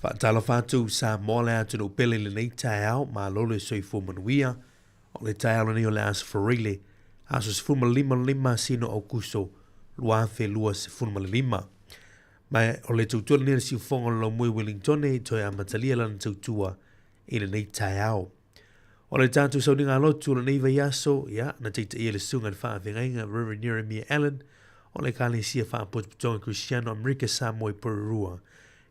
Faatalofa atu Samoa le atunuu pele i lenei taeao, malo le soifua manuia. O le taeao lenei o le Aso Faraile, aso 15 o le masina o Aokuso 2025. Ma o le tautua lenei o le siufofoga o le Laumui Wellingtone i toe amatalia lana tautua i lenei taeao. O le tatou sauniga lotu o lenei vaiaso, ia, na taitaia le susuga i le faafeagaiga Reverend Jeremiah Allen o le Ekalesia Faapotopotoga Kerisiano Amerika Samoa i Porirua.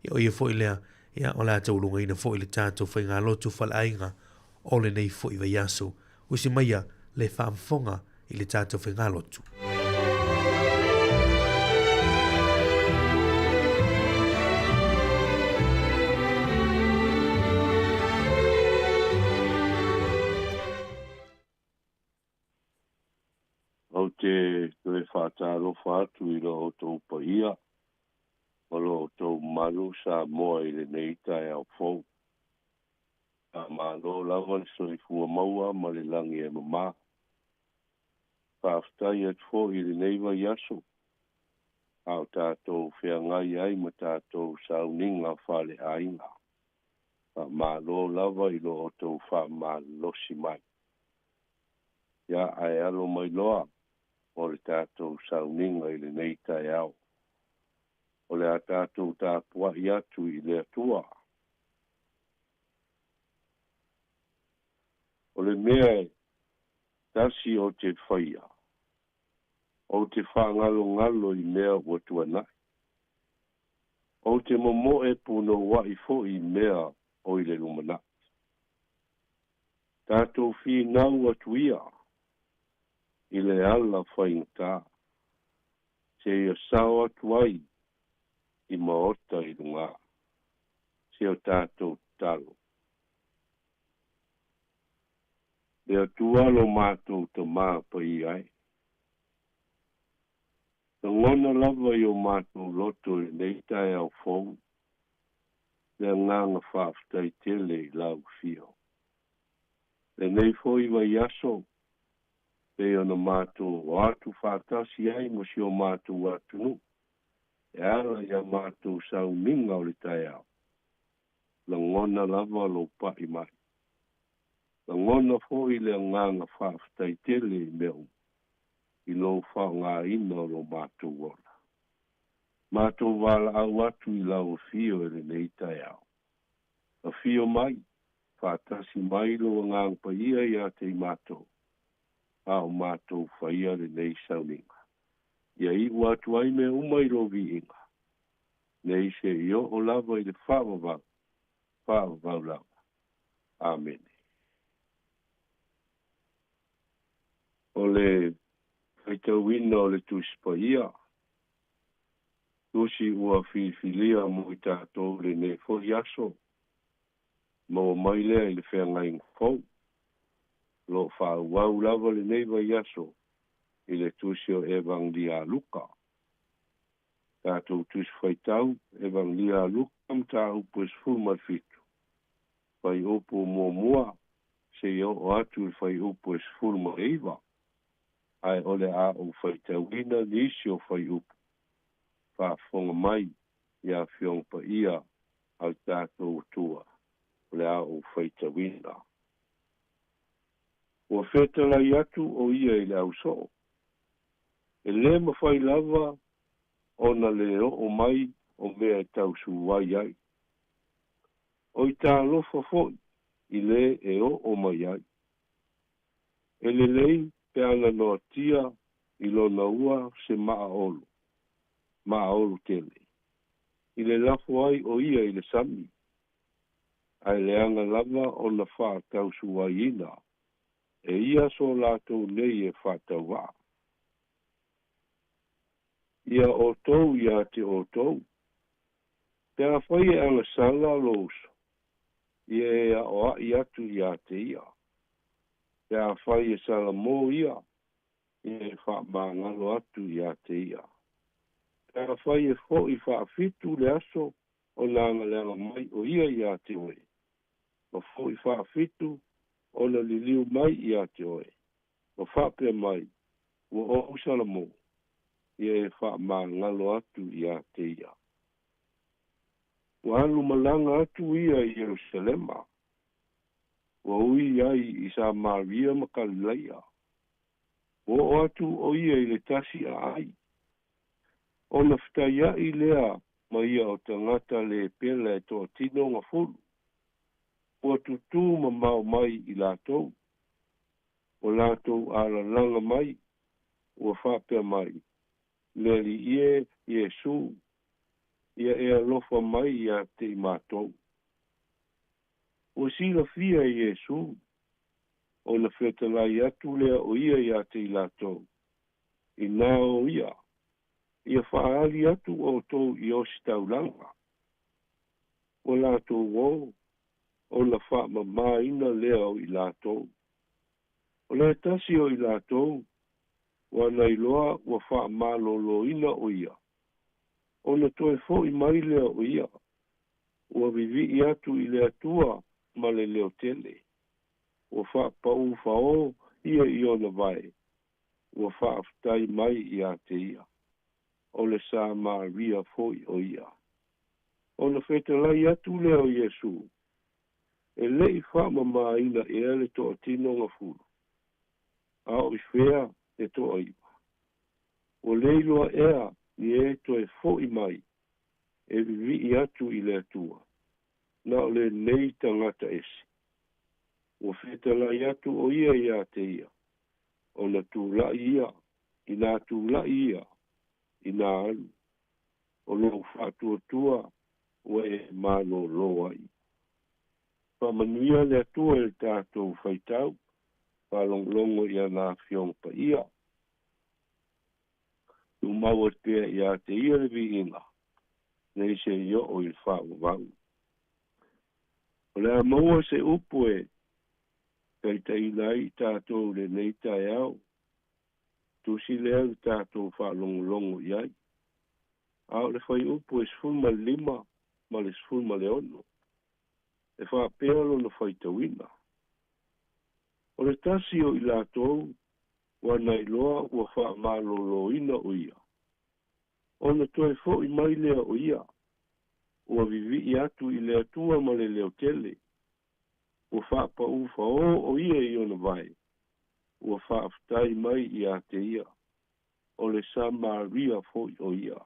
Ia, o ia foi lea, ia, o le a taulugaina foi le tatou faigalotu faleaiga o lenei foi vaiaso. Usi maia le faafofoga i le tatou faigalotu. Ou te toe faatalofa atu i lo outou paia ma lo outou mamalu Samoa i lenei taeao fou. Faamalo lava le soifua maua ma le lagi e mama. Faafetai atu foi i lenei vaiaso a o tatou feagai ai ma tatou sauniga faaleaiga. Faamalo lava i lo outou faamalolosi mai. Ia, ae alo mai loa mo le tatou sauniga i lenei taeao. O le a tatou tapuai atu i le Atua. O le mea e tasi ou te faia, ou te faagalogalo i mea ua tuanai. Ou te momoe punouai foi i mea o i le lumanai. Tatou finau atu ia i le ala faigata, seia sao atu ai i maota i luga. Si o tatou tatalo. Le Atua lo matou Tama paia e. Lagona lava i o matou loto i lenei taeao fou le agaga faafetai tele i lau afio. Lenei foi vaiaso, pei ona matou o atu faatasi ai ma si o matou atunuu e ala i a matou sauniga o le taeao, lagona lava lou pa'i mai. Lagona foi le agaga faafetai tele i mea uma i lou faaaogaina o lo matou ola. Matou valaau atu i lau afio i lenei taeao. Afio mai, faatasi mai lou agaga paia ia te i matou, a o matou faia lenei sauniga. Ia iu atu ai mea uma i lou viiga, nei seia oo lava i le faavavau, faavavau lava. Amene. O le faitauina o le Tusi Paia, tusi ua filifilia mo i tatou lenei foi aso, maua mai lea i le feagaiga fou. O lo o faaauau lava lenei vaiaso i le tusi o Evagelia a Luka. Tatou tusi faitau, Evagelia a Luka, mataupu e 17, fuaiupu muamua seia oo atu i le fuaiupu e 19, ae o le a ou faitauina nisi o fuaiupu. Faafofoga mai i Afioga Paia a le tatou Atua, o le a ou faitauina. Ua fetalai atu o ia i le ausoo, e lē mafai lava ona le oo mai o mea e tausu ai ai. O i talofa foi i lē e oo mai ai. E lelei pe ana noatia i lona ua se maaolo, maaolo tele, i le lafo ai o ia i le sami, ae leaga lava ona faatausuaiina e ia so latou nei e faatauvaa. Ia outou ia te outou, pe afai e agasala lou uso, ia e aoa'i atu ia te ia. Pe afai e salamo ia, ia e faamagalo atu ia te ia. Pe afai e fo'i faafitu le aso ona agaleaga mai o ia ia te oe, ma fo'i faafitu ona liliu mai ia te oe, ma faapea mai, ua ou salamo, ia e faamagalo atu ia te ia. Ua alu malaga atu ia i Ierusalema, ua ui ai i Samaria ma Kalilaia. Ua oo atu o ia i le tasi aai, ona fetaiaʻi lea ma ia o tagata le pela e toatino gafulu, ua tutū mamao mai i latou. Ua latou alalaga mai, ua faapea mai, Le Alii e, Iesū, ia e alofa mai iā te i matou. Ua silafia e Iesū, ona fetalai atu lea o ia iā te i latou, Inā o ia, ia faaali atu outou i ositaulaga. Ua latou o, ona faamamāina lea o i latou. O le tasi o i latou, ua nailoa ua faamalōlōina o ia, ona toe foʻi mai lea o ia, ua vivii atu i le Atua ma le leotele, ua faapaū faō ia i ona vae, ua faafetai mai iā te ia, o le Samaria foi o ia. Ona fetalai atu lea o Iesū, E leʻi faamamāina ea le toatino gafulu, a o i fea le toaiva? Ua le iloa ea ni e toe foʻi mai e vivii atu i le Atua, na o lenei tagata ese? Ua fetalai atu o ia iā te ia, ona tulaʻi ia, inā tulaʻi ia, inā alu, o lou faatuatua ua e malōlō ai. Faamanuia le Atua i le tatou faitau faalogologo i ana Afioga Paia. Tumau atu pea iā te ia le viiga, nei se i oo i le faavavau. O le a maua se upu e taitaiina ai i tatou i lenei taeao, tusi lea na tatou faalogologo i ai, a o le fuaiupu e 15 ma le 16, e faapea lona faitauina, O le tasi o i latou ua nailoa ua faamalōlōina o ia, ona toe foʻi mai lea o ia, ua vivii atu i le Atua ma le leotele, ua faapaū faō o ia i ona vae, ua faafetai mai iā te ia, o le Samaria foi o ia.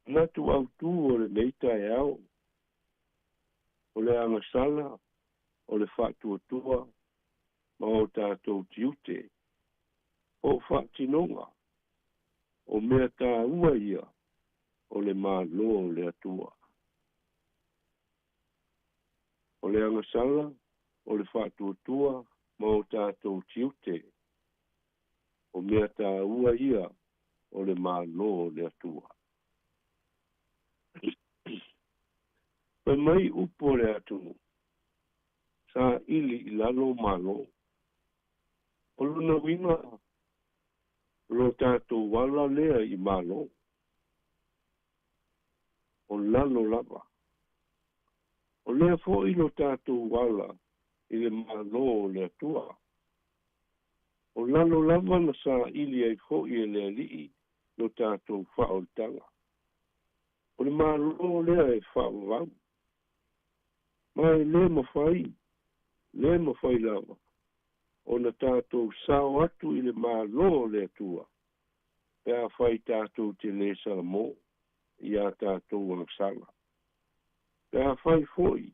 Manatu autū o lenei taeao, o le agasala, o le faatuatua ma o tatou tiute, po o faatinoga, o mea tāua ia o le Malo o le Atua. O le agasala, o le faatuatua ma o tatou tiute, o mea tāua ia o le Malo o le Atua. Fai mai upu o le atunuu, saili i lalo Malo. O lona uiga, o lo tatou ala lea i Malo, o lalo lava. O lea foi lo tatou ala i le Malo o le Atua. O lalo lava na saili ai foi e le Alii lo tatou faaolataga. O le Malo lea e faavavau. Ma e le mafai, le mafai lava ona tatou sao atu i le Malo o le Atua pe afai tatou te lē salamō i a tatou agasala, pe afai foi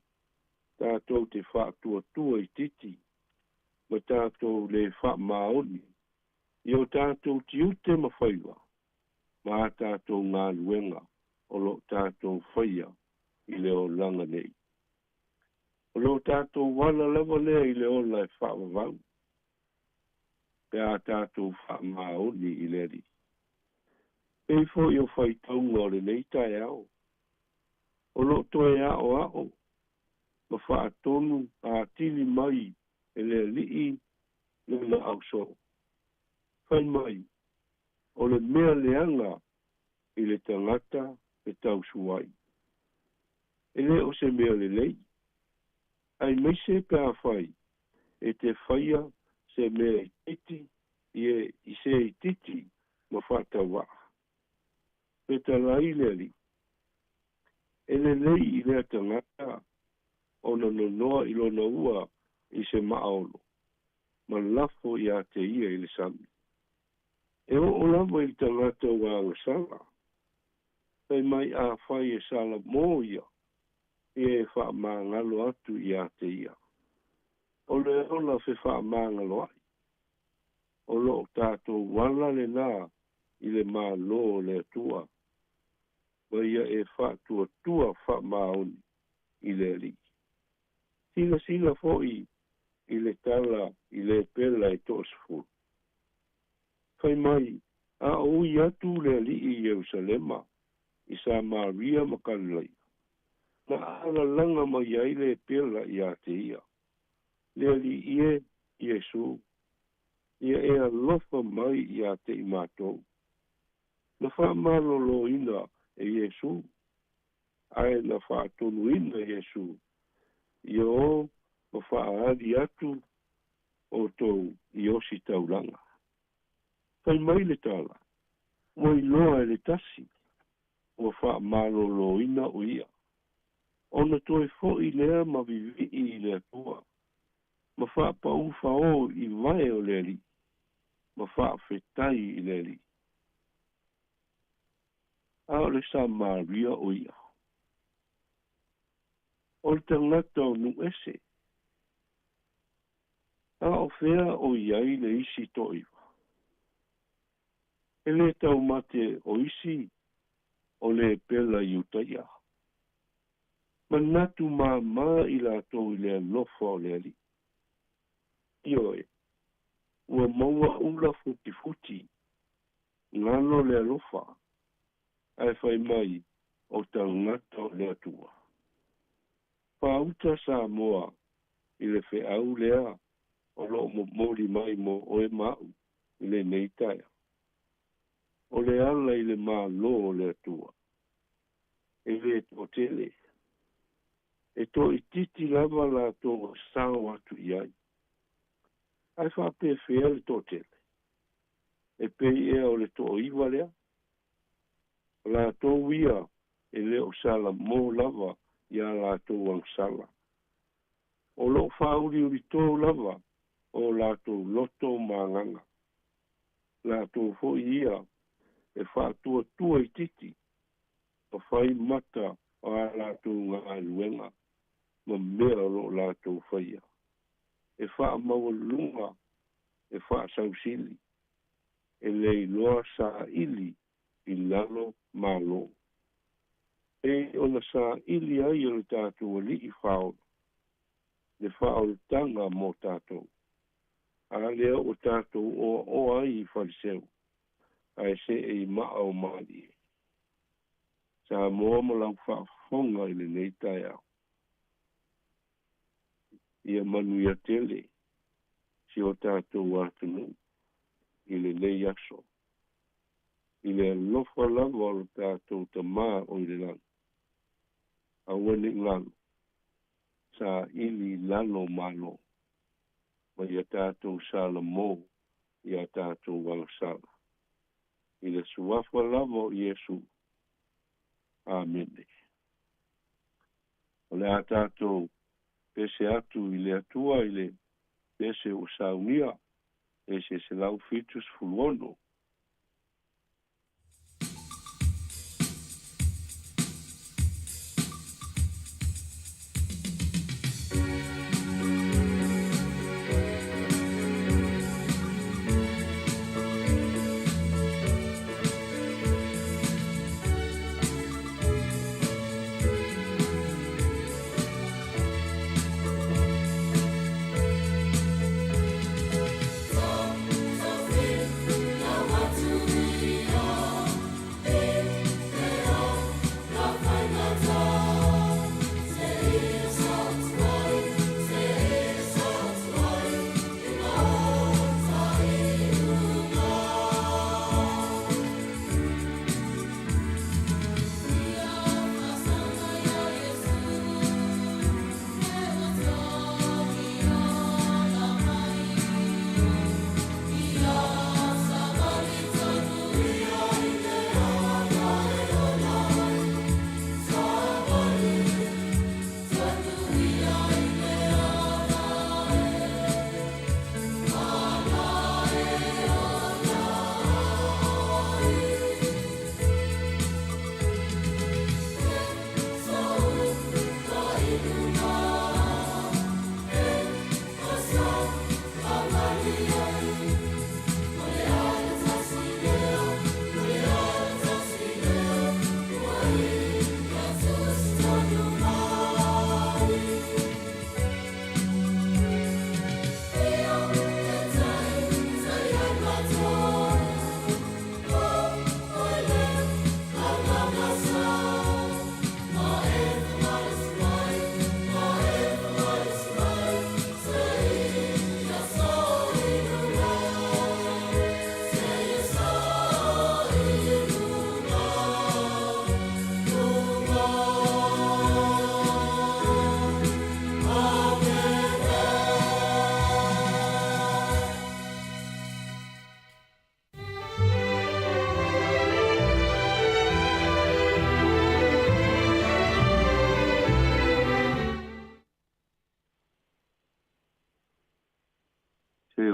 tatou te faatuatua itiiti ma tatou lē faamaoni i o tatou tiute ma faiva ma a tatou galuega o lo o tatou faia i le olaga nei. O lo tatou ala lava lea i le ola e faavavau, pe a tatou faamaoni i le Alii. Pei foi o faitauga o lenei taeao, o lo o toe aoao ma faatonu atili mai e le Alii lona ausoo. Fai mai, o le mea leaga i le tagata e tausu ai. E le o se mea lelei, aemaise pe afai e te faia se mea itiiti i e i se itiiti ma faatauvaa. Fetalai le Alii. E lelei i lea tagata ona nonoa i lona ua i se maaolo ma lafo iā te ia i le sami. E oo lava i le tagata ua agasala, fai mai afai e salamō ia, ia e faamagalo atu iā te ia. O le ola fefaamagaloaʻi, o loo tatou ala lenā i le Malo o le Atua, ma ia e faatuatua faamaoni i le Alii. Silasila foi i le tala i Lepela e 10. Fai mai, a o ui atu le Alii i Ierusalema, i Samaria ma Kalilaia, na alalaga mai ai lepela iā te ia. Le Alii e, Iesū, ia e alofa mai iā te i matou. Na faamalolōina e Iesū, ae na faatonuina Iesū, ia ō ma faaali atu outou i ositaulaga. Fai mai le tala, ua iloa e le tasi, ua faamalolōina o ia. Ona toe foʻi lea ma vivii i le Atua, ma faapaū faō i vae o le Alii, ma faafetai i le Alii. A o le Samaria o ia. O le tagata o nuu ese. A o fea o i ai le isi toaiva? E lē taumate o isi o lepela Iutaia. Manatu māmā i latou i le alofa o le Alii. Ioe, ua maua ula futifuti, galo le alofa, ae fai mai o tagata o le Atua. Faauta Samoa i le feau lea o loo momoli mai mo oe ma aʻu i lenei taeao. O le ala i le Malo o le Atua, e lē toatele, e toaitiiti lava latou e sao atu i ai. Ae faapefea le toatele? E pei ea o le toaiva lea? O latou ia e le o salamō lava iā latou agasala. O loo faauliulitō lava o latou loto ma agaga. Latou foi ia e faatuatua itiiti ma fai mata o a latou galuega ma mea o loo latou faia. E faamaualuluga, e faasausili, e le iloa saili i lalo malo. Pei ona saili ai e lo tatou Alii Faaola le faaolataga mo tatou. A lea ua tatou oaoa ai i Faleseu, ae see i maa o Malie. Samoa ma lau faafofoga i lenei taeao. Ia manuia tele si o tatou atunuu i lenei aso. I le alofa lava o lo tatou Tamā o i le lagi. Aua ne i galo, saili i lalo malo ma ia tatou salamō i a tatou agasala. I le Suafa lava o Iesu. Amene. O le a tatou pese atu i le Atua i le pese ua saunia, pese 176.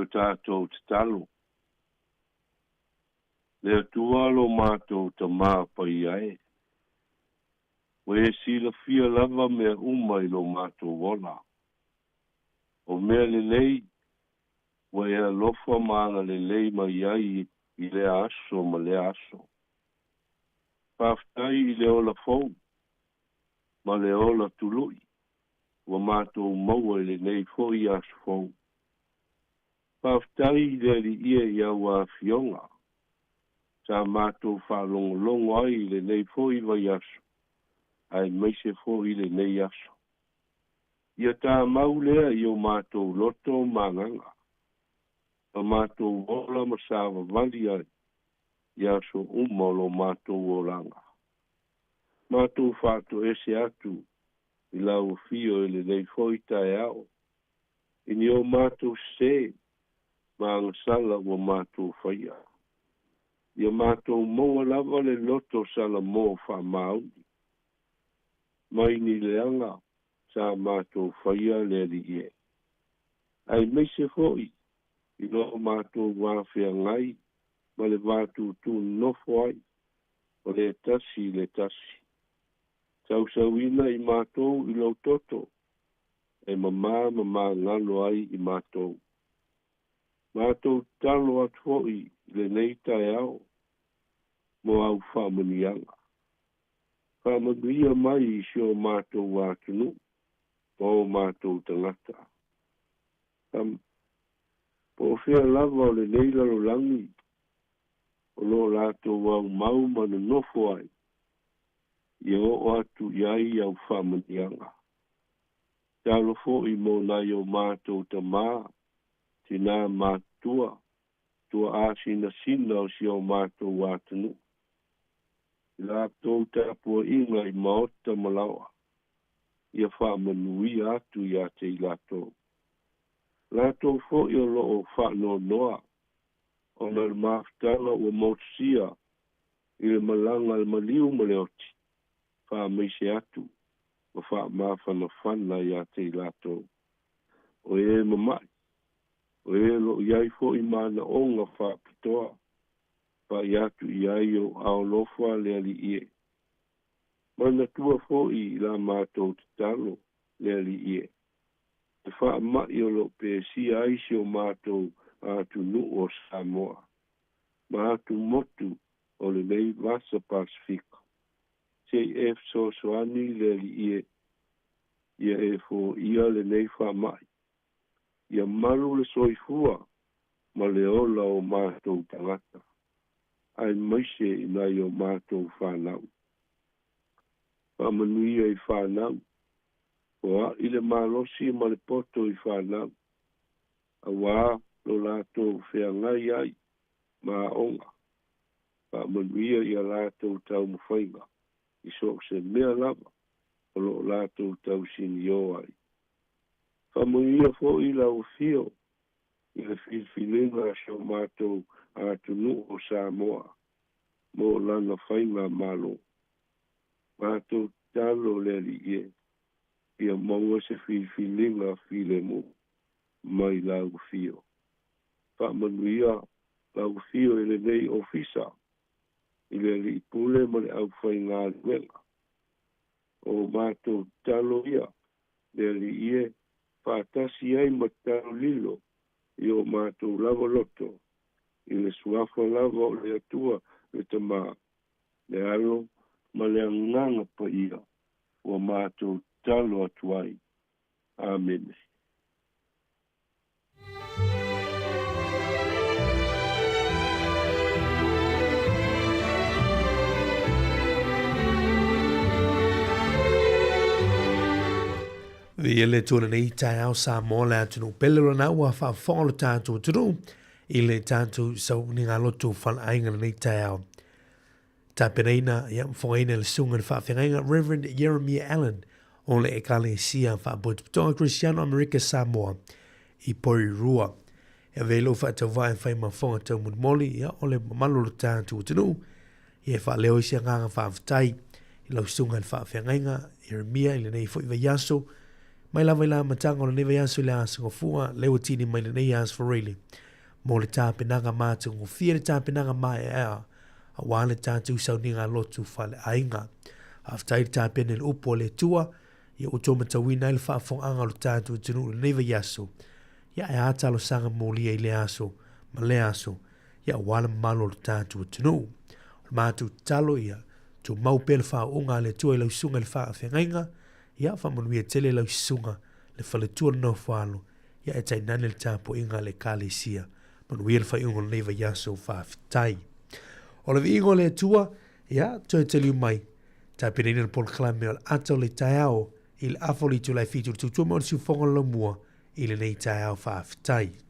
O le tatou tatalo. Le Atua lo matou Tamā paia e, ua e silafia lava mea uma i lo matou ola. O mea lelei, ua e alofa ma agalelei mai ai i lea aso ma lea aso. Faafetai i le ola fou ma le ola tului ua matou maua i lenei foi aso fou. Faafetai i le Alii e i au afioga sa matou faalogologo ai i lenei foi vaiaso aemaise foi lenei aso. Ia tamau lea i o matou loto ma agaga, ma matou ola ma savavali ai i aso uma o lo matou olaga. Matou faatoese atu i lau afio i lenei foi taeao, i ni o matou sesē ma agasala ua matou faia. Ia matou maua lava le loto salamo faamaoni, mai ni leaga sa matou faia le Alii e. Aemaise foi i lo matou va feagai ma le va tūtū nofo ai o le tasi i le tasi. Sausauina i matou i lou toto e mamā ma magalo ai i matou. Matou tatalo atu foi i lenei taeao mo au faamanuiaga. Faamanuia mai i si o matou atunuu ma o matou tagata. Po o fea lava o lenei lalolagi o lo o latou aumau ma nonofo ai, ia oo atu i ai au faamanuiaga. Talo foi mo nai o matou tamā, tinā matutua, tuaa sinasina o si o matou atunuu. I latou tapuaiga i maota ma laoa, ia faamanuia atu ia te i latou. Latou foi o lo o faanoanoa ona o le mafutaga ua motusia i le malaga a le maliu ma le oti, faamaise atu ma faamafanafana ia te i latou. O e mama'i, o e o lo o i ai foi manaoga faapitoa, pai atu i ai o aolofa le Alii e. Manatua foi i la matou tatalo le Alii e, le faamai o lo o pesia ai si o matou atunuu o Samoa ma atumotu o lenei Vasa Pasefika. Se i e fesoasoani le Alii e, ia e foia lenei faamai. Ia malu le soifua ma le ola o matou tagata, aemaise i nai o matou fanau. Faamanuia i fanau, foai le malosi ma le poto i fanau, auā lo latou feagai ai ma aoga. Faamanuia i a latou taumafaiga i so o se mea lava o lo o latou tausiniō ai. Faamanuia foi lau afio i le filifiliga a si o matou atunuu o Samoa mo lana faigamalo. Matou tatalo le Alii e, ia maua se filifiliga filemu mai lau afio. Faamanuia lau afio i lenei ofisa, i le Alii Pule ma le aufaigaluega. O matou tatalo ia, le Alii e, faatasi ai ma tatalo lilo i o matou lava loto, i le suafa lava o le Atua le Tamā, le Alo ma le Agaga Paia ua matou tatalo atu ai. Amene. Viia le Atua i lenei taeao Samoa le atunuu pele o lana ua faafofoga lo tatou atunuu i le tatou sauniga lotu faleaiga lenei taeao. Tapenaina ia fofogaina e le Susuga i le Faafeagaiga Reverend Jeremiah Allen o le Ekalesia Faapotopotoga Kerisiano Amerika Samoa i Porirua. E avea i lou faatauvaa e fai ma fofoga taumolimoli ia, o le mamalu o le tatou atunuu ia e faaleo ai se agaga faafetai i lau Susuga i le Faafeagaiga Jeremiah i lenei foi vaiaso. Mai lava i le amataga o lenei vaiaso i le Aso Gafua, lea ua tini mai lenei Aso Faraile mo le tapenaga matagofie, le tapenaga maeaea aua le tatou sauniga lotu faaleaiga. Faafetai le tapena i le upu a le Atua, ia ua outou matauina ai le faafofogaaga o le tatou atunuu i lenei vaiaso. Ia ae a talosaga molia i lea aso ma lea aso, ia aua le mamalu o le tatou atunuu. O le matou tatalo ia tumau pea le faauuga a le Atua i lau susuga i le faafeagaiga, ia faamanuia tele lau susuga le faletua le nofoalo, ia ae tainane le tapuaiga a le Ekalesia. Manuia le faaiuga o lenei vaiaso, faafetai. O le viiga o le Atua, ia toe taliu mai, tapenaina le polokalame o le ata o le taeao i le afa o le itula e 7 i le tautua mai o le siufofoga o le laumua i lenei taeao faafetai.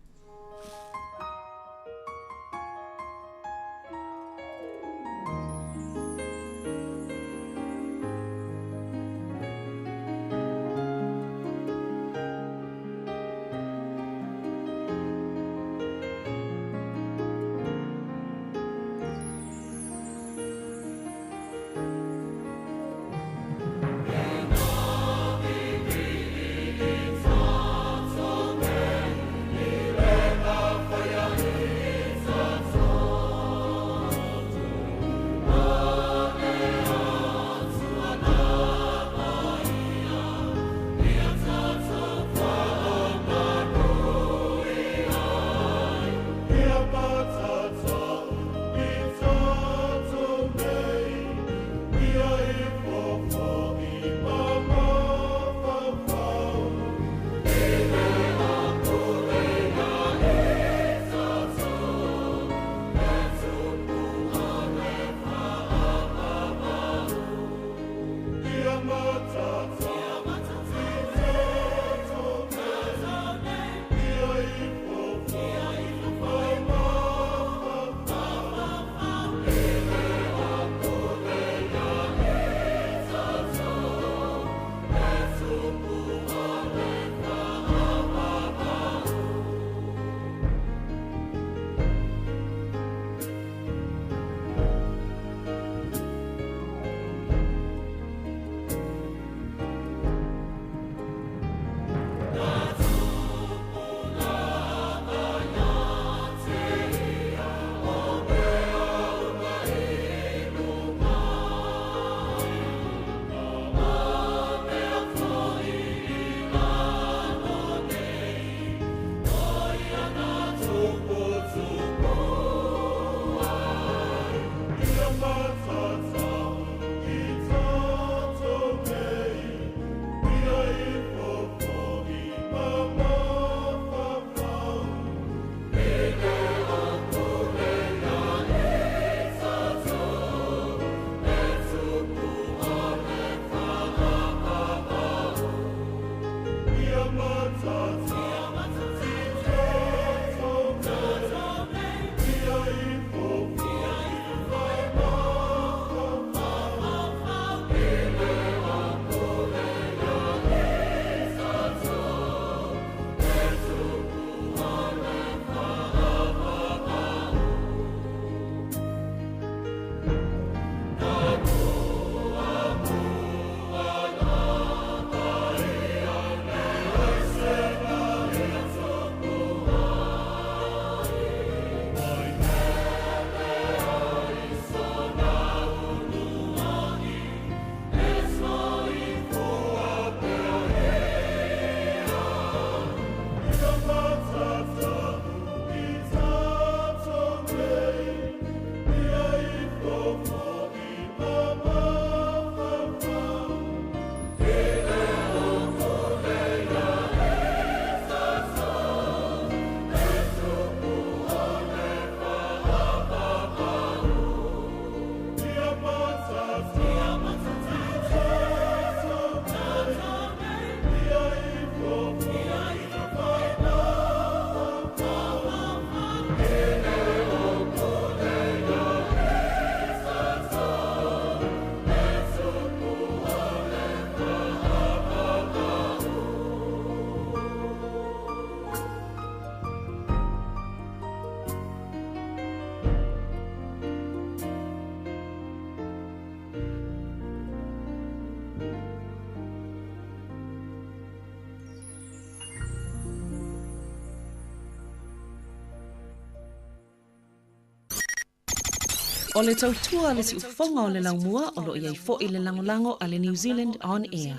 O le tautua a le siufofoga o le laumua o lo o i ai foi le lagolago a le New Zealand On Air.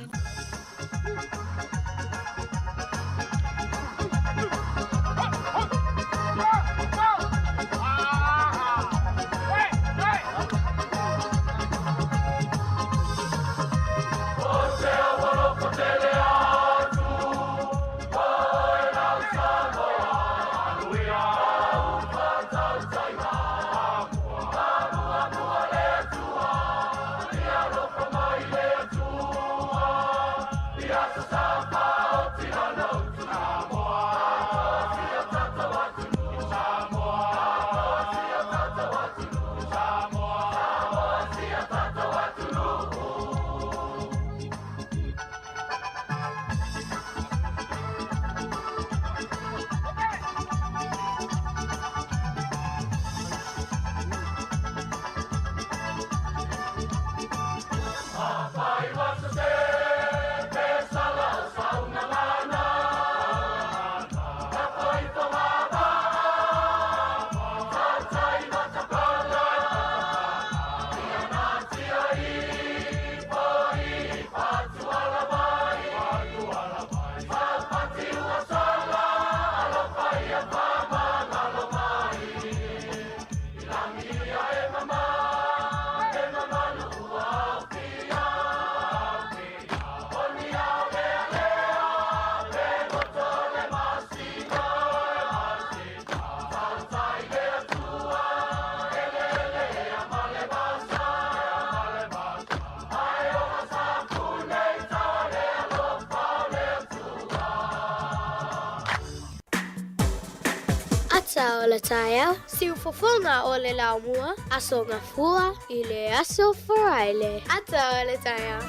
Ata o le taeao, siufofoga o le laumua, Aso Gafua i le Aso Faraile. Ata o le taeao.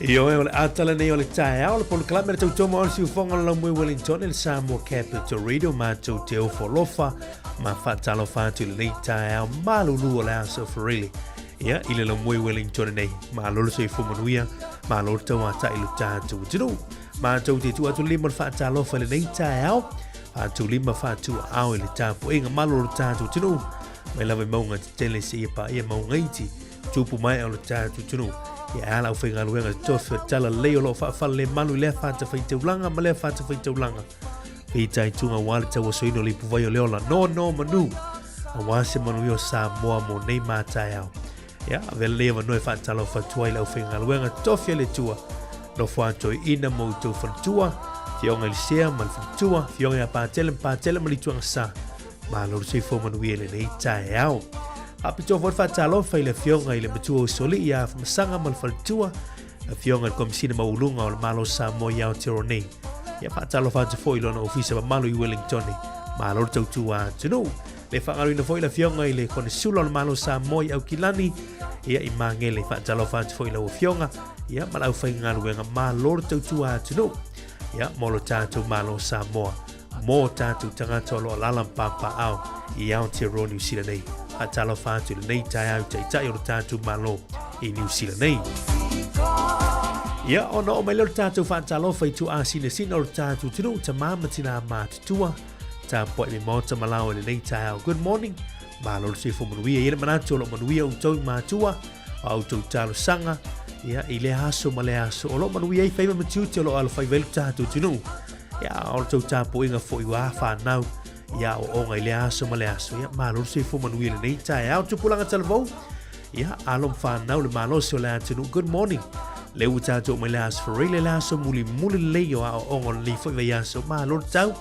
Ioe, o le ata lenei o le taeao, o le polokalame le tautomo o le siufoga o le laumue Wellington i le Samoa Capital Radio, matou te ofo alofa ma faatalofa atu i lenei taeao malulu o le aso Faraile. Ia, i le laumue Wellington nei, malo le soifua manuia, malo le tauatai i lo tatou atunuu. Matou te tuu atu lima o le faatalofa i lenei taeao, faatulima faatuaao i le tapuaiga malu o le tatou atunuu, mai lava i mauga tetele seia paia mauga iti, tupu mae o le tatou atunuu. Ia e ala aufaigaluega totofi o le talalelei o lo o faafalelemalu i lea fatafaitaulaga ma lea fatafaitaulaga. Fitaituga aua le tauasoina o le ipuvai o le ola. Nono manu aua se manuia o Samoa mo nei ma taeao. Ia, avea lenei avanoa e faatalofa atu ai i le aufaigaluega totofi a le Atua, nofo a toeaina ma outou faletua, Afioga i le Sea ma le faletua, Afioga ia Patele ma Patele ma Lituagasa, malo le soifua manuia i lenei taeao. Faapitoa foi le faatalofa i le Afioga i le Matua Usoalii ia Afamasaga ma le faletua, Afioga i le Komesina Maualuga o le Malo o Samoa i Aotearoa nei. Ia faatalofa atu foi i lona ofisa mamalu i Wellington. Malo le tautua atunuu. Le faagaloina foi le Afioga i le Konesula o le Malo o Samoa i Aukilani, ia i Magele. Faatalofa atu foi i lau Afioga, ia ma le aufaigaluega. Malo le tautua atunuu. Ia mo lo tatou Malo o Samoa, mo tatou tagata o lo o alaala ma papaaao i Aotearoa Niu Sila nei. Faatalofa atu i lenei taeao i Taitai o lo tatou Malo i Niu Sila nei. Ia, ona oo mai lea o le tatou faatalofa i tuaasinasina o le tatou atunuu, tamā ma tinā matutua, tapuai mai maota ma lao i lenei taeao. Good morning, malo le soifua manuia. I le manatu o lo o manuia outou i matua, o a outou talosaga, ia, i lea aso ma lea aso, o lo o manuia ai faiva ma tiute o lo o alofaiva ai le tatou atunuu. Ia, o le tou tapuaiga foi ua whanau, ia, aoaoga i lea aso ma lea aso, ia, malo le soifua manuia i lenei taeao. Tupulaga talavou, ia, alo ma whanau le malosi o le atunuu. Good morning. Le ua tatou mai le aso Faraile, le aso mulimuli lelei o aoaoga o lenei foi vaiaso. Malo le tau,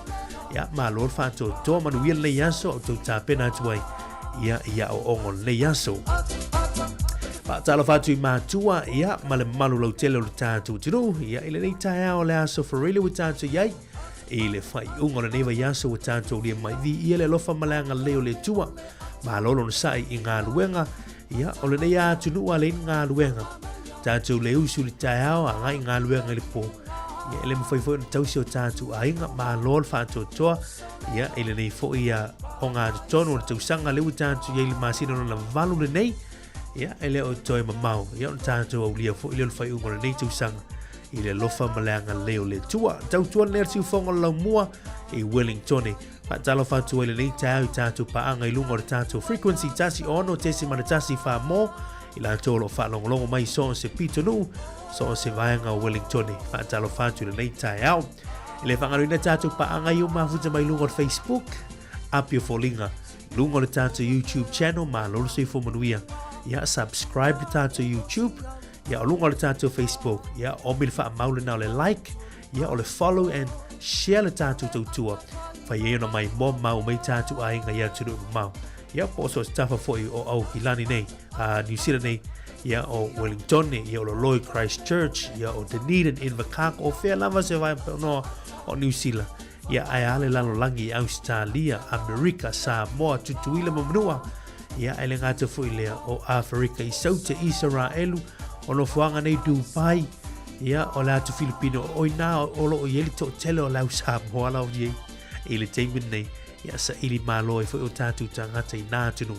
ia, malo le faatoatoa, manuia lenei aso, a outou tapena atu ai, ia, i aoaoga o lenei aso. Faatalofa atu i matua, ia, ma le mamalu lautele o le tatou atunuu, ia, i lenei taeao o le aso Faraile ua tatou i ai, i le faaiuga o lenei vaiaso ua tatou aulia mai. Viia le alofa ma le agalelei o le Atua. Malo lona sa'i i galuega, ia, o lenei atunuu a leai ni galuega. Tatou le usu i le taeao, agai i galuega i le po. Ia, e le mafai foi ona tausi o tatou aiga. Malo le faatoatoa, ia, i lenei foi ia, ogatotonu o le tausaga lea ua tatou i ai i le masina lona 8 lenei. Ia, e le o toe mamao, ia, ona tatou aulia foi lea o le faaiuga o lenei tausaga i le alofa ma le agalelei o le Atua. Tautua lenei o le siufofoga o le laumua i Wellington. Faatalofa atu ai lenei taeao i tatou paaga i luga o le tatou frequency 16.1 Samoa i latou o lo o faalogologo mai so o se pitonuu, so o se vaega o Wellington. Faatalofa atu i lenei taeao. E le faagaloina tatou paaga i o mafuta mai luga o le Facebook, Apia Foliga, luga o le tatou YouTube channel, malo le soifua manuia. Ia, subscribe le tatou YouTube, ia, o luga o le tatou Facebook, ia, omi le faamau lena o le like, ia, o le follow and share le tatou tautua. Fai ai ona mai moa mau mai tatou aiga i atunuu mamao. Ia, po o so o se tafa foi o Aukilani nei, a New Zealand nei, ia, o Wellington, ia, o Loloi Christchurch, ia, o Dunedin, Invercargill, o fea lava se vaega noa o New Zealand. Ia, ae a le lalolagi i Ausetalia, Amerika, Samoa, Tutuila ma Manua, ia, ae le gata foi lea o Aferika i Saute, Isaraelu, o nofoaga nei Dubai, ia, o le atu Filipino, o inā o lo o i ai le toatele o le au Samoa la o i ai i le taimi lenei, ia, saili malo ai foi o tatou tagata i nā atunuu.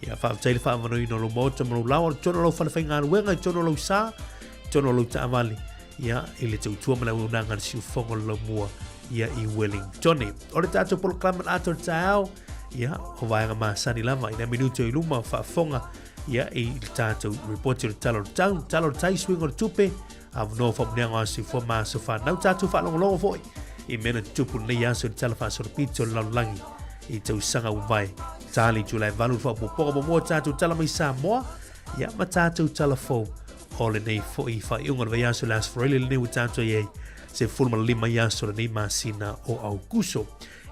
Ia, faafetai le faavanoina o lou maota ma lou laoa, i totonu o lau fale faigaluega, i totonu o lou sa, i totonu o lou taavale, ia, i le tautua ma le auaunaga a le siufofoga o le laumua, ia, i Wellington. O le tatou polokalame o le ata o le taeao, ia, o vaega masani lava, i nai minute o i luma, faafofoga, ia, i le tatou report o le tala o le tau, tala o le tai, suiga o le tupe, avanoa faamanuiaga o aso soifua ma aso fanau, tatou faalogologo foi i mea na tutupu lenei aso i le tala faasolopito o le lalolagi i tausaga ua mavae. Tali Julai 8 le faaopoopoga muamua o tatou tala mai Samoa, ia ma tatou tala fou o lenei foi faaiuga o le vaiaso le Aso Faraile lenei ua tatou i ai 15 i aso lenei masina o Aukuso.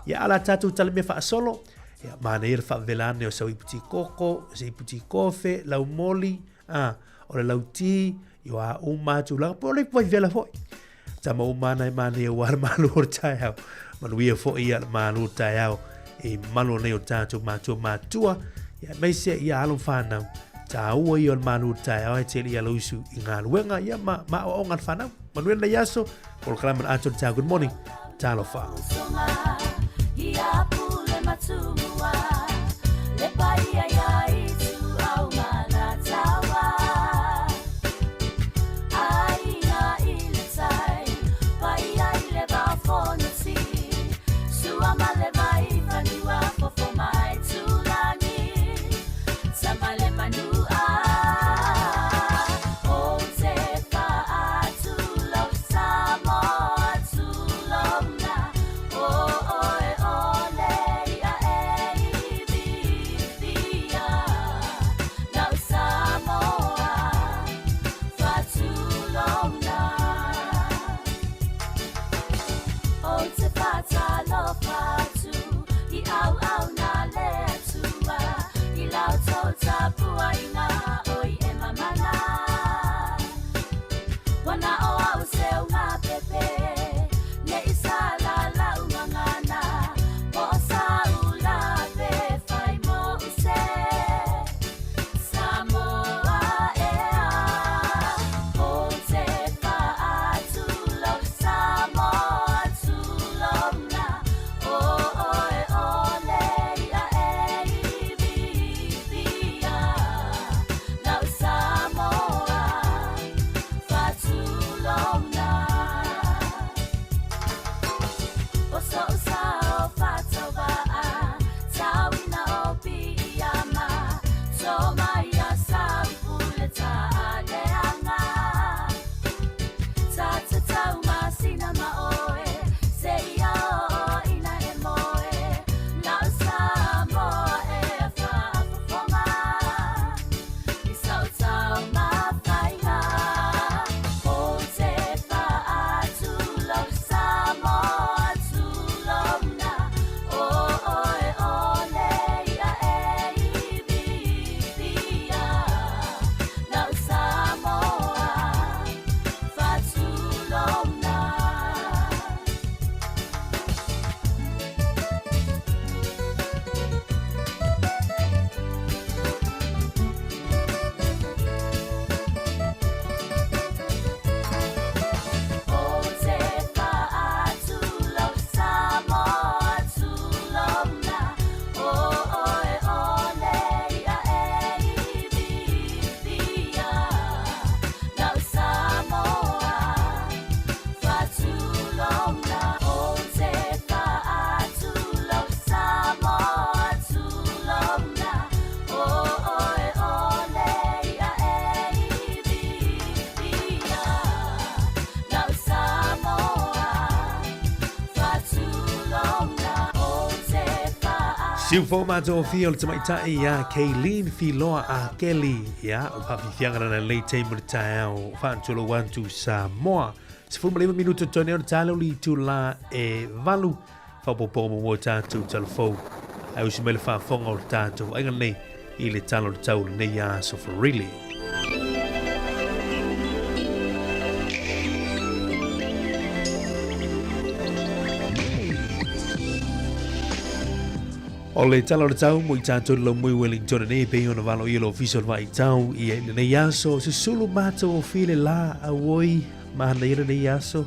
Ia ala tatou tala mea faasolo, ia manaia le faavela ane o sau ipu koko, se ipu kofe, laumoli, a, o le lauti, i o a uma tulaga, po o le ipu vaivela foi. Tama uma ana e manaia ua le malu o le taeao. Manuia foi ia le malu o le taeao i malu nei o tatou matua matua. Ia aemaise ia alo ma whanau. Tāua ia o le malu o le taeao e tele ia lausu i galuega ia ma, ma aoaoga a le whanau. Manuia lenei aso, polokalame o le ata o le taeao. Good morning. Talofa. Ia pule matua, le paia ia itu au manatawa. Aiga i le tai, paia Siufou matagofie o le tamaitai ia Kayleen Filoa Akeli, ia, o le faafiafiaga lana lenei taimi o le taeao, faatulou atu Samoa. 19 minuto totoe nei o le taeao i le itula e 8, faaopoopoga muamua o tatou talafou. Ae usi mai le faafofoga o le tatou vaaiga lenei i le tala o le tau o lenei aso Farile. O le tala o le tau mo i tātou le laumui Wellington nei e pei ona valo ia le ofisa o le vaitau i lenei aso susulu mātou o file la auoi mahana ia lenei aso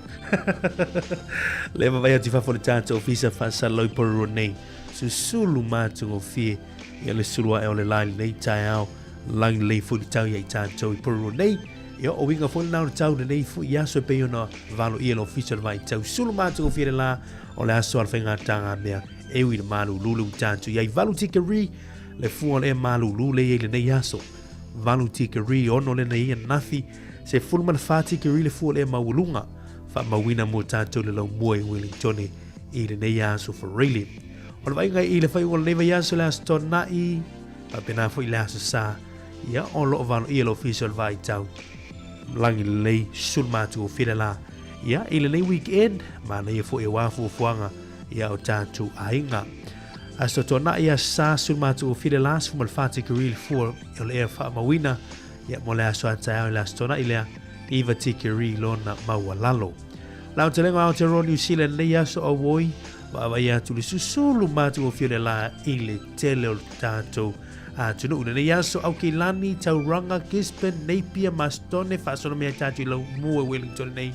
le vaavaai atu i fafo o le tātou ofisa faasalalau i Porirua nei susulu matagofie Ia le sulu ae o le la i lenei taeao, lagi lelei foi le tau ia i tātou i Porirua nei. Ia, o uiga foi lena o le tau lenei foi aso e pei ona valo ia le ofisa o le vaitau. Sulu matagofie le la o le aso a le faigataga mea e ui i le malūlū le ua tātou i ai. Valu tikeri le fua o le ea malūlū le i ai lenei aso. Valu tikeri ono lena i ananafi, 14 tikeri le fua o le ea maualuga. Faamauina mo tātou le laumua i Wellingtone i lenei aso Farili. O le vaaiga i le faaiuga o lenei vaiaso le Aso Toonai, faapena foi le Aso Sa, ia o lo o valoia le Ofisa o le Vaitau lagi lelei sulumatugofie le la. Ia i lenei weekend, manaia foi aua fuafuaga ia o tatou aiga. Aso Toonai, Aso Sa, sulumatugofie le la, 14 tikeri le fua o le ea faamauina, ia mo le aso a taeao i le Aso Toonai lea, 9 tikeri lona maualalo. Lau te lengo Aotearoa New Zealand nei aso auoi, vaavaai atu le susulu matagofie o le la i le tele o le tatou atunuu. Lenei aso Aukilani, Tauranga, Gisborne, Napier, Mastone, faasolo mea tatou i lau mua Wellington nei,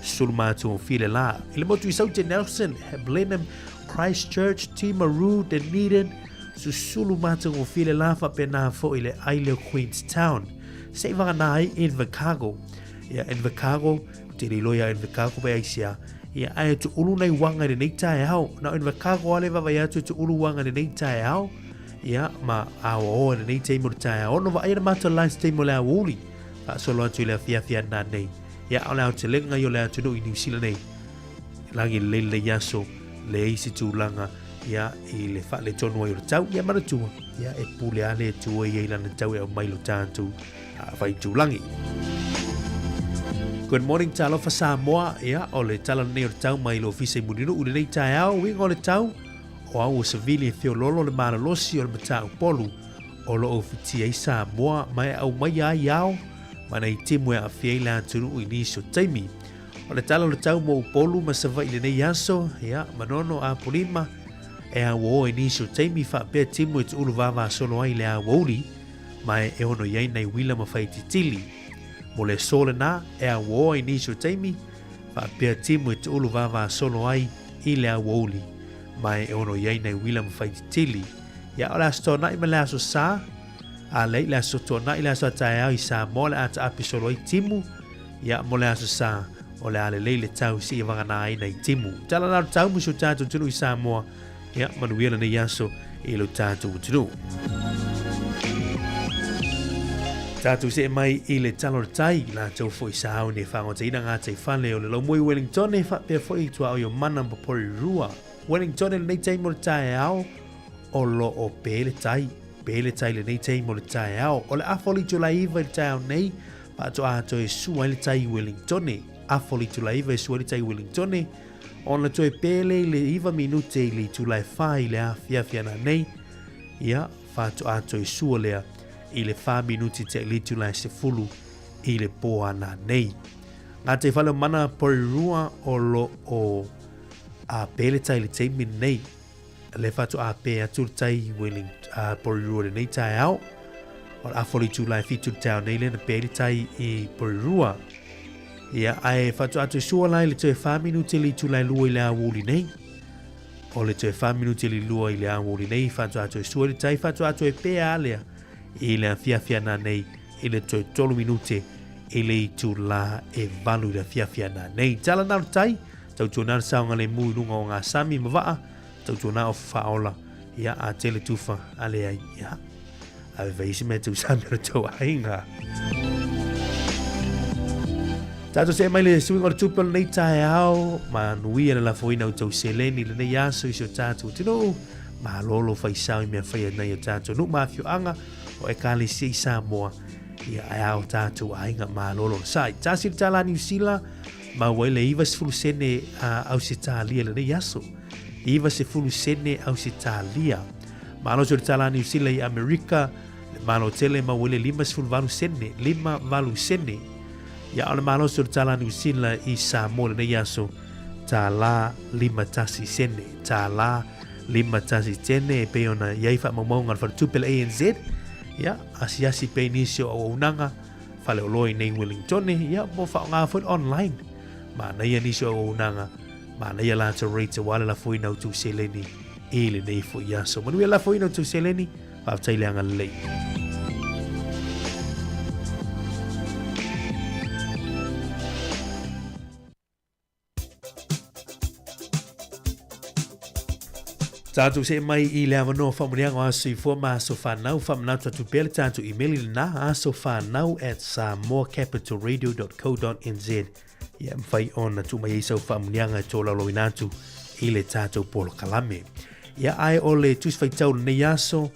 susulu matagofie le la. I le motu i Saute Nelson, Blenheim, Christchurch, Timaru, Dunedin, susulu matagofie le la faapena foi le Isle o Queenstown. Se i vagana ai Invercargill. Ia Invercargill, Te riro ia Invercargill pe aisia. Ia ae tu ulu nei wanga i lenei taeao. Na o Invercargill ale vaavaai atu e tu ulu wanga i lenei taeao. Ia ma aoaoa i lenei taimi o le taeao. Ono vaai ana mātou lunch taimi o le aoauli. Faasolo atu i le afiafi ana nei. Ia o le aotelega ia o le atunuu i New Zealand nei. Lagi lelei lenei aso, leai se tulaga ia i le faaletonu ai o le tau. Ia manatua, ia e pule a le Atua ia i lana tau e aumai lo tatou faitulagi. Good morning, talofa Samoa. Ia, o le tala lenei o le tau mai le ofisa i Mulinuu lenei taeao. Uiga o le tau, o au o Savili e feololo le malolosi o le matau-polu o lo o fitia ai Samoa ma e aumaia ai ao ma nai timu e aafia ai le atunuu i nisi o taimi. O le tala o le tau mo Upolu ma Savaii lenei aso, ia, Manono, Apolima, e auō i nisi o taimi faapea timu e tuulu vāvāsolo ai le aoauli, ma e ono i ai nai uila ma faititili. Mo le aso lenā, e auō i nisi o taimi, faapea timu e tuulu vāvāsolo ai i le aoauli, ma e ono i ai nai uila ma faititili. Ia, o le Aso Toonai ma le Aso Sa, a leai le Aso Toonai le aso a taeao i Samoa le a taape solo ai timu, Ia, mo le aso sa, o le a lelei le tau seia vagana ai nai timu. Tala la o le tau mo si o tatou atunuu i Samoa. Ia, manuia lenei aso i lo tatou atunuu. Tatou see mai i le tala o le tai, latou foi sa au nei whangotaina ngā tai whale o le Laumui Wellington e whapea foi i tua o i o mana Porirua. Wellington e lenei taimi o le taeao o lo o pē le tai. Pē le tai lenei taimi o le taeao. O le afa o le itula iva i le taeao nei, Faatoa toe sua ai le tai i Wellingtone. Afa o le itula 9 e sua ai le tai i Wellingtone, ona toe pele i le 9 minute i le itula e 4 i le afiafi ana nei, ia, faatoa toe sua lea i le 4 minuti tea i le itula e 10 i le pō ana nei. Ngā te whale o mana Porirua o lo o a pele tai le taimi nei. Le faatoa pē atu le tai i Welling, Porirua lenei taeao. O le afa o le itula e 7 le taeao nei lea na pē ai le tai i Porirua. Ia, ae faatoa toe sua la i le toe 4 minute le itula e 2 i le aoauli nei. O le toe 4 minute le 2 i le aoauli nei, faatoa toe sua le tai, faatoa toe pē a lea i le afiafi ana nei i le toe 3 minute i le itula e 8 i le afiafi ana nei. Tala nā o le tai, Tautuana le saogalemu i luga o ngā sami ma vaa, tautuana o whaola, ia a tele tufa a le ai, ia. A ve isi mea tau sami o le tau ainga. Tātou se mai le suiga o le tupe o lenei taeao, manuia le lafoina o tau seleni lenei aso i si o tātou atunuu, Malo lou faisao i mea fai a nai o tatou nuu ma afioaga o Ekalesia i Samoa, ia ae a o tatou aiga. Malo le onosai. Tasi le tālā Niu Sila, maua ai le 90 sene a Ausetalia i lenei aso. 90 sene Ausetalia. Malosi o le tālā Niu Sila i Amerika, le malo tele maua ai le 58 sene, 58 sene. Ia, o le malosi o le tālā Niu Sila i Samoa i lenei aso, tālā 51 sene, tālā 51 sene e pei ona i ai faamaumauga a le faletupe le ANZ. Ia, asiasi pea i nisi o auaunaga faleoloa i nei Wellingtone, ia, mo faaaoga foi le online. Manaia nisi o auaunaga, manaia latou rates aua le lafoina o tou seleni i lenei foi aso. Manuia le lafoina o tou seleni, faafetai le agalelei. Tatou see mai i le avanoa faamanuiaga o Aso Soifua ma Aso Fanau. Faamanatu atu pea le tatou email i lena, asofanau@samoacapitalradio.co.nz. Ia mafai ona tuu mai ai sau faamanuiaga e tolaulauina atu i le tatou polokalame. Ia ae o le tusi faitau o lenei aso,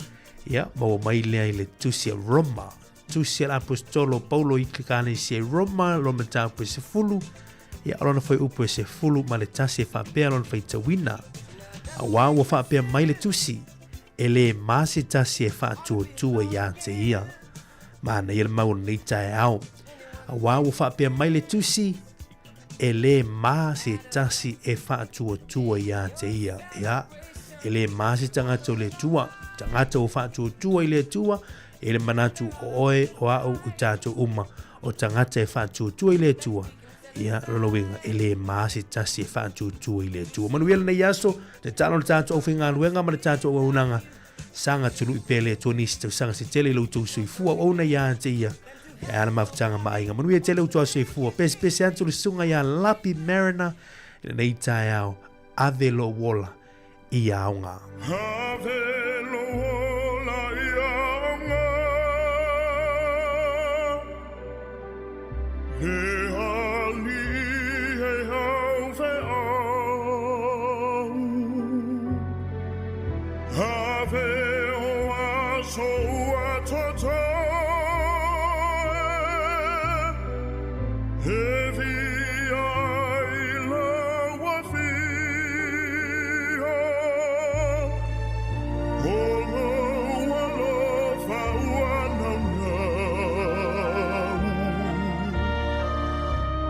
ia maua mai lea i le tusi a Roma. Tusi a le Aposetolo Paulo i le Ekalesia i Roma, lona mataupu e 10, ia o lona fuaiupu e 11 e faapea lona faitauina. Auā ua faapea mai le tusi, e lē ma se tasi e faatuatua iā te ia. Manaia le mau o lenei taeao. Auā ua faapea mai le tusi, e lē ma se tasi e faatuatua iā te ia. Ia, e lē ma se tagata o le Atua. Tagata ua faatuatua i le Atua, e le manatu o oe, o a'u, o tatou uma, o tagata e faatuatua i le Atua. Ia, lona uiga, e lē ma se tasi e faatuatua i le Atua. Manuia lenei aso, tatalo le tatou aufaigaluega ma le tatou auaunaga, saga tului pea le Atua nisi tausaga se tele i lo outou soifua, auauna ia te ia, ia ae a le mafutaga ma aiga. Manuia tele outou aso soifua, pesepese atu le susuga ia Lapi Mariner i lenei taeao, ave lou ola i aoga. Ave lou ola i aoga. Le alii e au feau. Ave o aso ua totoe. E via i lau afio. O lou alofa ua naunau.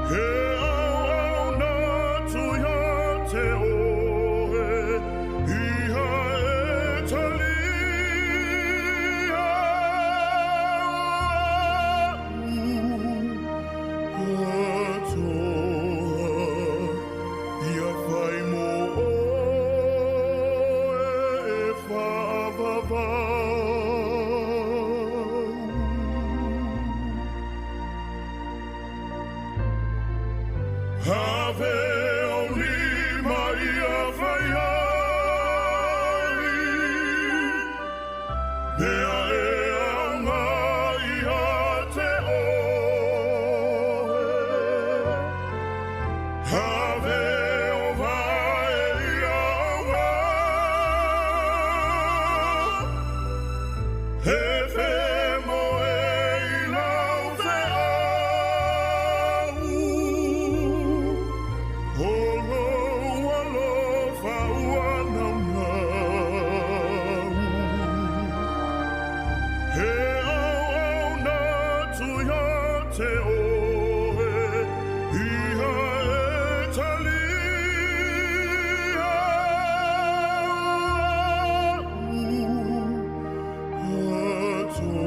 He auauna atu ia te oe, ia e talia Atoa, ia fai mō oe e whaavavau. Ave o lima ia fai ai, mea e aoga ia te oe. Ave o vae ia aoga, e femoe i lau feau. O lou alofa ua naunau. He auauna atu ia te oe, ia e talia a'u atoa.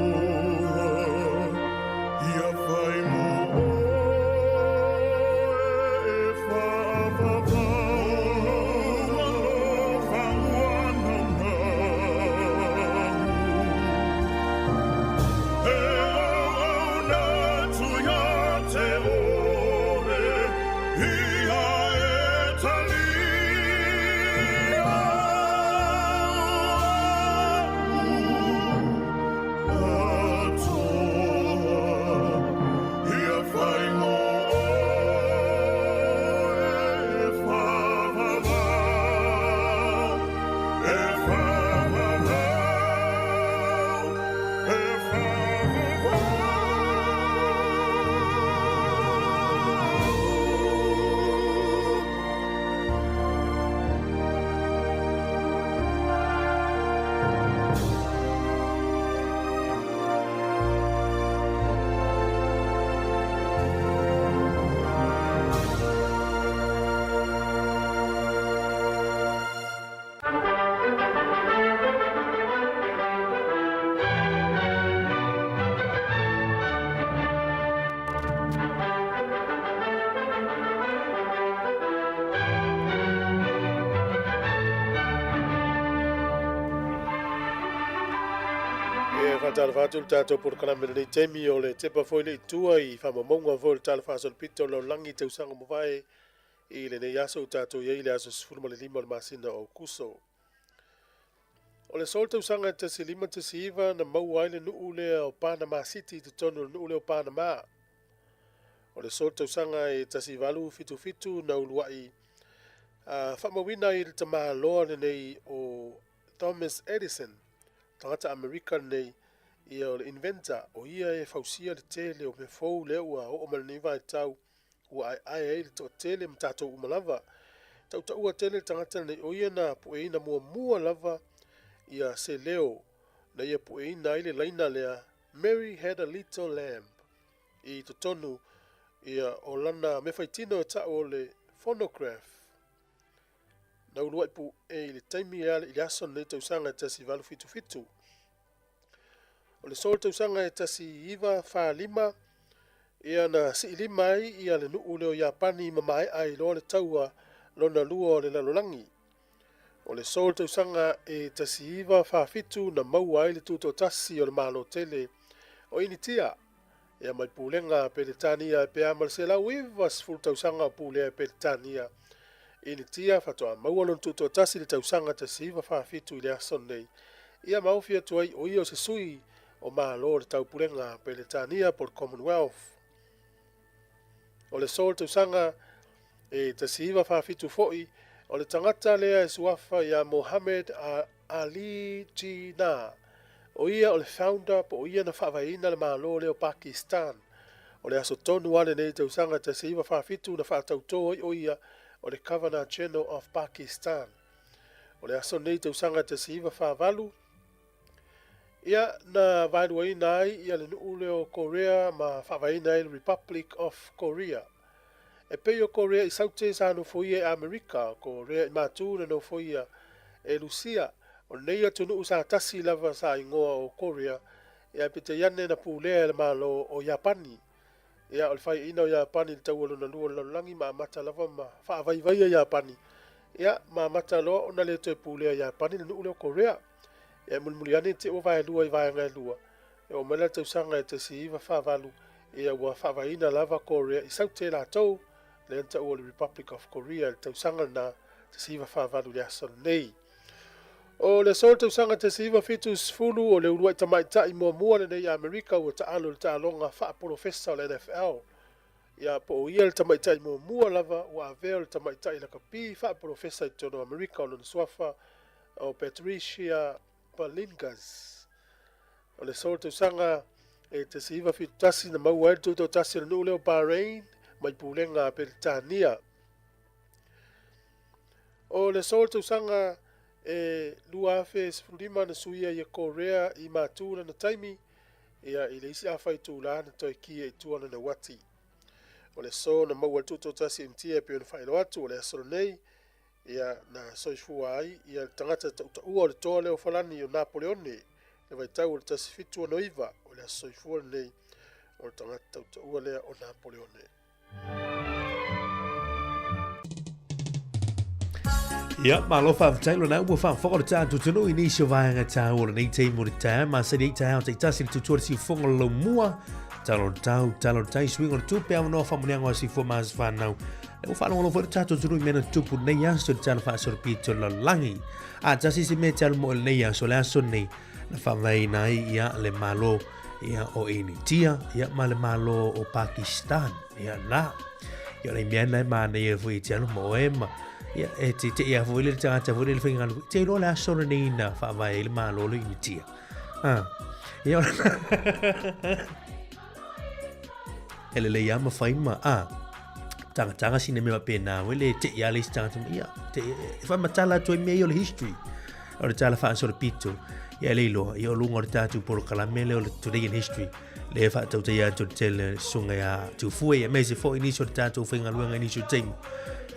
E faatalofa atu le tatou polokalame lenei taimi o le tepa foi le i tua i faamaumauga foi o le Tala Faasolopito o le Lalolagi i tausaga mavae i lenei aso ua tatou i ai i le aso 15 o le masina o Aokuso. O le aso le tausaga e 1519 na maua ai le nuu lea o Panama City i totonu o le nuu lea o Panama. O le aso le tausaga e 1877 na uluai faamauina ai le tamaloa lenei o Thomas Edison, tagata Amerika lenei, ia o le inventor, o ia e fausia le tele o mea fou lea ua oo mai lenei vaitau ua aeae ai le toatele ma tatou uma lava. Tautaua tele le tagata lenei, o ia na pueina muamua lava ia se leo na ia pueina ai le laina lea Mary had a little lamb i totonu ia o lana meafaitino e ta'u o le phonograph. Na ulua'i pu'e i le taimi e ala i le aso lenei tausaga e 1877. O le so tausaga e 1945 ia na si'ilima ai ia le nu'u lea o Iapani ma mae'a ai loa le taua lona lua o le lalolagi. O le so tausaga e 1947 na maua ai le tuto'atasi o le Malo tele o Initia ia mai pulega a Peretania pe a ma le 190 tausaga o pulea e Peretania. Initia faatoa maua lona tutoatasi i le tausaga 1947 i le aso lenei. Ia ma ofi atu ai o ia o se sui o Malo o le Taupulega a Peretania po o le Commonwealth. O le aso o le tausaga e 1947 foi, o le tagata lea e suafa ia Mohammed Ali Jinnah. O ia o le founder po o ia na faavaeina le Malo lea o Pakistan. O le aso tonu lava lenei tausaga 1947 na faatautō ai o ia o le Governor General of Pakistan. O le aso lenei tausaga 1948, ia na vaeluaina ai ia le nuu lea o Korea ma faavaeina ai le Republic of Korea. E pei o Korea i Saute sa nofoia e Amerika, o Korea i Matu na nofoia e Lusia. O lenei atunuu sa tasi lava sa igoa o Korea, ae peitai ane na pulea e le Malo o Iapani. Ia, o le faiaina o Iapani i le taua lona lua o le lalolagi ma amata lava ma faavaivaia Iapani. Ia, ma amata loa ona le toe pulea e Iapani le nuu lea o Korea. Ia, e mulimuli ane te i ua vaelua i vaega e lua. E oo mai la le tausaga e 1948, ia ua faavaeina lava Korea i Saute latou, lea na taua o le Republic of Korea i le tausaga lena 1948 i le aso lenei. O le aso o le tausaga 1970, o le uluai tamaitai muamua lenei a Amerika ua taalo i le taaloga faapolofesa o le NFL. Ia, po o ia le tamaitai muamua lava ua avea o le tamaitai lakapi faapolofesa i totonu o Amerika o lona suafa o Patricia Palingas. O le aso o le tausaga e 1971 na maua ai le tutoatasi o le nuu lea o Bahrain mai pulega a Peretania. O le aso o le tausaga e 2015 na suia ia Korea i Matu lana taimi, ia i le isi afa itula na toe ki ai i tua lana uati. O le aso na maua le tutoatasi e Initia e pei ona faailoa atu o le aso lenei Ia, na soifua ai ia le tagata tautaua o le toa lea o Falani o Napoleone i le vaitau o le 1769, o le aso soifua lenei o le tagata tautaua lea o Napoleone. Ia, malo faafetai lona ua faafofoga le tatou atunuu i nisi o vaega taua o lenei taimi o le taeao masani ai taeao taitasi le tutua le siufofoga o le laumua talo le tau talo le tai suiga o le tupe avanoa faamanuiaga o sifua ma aso fanau Le ua faalogologo foi le tatou atunuu i mea na tutupu lenei aso i le tala faasolopito o le lalolagi. A tasi se mea te alu mo lenei aso, le aso nei, na faavaeina ai ia le Malo ia o Initia ia ma le Malo o Pakistan. Ia na. Ia o le mea na e manaia foi te alu mo e ma ia e te te ia foi le tagata foi le faigalu. Te iloa le aso lenei na faavae ai le Malo o Initia. Ah. Ia E lelei lava ma fai ma, a, tagataga sina mea faapena foi le tei lava le isi tagata ma, ia, te, e faamatala atu ai mea ia o le history, o le tala faasolopito, ia le iloa, ia o luga o le tatou polokalame lea o le Today in History, lea e faatautaia atu le tele susuga ia Tufue, ia aemaise foi nisi o le tatou faigaluega i nisi o taimi,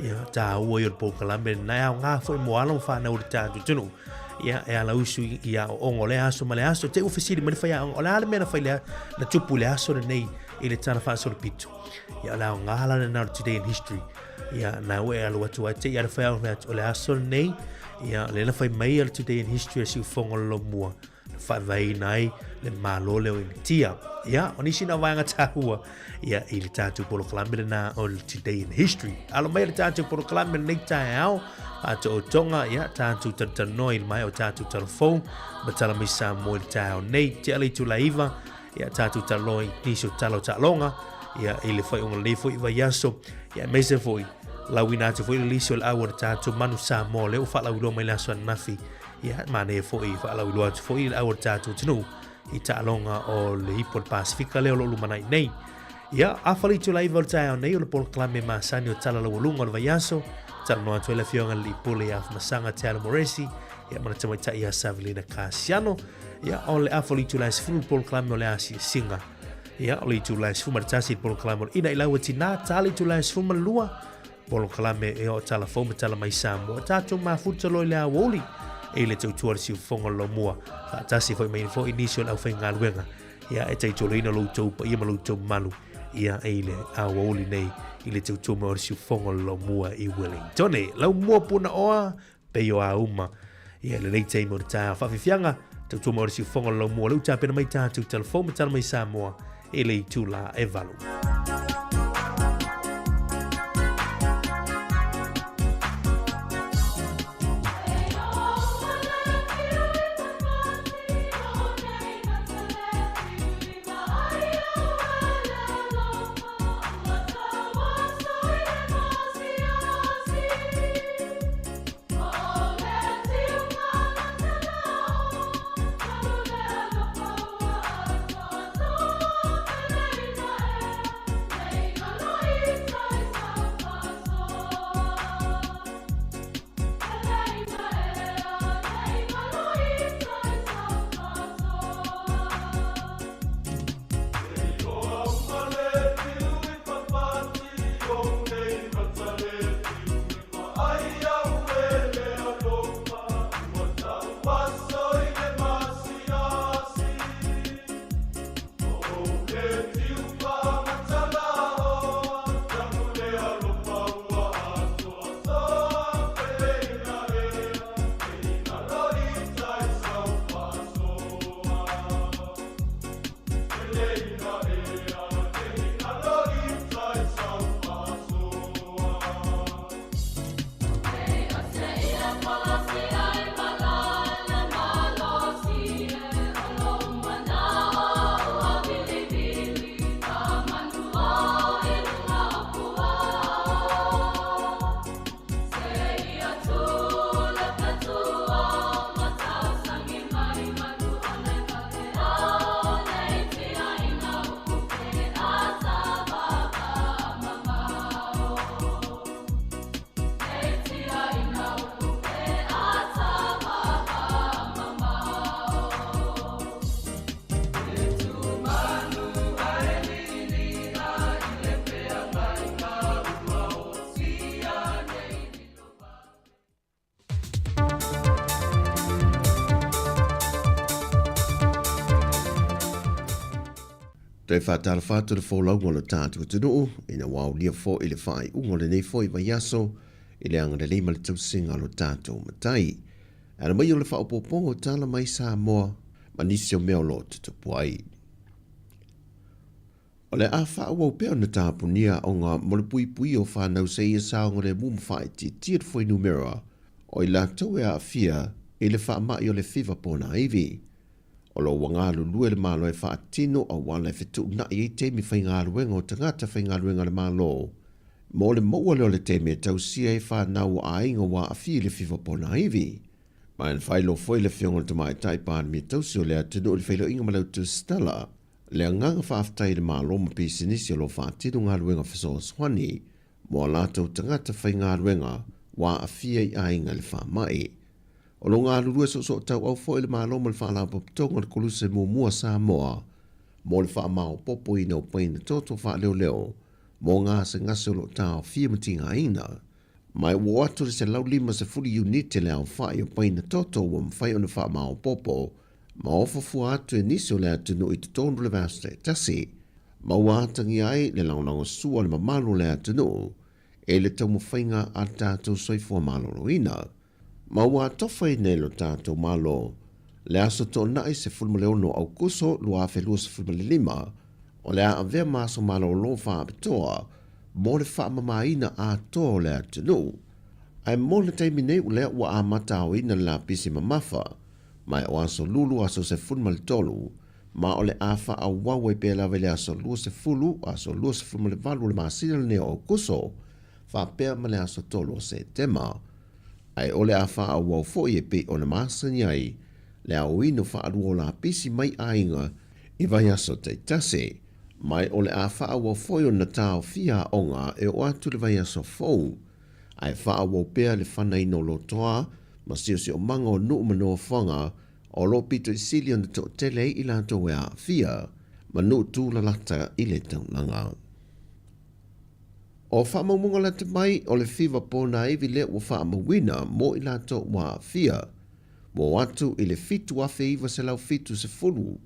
ia, taua ia o le polokalame lena, e aoga foi mo alo ma fanau o le tatou atunuu. Ia, e ala usu i aoaoga o lea aso ma le aso. Te ua fesili mai le faiaoga, o le a le mea na fai lea, na tupu i le aso lenei i le tala faasolopito. Ia, o le aoga la lena o le Today in History. Ia, na ua e alu atu ai te i a le faiaoga fai atu, o le aso lenei, ia, lea na fai mai a le Today in History a Siufogo o le Lomua. Na faavaeina ai le Malo lea o Initia. Ia, o nisi na vaega tāua, ia, i le tātou polokalame lena o le Today in History. Alo mai le tātou polokalame lenei taeao, faatoatoga, ia, tātou talatalanoa i le maea o tātou talafou, ma tala mai Samoa i le taeao nei. Te ala i tula iva, ia, tātou talanoa i nisi o tala o taaloga, ia, i le whaiunga lenei foi vaiaso, ia, aemaise foi, lauina atu foi le lisi o le au o le tātou manu Samoa, lea ua faalauiloa mai le aso ananafi, Ia, manaia foi, faalauiloa atu foi le au o le tatou atunuu i taaloga o le ipu o le Pasifika lea o lo o lumanai nei. Ia, afa le itula iva o le taeao nei o le polokalame masani o Tala Laualuga o le Vaiaso, talanoa atu ai le afioga i le Pule ia Afamasaga Te Moresi, ia ma le tamaitai ia Savelina Kasiano. Ia, o le afa o le itula e 10 le polokalame o le asiasiga. Ia, o le itula e 11 le polokalame o le ina i lau e tinā, tā le itula e 12, Polokalame e o tala fou ma tala mai Samoa. Tātou mafuta loa i le aoauli e le tautua le siufofoga o le laumua. Faatasi foi mai foi nisi o le aufaigaluega. Ia e taitoloina lo outou paia ma lo outou mamalu ia e i le aoauli nei i le tautua mai o le siufofoga o le laumua i Wellington. Laumua puna oa pei o auma. Ia lenei taimi o le taeao faafiafiaga, tautua mai o le siufofoga o le laumua lea ua tapena mai tatou tala fou ma tala mai Samoa i le itula e 8. Toe faatalofa atu le folauga o lo tatou atunuu ina ua aulia foi le faaiuga o lenei foi vaiaso i le agalelei ma le tausiga o lo tatou Matai. Ala mai o le faaopoopoga o tala mai Samoa ma nisi o mea o lo o tutupu ai. O le a faaauau pea ona tapunia aoga mo le puipuia o fanau seia saogalemu ma faaitiitia le fuainumera o i latou e aafia i le faamai o le fiva ponaivi. O lo o ua galulue le Malo e faatino auala e fetuunai ai taimi faigaluega o tagata faigaluega a le Malo mo le maua lea o le taimi e tausia ai fanau o aiga ua aafia i le fiva ponaivi. Ma e faailoa foi le Afioga i le Tamaitai Palemia tausi o le atunuu i le feiloaiga ma Lautu Stella Le agaga faafetai i le Malo ma pisinisi o lo o faatino galuega fesoasoani mo a latou tagata faigaluega ua aafia i aiga i le faamai. O lo o galulue soosootauau foi le Malo ma le Faalapotopotoga o le Koluse Muamua Samoa mo le faamaopoopoina o paina toto faaleoleo mo gasegase o lo o taofia ma tigaina. Ma e ua oo atu le 150 iunite le aofai o paina toto ua mafai ona faamaopoopo ma ofa fua atu e nisi o le atunuu i totonu o le vaiaso taitasi, ma ua atagia ai le lagolagosua o le mamalu o le atunuu i le taumafaiga a le tatou soifua maloloina, ma ua atofaina e lo tatou Malo Le aso Toonai 16 Aukuso 2025, o le a avea ma aso malōlō faapitoa mo le faamamāina atoa o le atunuu. Ae mo le taimi nei o lea ua amata aoina le lapisi mamafa, ma e o aso Lulu aso 13, ma o le a faaauau ai pea lava i le aso 20, aso 28 o le masina lenei o Aukuso, faapea ma le aso 3 o Setema. Ae o le a faaauau foi e pei ona masani ai le aoina o faalua o lapisi mai aiga i vaiaso taitasi. Mai o le a faaauau foi ona taofia aoga e oo atu i le vaiaso fou, ae faaauau pea le fanaina o lotoa ma siosiomaga o nuu ma nofoaga o lo o pito i sili ona toatele ai i latou e aafia ma nuu tulalata i le taulaga. O faamaumauga lata mai o le fiva ponaivi lea ua faamauina mo i latou ua aafia, ua oo atu i le 7,970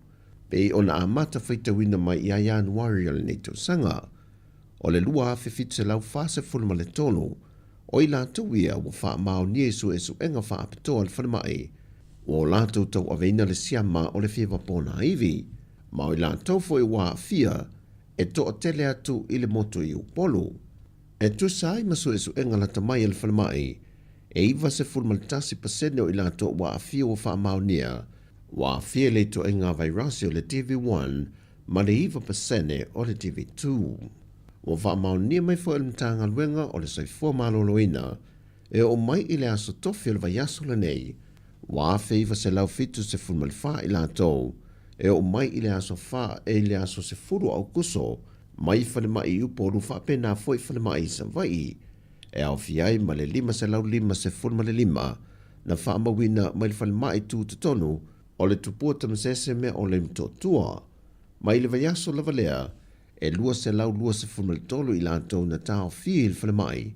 pei ona amata faitauina mai ia Ianuari o lenei tausaga. O le 2,743 o i latou ia ua faamaonia i suesuega faapitoa a le falemai, ua o latou tauaveina le siama o le fiva ponaivi, ma o i latou foi ua aafia e toatele atu i le motu i Upolu. E tusa ai ma suesuega lata mai a le falemai, e 91% o i latou ua aafia ua faamaonia, ua aafia i le ituaiga vairasi o le DV1 ma le 9% o le DV2. Ua faamaonia mai foi e le Matagaluega o le Soifua Maloloina e oo mai i le aso tofi o le vaiaso lenei, ua 1,974 i latou e oo mai i le aso 4 i le aso 10 o Aukuso mai falemai i Upolu faapena foi falemai i Savaii e aofia ai ma le 555 na faamauina mai le falemai tutotonu o le Tupua Tamasese mea o le Motootua. Mai le vaiaso lava lea e 223 i latou na taofia i le falemai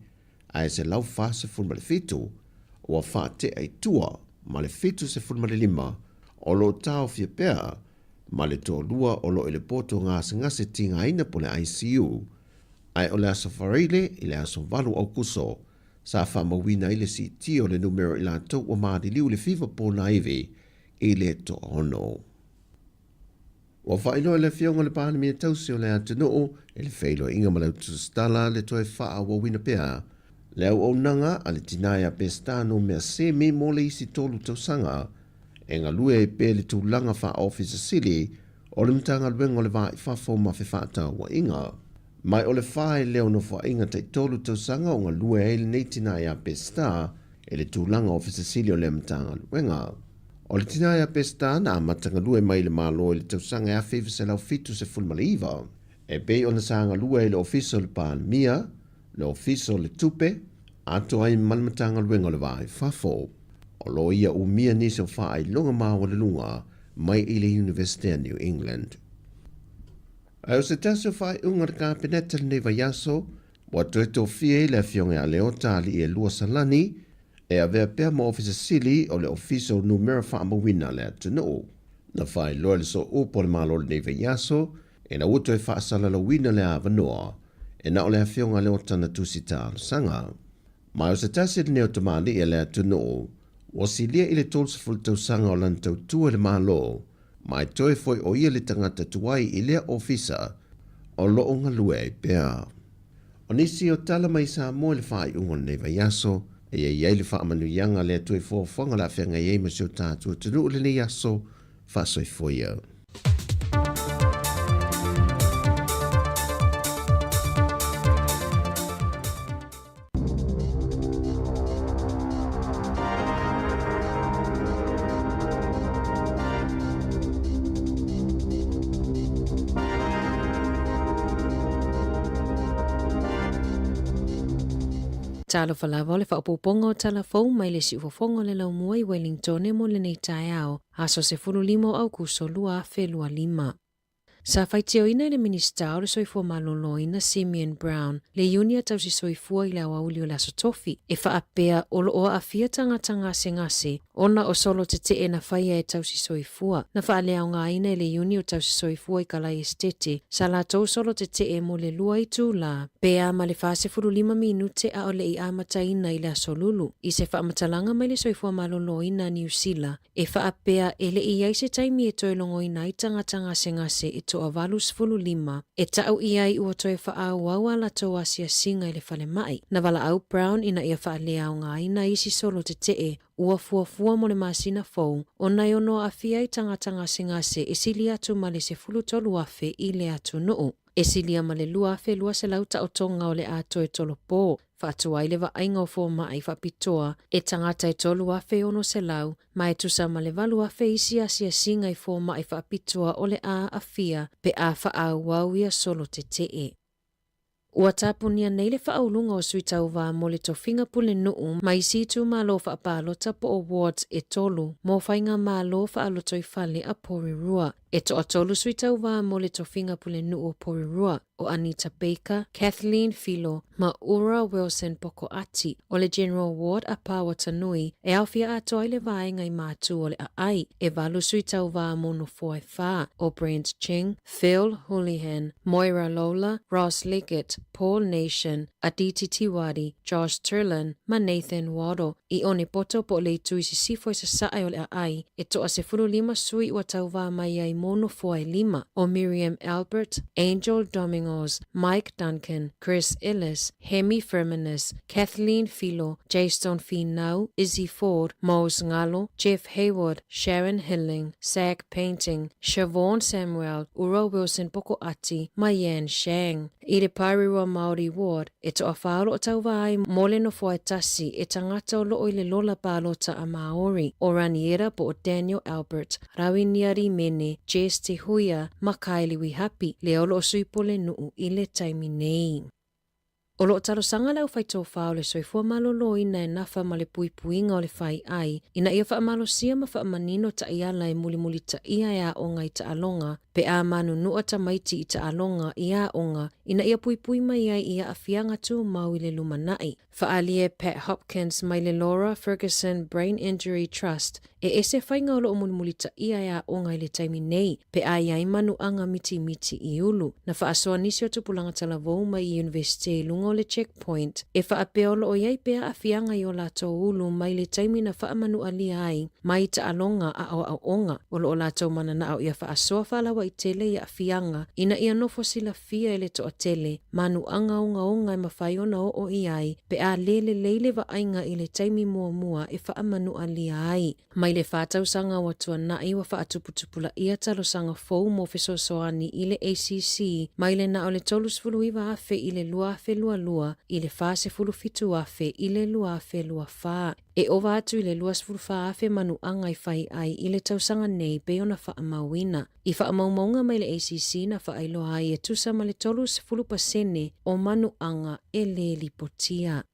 ae 147 ua faatea i tua ma le 75 o lo o taofia pea ma le toalua o lo o i le poto gasegase tigaina po le ICU, ae o le aso Faraile i le aso 8 Aukuso sa faamauina ai le siitia o le numera o i latou ua maliliu i le fiva ponaivi i le toaono. Ua faailoa e le Afioga i le Palemia tausi o le atunuu i le feiloaiga ma le autusitala le toe faaauauina pea le auaunaga a le tina ia Peseta Numea Semi mo le isi 3 tausaga e galue ai pea i le tulaga faa-Ofisa Sili o le Matagaluega o le Va i Fafo ma Fefaatauaiga. Mai o le fa e leo nofoaiga tai 3 tausaga o galue ai lenei tina ia Peseta i le tulaga Ofisa Sili o lea Matagaluega. O le tina ia Peseta na amata galue mai i le Malo i le tausaga e 1979, e pei ona sa galue ai i le Ofisa o le Palemia, le Ofisa o le Tupe, atoa ai ma le Matagaluega o le Va i Fafo. O lo o ia umia nisi o faailoga maualuluga mai i le Iunivesite a New England. Ae o se tasi o faaiuga a le Kapeneta lenei vaiaso, ua toe tofia ai le Afioga ia Leota Alii-e-lua Salani e avea pea ma Ofisa Sili o le Ofisa o Numera Faamauina a le atunuu. Na faailoa e le Sooupu o le Malo lenei vaiaso, ina ua toe faasalalauina le avanoa e na o le Afioga Leota na tusi talosaga. Ma o se tasi lenei o tamalii a le atunuu ua silia i le 30 tausaga o lana tautua i le Malo, ma e toe foi o ia le tagata tuai i lea ofisa o lo o galue ai pea. O nisi o tala mai Samoa i le faaiuga o lenei vaiaso, e i ai le faamanuiaga a le Atua i fuafuaga o le a feagai ai ma si o tatou atunuu i lenei aso faasoifoia. Talofa lava o le faaopoopoga o tala fou mai le siufofoga o le laumua i Wellingtone mo lenei taeao, aso 15 o Aukuso 2025. Sa faitioina e le Minisita o le Soifua Maloloina Simeon Brown le Iuni a Tausisoifua i le aoauli o le Aso Tofi e faapea o lo o aafia tagata gasegase ona o solo tetee na faia e Tausisoifua. Na faaleaogaina e le Iuni o Tausisoifua i Kalai Esetete sa latou solo tetee mo le 2 itulā pe a ma le 45 minute a o le i amataina i le Aso Lulu. I se faamatalaga mai le Soifua Maloloina a Niu Sila e faapea e le i i ai se taimi e toe logoina ai tagata gasegase e toa 85 e ta'u i ai ua toe faaauau a latou asiasiga i le falemai. Na valaau Brown ina ia faaleaogaina isi solo tetee ua fuafua mo le masina fou ona e ono aafia ai tagata gasegase e sili atu ma le 13,000 i le atunuu. E silia ma le 2,200 taotoga o le a toe tolopo, faatu ai le vaaiga o foma'i faapitoa e tagata e 3,600 ma e tusa ma le 8,000 isi asiasiga i foma'i faapitoa o le a aafia pe a faaauau ia solo tetee. Ua tapunia nei le faauluga o sui tauva mo le tofiga pulenuu ma isi itumalo faapalota po o wards e tolu mo faigamalo faalotoifale a Porirua. E toatolu sui tauva mo le tofiga pulenuu o Porirua, o Anita Baker, Kathleen Filo ma Ura Wilson Pokoati. O le General Ward a Pāwatanui e aofia atoa ai le vaega i Matu o le Aai. E valu sui tauva mo nofoa e fa, o Brent Ching, Phil Houlihan, Moira Lola, Ross Leggett, Paul Nation, Aditi Tiwari, Josh Turlin ma Nathan Waddle. I Onepoto po o le itu i sisifo i sasae o le aai, e toa 15 sui ua tauvā mai ai mo nofoa e lima, o Miriam Albert, Angel Domingos, Mike Duncan, Chris Ellis, Hemi Firminus, Kathleen Filo, Jaystone Finau, Izzy Ford, Mose Ngalo, Jeff Hayward, Sharon Hilling, Zach Painting, Siobhan Samuel, Ura Wilson Pokoati ma Yan Shang. I le Paerua Māori Ward, e toawhā o loo tauvā ai mo le nofoa e tasi e tagata o loo i le lola palota a Māori, o Raniera po o Daniel Albert, Rawinia Rimene, Jess Te Huia ma Kylie Wihapi, lea o loo sui pulenuu i le taimi nei. O loo talosaga le aufaitofā o le soifua maloloina e nafa ma le puipuiga o le faiai ina ia faamalosia ma faamanino taiala e mulimulitaia e aoga i taaloga pe a manunua tamaiti i taaloga i aoga ina ia puipui mai ai i aafiaga tumau i le lumana'i. Faaalia e Pat Hopkins mai le Laura Ferguson Brain Injury Trust e ese faiga o loo mulimulitaia e aoga i le taimi nei pe a i ai manuaga mitimiti i ulu. Na faasoa nisi o tupulaga talavou mai i Iunivesite i luga o le Checkpoint e faapea o loo i ai pea aafiaga i o latou ulu mai le taimi na faamanualia ai mai taaloga a aoaoga o loo latou mananao ia faasoa faalauaitele i aafiaga ina ia nofo silafia e le toatele manuaga ogaoga e mafai ona oo i ai pe a lē lelei le vaaiga i le taimi muamua e faamanualia ai. Mai le fa tausaga ua tuana'i ua faatuputupulaia talosaga fou mo fesoasoani i le ACC mai le na o le 39,000 i le 2022 i le 47,000 i le 2024. E ova atu i le 24,000 manuaga i fai ai i le tausaga nei pei ona faamauina. I faamaumauga mai le ACC na faailoa ai e tusa ma le 30% o manuaga e lē lipotia.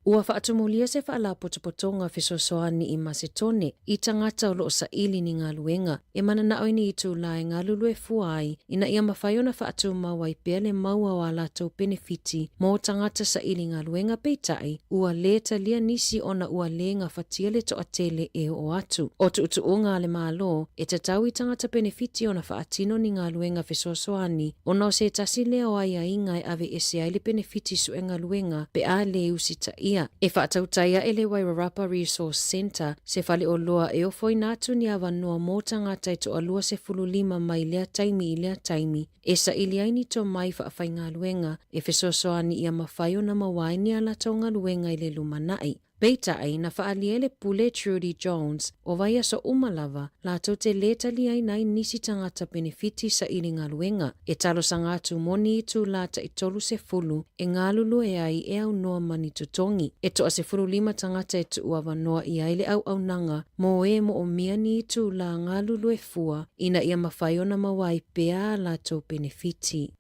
Ua faatumulia se faalapotopotoga fesoasoani i Masetone i tagata o loo saili ni galuega e mananao i ni itulā e galulue fua ai ina ia mafai ona faatumau ai pea le maua o a latou penefiti mo tagata saili galuega peitai ua lē talia nisi ona ua lē gafatia le toatele e oo atu. O tuutuuga a le Malo e tatau i tagata penefiti ona faatino ni galuega fesoasoani ona o se tasi lea o aiaiga e aveese ai le penefiti sue galuega pe a lē usitaia. E faatautai aʻe le Wairarapa Resource Centre se faleoloa e ofoina atu ni avanoa mo tagata e toalua 15 mai lea taimi i lea taimi e saili ai ni tomai faafaigaluega e fesoasoani ia mafai ona maua ai ni a latou galuega i le lumana'i. Peitai, na faaalia e le pule Trudy Jones, o vaiaso uma lava, latou te lē taliaina ai nisi tagata penefiti saili galuega e talosaga atu mo ni itulā taʻi 30 e galulue ai e aunoa ma ni totogi. E toa 15 tagata e tuu avanoa i ai le auaunaga mo e moomia ni itulā galulue fua ina ia mafai ona maua ai pea a latou penefiti.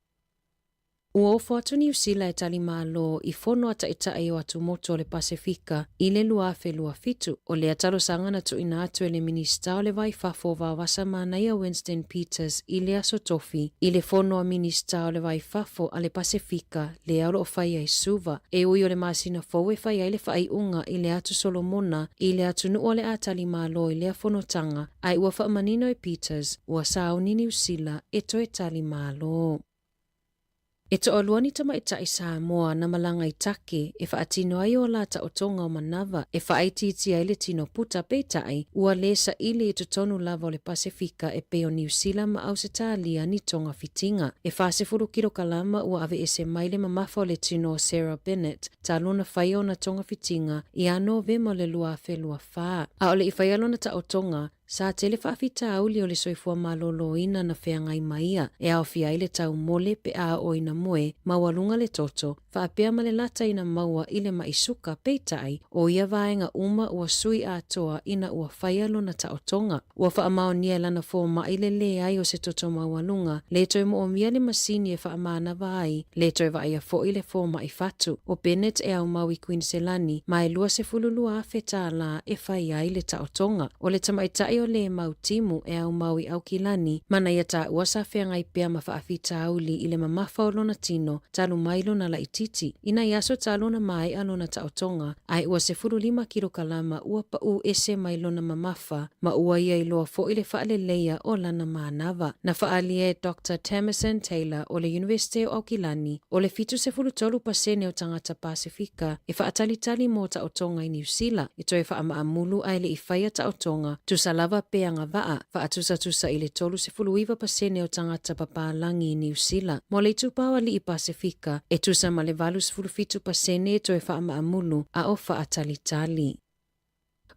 Ua ofo atu Niu Sila e tali malo i fono a taʻitaʻi o atumotu o le Pasefika i le 2027. O lea talosaga na tuuina atu e le Minisita o le Va i Fafo o Vaovasa Manaia Winston Peters i le Aso Tofi i le fono a Minisita o le Va i Fafo a le Pasefika lea o lo o fai ai Suva. E ui o le masina fou e fai ai le faaiuga i le Atu Solomona i le atunuu o le a tali malo i lea fonotaga, ae ua faamanino e Peters ua sauni Niu Sila e toe tali malo. E toalua ni tamaitai Samoa na malaga i Take e faatino ai o la taotoga o manava e faaitiitia ai le tino puta, peitai, ua lē saili i totonu lava o le Pasefika e pei o Niu Sila ma Ausetalia ni togafitiga. E 40 kilokalama ua aveese mai le mamafa o le tino o Sarah Bennett talu ona faia ona togafitiga ia Novema o le 2024. A o le i faia lona taotoga, Sa tele faafitauli o le soifua malōlōina na feagai ma ia, e aofia ai le taumole pe a oo ina moe, maualuga le toto, faapea ma le lata ina maua i le maʻi suka, peitai, o ia vaega uma ua sui atoa ina ua faia lona taotoga. Ua faamaonia e lana fomai le leai o se toto maualuga, le toe moomia le masini e faamanava ai, le toe vaaia foi le fomai fatu. O Bennett e aumau i Kuiniselani, ma e 22,000 tālā e fai ai le taotoga. O le tamaitai o Lemau Timu e aumau i Aukilani, ma na ia taua sa feagai pea ma faafitauli i le mamafa o lona tino talu mai lona laitiiti. I nai aso talu ona maea lona taotoga, ae ua 15 kilokalama ua paʻū ese mai lona mamafa ma ua ia iloa foi le faaleleia o lana manava. Na faaalia e Doctor Tamasin Taylor o le Iunivesite o Aukilani, o le 73% o tagata Pasefika e faatalitali mo taotoga i Niu Sila e toe faamaamulu ae le i faia taotoga, tusa lava pe agavaa, faatusatusa i le 39% o tagata papalagi i Niu Sila. Mo le itupa o alii Pasefika, e tusa ma le 87% e toe faamaamulu a o faatalitali.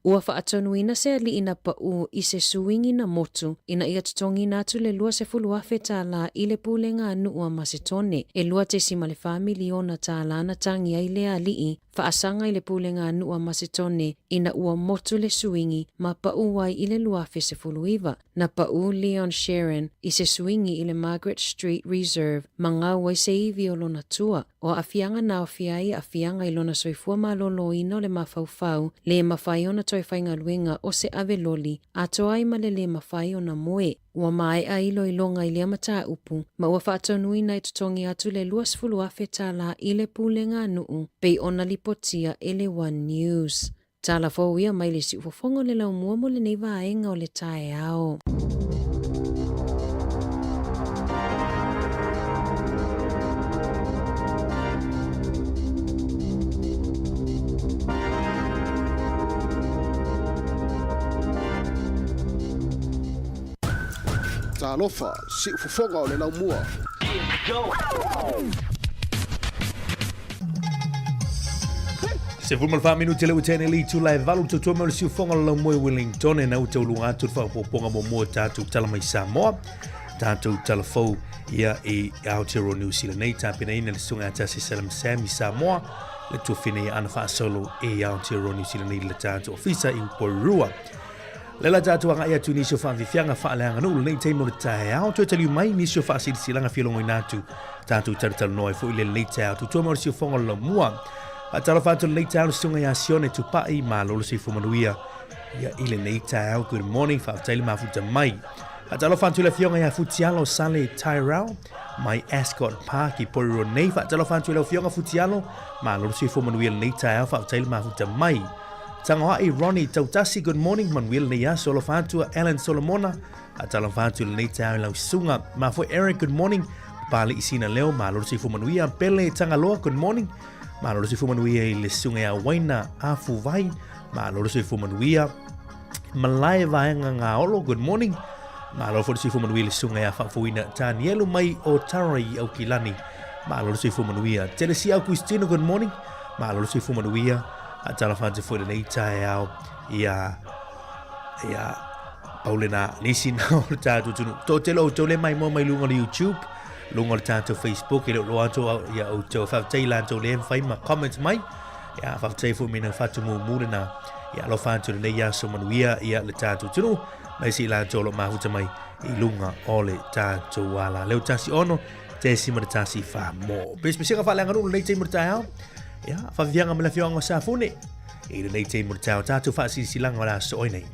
Ua faatonuina se alii na paʻū i se suiga na motu ina ia totogiina atu le 20,000 tālā i le pulega a nuu a Masetone. E 2.4 miliona tālā na tagi ai lea alii faasaga i le pulega a nuu a Masetone ina ua motu le suiga ma paʻū ai i le 2019. Na paʻū Leon Sheeran i se suiga i le Margaret Street Reserve ma gau ai se ivi o lona tua. O aafiaga na aofia ai aafiaga i lona soifua malōlōina o le mafaufau, le mafai ona toe faigaluega o se ave loli, atoa ai ma le lē mafai ona moe. Ua maea iloiloga i lea mataupu, ma ua faatonuina e totogi atu le 20,000 tālā i le pulega a nuu, pei ona lipotia e le One News. Tala fou ia mai le siufofoga o le laumua mo lenei vaega o le taeao. Talofa, siufofoga o le laumua. 14 minute le utene li itula e valu tautua mai o le siufoga o le laumua i Wellington e nau tauluga atu le faaopoopoga muamua o tatou tala mai Samoa tatou tala fou ia i Aotearoa New Zealand nei tapenaina le susuga ia Tasi Salam Sam i Samoa le tuafine ia ana faasolo i Aotearoa New Zealand nei le tatou ofisa i Porirua. Le la tatou agai atu i nisi o faafiafiaga faaleaganuu lenei taimi o le taeao. Toe taliu mai nisi o faasilasilaga fialogoina atu tatou talatalanoa ai foi le lenei taeao. Tutua mai o le siufofoga o le laumua. Faatalofa atu lenei taeao le susuga ia Sione Tupai, malo le soifua manuia ia i lenei taeao. Good morning, faafetai le mafuta mai. Faatalofa atu le afioga ia Futialo Sale Tyrell mai Ascot Park i Porirua nei. Faatalofa atu i le afioga Futialo, malo le soifua manuia lenei taeao, faafetai le mafuta mai. Tangoa'i Ronnie Tautasi, good morning, manuia lenei aso. Alofa atu a Alan Solomona, faatalofa atu i lenei taeao i lau susuga. Mafue Eric, good morning. Papali'i Sina Leo, malo le soifua manuia. Pele Tagaloa, good morning. Malo le soifua manuia i le susuga ia Waina Afuvai, malo le soifua manuia. Malae Vaega Gaolo, good morning. Malo foi le soifua manuia i le susuga ia Faafofoina Tanielu mai o Tara i Aukilani. Malo le soifua manuia. Telesia Augustino, good morning. Malo le soifua manuia. Faatalofa atu foi lenei taeao ia ia pau lena nisi na o le tatou atunuu. Toatele o outou le maimoa mai luga o le YouTube, luga o le tatou Facebook, e le o loa atu ia outou. Faafetai i latou le mafai ma comments mai. Ia, faafetai foi me na fatu mumu lena. Ia, alofa atu lenei aso manuia ia le tatou atunuu. Mai se i latou o lo o mafuta mai i luga o le tatou ala. Leo tasi ono, .14 mo. Pesepesega faaleaganuu lenei taimi o le taeao. Ia, faafiafiaga ma le afioaga o Safune i lenei taimi o le taeao. Tatou faasilasilaga o le aso oi nei.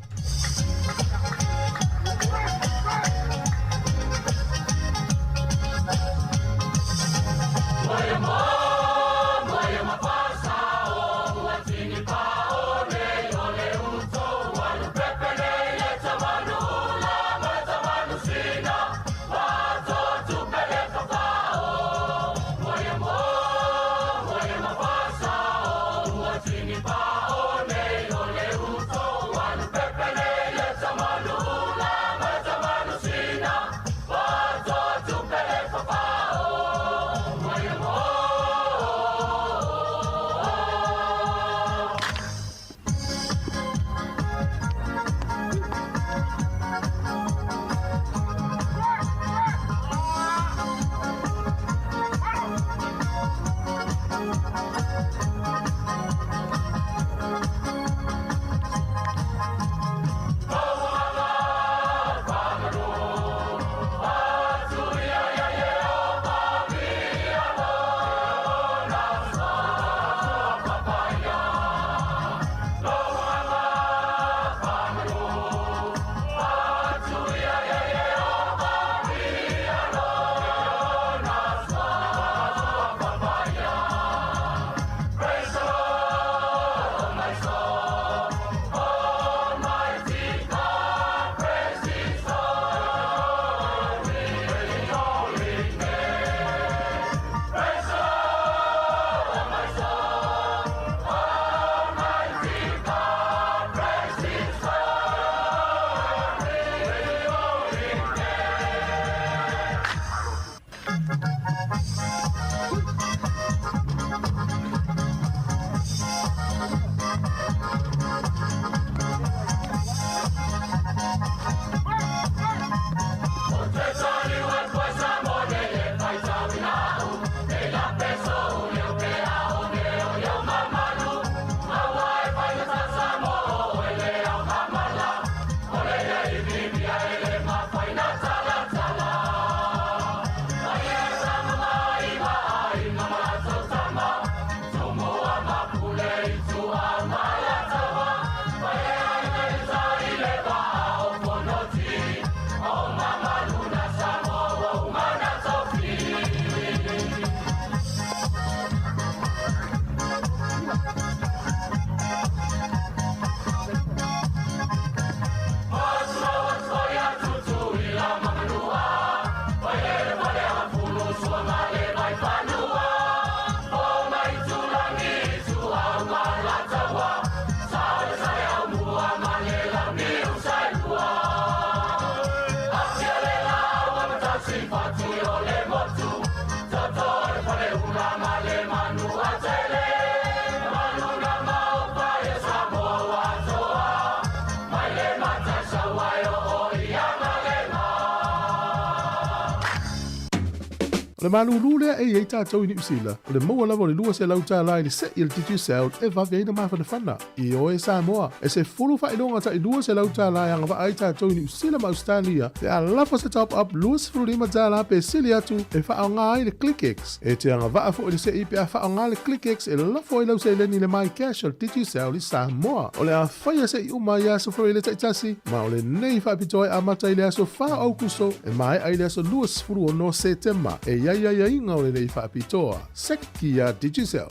O le malūlū lea e i ai tatou i Niu Sila, o le maua lava o le $200 i le se'i a le Digicel e vave ai ona mafanafana. Ioe Samoa, e 10 faailoga tai $200 e agavaa ai tatou i Niu Sila ma Ausetalia pe a lafo se top-up $25 pe sili atu e faaaoga ai le ClickX. E te agavaa foi le se'i pe a faaaoga le ClickX e lafo ai lau seleni i le MyCash a le Digicel i Samoa. O le a faia se'i uma i aso Faraile taitasi, ma o lenei faapitoa e amata i le aso 4 o Aukuso e maea i le aso 26 Setema. E i ai aiaiga o lenei faapitoa. Seki iā Digicel.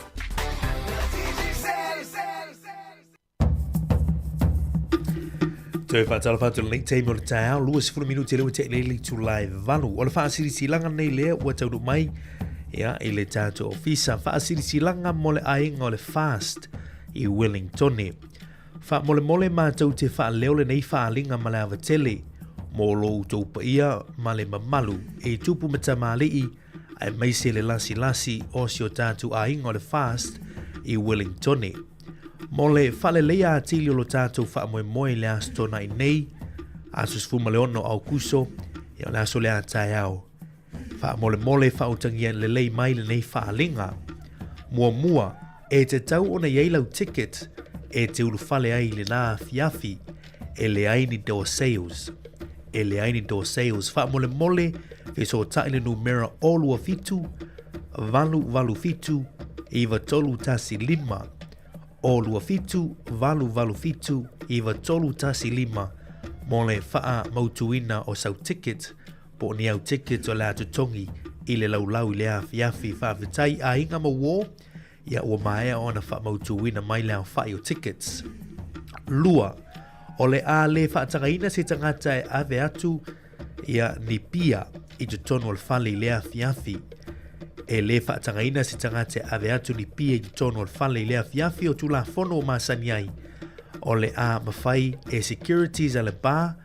Toe faatalofa atu lenei taimi o le taeao, 20 minuti lea ua tea i le itula e 8. O le faasilasilaga nei lea ua taunuu mai ia, i le tatou ofisa. Faasilasilaga mo le aiga o le Fast i Wellingtone. Faamolemole matou te faaleo lenei faaaliga ma le ava tele mo lo outou paia ma le mamalu e tupu ma tamalii aemaise le lasilasi o si o tatou aiga o le Fast i Wellingtone. Mo le faaleleia atili o lo tatou faamoemoe i le Aso Toonai nei, aso 16 Aokuso, ia o le aso lea a taeao. Faamolemole faautagia lelei mai lenei faaaliga. Muamua, e tatau ona i ai lau ticket e te ulufale ai i lena afiafi, e leai ni door sales. E leai ni door sales. Faamolemole Fesootai le numera 027 887 9315. 027 887 9315 mo le faamautuina o sau ticket po o ni au ticket o le a totogi i le laulau i le afiafi. Faafetai aiga ma uō, ia ua maea ona faamautuina mai le aofai o tickets. 2. O le a le faatagaina se tagata e ave atu ia ni pia i totonu o le fale i le afiafi. E le faatagaina se tagata e ave atu ni pia i totonu o le fale i le afiafi o Tulafono o masani ai. O le a mafai e securities a le bar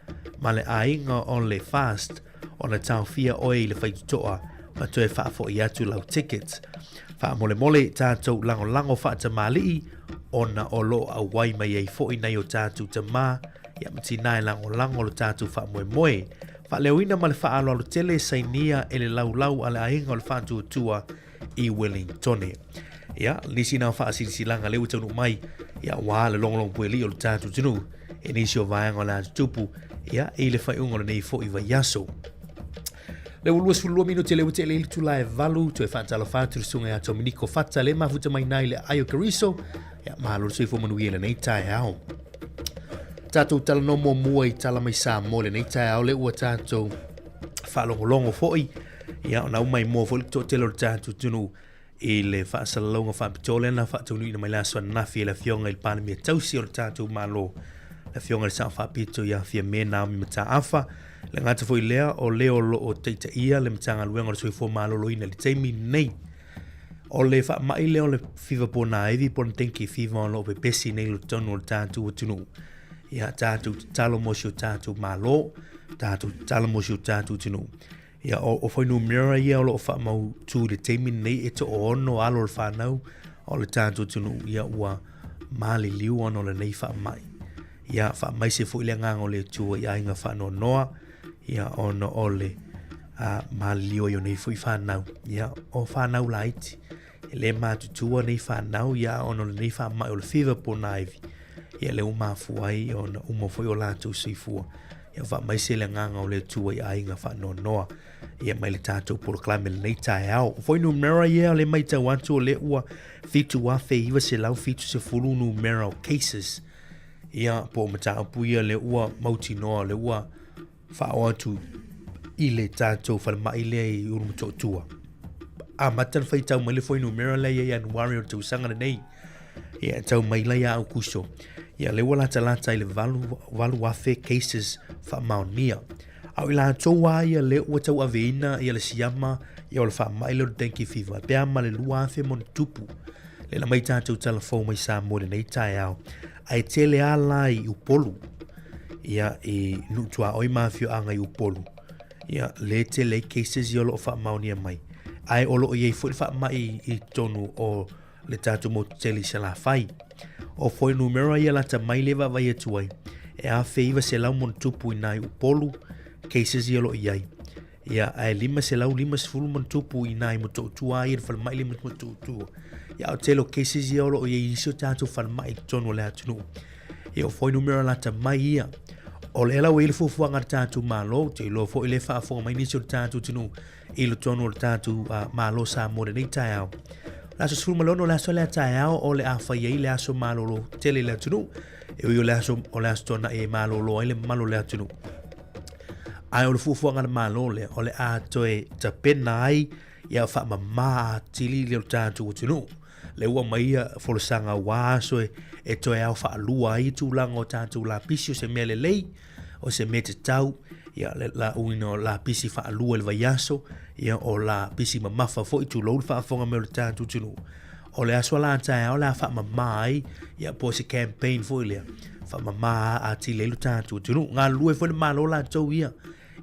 ma le aiga o le fast ona taofia oe i le faitotoa ma toe faafoi atu lau ticket. Faamolemole tatou lagolago faatamalii ona o lo o auai mai ai foi nai o tatou tamā ia ma tinā e lagolago lo tatou faamoemoe. Faaleoina ma le faaaloalo tele sainia e le laulau a le aiga o le Faatuatua i Wellingtone. Ia, nisi na o faasilasilaga lea ua taunuu mai, ia ua le logologo puelii o le tatou atunuu i nisi o vaega o le a tutupu, ia, i le faaiuga o lenei foi vaiaso. Le ua 22 minute le ua tele i le tula e valu, toe faatalofa atu le susuga ia Tominiko Fata le mafuta mai nai le aai o Keriso, ia malo le soifua manuia i lenei taeao. Tatou talanoa muamua i tala mai Samoa i lenei taeao le ua tatou faalogologo foi, ia ona uma i mua foi le toatele o le tatou atunuu i le faasalalauga faapitoa lea na faataunuuina mai le aso ananafi e le Afioga i le Palemia tausi o le tatou Malo, le Afioga i le Sao Faapito ia Fiame Naomi Mataafa. Le gata foi lea o le o lo o taitaia le Matagaluega o le Soifua Maloloina i le taimi nei. O le faamai lea o le fiva ponaivi po o le dengue fever o lo o pepesi nei i totonu o le tatou atunuu. Ia tatou tatalo mo si o tatou Malo, tatou tatalo mo si o tatou atunuu. Ia, o, o fuainumera ia o lo o faamautu i le taimi lenei e toaono alo o le fanau o le tatou atunuu, ia ua maliliu ona o lenei faamai. Ia, faamaise foi le agaga o le Atua i aiga faanoanoa, ia, ona o le a, maliliu ai o nei foi fanau. Ia, o fanau laiti, e le matutua nei fanau, ia, ona o lenei faamai o le fever po o naivi, ia lea ua mafua ai ona uma foi o latou soifua. Ia faamaise le agaga o le Atua i aiga faanoanoa ia mai le tatou polokalame lenei taeao. O fuainumera ia o le matau atu o lea ua 7,970 numera o cases ia po o mataupu ia lea ua mautinoa lea ua faaoo atu i le tatou falemai lea i Ulumotootua. Amata na faitau mai le fuainumera lea ia Ianuari o le tausaga lenei. Ia, e tau mai la ia Aukuso. Ia, lea ua latalata i le 8,000 cases faamaonia. A o i latou lava ia lea ua tauaveina ia le siama ia o le faamai lea o le dengue fever, pe a ma le 2,000 ma ona tupu. Lea na mai tatou tala fou mai Samoa i lenei taeao. Ae tele lava la i Upolu, ia, i nuu tuaoi ma afioaga i Upolu, ia, lea e tele ai cases ia o lo o faamaonia mai. Ae o lo o i ai foi le faamai i totonu o le tatou motu tele i Salafai. O fuainumera ia lata mai lea e vaavaai atu ai, e 1,900 ma ona tupu i nai Upolu cases ia o lo o i ai. Ia, ae 550 ma ona tupu i nai Motootua ia le falemai lea i Motootua. Ia, a o le tele o cases ia o lo o i ai i isi o tatou falemai i totonu o le atunuu. Ia, o fuainumera lata mai ia. O lea la ua i ai le fuafuaga a le tatou Malo, ou te iloa foi o lea e faafofoga mai nisi o le tatou atunuu i totonu o le tatou Malo Samoa i lenei taeao. O le aso 16 o le aso lea taeao o le a fai ai le aso malolo tele i le atunuu. E ui o le aso, o le aso tuanai e malolo ai le mamalu o le atunuu. Ae o le fuafuaga a le Malo lea, o le a toe tapena ai ia faamama atili le o le tatou atunuu. Lea ua aumai ia folasaga ua aso e, e toe ao faalua ai tulaga o tatou lapisi o se mea lelei, o se mea tatau, ia le lauina o lapisi faalua i le vaiaso, ia o lapisi mamafa foi, tulou le faafofoga mai o le tatou atunuu. O le aso la taeao o le a faamama ai, ia po o se campaign foi lea, faamama atili ai lo tatou atunuu. Galulue foi le Malo latou ia,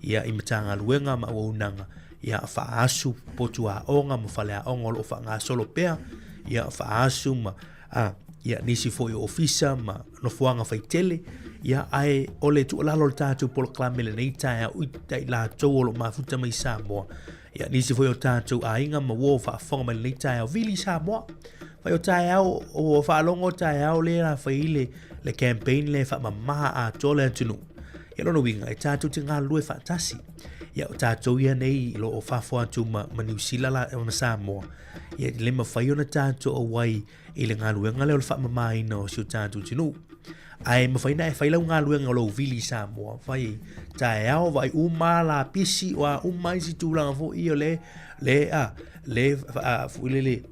ia i Matagaluega ma auaunaga, ia faaasu potu aoga ma faleaoga o lo o faagasolo pea, ia faaasu ma a, ia nisi foi o ofisa ma nofoaga faitele, ia ae o le tuualalo o le tatou polokalame lenei taeao i tai latou o lo o mafuta mai Samoa, ia nisi foi o tatou aiga ma uo faafofoga mai lenei taeao, vili Samoa. Fai o taeao, o faalogo taeao lea la fai le, le campaign lea e faamama atoa le atunuu. Ia lona uiga, e tatou te galulue faatasi. Ia, o tatou ia nei i lo o fafo atu ma, ma Niu Sila la, ma Samoa, ia e le mafai ona tatou auai i le galuega lea o le faamamaina o si o tatou atunuu. Ae mafai ona e fai lau galuega o lou vili i Samoa, fai taeao, vaai uma lapisi, o a uma isi tulaga foi ia le, le, a, le, a, foi lele,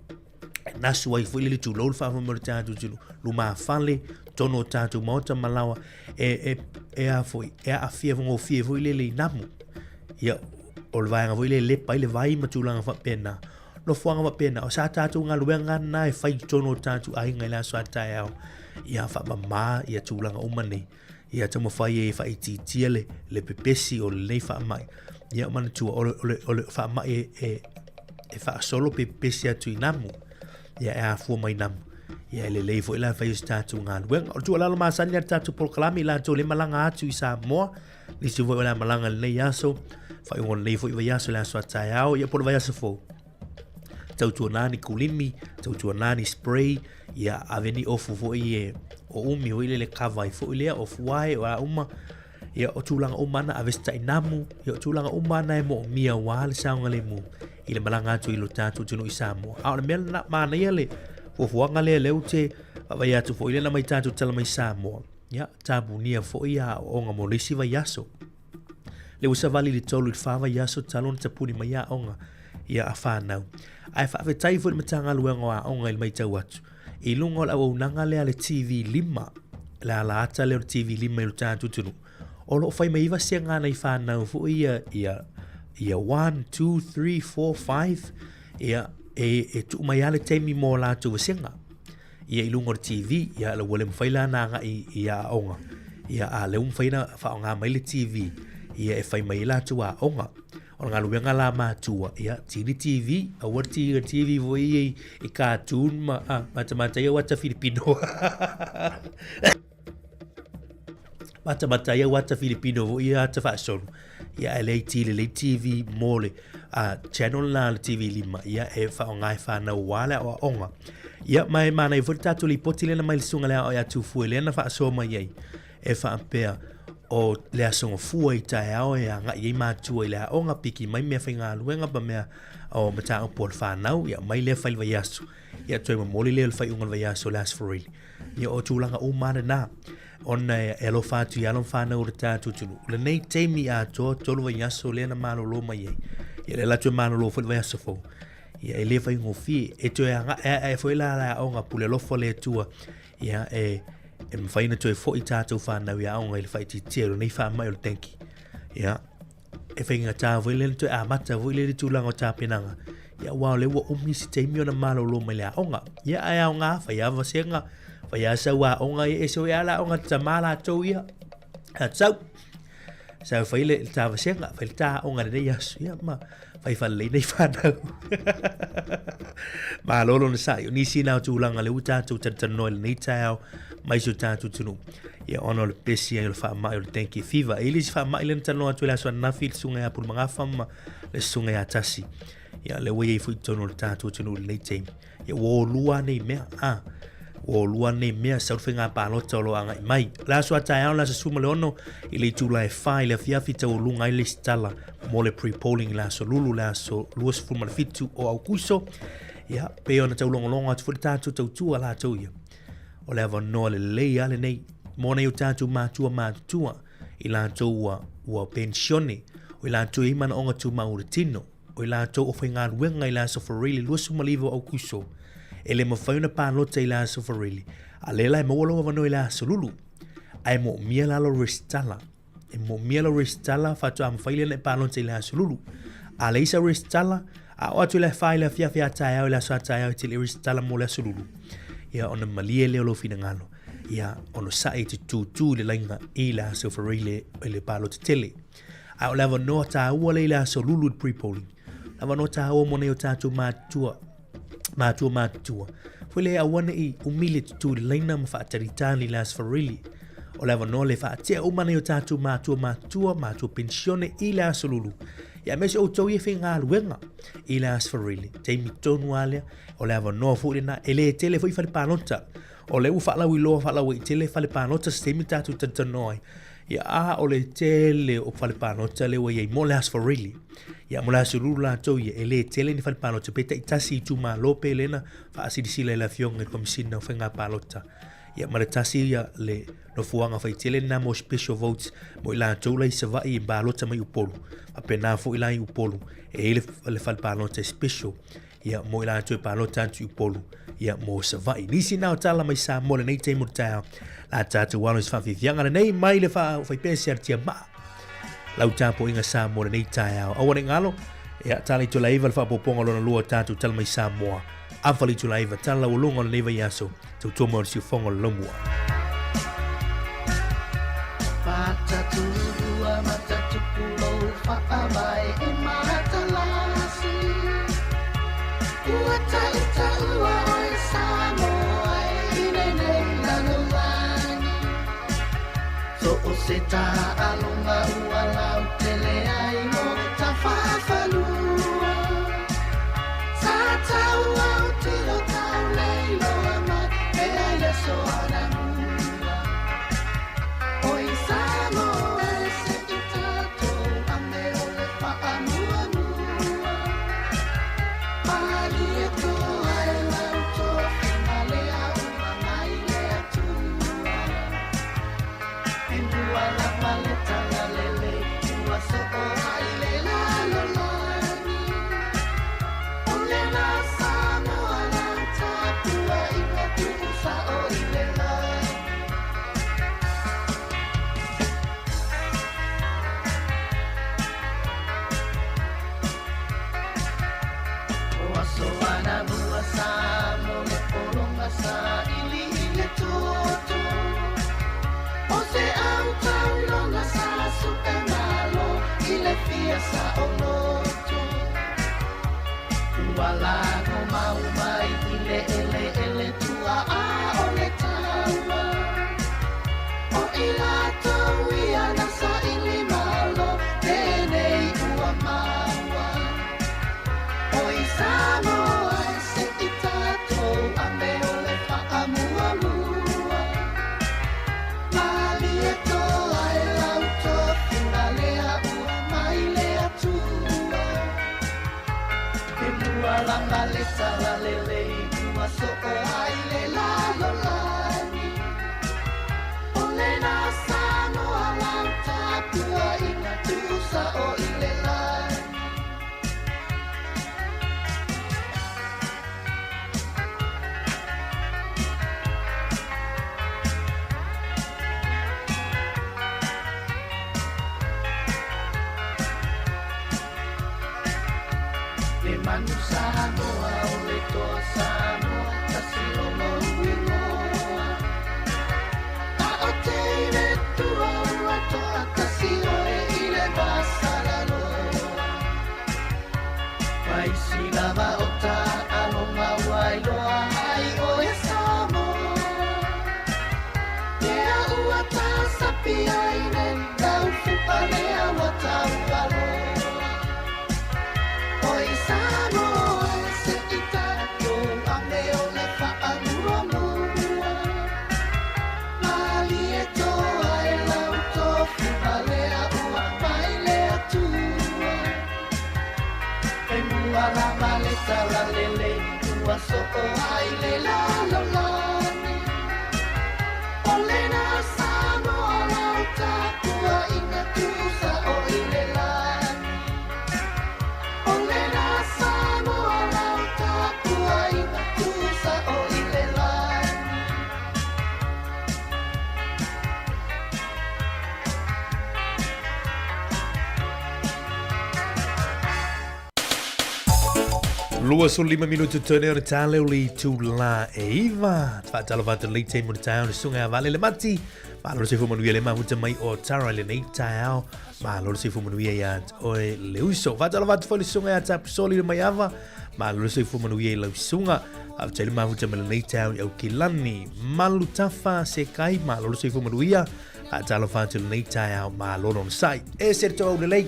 nasu ai foi lele tulou le faafofoga o le tatou atunuu, lumafale, totonu o tatou maota ma laoa, e, e, e a foi, e aafia gofie foi lele i namu. Ia, o le vaega foi lele lepa ai le vai ma tulaga faapena. Nofoaga faapena, o sa tatou galuega na e fai i totonu o tatou aiga i le aso a taeao, ia faamama ia tulaga uma nei. Ia taumafai ai e faaitiitia le, le pepesi o lenei faamai. Ia manatua, o le, o le, o le faamai e, e, e faasolo pe pepesi atu i namu. Ia e afua mai namu. Ia e lelei foi la fai o se tatou galuega. O le tuualalo masani a le tatou polokalame i latou le malaga atu i Samoa, nisi foi o le a malaga i lenei aso, faaiuga o lenei foi vaiaso le aso a taeao, ia po o le vaiaso fou. Tautuana ni kulimi, tautuana ni spray, ia ave ni ofu foi e o umi foi lele kava ai foi lea, ofu ae, o a uma, ia o tulaga uma ana ave se tainamu, ia o tulaga uma ana e moomia aua le saogalemu i le malaga atu i lo tatou atunuu i Samoa. A o le mea lena, manaia le fuafuaga lea lea ou te vaavaai atu foi lea na mai tatou tala mai Samoa, ia tapunia foi aoaoga mo le isi vaiaso. Le ua savali i le 3 i le 4 vaiaso talu ona tapuni mai aoga ia a whānau. Ae faafetai foi le Matagaluega o Aoga i le matau atu i luga o le auaunaga lea a le TV 5, le ala ata lea o le TV 5 i lo tatou atunuu, o lo o fai mai ai vasega a nai whānau foi ia, ia, ia 1, 2, 3, 4, 5, ia, e, e tuu mai lava le taimi mo latou vasega. Ia i luga o le TV, ia ua le mafai la ona agai i aoga, ia a lea ua mafai ona faaaoga mai le TV, ia e fai mai ai latou aoga. O le galuega la a matua, ia tini TV, aua le tini TV foi ia i cartoon ma a, matamata ia ata Filipino. Matamata ia ata Filipino foi ia ata faasolo. Ia ae leai ti lelei TV mo le a, channel la le TV 5, ia e faaaoga e whānau wā le aoaoga. Ia ma e manaia foi le tatou lipoti lea na mai le susuga le ao ia Tufue lea na faasoa mai ai e faapea o le aso gafua i taeao e agai ai matua i le aoga, piki mai mea faigaluega ma mea o mataupu o le whānau, ia mai lea fai le vaiaso. Ia toe momoli lea o le faaiuga o le vaiaso o le Aso Faraile. Ia o tulaga uma lena. Ona e alofa atu i alo ma whānau o le tatou atunuu. O lenei taimi atoa, 3 vaiaso lea na malolo mai ai. Ia lea la toe malolo foi le vaiaso fou. Ia e le faigofie. E toe agae ae foi la le aoga pule alofa le Atua. Ia e, e mafai ona toe foi tatou whānau i aoga i le whaititia o lenei faamai o le dengue. Ia, e faigata foi lea na toe amata foi lea i le tulaga o tapenaga. Ia aua o lea ua umi se taimi ona malolo mai le aoga. Ia ae aoga, fai lava vasega, fai lava sau aoga, ia ese foi lava le aoga a tama latou ia. A sau, sau fai le ta vasega, fai le ta aoga i lenei aso, ia ma fai faalelei nei whanau. Malo lona sa'i. O nisi na o tulaga lea ua tatou talatalanoa i lenei taeao mai si o tatou atunuu. Ia ona o le pesi ai o le faamai o le dengue fever. E le isi faamai lea na talanoa atu i le aso ananafi i le susuga ia Pulemagafa ma le susuga ia Tasi. Ia lea ua i ai foi i totonu o le tatou atunuu i lenei taimi. Ia ua olua nei mea. Ah, ua olua nei mea sau le faiga palota o lo o agai mai. O le aso a taeao le aso 16 i le itula e 4 i le afiafi taualuga ai le isi tala mo le pre-polling i le aso Lulu le aso 27 o Aukuso. Ia, pei ona taulogologo atu foi le tatou tautua latou ia. O le avanoa lelei lava lenei mo nai o tatou matua matutua i latou ua, ua penisione, o i latou e i ai manaoga tumau o le tino, o i latou o faigaluega i le Aso Faraile 29 o Aukuso, e le mafai ona palota i le Aso Faraile, a lea la e maua lou avanoa i le Aso Lulu. Ae moomia la lou resitala. E moomia lou resitala faatoa mafai lea ona e palota i le Aso Lulu. A leai sau resitala, a oo atu i le 4 i le afiafi a taeao i le aso a taeao e te le i resitala mo le Aso Lulu, ia ona malie lea o lou finagalo, ia onosai e te tūtū i le laina i le Aso Faraile i le palota tele. A o le avanoa tāua lea i le aso lulu i le pre-polling. Le avanoa tāua mo nei o tātou mātua, mātua mātua. Foi le aua nei umi le tutū i le laina ma faatalitali i le aso Faraile. O le avanoa le faatea uma nei o tātou mātua mātua, mātua pensione i le aso lulu. Ia aemaise outou ia faigaluega i le aso Faraile. Taimi tonu lava lea, o le avanoa foi lena, e le tele foi fale palota. O lea ua faalauiloa faalauaitele fale palota se taimi tatou talatalanoa ai. Ia, a o le tele o fale palota lea ua i ai mo le Aso Faraile. Ia, mo le Aso Lulu latou ia, e le tele ni fale palota, pe taitasi itumalo pe lena faasilasila e le Afioga i le Komesina o Faiga Palota. Ia, ma le tasi ia le nofoaga faitele lena mo special votes mo i latou la i Savaii e palota mai Upolu. Faapena foi la i Upolu, e i ai le, le fale palota e special ia mo i latou e palota atu i Upolu ia mo Savaii. Nisi na o tala mai Samoa lenei taimi o le taeao. La tatou alo i se faafiafiaga lenei mai le faafaipese a le tiamaa. Lau tapuaiga Samoa lenei taeao. Aua ne i galo, ia tala i Tolaiva le faapopoga lona lua o tatou tala mai Samoa. Afa le Tolaiva, tala laualuga o lenei vaiaso. Tautua mai o le siufofoga o le laumua. Mataturua, matatupu lou faavae e matalasi. Ua tautaua oe Samoa e i lenei lalolagi. So o se taaloga ua lautele ai mo tafafalua. Sa taua autilo tauleiloa mai pea i aso anamua. Oi Samoa e se i tatou ame o le faamuamua. Malie toa e lau tofiga lea ua mai le Atua. E mua lava le talalelei ua soo ai le lalolagi. O lena Samoa lau tapuaiga tuusao i le lagi. O aso anamua sa mo le pologa sa ili i le toto. O se au tauloga sa su'e malo i le fia saoloto. Ua lago mau mai i le eleele tua'a o le taua. O i latou ia na saili malo lenei ua maua. Oi Samoa e se i tatou ame o le faamuamua. Malie toa e lau tofiga lea ua mai le Atua. E mua lava le talalelei ua soo ai le lalolagi. O lena Samoa lau tapuaiga tuusao i le lagi. Le manu Samoa o le toa Samoa tasi o lou igoa. A o teine tua ua toatasi oe i le vasalaloa. Vaisi lava o taaloga ua iloa ai oe Samoa. Lea ua tasapi ai le taufu'a lea ua taualoa. Oi Samoa e se i tatou ame o le faamuamua. Malie toa e lau tofiga lea ua mai le Atua. E mua lava le talalelei ua soo ai le lalolagi. O lena Samoa lau tapuaiga tuusao i le lagi. O lena Samoa lau tapuaiga tuusao i le lagi. 25 minutu tone o le tāleo le itulā e iva. Te whaatalofa atu lenei taimi o le taeao le sunga a vale le mati. Malo le soifua manuia le mafuta mai o Tara i lenei taeao. Malo le soifua manuia ia oe le uso. Whaatalofa atu foi le sunga ia Tapusoli le maiava. Malo le soifua manuia i lau sunga. Faafetai le mafuta mai lenei taeao i Aukilani. Malu tafa se kai. Malo le soifua manuia. Faatalofa atu lenei taeao. Malo lona sai. E se te au lelei.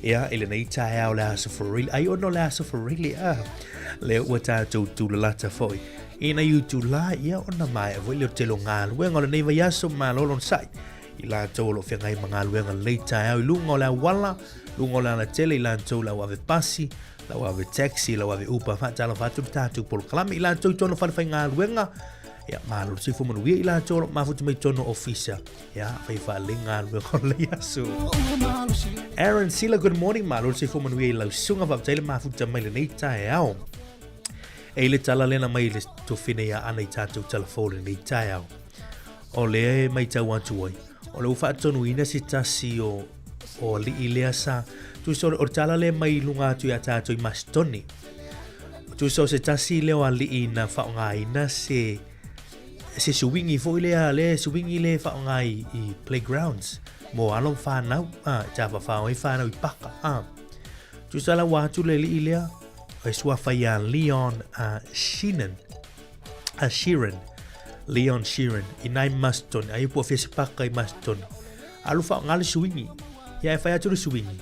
Ia, i lenei taeao le aso Farili. Ai ono le aso Farili, ah. Le ua tātou tūlalata foi. Ina i utu la, ia ona maea foi le o te lo galuega o lenei vaiaso, malo lona sai. I latou o lo o feagai ma galuega lelei taeao i luga o le auala, luga o le alatele, i latou le au ave pasi, le au ave taxi, le au ave Uber, faatalofa atu le tatou polokalame i latou i tonu fale faigaluega, ia malo le soifua manuia i latou o lo o mafuta mai tonu ofisa, ia fai faalelei galuega o lenei aso. Aaron Sila, good morning, malo le soifua manuia i lau susuga, faafetai le mafuta mai lenei taeao. E i le tala lena mai le tofina ia ana i tatou talafou lenei taeao. O lea e matau atu ai, o le ua faatonuina se tasi o, o alii lea sa, tusa o le tala lea mai luga atu ia tātou i Masitoni. Tusa o se tasi lea o alii na faaaogaina se, se suingi foi lea, le suingi lea e faaaoga i, i playgrounds mo alo ma whānau, a, e tāwhawhao ai whānau i paka, a. Tusa la ua atu le alii lea, e suafa ia Leon Sheenan, a Sheeran, Leon Sheeran, i nai Maston, ai po fia paka i Maston. Alu fa ngali suingi. Ia e fai atu le suingi.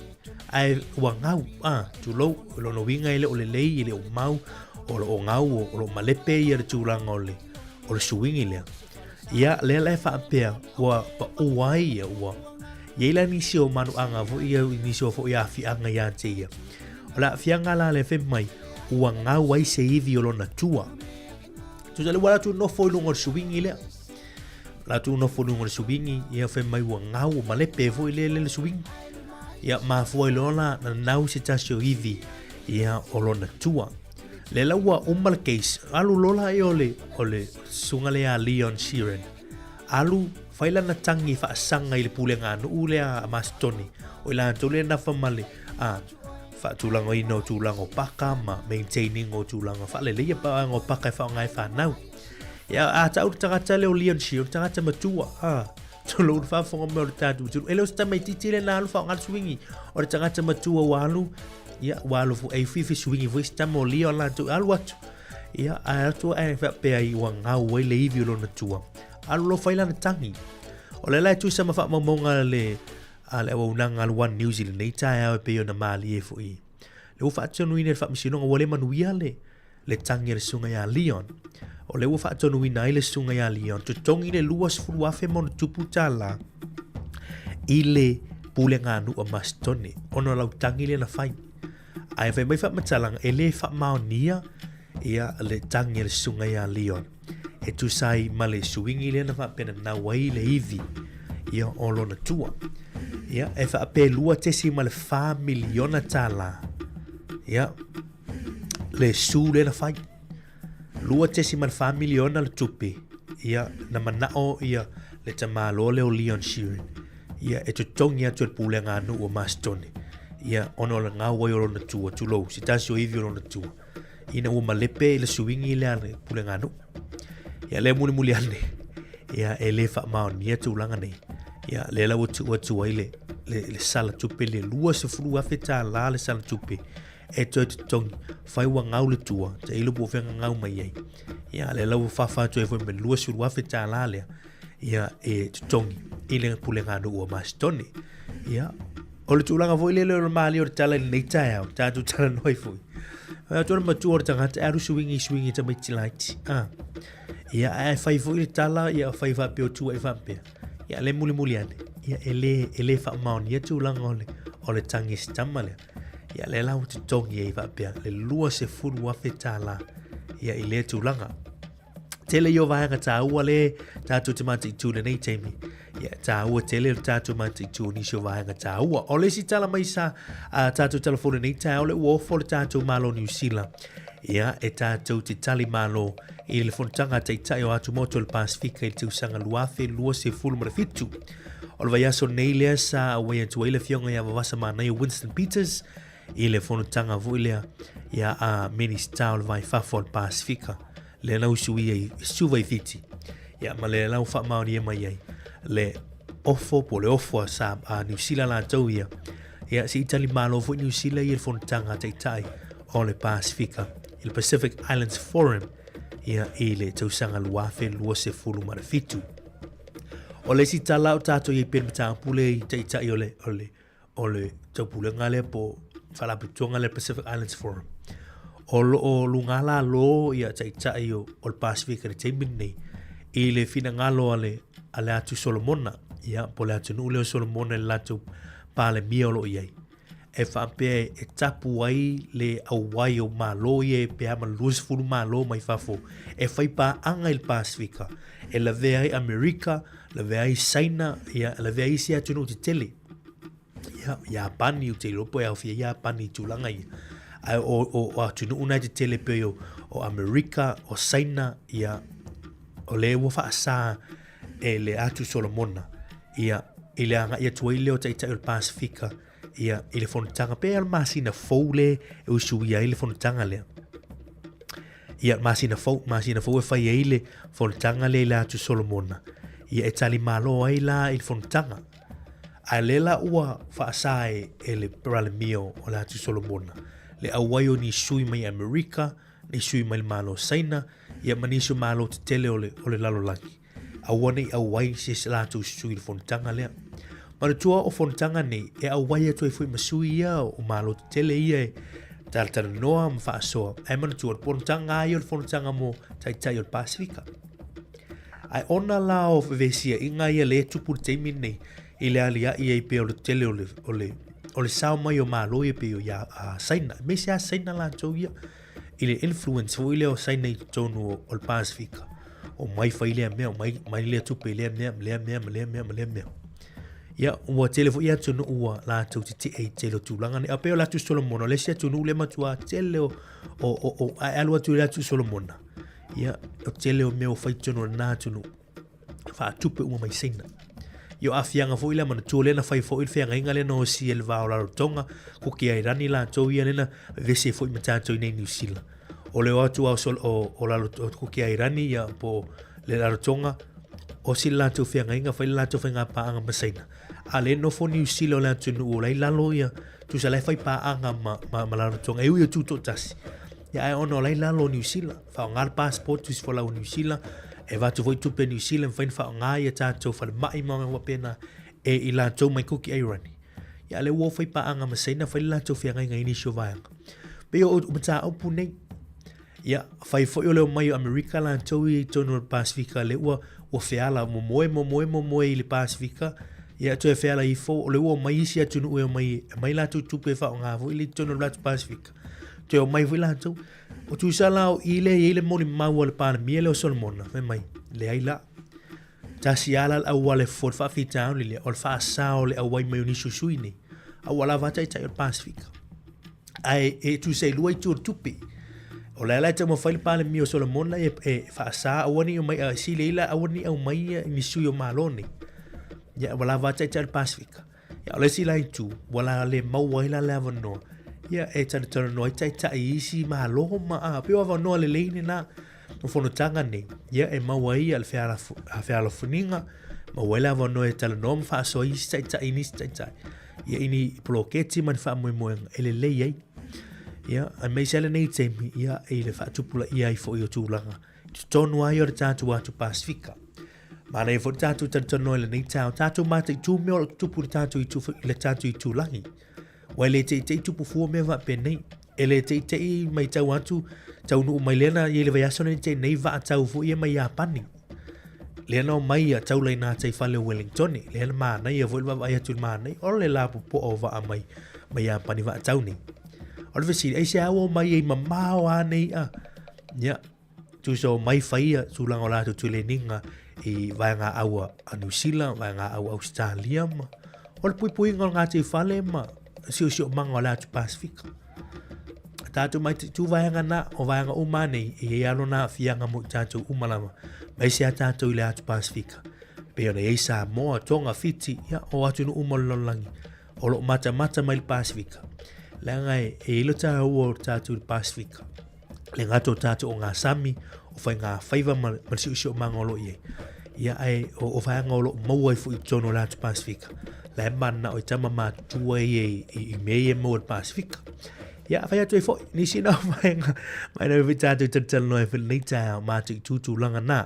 Ai ua ngau, a, tulou, lona uiga e le o lelei, e le o mau, o lo o ngau, o lo o malepe ia le tulaga o le, o le suingi lea. Ia, lea la e faapea, ua paʻu ai ia, ua, i ai la nisi o manuaga foi ia, nisi o foi aafiaga ia te ia. O le aafiaga la lea fai mai, ua gau ai se ivi o lona tua. Tusa le ua latou nofo i luga o le suingi lea. Latou nofo i luga o le suingi, ia fai mai ua gau, ua malepe foi lea le suingi. Ia mafua ai loa la na nau se tasi o ivi ia o lona tua. Le la ua uma le case, alu loa la ia o le, o le susuga lea a Leon Sheeran. Alu, fai lana tangi faasaga i le pulega nuu lea a Masitoni. O i latou lea nafa ma le, a, faatulagaina o tulaga o paka ma maintaining o tulaga faaleleia paeaga o paka e faaaoga ai fanau. Ia, a tau le tagata lea o Leon Shear, o le tagata matua, a, tulou le faafofoga mai o le tatou atunuu. E le o se tamaitiiti lea na alu faaaoga le suingi, o le tagata matua ua alu, ia, ua alu foi, e fifi suingi foi se tama o Leon latou, alu atu. Ia, ae atu ae faapea ai ua gau ai le ivi o lona tua. Alu loa fai lana tangi. O lea la e tusa ma faamaumauga le a le auaunaga a le One News i lenei taeao e pei ona malie foi. Le ua faatonuina e le Faamasinoga ua le manuia le, le tangi a le susuga ia Leon. O lea ua faatonuina ai le susuga ia Leon totogi le 20,000 ma ona tupu tālā i le pulega nuu a Masitone ona o lau tangi lea na fai. Ae fai mai faamatalaga e le faamaonia ia le tangi a le susuga ia Leon e tusa ai ma le suingi lea na faapea na nau ai le ivi ia o lona tua. Ia, e faapea 2.4 miliona tālā. Ia, le su lea na fai. 2.4 miliona le tupe. Ia, na manao ia le tamāloa lea o Leon Sheeran. Ia, e totogi atu e le pulega a nuu o Masitone. Ia, ona o le gau ai o lona tua, tulou, se tasi o ivi o lona tua. Ina ua malepe i le suingi lea a le pulega a nuu. Ia, lea mulimuli ane, ia, e le faamaonia tulaga nei. Ia, lea la ua tuu atu ai le, le, le sala tupe le 20,000 tālā le sala tupe e toe totogi, fai ua gau le tua, tailo po o fea gau mai ai. Ia, lea la ua fafa atu ai foi ma le 20,000 tālā lea, ia, e totogi i le pulega nuu o Masitone. Ia, o le tulaga foi lele o le malie o le tala i lenei taeao, tatou talanoa ai foi. Atu le matua o le tagata, e alu suingi suingi tamaiti laiti. Ah. Ia, ae fai foi le tala, ia fai faapea o tuuai faapea. Ia, le mulimuli ane, ia, e le, e le faamaonia tulaga o le, o le tangi se tama lea. Ia, lea la ua totogi ai faapea, le 20,000 tālā, ia, i lea tulaga. Tele ia o vaega tāua le tātou te mataitū lenei taimi. Ia, tāua tele le tātou mataitū nisi o vaega tāua. O le isi tala mai sa a tātou telefoni nei taeao le ua ofo le tātou Malo Niu Sila. Ia, e tātou te tali malo i le fonotaga a Taitai o Atumotu o le Pasifika i le tausaga 2027. O le vaiaso nei lea sa auai atu ai le afioga ia Vavasa Manaia Winston Peters i le fonotaga foi lea ia a Minista o le Vai Fafo o le Pasifika lea na usuia i Suva i Fiti. Ia ma le lau faamaonia mai ai le ofo po le ofo a, sa, a Niu Sila latou ia. Ia se i tali malo foi Niu Sila i le fonotaga a Taitai o le Pasifika i le Pacific Islands Forum ia i le tausaga 2027. O le isi tala o tātou i pei mataupu le i Taitai o le, o le o le taupulega lea po faalapotopotoga lea Pacific Islands Forum. O lo o luga lalo ia taitai o, o le Pasifika i le taimi lenei i le finagalo a le, a le atu Solomona. ia, po o le atunuu lea o Solomona i le latou Palemia o lo o i ai, e faapea e tapu ai le auai o Malo ia pe a ma le 20 Malo mai fafo e fai paaga i le Pasefika, e lavea ai Amerika, lavea ai Saina, ia, lavea ai isi atunuu tetele. Ia, Iapani, ou te iloa po e aofia Iapani i tulaga ia. Ae o, o, o atunuu na e tetele pei o, o Amerika, o Saina, ia, o lea ua faasā e le Atu Solomona, ia, i le agai atu ai lea o Taitai o le Pasefika, ia, i le fonotaga, pei o le masina fou le e usuia ai le fonotaga lea. Ia, masina fou, masina fou e fai ai le fonotaga lea i le Atu Solomona, ia, e tali malo ai la i le fonotaga. Ae lea la ua faasā e, e le Palemia o le Atu Solomona, le auai o ni sui mai Amerika, ni sui mai le Malo Saina, ia ma nisi o malo tetele o le, o le lalolagi. Aua ne i auai se isi latou sui i le fonotaga lea. Manatua o fonotaga nei, e auai atu ai foi ma sui ia o malo tetele ia e talatalanoa ma faasoa. Ae manatua, o le fonotaga lava ia o le fonotaga mo taitai o le Pasefika. Ae ona la o fevesiaiga ia lea e tupu i le taimi lenei, i le aliaʻi ai pea o le tele o le, o le, o le sao mai o Malo ia pei o ia a Saina, aemaise lava Saina latou ia, i le influence foi lea o Saina i totonu o, o le Pasefika. Omai fai lea mea, omai mai lea tupe i lea mea, ma lea mea, ma lea mea, ma lea mea. Ia, ua tele foi atunuu ua latou tete'e i tele o tulaga nei. A pei o le atu Solomona, o le isi atunuu lea matua tele o, o, o, o, ae alu atu i le atu Solomona. Ia, o tele o mea o fai totonu o lena atunuu. Faatupe uma mai Saina. Ia o aafiaga foi lea manatua lea na fai foi le feagaiga lea na osia i le va o Rarotonga, Kuki Airani latou ia lea na vevesi ai foi ma tatou i nei Niu Sila. O le o atu o, o, o, Lalo, o Kuki Airani ia po le Rarotonga, osi le latou feagaiga, fai le latou faiga paaga ma Saina. A le nofo Niu Sila o le atunuu o la i lalo ia, tusa la e fai paaga ma, ma, ma Rarotonga, e ui o tutoatasi. Ia ae ona o la i lalo o Niu Sila, faaaoga le passport tusi folau o Niu Sila, e avatu foi tupe a Niu Sila, e mafai ona faaaoga ia tatou falemai ma mea faapena e i latou mai Kuki Airani. Ia a lea ua o fai paaga ma Saina, fai le latou feagaiga i nisi o vaega. Pei o mataupu nei, ia fai foi o le omai o Amerika latou ia i totonu o le Pasefika, lea ua, ua feala, momoe, momoe, momoe i le Pasefika, ia toe feala ifo, o lea ua omai isi atunuu e omai, e aumai latou tupe e faaaoga foi lea i totonu o le latou Pasefika. Toe omai foi latou. O tusa la o i lea e i ai le molimau a le Palemia lea o Solomona, fai mai, leai la. Tasi lava la le auala e fofo ai le faafitauli lea, o le faasa o le auai mai o nisi o sui nei, a ua lava taitai o le Pasefika. Ae e tusa e lua itu o le tupe. O la e la e taumafai le Palemia o Solomona e, e faasa aua ne i omai, a sili ai la aua ne i aumai ia ni sui o Malo nei. Ia, ua lava taitai o le Pasefika. Ia, o le isi la itu, ua la le maua ai la le avanoa, ia, e talatalanoa ai taitai i isi Malo ma, a, pei o avanoa lelei lena o fonotaga nei, ia, e maua ai le fealofaniga, maua ai le avanoa e talanoa ma faasoa ai isi taitai i nisi taitai, ia, i ni poloketi ma ni faamoemoega e lelei ai. Ia, aemaise lava lenei taimi, ia, i le faatupulaia ai foi o tulaga i totonu ai o le tatou atu Pasefika. Manaia foi le tatou talatalanoa i lenei taeao, tatou mataitu mea o lo o tutupu i le tatou itu, i le tatou itulagi. Ua e le teitei tupu fua mea faapenei. E le teitei matau atu, taunuu mai lea na i le vaiaso lenei tei nei vaa tau foi ia mai Iapani. Lea na omai ia taula i nā tai fale o Wellingtone. Lea na manaia foi le vaavaai atu i le manaia. O le lapopoa o vaa mai, mai Iapani vaa tau nei. O le fesili, aisea ua omai ai mamao a nei a? Ia, Tusa o mai fai ia tulaga o latou tueleniga i vaega aua a Niu Sila, vaega aua Ausetalia ma o le puipuiga o le Ngāti Whale ma siosiomaga o le atu Pasifika. Tātou mai te tū vaega nā, o vaega uma nei, e iai alo nā aafiaga mo i tātou uma lava, mai se a tātou i le atu Pasifika. Pei ona iai Samoa, Tonga, Fiti, ia, o atunuu uma o le lalolagi, o lo o matamata mai le Pasifika. Leaga e, e iai lo tāua o tātou i le Pasifika. Le gata o tātou o ngā sami, o whai ngā whaiva ma, ma le siosiomaga o lo o i ai. Ia ae o, o vaega o lo o maua ai foi i totonu o le atu Pasifika. La e mananao i tama matutua ia i, i, i mea ia e maua i le Pasifika. Ia, whai atu ai foi, nisi na o vaega, mai nau foi tātou talatalanoa ai foi lenei taeao, mātou i tūtūlanga nā.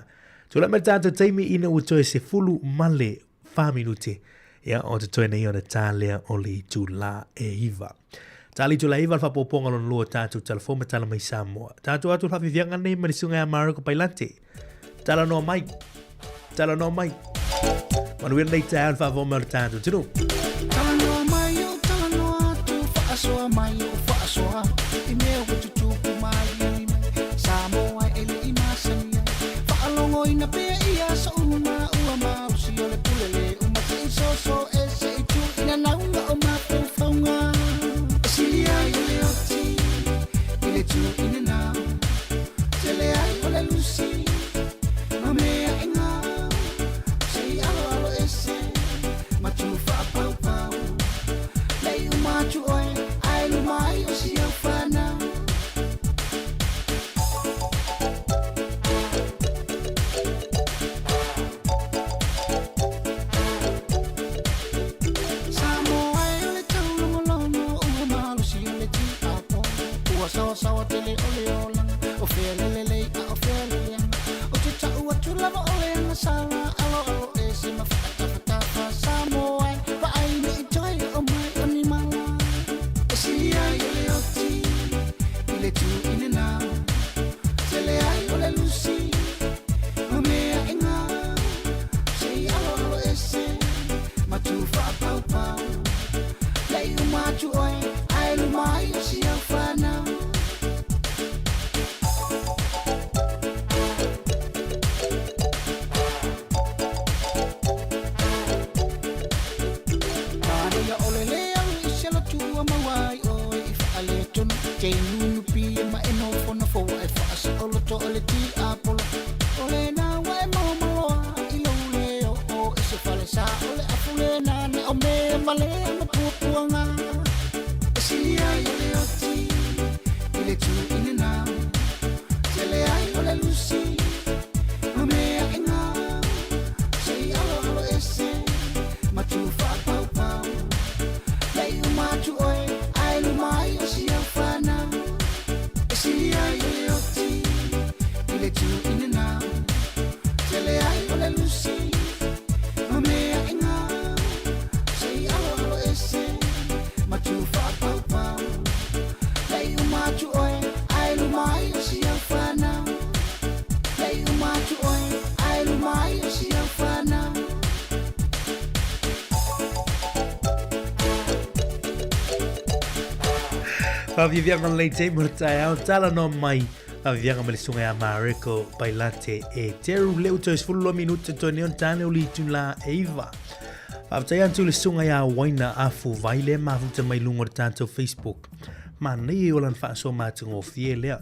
Tulai mai le tātou taimi ina ua toe 14 minute, ia, o te toe nei ona tā lea o le itulā e iva. Tā le itulā e iva le faapopoga lona lua o tātou talafou ma tala mai Samoa. Tātou atu le faafiafiaga nei ma le susuga ia Maroko Pailate. Talanoa mai. Talanoa mai. Manuia lenei taeao i le faafofoga mai o le tatou atunuu. Talanoa mai ou talanoa atu, faasoa mai ou faasoa atu, i mea ua tutupu maaliali mai, Samoa e le i masani ai. Faalogoina pea ia aso uma, ua malosi o le pule le uma, se i soso e se i tu i nanauga o mafaufauga. E sili ai o le oti i le tu i nanau, tele ai o le lusi ma mea e gau, se i aloalo ese ma tu faapaupau. Lei uma atu oe, ae luma ai o si au whanau. Samoa e o le taulogologo, ua malosi o le tiapo. Ua sawasawa tele o le olaga, o fea le lelei a o fea le leaga. Ou te tau atu lava o le agasala, aloalo ese ma faatafatafa. Samoa e, vaai ne i toe oo mai o ni mala. E sili ai o le oti i le tu i nanao, tele ai o le lusi ma mea e gau, se i aloalo ese ma tu faapaupau. Lei uma atu oe, ae luma ai o si au whanau. Manaia o le le alu i se lotu ua maua ai oe i faaletonu. Te nunupi e ma e nofonofo ua e faasaoloto o le tiapolo. O lena ua e malomaloa i lou le oo i se falesa o le afu lena na o mea malea ma puapuaga. E sili ai o le oti i le tu i nanao, tele ai o le lusi ma mea e gau, se i aloalo ese ma tu faapaupau. Lei uma atu oe, ae luma ai o si au whanau. E sili ai o le oti i le tu i nanao, tele ai o le lusi ma mea e gau, se i aloalo ese ma tu faapaupau. Lei uma atu oe, ae luma ai o si au whanau. Lei uma atu oe, ae luma ai o si au whanau. Faaviaviaga lenei taimi o le taeao, talanoa mai faaviaviaga ma le susuga ia Mareko Pailate e Teru Leu toe 12 minute toe nei ona tane o le itula e 9. Faafetai atu i le susuga ia Waina Afu Vai lea mafuta mai luga o le tatou Facebook. Manaia o lana faasoa matagofie lea.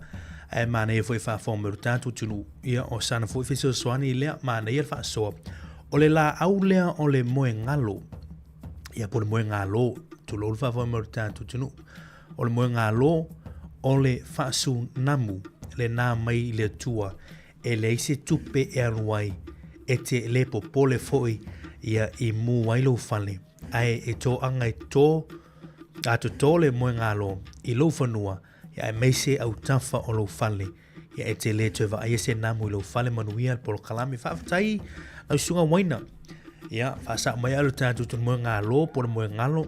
Ae manaia foi faafofoga mai o le tatou atunuu. Ia o sana foi fesoasoani lea, manaia le faasoa. O le laau lea o le moegalo. Ia po o le moegalo, tulou le faafofoga mai o le tatou atunuu. O le moegalo o le faasunamu lena mai i le Atua e leai se tupe e alu ai, e te le popole foi ia i mū ai lou fale, ae e toaga e tō, a totō le moegalo i lou fanua, ia aemaise autafa o lou fale, ia e te le toe vaaia se namu i lou fale. Manuia le polokalame. Faafetai lau susuga Waina. Ia, faasao mai au le tatou tonu moegalo po o le moegalo,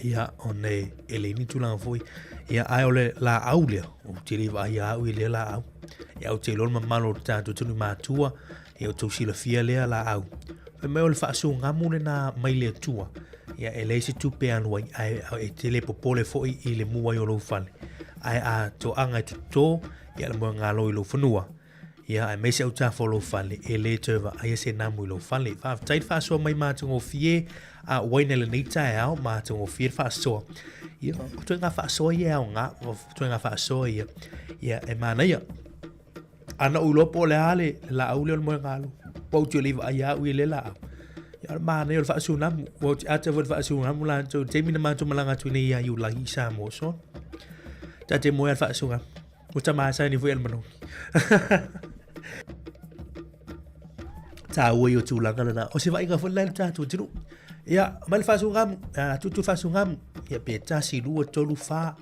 ia, ona e leai ni tulaga foi. Ia, ae o le laau lea, ou te le vaaia au i lea laau. Ia, ou te iloa le mamalu o le tatou atunuu i matua, ia outou silafia lea laau. Fai mai o le faasugamu lena mai le Atua. Ia, e leai se tupe e alu ai, ae e te le popole foi i le mu ai o lou fale. Ae a toaga e toto, ia le moegalo i lou fanua. Ia, aemaise autafa o lou fale, e le toe vaaia se namu i lou fale. Faafetai le faasoa mai matagofie a Waina i lenei taeao, matagofie le faasoa. Ia, o ituaiga faasoa ia e aoga, o ituaiga faasoa ia, ia e manaia. Ana ou iloa po o le a le laau lea o le moegalo, ua ou te le i vaaia au i lea laau. Ia, o le manaia o le faasunamu, ua ou te ata foi i le faasunamu latou i le taimi na matou malaga atu nei ia Iulai i Samoa, so ta te moe lava i le faasunamu. Ua ta masani foi e le manogi. Tāua i o tūlanga lena. O se vaaiga foi lena i le tatou atunuu. Ia, mai le faasugamu, tutu le faasugamu. Ia, pe tasi, lua, tolu, fa.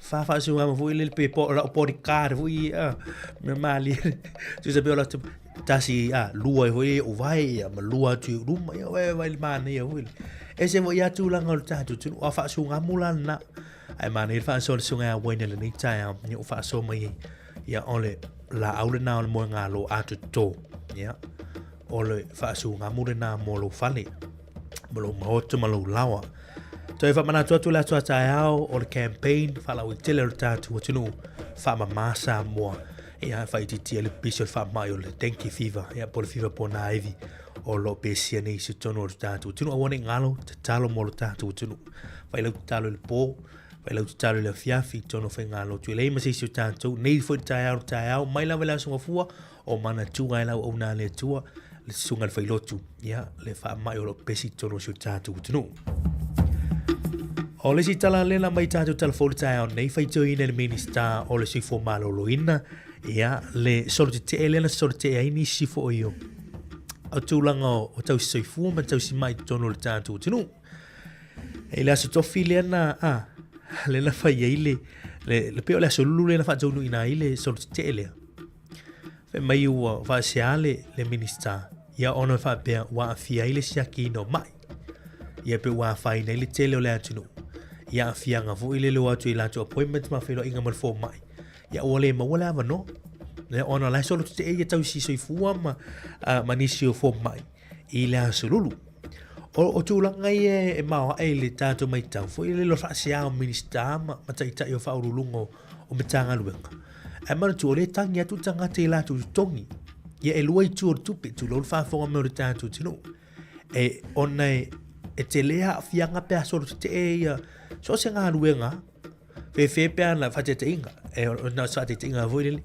Fa faasugamu foi lele pe po, lau bodyguard foi, ia, mea malie. Tusa pe o lau tasi, a, lua foi, o vai, ia, ma lua atu i luma, ia, vai, vai le manaia foi. E se foi a tūlanga o le tatou atunuu. A faasugamu la lena. Ae manaia le faasoa le susuga ia Wayne i lenei taeao, ia ua faasoa mai ai, ia o le laau lena o le moegalo a toto. Ia. o le faasugamu lena mo lou fale, mo lou maota ma lou laoa. Toe faamanatu atu le aso a taeao o le campaign faalauaitele o le tatou atunuu faamama Samoa. Ia faaitiitia le pipisi o le faamai o le dengue fever, ia po o le fever ponaivi o lo o pesia nei i totonu o le tatou atunuu. Aua ne i galo, tatalo mo le tatou atunuu. Fai lau tatalo i le po, fai lau tatalo i le afiafi i totonu o faigalotu. E leai ma se isi o tatou, nei foi le taeao le taeao, mai lava i le Aso Gafua, o manatua e lau auauna a le Atua, le susuga i le failotu, ia, le faamai o lo o pepesi i totonu o si o tatou atunuu. O le isi tala lela mai tatou tala fou le taeao nei, faitioina e le Minista o le Soifua Maloloina, ia, le solo tetee lea na solo tetee ai nisi foi o, o tulaga o, o tausi soifua ma tausi mai i totonu o le tatou atunuu. I le aso tofi lea na, a, lea na fai ai le, le, le pei o le aso lulu lea na faataunuuina ai le solo tetee lea. Fai mai ua faasea le, le Minista, ia ona e faapea ua aafia ai le siakiina o mai. Ia pe ua afaina ai le tele o le atunuu. Ia aafiaga foi lele o atu i latou appointment ma feiloaiga ma le fomai. Ia ua le maua le avanoa. Ia ona la e solo tetee ia tausi soifua ma, uh, ma nisi o fomai i le aso lulu. O, o tulaga ia e maoae i le tatou maitau foi le lo faasea o Minista ma, ma taitai o faauluuluga o, o Matagaluega. Ae manatua, o lea e tagi atu le tagata i latou totogi. Ia e lua itu o le tupe, tulou le faafofoga mai o le tatou atunuu. E, ona e, e tele aafiaga pe a solo tetee ia so o se galuega fefe pe ana faataitaiga e na o se faataitaiga foi lele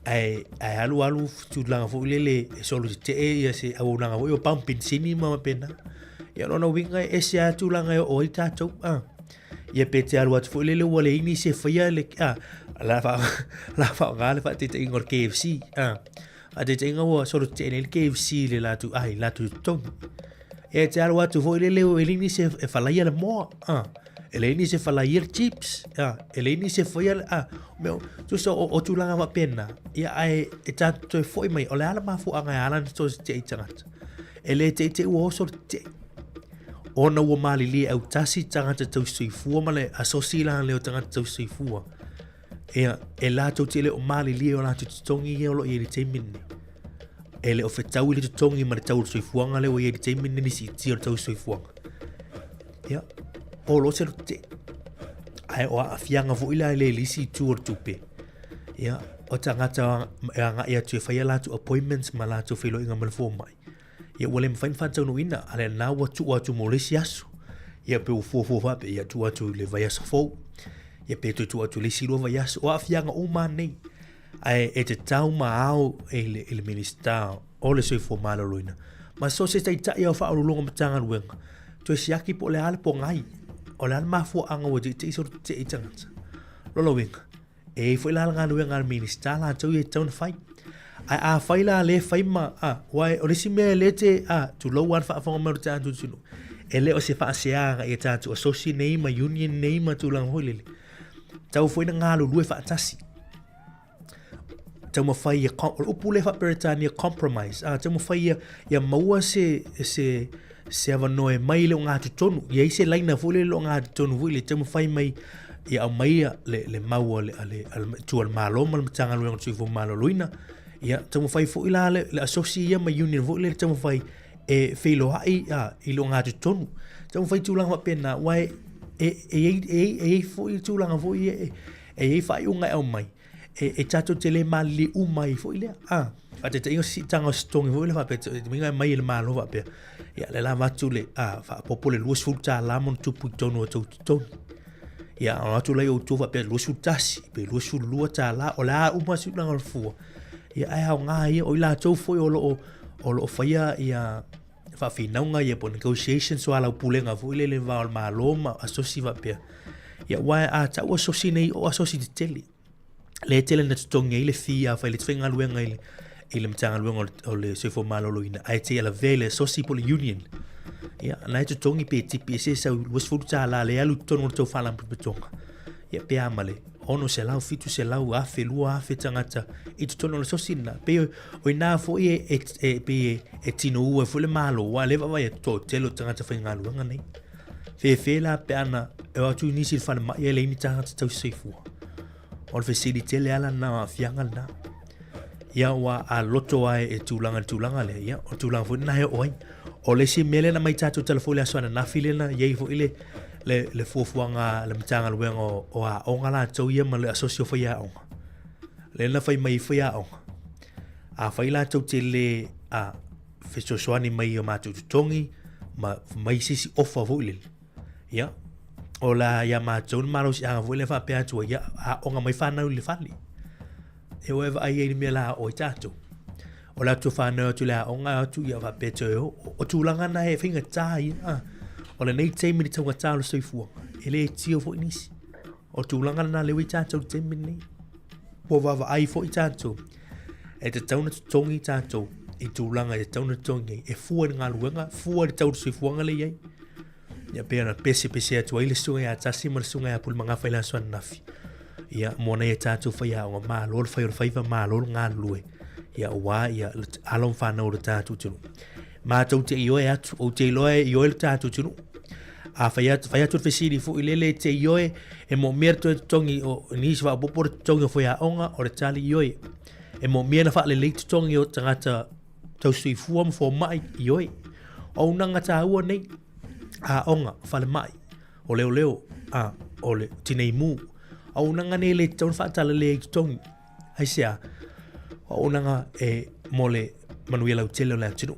ae ae alu alu tulaga foi lele e solo tetee ia se auaunaga foi o pamu penisini ma faapena. Ia o lona uiga e ese lava tulaga e oo ai tatou a. Ia pe te alu atu foi lele ua leai nisi e faia le a la fa la faaaoga le faataitaiga o le KFC a. Faataitaiga ua solo tetee nei le KFC i le latou ai latou totogi. E te alu atu foi lele e leai nisi e falaia le moa a. E leai nisi e falaia le chips a. E leai nisi e faia le a. Mea tusa o, o tulaga faapena ia ae e tatou toe foi mai o le a le mafuaaga e ala ona toe tetee i tagata. E le teitei ua oso le tetee. Ona ua malilie autasi tagata tausisoifua ma le asosi la lea o tagata tausisoifua. Ia, e latou te le o malilie o latou totogi ia o lo o i ai i le taimi lenei. E le o fetaui le totogi ma le tau o le soifuaga lea ua i ai i le taimi lenei, le siitia o le tau o le soifuaga. Ia, o lo se lote. Ae o aafiaga foi la e le i le isi itu o le tupe. Ia, o tagata e agai atu e fai a latou appointments ma latou feiloaiga ma le fomai. Ia ua le mafai ona faataunuuina, a lena ua tuu atu mo le isi aso. Ia pe ua fuafua faapea, ia tuu atu i le vaiaso fou. Ia pe toe tuu atu i le isi 2 vaiaso. O aafiaga uma lava nei. Ae e tatau ma ao i le, i le Minista o le Soifua Maloloina ma so o se taitai o Faauluuluga o Matagaluega, toe siaki po o le a le pogai, o le a le mafuaaga ua teitei solo tetee i tagata. Lona uiga, E i ai foi la le galuega a le Minista latou ia e tatau ona fai. Ae a fai la le fai ma, a, aua o le isi mea e le te, a, tulou lava le faafofoga mai o le tatou atunuu, e le o se faaseaga i a tatou asosi nei ma union nei ma tulaga foi lele. Tatau foi ona galulue faatasi. Taumafai ia, o le upu lea faa-Peretania, compromise, a, taumafai ia, ia maua se, se, se avanoa e mai i le ogatotonu, ia i ai se laina foi lele i le ogatotonu foi lele, taumafai mai ia aumaia le, le mau a le, a le, a le itu a le Malo ma le Matagaluega o le Soifua Maloloina. Ia taumafai foi la le, le asosi ia ma union foi lele taumafai e feiloai a, i le ogatotonu. Taumafai tulaga faapena, aua e, e, e, e, e, e i ai foi tulaga foi ia e, e i ai faaiuga e aumai e, e tatou te le malilie uma ai foi lea. A, faataitaiga o se siitaga o se totogi foi lea faapea, te uiga e mai e le Malo faapea, ia lea la avatu le, a, faaopoopo le $20 ma ona tupu i totonu o tou totogi. Ia, ona atu lea i outou faapea 21 pe $22, o le a uma se tulaga o le fua. Ia, ae aoga ia, o i latou foi o lo o, o lo o faia ia faafinauga ia po o negotiations o alaupulega foi lele i le va o le Malo ma asosi faapea. Ia, aua a tau asosi nei o asosi tetele. Lea e tele na totogi ai le fee a fai le faigaluega i le i le Matagaluega o le Soifua Maloloina ae te lavea i le asosi po o le union. Ia, na e totogi pe tipi ese sau $20 le alu i totonu o le tou faalapotopotoga. Ia, pe a ma le 600, 700, 1000, 2000 tagata i totonu o le asosi lena. Pei o ina foi e, e, e, pei e, e tinou ai foi le Malo, aua o lea e vaavaai atu toatele o tagata faigaluega nei. Fefe la pe ana e o atu i nisi i le falemai e leai ni tagata tausisoifua. O le fesili tele lava lena o aafiaga lena. Ia ua a loto ai e tulaga le tulaga lea, ia o tulaga foi na e oo ai. O le isi mea lea na mai tatou tala foi le aso ananafi lea na i ai foi le le le fuafuaga a le Matagaluega o, o Aoga latou ia ma le Asosi o Faiaoga. Lea na fai mai ai faiaoga, afai latou te le a fesoasoani mai i o matou totogi ma mai se isi ofa foi lele, ia, o la ia matou le malosiaga foi lea faapea atu ai, ia, aoga mai fanau i le fale. E o e vaai ai i le mea la o ai tatou. O le atu whānau atu le aoga atu ia faapea te o, o tulaga na e whaingatā ia. Ah, o lenei taimi le taugatā o le soifuaga. E le tio foi nisi. O tulaga na lewe tātou le taimi nei. Ua vaavaai foi tātou. E tatau na totogi tātou i tulaga e tatau na totogi ai. E fua i le galuega, fua i le tau o le soifuaga le i ai. Ia pei ona pesepese atu ai le susuga ia Tasi ma le susuga ia Pulemagafa i le aso ananafi. Ia, mo nei e tātou whaiaonga, malo le whai o le whaiva, malo le galulue. Ia, ua, ia, le alo ma whanau o le tātou tunu. Mātou te ioe atu, o te iloa e ioe le tātou tunu. A whai atu, whai atu le fesili fo i lele te ioe, e mo mea toe totongi o nisi whaopopo le totongi o whaiaonga o le tali ioe. E mo mea na whaalelei totongi o tangata tausoifua ma fomai, ioe. O unanga tāua nei, aoga, falemai, o leoleo, a, o le tinei mu. O unanga nei le tatau ona faatalale ai i totogi. Aisea, o auaunaga e mo le manuia lautele o le atunuu.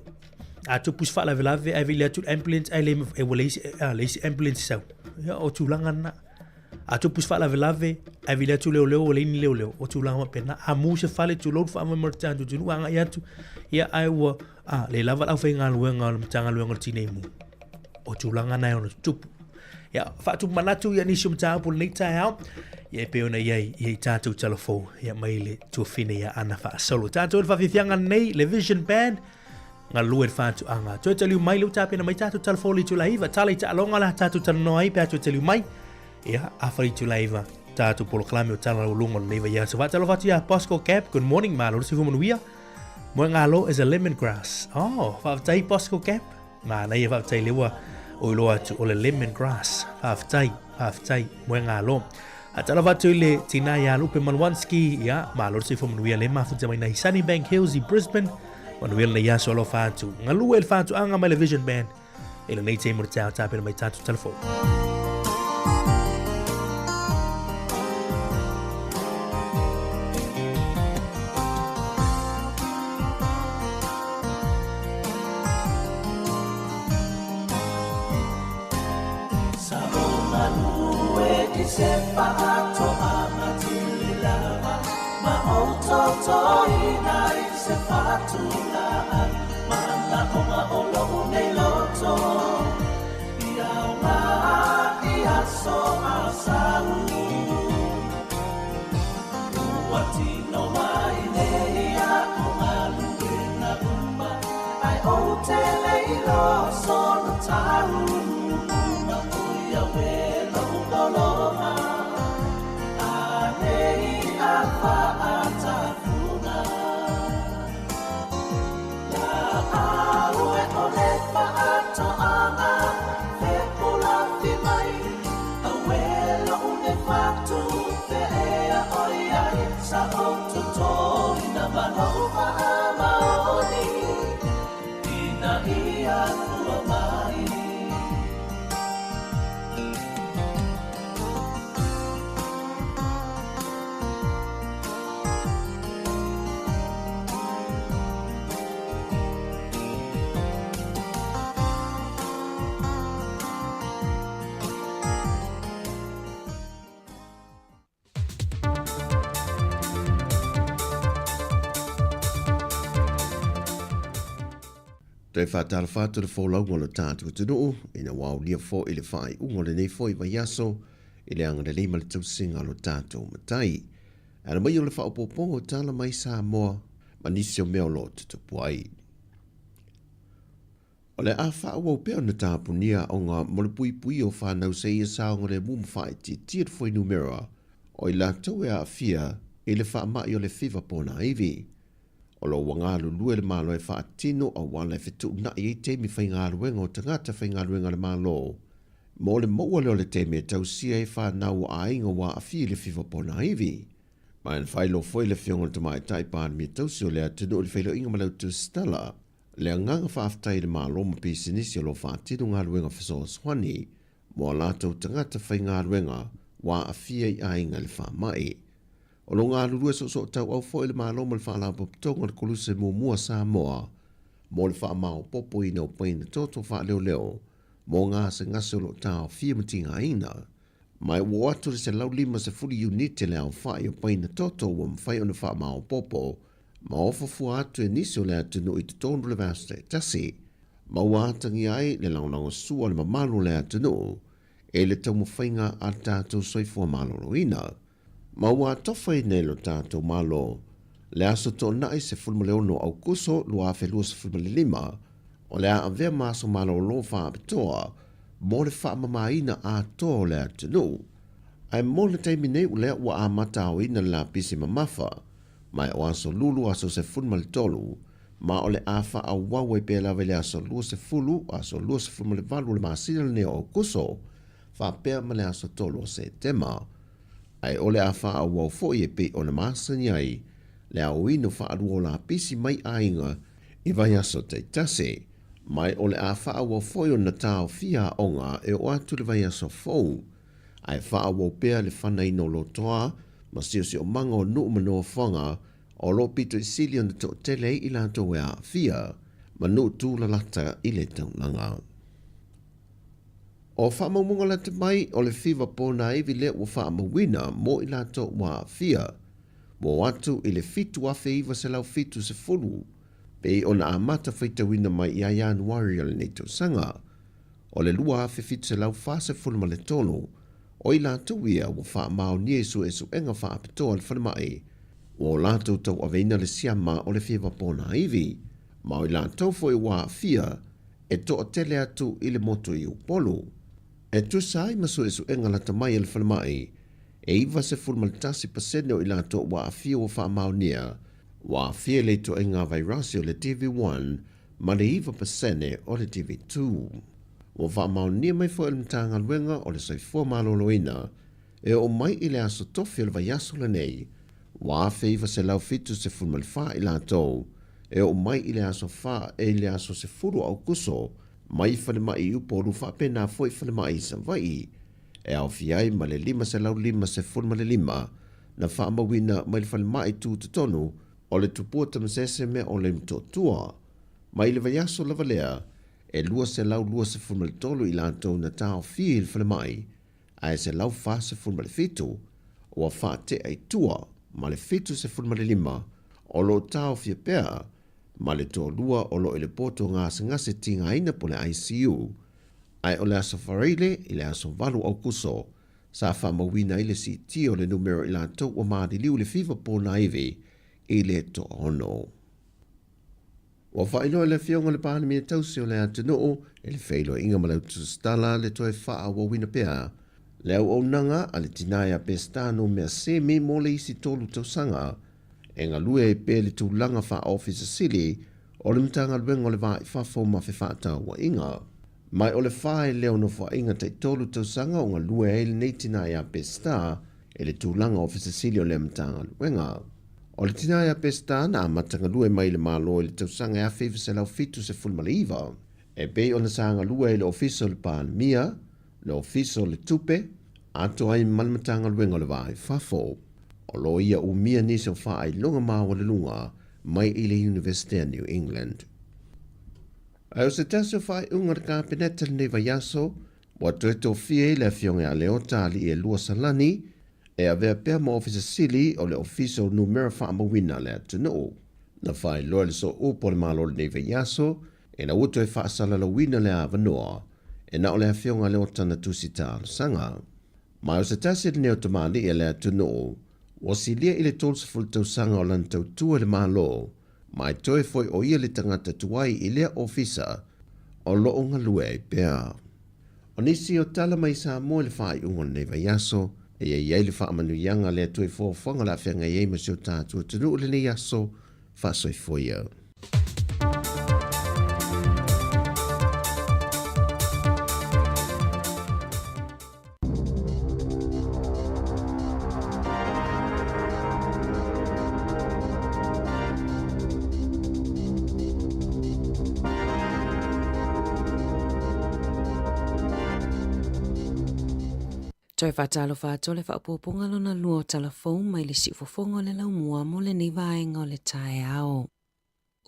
A tupu se faalavelave ae vili atu le ambulance ae le e ua leai se, a, leai se ambulance e sau. Ia, o tulaga lena. A tupu se faalavelave ae vili atu leoleo ua leai ni leoleo, o tulaga faapena. A mu se fale, tulou le faamoemoe o le tatou atunuu, agai atu, ia ae ua a, le lava le aufaigaluega o le Matagaluega o le Tinei Mu. O tulaga na e ono tutupu. Ia, faatupu manatu ia nisi o mataupu o lenei taeao, ia e pei ona i ai ia i tatou talafou, ia mai le tuafine ia Ana Faasolo. Tatou le faafiafiaga nei, le Vision Band, galue le fatuaga. Toe taliu mai le tapena mai tatou talafou le itula iva, tala i taaloga la tatou talanoa ai pe a toe taliu mai. Ia, afa le itula iva, tatou polokalame o Tala Laualuga o lenei vaiaso. Faatalofa atu ia Bosco Gap, good morning, malo le soifua manuia. Moegalo is a lemon grass. Oh, faafetai Bosco Gap. Manaia faafetai le ua o iloa atu o le lemon grass. Faafetai, faafetai, moegalo. Faatalofa atu i le tina ia Lupe Maluanski, ia, malo le soifua manuia le mafuta mai nei Sunnybank Hills i Brisbane. Manuia lenei aso alofa atu. Galue le fatuaga mai le Vision Band. I lenei taimi o le taeao tapena mai tatou talafou. Toe faatalofa atu le folauga o le tatou atunuu ina ua aulia foi le faaiuga o lenei foi vaiaso i le agalelei ma le tausiga o lo tatou Matai. Ala mai o le faaopoopoga o tala mai Samoa ma nisi o mea o lo o tutupu ai. O le a faaauau pea ona tapunia aoga mo le puipuia o fanau seia saogalemu ma faaitiitia le fuainumera o i latou e aafia i le faamai o le fiva ponaivi. O lo o ua galulue le Malo e faatino auala e fetuunai ai taimi faigaluega o tagata faigaluega a le Malo mo le maua lea o le taimi e tausia ai fanau o aiga ua aafia i le fiva ponaivi. Ma e faailoa foi le Afioga i le Tamaitai Palemia tausi o le atunuu i le feiloaiga ma le Autusitala le agaga faafetai i le Malo ma pisinisi o lo o faatino galuega fesoasoani mo a latou tagata faigaluega ua aafia i aiga i le faamai. O lo o galulue soosootauau foi le Malo ma le Faalapotopotoga o le Koluse Muamua Samoa mo le faamaopoopoina o paina toto faaleoleo mo gasegase o lo o taofia ma tigaina. Ma e ua oo atu le 150 iunite le aofai o paina toto ua mafai ona faamaopoopo ma ofa fua atu e nisi o le atunuu i totonu o le vaiaso taitasi, ma ua atagia ai le lagolagosua o le mamalu o le atunuu i le taumafaiga a le tatou soifua maloloina. Ma ua atofaina e lo tatou Malo le aso Toonai 16 Aukuso 2025, o le a avea ma aso malolo faapitoa mo le faamamaina atoa o le atunuu. Ae mo le taimi nei lea ua amata aoina le lapisi mamafa, ma e o aso Lulu aso 13, ma o le a faaauau ai pea lava i le aso 20, aso 28 o le masina lenei o Aukuso, faapea ma le aso 3 o Setema. Ae o le a faaauau foi e pei ona masani ai le aoina faalua o lapisi mai aiga i vaiaso taitasi. Ma o le a faaauau foi ona taofia aoga e oo atu i le vaiaso fou, ae faaauau pea le fanaina o lotoa ma siosiomaga o nuu ma nofoaga o lo o pito i sili ona toatele ai i latou e aafia ma nuu tulalata i le taulaga. O faamaumauga lata mai o le fiva ponaivi lea ua faamauina mo i latou ua aafia, ua oo atu i le 7,970 pei ona amata faitauina mai ia Ianuari o lenei tausaga. O le 2,743 o i latou ia ua faamaonia i suesuega faapitoa a le falemai ua o latou tauaveina le siama o le fiva ponaivi, ma o i latou foi ua aafia e toatele atu i le motu i Upolu. E tusa ai ma suesuega lata mai a le falemai, e 91% o i latou ua aafia ua faamaonia ua aafia i le ituaiga vairasi o le DV1 ma le 9% o le DV2. Ua faamaonia mai foi e le Matagaluega o le Soifua Maloloina e oo mai i le aso tofi o le vaiaso lenei, ua 1,974 i latou e oo mai i le aso 4 i le aso 10 o Aukuso mai falemai i Upolu faapena foi falemai i Savaii e aofia ai ma le 555 na faamauina mai le falemai tutotonu o le Tupua Tamasese me o le Motootua. Mai le vaiaso lava lea, e 223 i latou na taofia i le falemai ae 147 ua faatea i tua ma le 75 o lo o taofia pea ma le toalua o lo o i le poto gasegase tigaina po le ICU, ae o le aso Faraile i le aso 8 Aukuso sa faamauina ai le siitia o le numera o i latou ua maliliu i le fiva ponaivi i le toaono. Ua faailoa e le Afioga i le Palemia tausi o le atunuu i le feiloaiga ma le Autusitala le toe faaauauina pea le auaunaga a le tina ia Peseta Numea Semi mo le isi tolu tausaga e galue ai pea i le tulaga faa-Ofisa Sili o le Matagaluega o le Va i Fafo ma Fefaatauaiga. Ma o le fa e leo nofoaiga taitolu tausaga o galue ai lenei tina ia Peseta i le tulaga Ofisa Sili o lea Matagaluega. O le tina ia Peseta na amata galue mai i le Malo i le tausaga e 1979, e pei ona sa galue ai i le Ofisa o le Palemia, le Ofisa o le Tupe, atoa ai ma le Matagaluega o le Va i Fafo. O lo o ia umia nisi o faailoga maualuluga mai i le Iunivesite a New England. Ae o se tasi o faaiuga a le Kapeneta lenei vaiaso, ua toe tofia ai le Afioga ia Leota Alii-e-lua Salani e avea pea ma Ofisa Sili o le Ofisa o Numera Faamauina a le atunuu. Na faailoa e le Sooupu o le Malo lenei vaiaso, ina ua toe faasalalauina le avanoa e na o le Afioga Leota na tusi talosaga. Ma o se tasi lenei o tamalii a le atunuu ua silia i le 30 tausaga o lana tautua i le Malo, ma e toe foi o ia le tagata tuai i lea ofisa o lo o galue ai pea. O nisi o tala mai Samoa i le faaiuga o lenei vaiaso, e i ai le faamanuiaga a le Atua i foafoaga o le a feagai ai ma si o tatou atunuu i lenei aso faasoifoia. Toe faatalofa atu o le faaopoopoga lona lua o Talafou mai le siufofoga o le laumua mo lenei vaega o le taeao.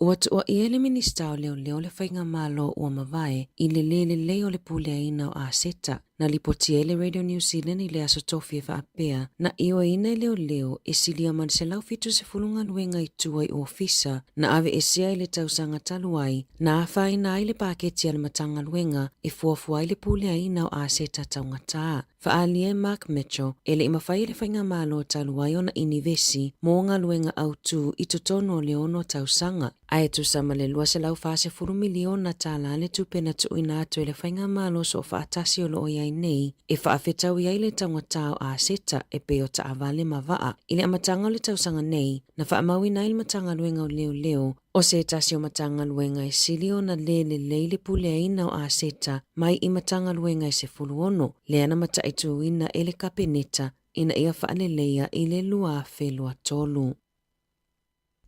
Ua tuuaia le Minisita o Leoleo le Faigamalo ua mavae i le le lelei o le puleaina o aseta. Na lipotia ai le Radio New Zealand i le Aso Tofi e faapea, na ioeina e leoleo e silia ma le 170 galuega i tua i ofisa na aveesea i le tausaga talu ai, na afaina ai le paketi a le Matagaluega e fuafua ai le puleaina o aseta taugata. Faaalia e Mark Mitchell, e le i mafai e le Faigamalo talu ai ona inivesi mo galuega autu i totonu o le ono tausaga, ae tusa ma le $240 miliona tala le tupe na tuuina atu e le Faigamalo Soofaatasi o lo o i ai nei e faafetaui ai le taugata o aseta e pei o taavale ma vaa. I le amataga o le tausaga nei, na faamauina ai le Matagaluega o Leoleo O se tasi o Matagaluega e sili ona lē lelei le puleaina o aseta mai i Matagaluega e 16, lea na mataituina e le Kapeneta ina ia faaleleia i le 2023.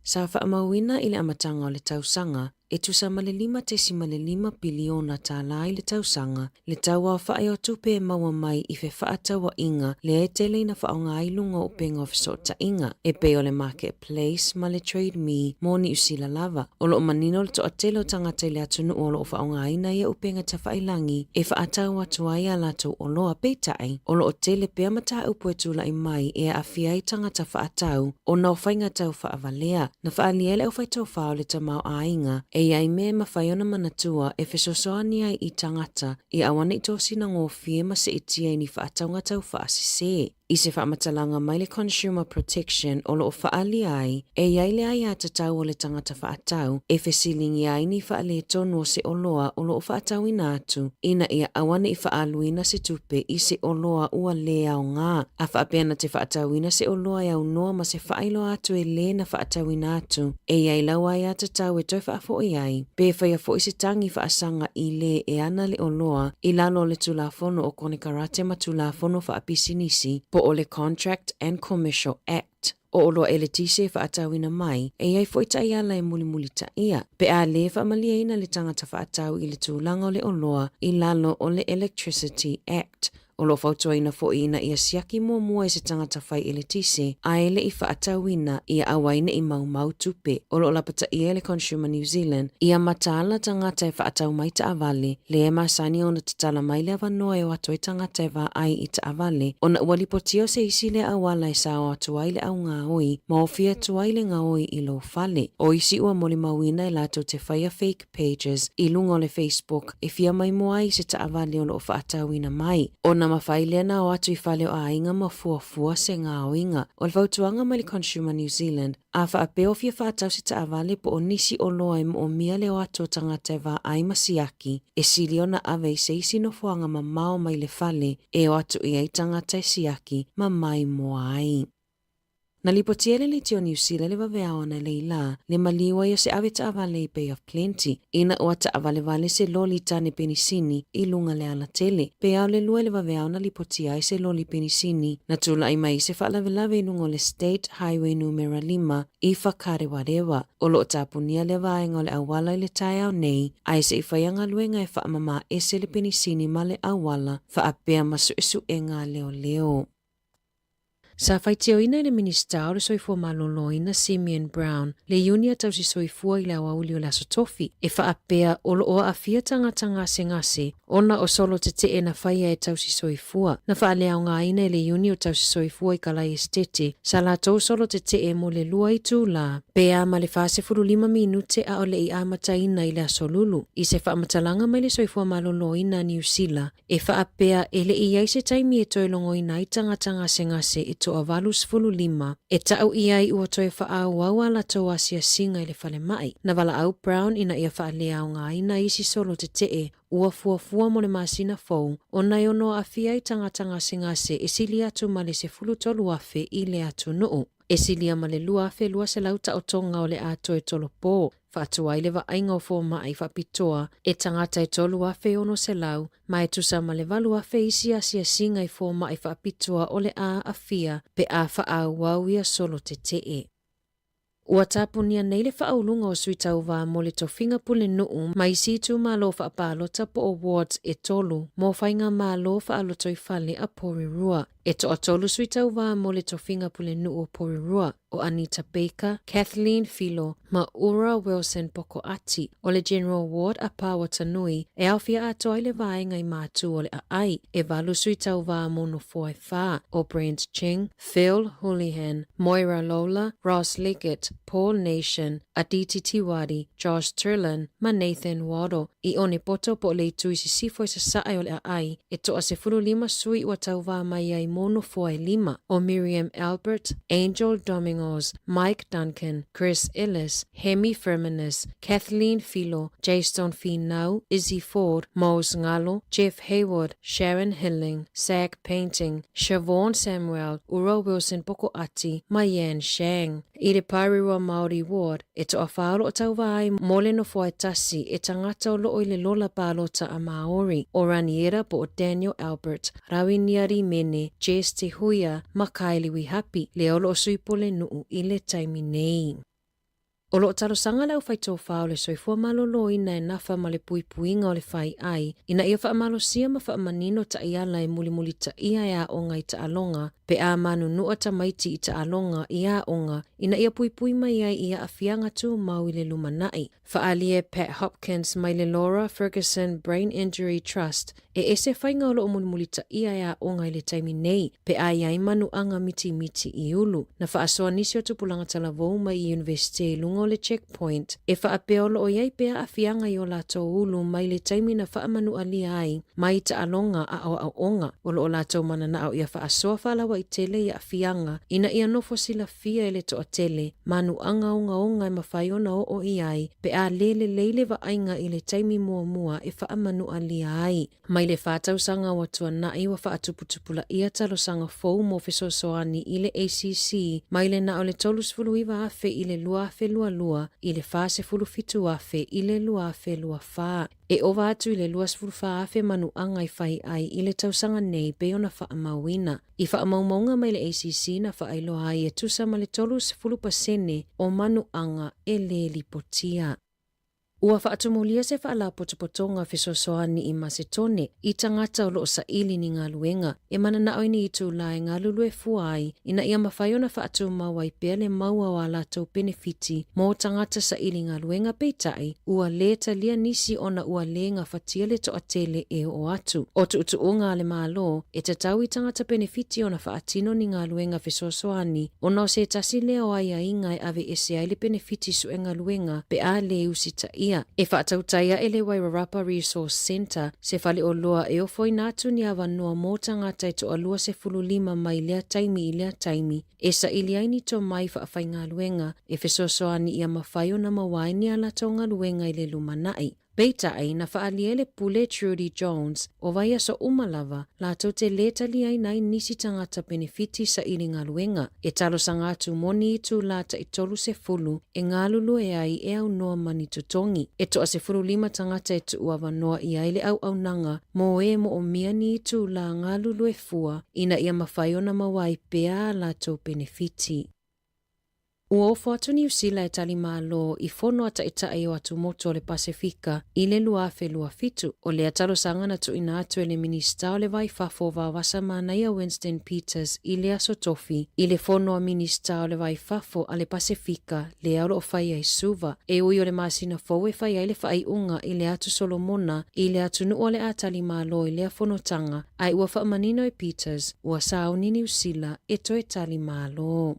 Sa faamauina i le amataga o le tausaga, e tusa ma le $5.5 piliona tālā i le tausaga, Le tauaofaʻi o tupe e maua mai i fefaatauaiga lea e tele ina faaaoga ai luga o upega o fesootaiga, e pei o le Marketplace ma le Trade Me mo Niu Sila lava. O lo o manino le toatele o tagata i le atunuu o lo o faaaogaina ia upega tafailagi e faatau atu ai a latou oloa, peitai, o lo o tele pea mataupu e tulai mai e aafia ai tagata faatau ona o faiga tau faavalea. Na faaalia e le aufaitofa o le tamaoaiga e i ai mea e mafai ona manatua e fesoasoani ai i tagata ia auaneʻi tosina gofie ma seʻitia i ni faatauga tau faasese. I se faamatalaga mai le Consumer Protection o lo o faaalia ai, e i ai le aiatatau o le tagata faatau e fesiligia ai ni faaletonu o se oloa o lo o faatauina atu ina ia auaneʻi faaaluina se tupe i se oloa ua lē aoga. A faapea na te faatauina se oloa e aunoa ma se faailoa atu e lē na faatauina atu, e i ai lau aiatatau e toe faafoʻi ai, pe faia foʻi se tagi faasaga i lē e ana le oloa i lalo o le Tulafono o Konekarate ma Tulafono Faapisinisi po o le Contract and Commercial Act. O oloa eletise e faatauina mai, e i ai foʻi taiala e mulimulitaia, pe a lē faamalieina le tagata faatau i le tulaga o le oloa i lalo o le Electricity Act. O lo o fautuaina foʻi ina ia siaki muamua e se tagata fai eletise a e le i faatauina ia aua ai ne i maumau tupe. O lo o lapataia e le Consumer New Zealand ia mataala tagata e faatau mai taavale, lea e masani ona tatala mai le avanoa e o atu ai tagata e vaai i taavale ona ua lipotia o se isi lea auala e sao atu ai le augaoi ma ofi atu ai le gaoi i lou fale. O isi ua molimauina e latou te faia fake pages i luga o le Facebook e fia maimoa ai i se taavale o lo o faatauina mai. Ona mafai lea na o atu i fale o aiga ma fuafua se gaoiga. O le fautuaga mai le Consumer New Zealand, a faapea o fia faatau se taavale po o nisi oloa e moomia le o atu o tagata e vaai ma siaki, e sili ona ave i se isi nofoaga mamao mai le fale e o atu i ai tagata e siaki ma maimoa ai. Na lipotia le leitio Niu Sila le vaveao analeila, le maliu ai o se ave taavale i Bay of Plenty, ina ua taavalevale se loli tane penisini i luga le alatele. Pe ao le lua i le vaveao na lipotia ai se loli penisini, na tulai mai i se faalavelave i luga o le State Highway Numera 5 i Whakarewarewa. O lo o tapunia lea vaega o le auala i le taeao nei, ae se i faia galuega e faamama ese le penisini ma le auala, faapea ma suesuega a leoleo. Sa faitioina e le Minisita o le Soifua Maloloina Simeon Brown le Iuni a Tausisoifua i le aoauli o le Aso Tofi e faapea o lo o aafia tagata gasegase ona o solo tetee na faia e Tausisoifua. Na faaleaogaina e le Iuni o Tausisoifua i Kalai Esetete sa latou solo tetee mo le lua itulā pe a ma le 45 minute a o le i amataina i le Aso Lulu. I se faamatalaga mai le Soifua Maloloina a Niu Sila, E faapea e le i ai se taimi e toe logoina ai tagata gasegase e toa 85 e taʻu i ai ua toe faaauau a latou asiasiga i le falemai. Na valaau Brown ina ia faaleaogaina isi solo tetee ua fuafua mo le masina fou ona e ono aafia ai tagata gasegase e sili atu ma le 13,000 i le atunuu. E silia ma le 2,200 taotoga o le a toe tolopo. Faatu ai le vaaiga o fomai faapitoa e tagata e 3,600 ma e tusa ma le 8,000 isi asiasiga i fomai faapitoa o le a aafia pe a faaauau ia solo tetee. Ua tapunia nei le faauluga o sui tauva mo le tofiga pulenuu ma isi itumalo faapalota po o wards e tolu mo faigamalo faalotoifale a Porirua. E toatolu sui tauva mo le tofiga pulenuu o Porirua, o Anita Baker, Kathleen Filo ma Ura Wilson Pokoati. O le General Ward a Pāuatanui e aofia atoa ai le vaega i Matu o le Aai. E valu sui tauva mo nofoa e fa, o Brent Cheng, Phil Houlihan, Moira Lola, Ross Leggett, Paul Nation, Aditi Tiwari, Josh Turlin ma Nathan Waddell. I Onepoto po o le itu i sisifo i sasae o le aai, e toa 15 sui ua tauvā mai ai mo nofoa e lima, o Miriam Albert, Angel Domingos, Mike Duncan, Chris Ellis, Hemi Firminus, Kathleen Filo, Jaystone Finau, Izzy Ford, Mose Ngalo, Jeff Hayward, Sharon Hilling, Zach Painting, Siobhan Samuel, Ura Wilson Pokoati ma Yan Shang. I le Paerua Māori Ward, e toawhā o loo tauvā ai mō le nofoa e tasi e tangata o loo i le lola pālota a Māori, o Raniera po o Daniel Albert, Rawinia Rimene, Jess Te Huia ma Kylie Wihapi, lea o loo sui pulenuu i le taimi nei. O loo talosaga le aufaitofā o le soifua maloloina e nafa ma le puipuiga o le faiai ina ia faamalosia ma faamanino taiala e mulimulitaia e aoga i taaloga pe a manunua tamaiti i taaloga i aoga ina ia puipui mai ai i aafiaga tumau i le lumanai. Faaalia e Pat Hopkins mai le Laura Ferguson Brain Injury Trust e ese faiga o loo mulimulitaia e aoga i le taimi nei pe a i ai manuaga mitimiti i ulu. Na faasoa nisi o tupulaga talavou mai i Iunivesite i luga o le Checkpoint e faapea o loo i ai pea aafiaga i o latou ulu mai le taimi na faamanualia ai mai taaloga a aoaoga. O loo latou mananao ia faasoa faalauaitele i aafiaga ina ia nofo silafia e le toatele manuaga ogaoga e mafai ona oo i ai pe a lē lelei le vaaiga i le taimi muamua e faamanualia ai. Mai le fa tausaga ua tuanai ua faatuputupulaia talosaga fou mo fesoasoani i le ACC mai le na o le 39,000 i le 2022 i le 47,000 i le 2024. E ova atu i le 24,000 manuaga i fai ai i le tausaga nei pei ona faamauina. I faamaumauga mai le ACC na faailoa ai e tusa ma le 30% o manuaga e lē lipotia. Ua faatumulia se faalapotopotoga fesoasoani i Masetone i tagata o loo saili ni galuega e mananao i ni itulā e galulue fua ai ina ia mafai ona faatumau ai pea le maua o a latou penefiti mo tagata saili galuega peitai ua lē talia nisi ona ua lē gafatia le toatele e oo atu. O tuutuuga a le Malo e tatau i tagata penefiti ona faatino ni galuega fesoasoani ona o se tasi lea o aiaiga e aveese ai le penefiti sue galuega pe a lē usitaia. E faatautai ae le Wairarapa Resource Centre se faleoloa e ofoina atu ni avanoa mo tagata e toalua 15 mai lea taimi i lea taimi e saili ai ni tomai faafaigaluega e fesoasoani ia mafai ona maua ai ni a latou galuega i le lumanai. Peitai, na faaalia e le pule Trudy Jones, o vaiaso uma lava, latou te lē taliaina ai nisi tagata penefiti saili galuega, e talosaga atu mo ni itulā tai 30 e galulue ai e aunoa ma ni totogi. E toa 15 tagata e tuu avanoa i ai le auaunaga mo e moomia ni itulā galulue fua ina ia mafai ona maua ai pea a latou penefiti. Ua ofo atu Niu Sila e tali Malo i fono a taitai o atumotu o le Pasefika i le 2027. O lea talosaga na tuuina atu e le Minisita o le Va i Fafo o Vaovasa Manaia Winston Peters i le Aso Tofi i le fono a Minisita o le Va i Fafo a le Pasefika lea o loo fai ai Suva. E ui o le masina fou e fai ai le faaiuga i le Atu Solomona i le atunuu o le a tali Malo i lea fonotaga, ae ua faamanino e Peters ua sauni Niu Sila e toe tali Malo.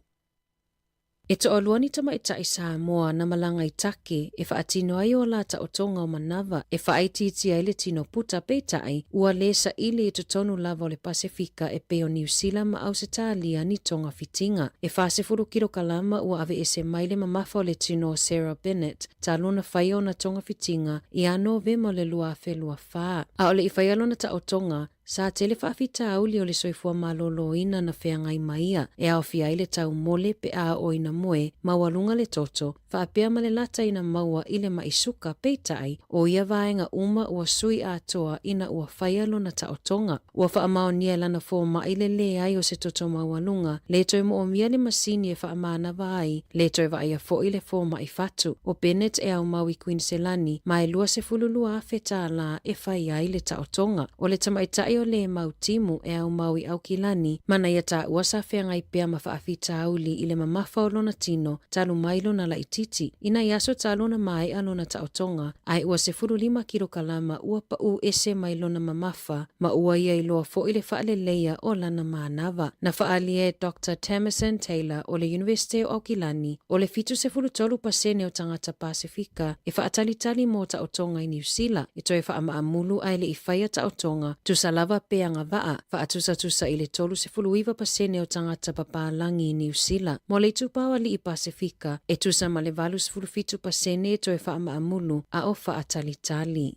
E toalua ni tamaitai Samoa na malaga i Take e faatino ai o la taotoga o manava e faaitiitia ai le tino puta peitai ua lē saili i totonu lava o le Pasefika e pei o Niu Sila ma Ausetalia ni togafitiga. E 40 kilokalama ua aveese mai le mamafa o le tino o Sarah Bennett talu ona faia ona togafitiga ia Novema o le 2024. A o le i faia lona taotoga, Sa tele faafitauli o le soifua maloloina na feagai ma ia, e aofia ai le taumole pe a oo ina moe, maualuga le toto, faapea ma le lata ina maua i le ma'i suka, peitai, o ia vaega uma ua sui atoa ina ua faia lona taotoga. Ua faamaonia e lana fomai le leai o se toto maualuga, le toe moomia le masini e faamanava ai, le toe vaaia foi le fomai fatu. O Bennett e aumau i Kuiniselani, ma e $22,000 tālā e fai ai le taotoga. O le tamaitai o Lemau Timu e aumau i Aukilani, ma na ia taua sa feagai pea ma faafitauli i le mamafa o lona tino, talu mai lona laitiiti. I nai aso talu ona maea lona taotoga, ae ua 15 kilokalama ua paū ese mai lona mamafa, ma ua ia iloa foi le faaleleia o lana manava. Na faaalia e Doctor Tamasin Taylor o le Iunivesite o Aukilani, o le 73% o tagata Pasefika e faatalitali mo taotoga i Niu Sila e toe faamaamulu ae le i faia taotoga, tusa lava pe agavaa, faatusatusa i le 39% o tagata papalagi i Niu Sila. Mo le itupa o alii Pasefika, e tusa ma le 87% e toe faamaamulu a o faatalitali.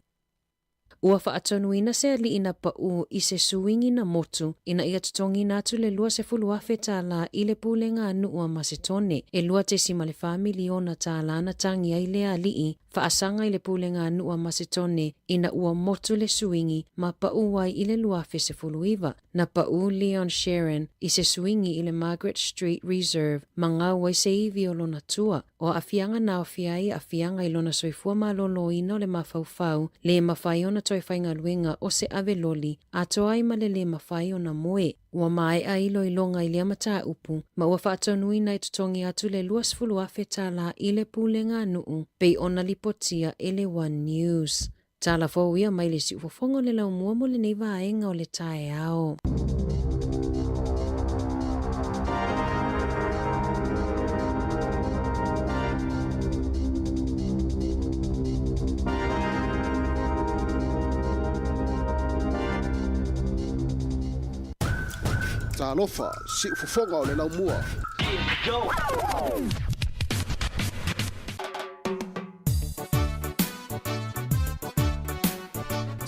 Ua faatonuina se alii na paū i se suiga na motu ina ia totogiina atu le $20,000 tālā i le pulega a nuu a Masetone. E $2.4 miliona tālā na tagi ai lea alii faasaga i le pulega a nuu a Masetone ina ua motu le suigi ma paū ai i le 2019. Na paū Leon Sheeran i se suigi i le Margaret Street Reserve ma gau ai se ivi o lona tua. O aafiaga na aofia ai aafiaga i lona soifua malōlōina o le mafaufau, le mafai ona toe faigaluega o se ave loli, atoa ai ma le lē mafai ona moe. Ua maea iloiloga i lea mataupu, ma ua faatonuina e totogi atu le $20,000 tālā i le pulega a nuu, pei ona lipotia e le One News. Tala fou ia mai le siufofoga o le laumua mo lenei vaega o le taeao. Talofa, siufofoga o le laumua.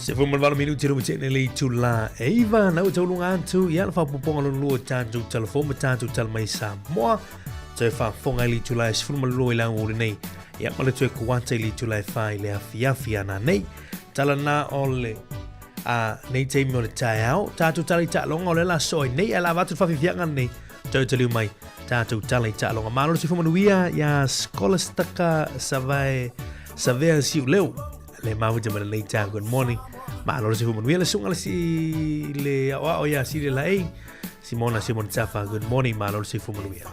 18 minuti le tene le itula 9 na ua tauluga atu ia le faapopoga lona lua o tatou talafou ma tatou tala mai Samoa toe faafofoga i le itula e 12 i le aoauli nei ia ma le toe kuata i le itula e 4 i le afiafi ana nei tala na o le a nei taimi o le taeao tatou tala i taaloga o le la soa nei ae la avatu le faafiafiaga nei toe taliu mai tatou tala i taaloga. Malo le soifua manuia ia Skolastaka Savae Savea Siuleu le mafuta ma lenei taeao. Good morning. Malo le soifua manuia le suga le si le aoao ia Sile Laei Simona Simon Tafa. Good morning. Malo le soifua manuia.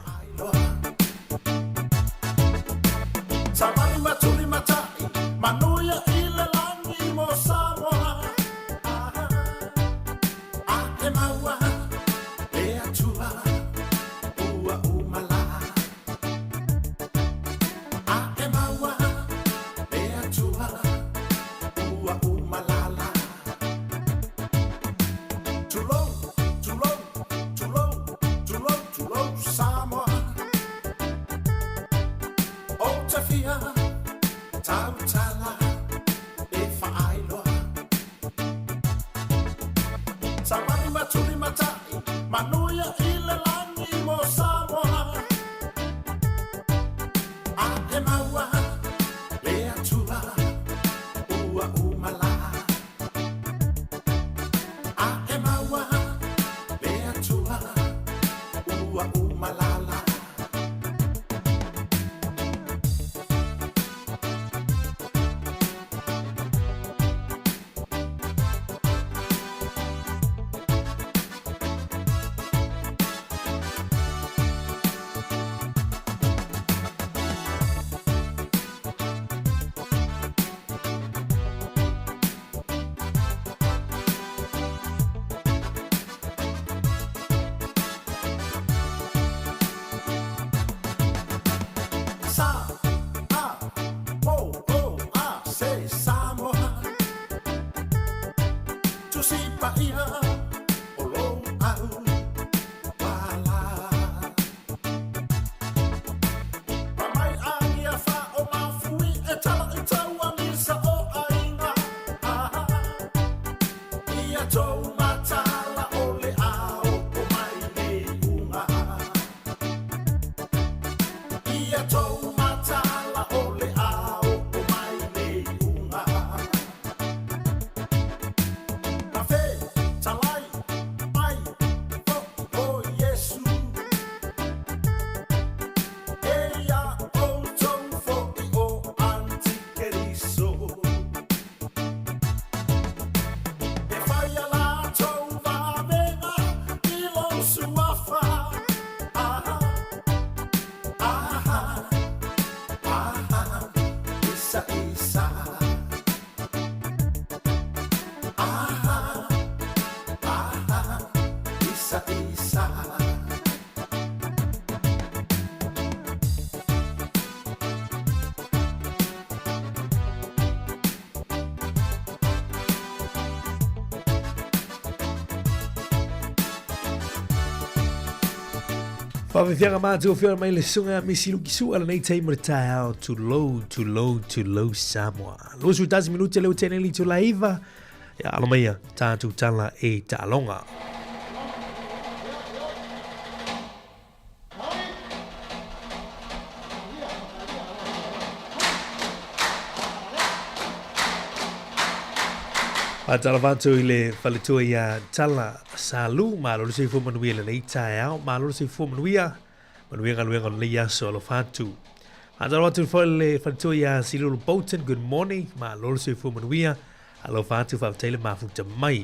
Savali matuli matai, manuia i le lagi mo Samoa. A e maua le Atua ua uma lā. A e maua le Atua ua uma lā lā. Tulou, tulou, tulou, tulou, tulou Samoa. Ou te fia tautala e faailoa. Savali matuli matai, manuia i le lagi mo Samoa. A e maua le Atua ua uma lā. A e maua le Atua ua uma lā lā. Faafefiaga mātou whiora mai le sunga misi luki sua le nei taimi o le taeao tulou, tulou, tulou Samoa. 21 minute leo tēnei li tula iva, ia alo mai ia tātou tala e taaloga. Faatalofa atu i le faletua ia Tala Salu, malo le soifua manuia i lenei taeao, malo le soifua manuia, manuia galuega o lenei aso, alofa atu. Faatalofa atu foi i le faletua ia Silulu Bolton, good morning, malo le soifua manuia, alofa atu, faafetai le mafuta mai.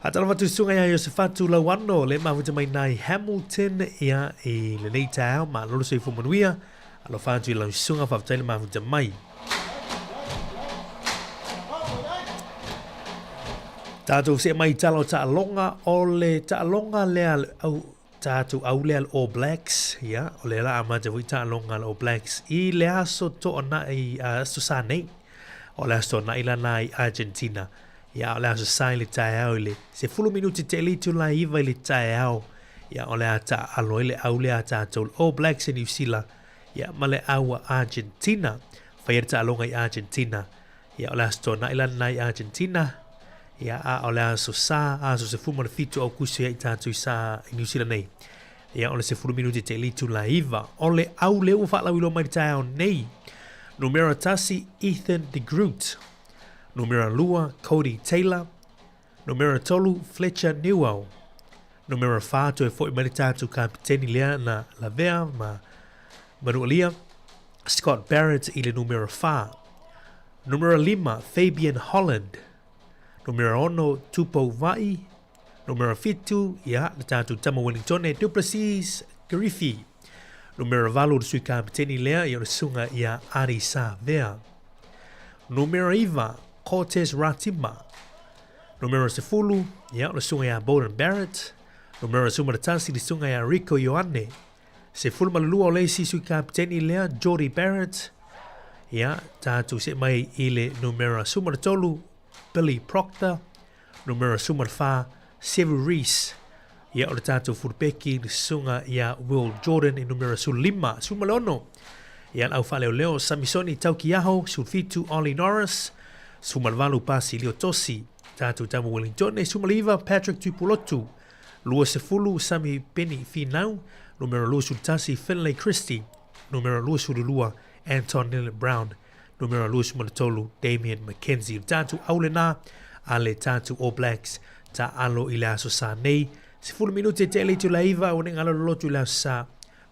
Faatalofa atu i susuga ia Iosefatu Lauano, le mafuta mai nai Hamilton ia i lenei taeao, malo le soifua manuia, alofa atu i lau susuga, faafetai le mafuta mai. Tatou see mai i tala o taaloga, o le taaloga lea au tatou au lea le All Blacks, ia, o lea la amata foi taaloga le All Blacks i le aso toonai, aso sa nei. O le aso toonai la na i Argentina. Ia, o le aso sa i le taeao i le 10 minuti te litu la iva i le taeao. Ia, o le a taaalo ai le au lea a tatou le All Blacks i New Zealand. Ia, ma le au a Argentina. Faia le taaloga i Argentina. Ia, o le aso Toonai la lena i Argentina. Ia, a o le aso Sa, aso 17 o Aukuso ia i tatou i Sa i New Zealand nei. Ia, o le 10 minuti te litu la iva. O le au lea ua faalauiloa mai le taeao nei. Numera 1, Ethan de Groot. Numera 2, Cody Taylor. Numera 3, Fletcher Newell. Numera 4, toe foi mai le tatou kapiteni lea na lavea ma Manualia, Scott Barrett i le numera 4. Numera 5, Fabian Holland. Numera 6, Tupou Vai. Numera 7, ia, le tatou tama Wellingtone, Duplessis Griffey. Numera 8, le sui kapiteni lea, ia o le susuga ia Ari Savea. Numera 9, Cortez Ratima. Numera 10, ia, o le susuga ia Beauden Barrett. Numera 11, le susuga ia Rieko Ioane. 12 o le isi sui kapiteni lea, Jordie Barrett. Ia, tatou see mai i le numera 13, Billy Proctor. Numera 14, Sevu Reece. Ia, o le tatou fulupeki, le susuga ia Will Jordan i numera 15. 16, ia, le au faaleoleo, Samisoni Taukiaho. 17, Ollie Norris. 18, Pasi Liotosi. Tatou tama Wellington. 19, Patrick Tuipulotu. 20, Sami Peni Finau. Numera 21, Finlay Christie. Numera 22, Anton Lienert Brown. Numera 23, Damian McKenzie. O le tatou au lenā a le tatou All Blacks ta alo i le aso sa nei. 10 minute te ele itula iva, ua ne galo lolotu i le aso sa.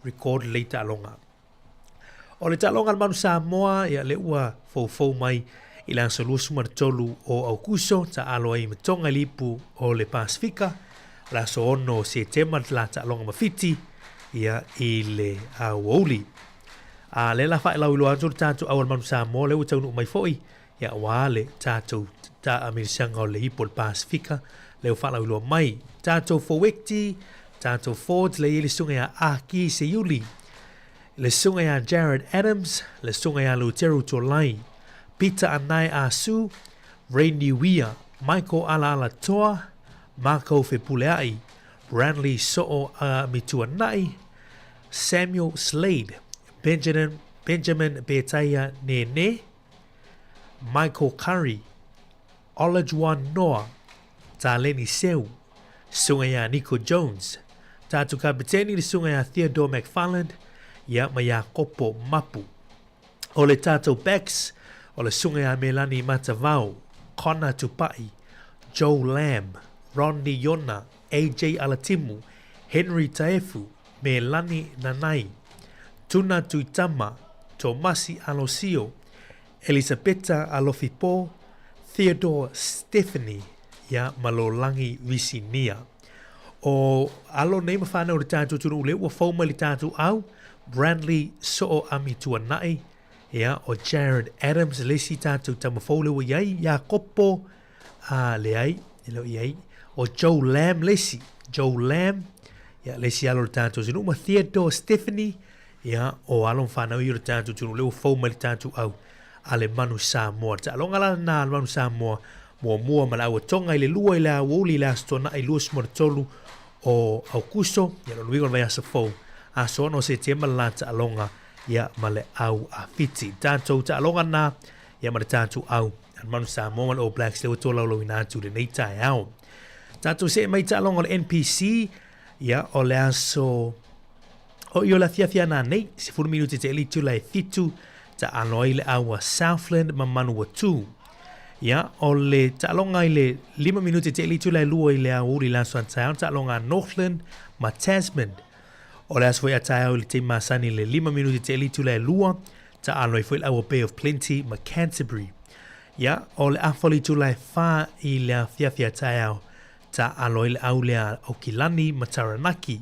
Record lelei taaloga. O le taaloga a le Manu Samoa, ia le ua foufou mai i le aso 23 o Aukuso, taalo ai ma Tonga i le ipu o le Pasifika. O le aso 6 o Setema la taaloga ma Fiti, ia i le aoauli. A lea la faelauiloa atu le tatou au a le Manu Samoa, lea ua taunuu mai foi, ia aua le tatou taamilisiaga o le ipu o le Pasifika, lea ua faalauiloa mai. Tatou Fowekti, tatou Fords, lea e i ai le susuga ia Aki Seiuli, le susuga ia Jared Adams, le susuga ia Luteru Tolai, Peter Anae Asu, Ray Niuia, Michael Alaala Toa, Marco Fepuleai, Branley Soo Mituanai, Samuel Slade, Benjamin, Benjamin Betaia Nene, Michael Curry, Olajuwon Noa, Taleni Seu, susuga ia Nico Jones, Tatu Kapiteni le susuga ia Theodore McFarland, ia ma Iakopo Mapu. O le tatou backs, o le susuga ia Melani Matavao, Connor Tupai, Joe Lamb, Rodney Iona, AJ Alatimu, Henry Taefu, Melani Nanai, Tuna Tuitama, Tomasi Alosio, Elisapeta Alofipo, Theodore Stephanie, ia ma Lolangi Visinia. O alo nei ma whanau le tātou atunuu le ua fou mai le tātou au, Brantley So'o Ami Tuanai, ia, o Jared Adams le isi tātou tama fou le ua iai, Iakopo, a leai, e le o iai, o Joe Lamb le isi, Joe Lamb, ia, le isi alo o le tātou atunuu, ma Theodore Stephanie, Ia, o alo ma fanau ia o le tatou atunuu, lea ua fou mai le tatou au a le Manu Samoa. Le taaloga la lena a le Manu Samoa, muamua ma le au a Tonga i le lua i le aoauli i le Aso Toonai 23 o Aukuso, ia lona uiga o le vaiaso fou Aso 6 o Setema le la taaloga ia ma le au a Fiti. Tatou taaloga na ia ma le tatou au a Manu Samoa ma le All Blacks lea ua tolaulauina atu i lenei taeao. Tatou see mai taaloga o le NPC ia o le aso o i o le afiafi ana nei, 10 minuti te eli tula e 7 taalo ai le au a Southland ma Manuatu. Ia, o le taaloga i le 5 minuti te eli tula e 2 i le aoauli i le aso a taeao, taaloga a Northland ma Tasman. O le aso foi a taeao i le taimi masani i le 5 minuti te eli itula e 2, taalo ai foi le aua Bay of Plenty ma Canterbury. Ia, o le afa o le itula e 4 i le afiafi a taeao, taalo ai le au lea a Aukilani ma Taranaki.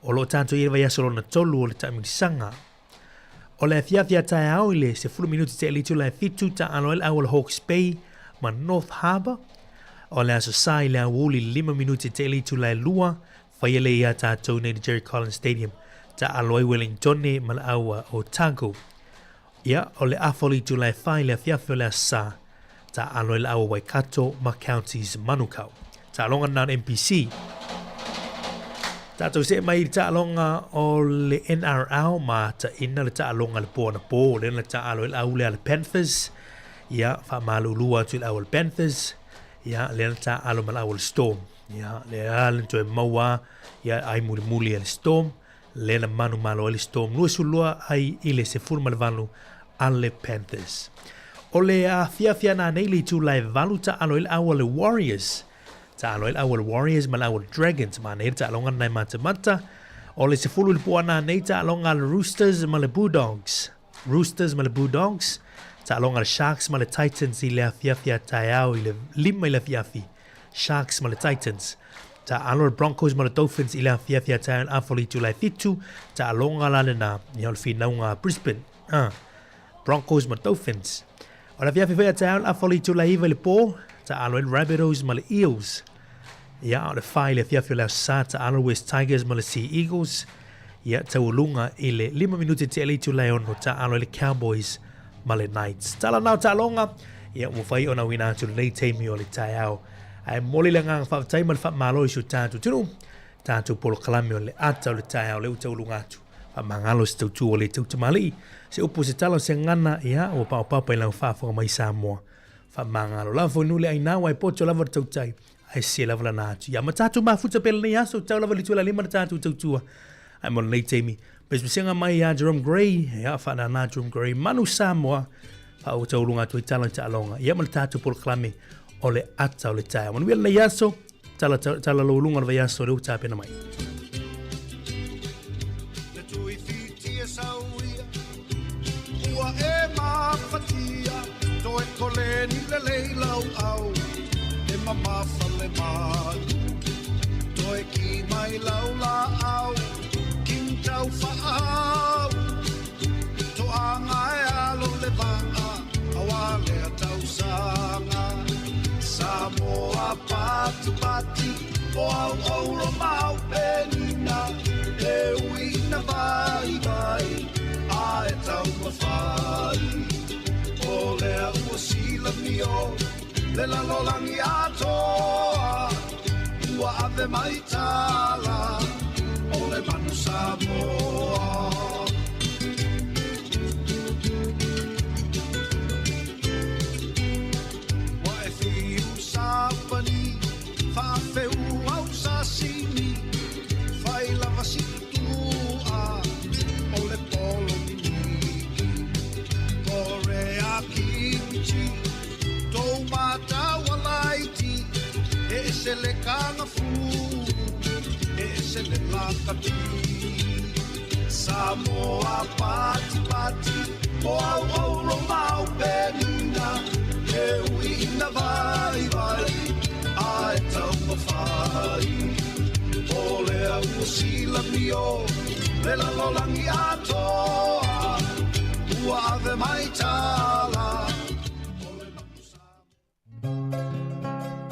O lo o tatou i ai le vaiaso lona 3 o le taamilosaga. O le afiafi a taeao i le 10 minuti te eli itula e 7, taalo ai le au a le Hawke's Bay ma North Harbour. O le aso Sa i le aoauli i le 5 minuti te eli itula e 2, Whaia le ia tātou nei Jerry Collins Stadium, ta alo ai Wellingtone ma le aua o Otago. Ia, o le afa o le itula e whai le afiafi o le asa, ta alo ai le aua Waikato ma Counties Manukau. Taaloga na NPC. Tātou se mai i taaloga o le NRL ma ta ina le taaloga le po ana po, le na taalo i le au le a le Panthers. Ia, whaamalulu atu i le au le Panthers. Ia, le na taalo ma le au le Storm. Ia, le a le toe maua ia ai mulimuli a le Storm, le na manu malo ai le Storm 22 ai i le 18 a le Panthers. O le afiafi ana nei le itula e 8 taalo ai le au a le Warriors. Taalo ai le au a le Warriors ma le au a le Dragons. Ma nei le taaloga nai matamata. O le 10 i le po ana nei taaloga a le Roosters ma le Bulldogs. Roosters ma le Bulldogs. Taaloga a le Sharks ma le Titans i le afiafi a taeao i le 5 i le afiafi. Sharks ma le Titans. Taalo le Broncos ma le Dolphins i le afiafi a taeao afa o le itula e 7. Taaloga la lena ia o le finauga a Brisbane. Broncos ma Dolphins. O le afiafi foi a taeao afa o le itula e 9 i le po. Taalo ai le Rabbitohs ma le Eels. Ia, o le 4 i le afiafi o le aso Sa, taalo le West Tigers ma le Sea Eagles. Ia, taualuga i le 5 minute tea le itula e 6, taalo ai le Cowboys ma le Knights. Tala nao taaloga, ia ua mafai ona uina atu lenei taimi o le taeao. Ae momoli le agaga faafetai ma le faamalo i si o tatou atunuu, tatou polokalame o le ata o le taeao lea ua taualuga atu. Faamagalo se tautua o le tautamalii, se upu se tala o se gagana, ia ua paopapa i lau faafofoga mai Samoa. Faamagalo lava foi nuu le aina ua e poto lava le tautai, ae se lava lana atu. Ia ma tatou mafuta pea lenei aso, tau lava le tua la lima le tatou tautua. Ae mo lenei taimi, pesepesega mai ia Jerome Gray, ia whaanana Jerome Gray, Manu Samoa, wha o taulunga atu i tala i taaloga. Ia ma le tatou polokalame o le ata o le taeao. Manuia lenei aso, tala, tala, tala lolunga o le vaiaso lea ua tapena mai. Le tuifitia sauia, ua e mafatia, toe koleni le lei lau au, e mamafa le malu. Toe ki mai lau la au, king tau whaahau. Toanga e alo le vaa, awa lea tausaga. Samoa pati pati, o au ouro mau penina, e ui na vai vai, a e taumafai. O lea ua silamio, le lalolagi atoa, ua ave mai tala, o le manu Samoa. Ua e fiu sapani, faafeu au sasimi, fai lava si tutua, o le polo mimiki. Korea kimchi, tou matau alaiti, e ese le kagafu, e ese le lakapi. Samoa pati pati, o au ouro mau penina, e ui ina vai vai, a e taumafai. O lea ua silamio, le lalolagi atoa, ua ave mai tala.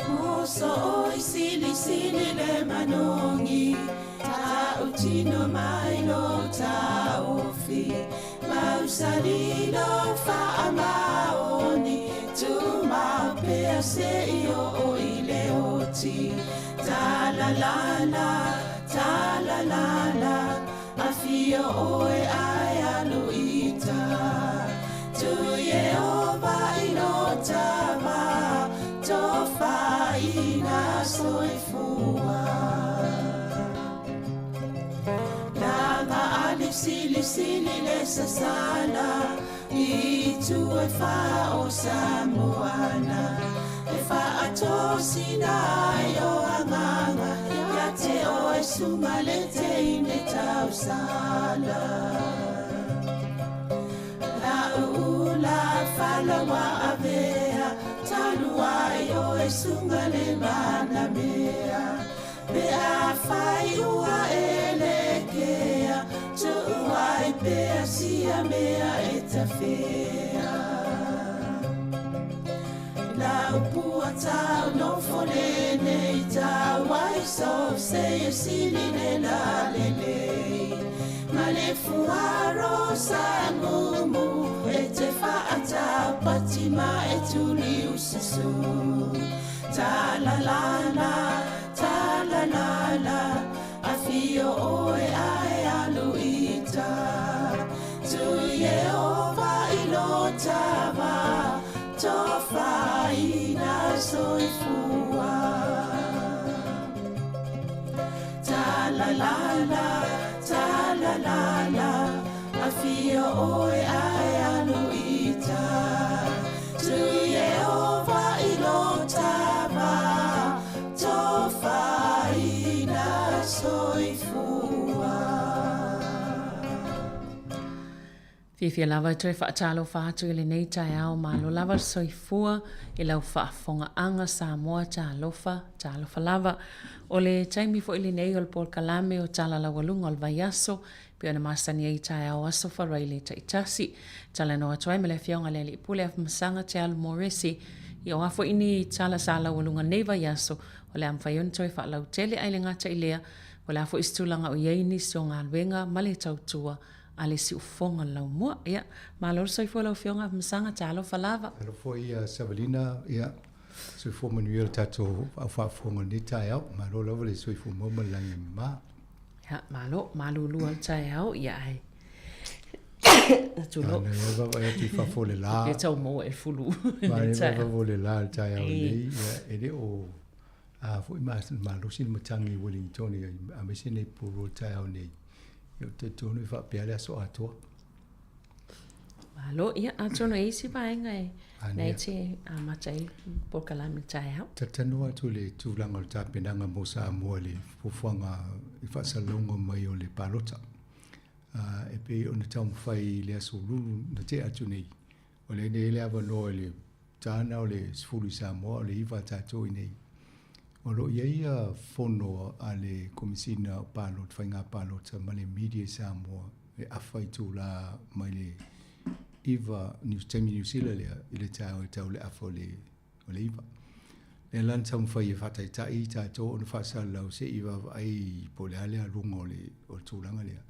Muso oi sili sili le manongi, ta utino mai lo taofi, mausali lo faamaoni, tuma pea se i o i le oti. Ta la la la, ta la la la, Afio oe ae alu ita Tu Yehova i lo tava Tofaina soifua. Langa ali sili sili le sasala I tu e wha o Samoana. E wha atosina ai o anganga Ia te oe sunga le te ine tausala. La uula falawa avea Talu ai oe sunga le mana mea. Pe a whai ua ele kea Tu'u ai pea sia mea e tawhea. La upua tau no fole nei tau ai so se e sili le la le le. Ma le fuaro sa mumu e te whaata pati ma e tuli ususu. Ta la la la, ta la la la, afio oe ae alu ita. Tu Yehova i lo tava, tofaina soifua. Ta la la la, ta la la la, afio oe ae alu ita. Tu Yehova i lo tava, tofaina soifua. Fiafia lava e toe faatalofa atu i lenei taeao malo lava le soifua i lau faafofogaaga Samoa talofa, talofa lava. O le taimi foʻi lenei o le polokalame o tala laualuga o le vaiaso, pei ona masani ai taeao aso Faraile taitasi. Talanoa atu ai ma le afioga le alii pule Afamasaga Te Alu Moresi, ia o a foʻi ni tala sa laualuga nei vaiaso, o le a mafai ona toe faalautele ai le gata i lea, o le a foʻi se tulaga o i ai nisi o galuega ma le tautua a le siufofoga o le laumua. Ia, malo le soifua lau afioga Afamasaga, talofa lava. Alofa ia Savalina, ia soifua manuia le tatou au faafofoga i lenei taeao. Malo lava le soifua maua ma le lagi e mama. Ia, malo, malulu le taeao, ia ai. Tulo. Ana ia vaavaai atu i fafo o le la. E tau maua e le fulu. Manaia fafo o le la le taeao nei, ia e le o a foi malosi le matagi i Wellington ia aemaise nei pulu o le taeao nei. Ia ou te talitonu e faapea le aso atoa. Malo, ia, atonu e isi vaega e na e te amata ai polokalame le taeao. Talatalanoa atu i le tulaga o le tapenaga mo Samoa i le fuafuaga i faasalalauga mai o le palota. E pei ona taumafai i le aso lulu na tea atu nei. O lea nei le avanoa i le tāna o le 10 i Samoa, o le 9 a tatou i nei. O lo o i ai ia fono a le Komisina o Palota, Faiga Palota ma le Media i Samoa e afa i tūlā mai le 9 New, taimi New Zealand lea i le taeao e tau le afa o le, o le 9. Lea la na taumafai e faataitai i tatou ona faasalalau se i vaavaai po o le a le aluga o le, o le tulaga lea.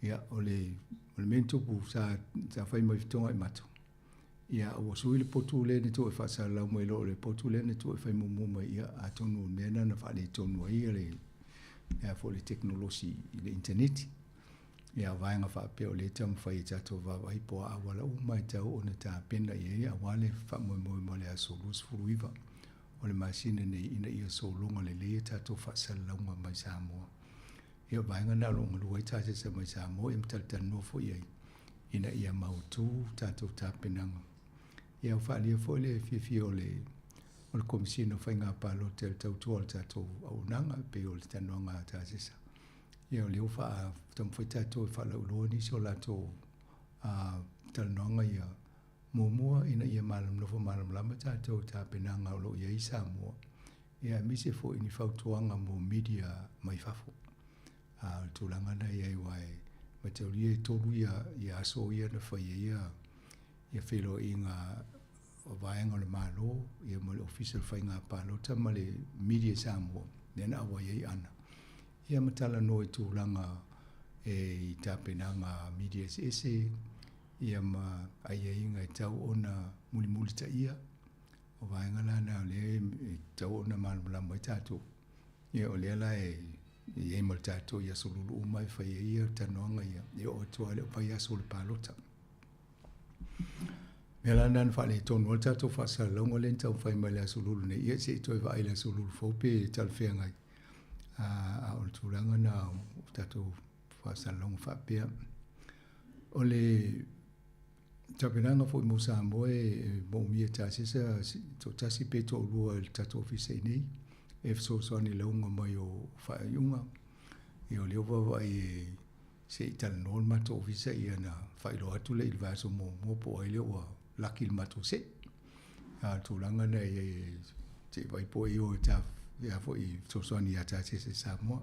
Ia, o le, o le mea na tupu sa, sa fai mai fitoga i mato. Ia, ua sui le potu lea na tuu e faasalalau mai lo o le potu lea na tuu e fai muamua mai, ia, atonu o le mea lena na faaletonu ai le, le a foi le tekonolosi i le initaneti. Ia, o vaega faapea o lea e taumafai e tatou vaavaai po o a auala uma e tau ona tapena i ai aua le faamoemoe mo le aso 29 o le masina nei ina ia sologa lelei a tatou faasalalauga mai Samoa. Ia, o vaega na o lo o galue ai tasese mai Samoa ia ma talatalanoa foi i ai ina ia mautu tatou tapenaga. Ia, ua faaalia foi le fiafia o le o le Komisina o Faiga Palota i le tautua o le tatou auaunaga e pei o le talanoaga a tasesa. Ia, o lea ua faa taumafai tatou e faalauiloa nisi o latou talanoaga ia muamua ina ia nofo malamalama tatou i tapenaga o lo o i ai Samoa. Ia, aemaise foi ni fautuaga mo media mai fafo. A o le tulaga na i ai aua e mataulia e tolu ia, ia aso ia na fai ai ia, ia feiloaiga o vaega o le Malo, ia ma le Ofisa o le Faiga Palota ma le Media Samoa, lea na auai ai ana. Ia ma talanoa i tulaga e i tapenaga media eseese, ia ma aiaiga e tau ona mulimulitaia. O vaega la na o lea e tau ona malamalama ai tatou. Ia o lea la e e i ai ma le tatou i aso lulu uma e fai ai ia talanoaga ia e oo atu lava i le vaiaso o le palota. Mea la lena na faaletonu ai le tatou faasalalauga lea na taumafai mai i le aso lulu nei, ia se i toe vaai i le aso lulu fou pe talafeagai. A o le tulaga lena o tatou faasalalauga faapea. O le tapenaga foi mo Samoa e moomia e tasesa toatasi pe toalua i le tatou ofisa i inei e fesoasoani i le lauga mai o faaiuga. Ia o lea ua vaavaai e se i talanoa le matou ofisa ia ona faailoa atu lea i le vaiaso muamua po o ai lea ua laki i le matou se'i. A o le tulaga lena e i ai e se i vaai po o ai e o e ta ia foi fesoasoani ia Tasese i Samoa.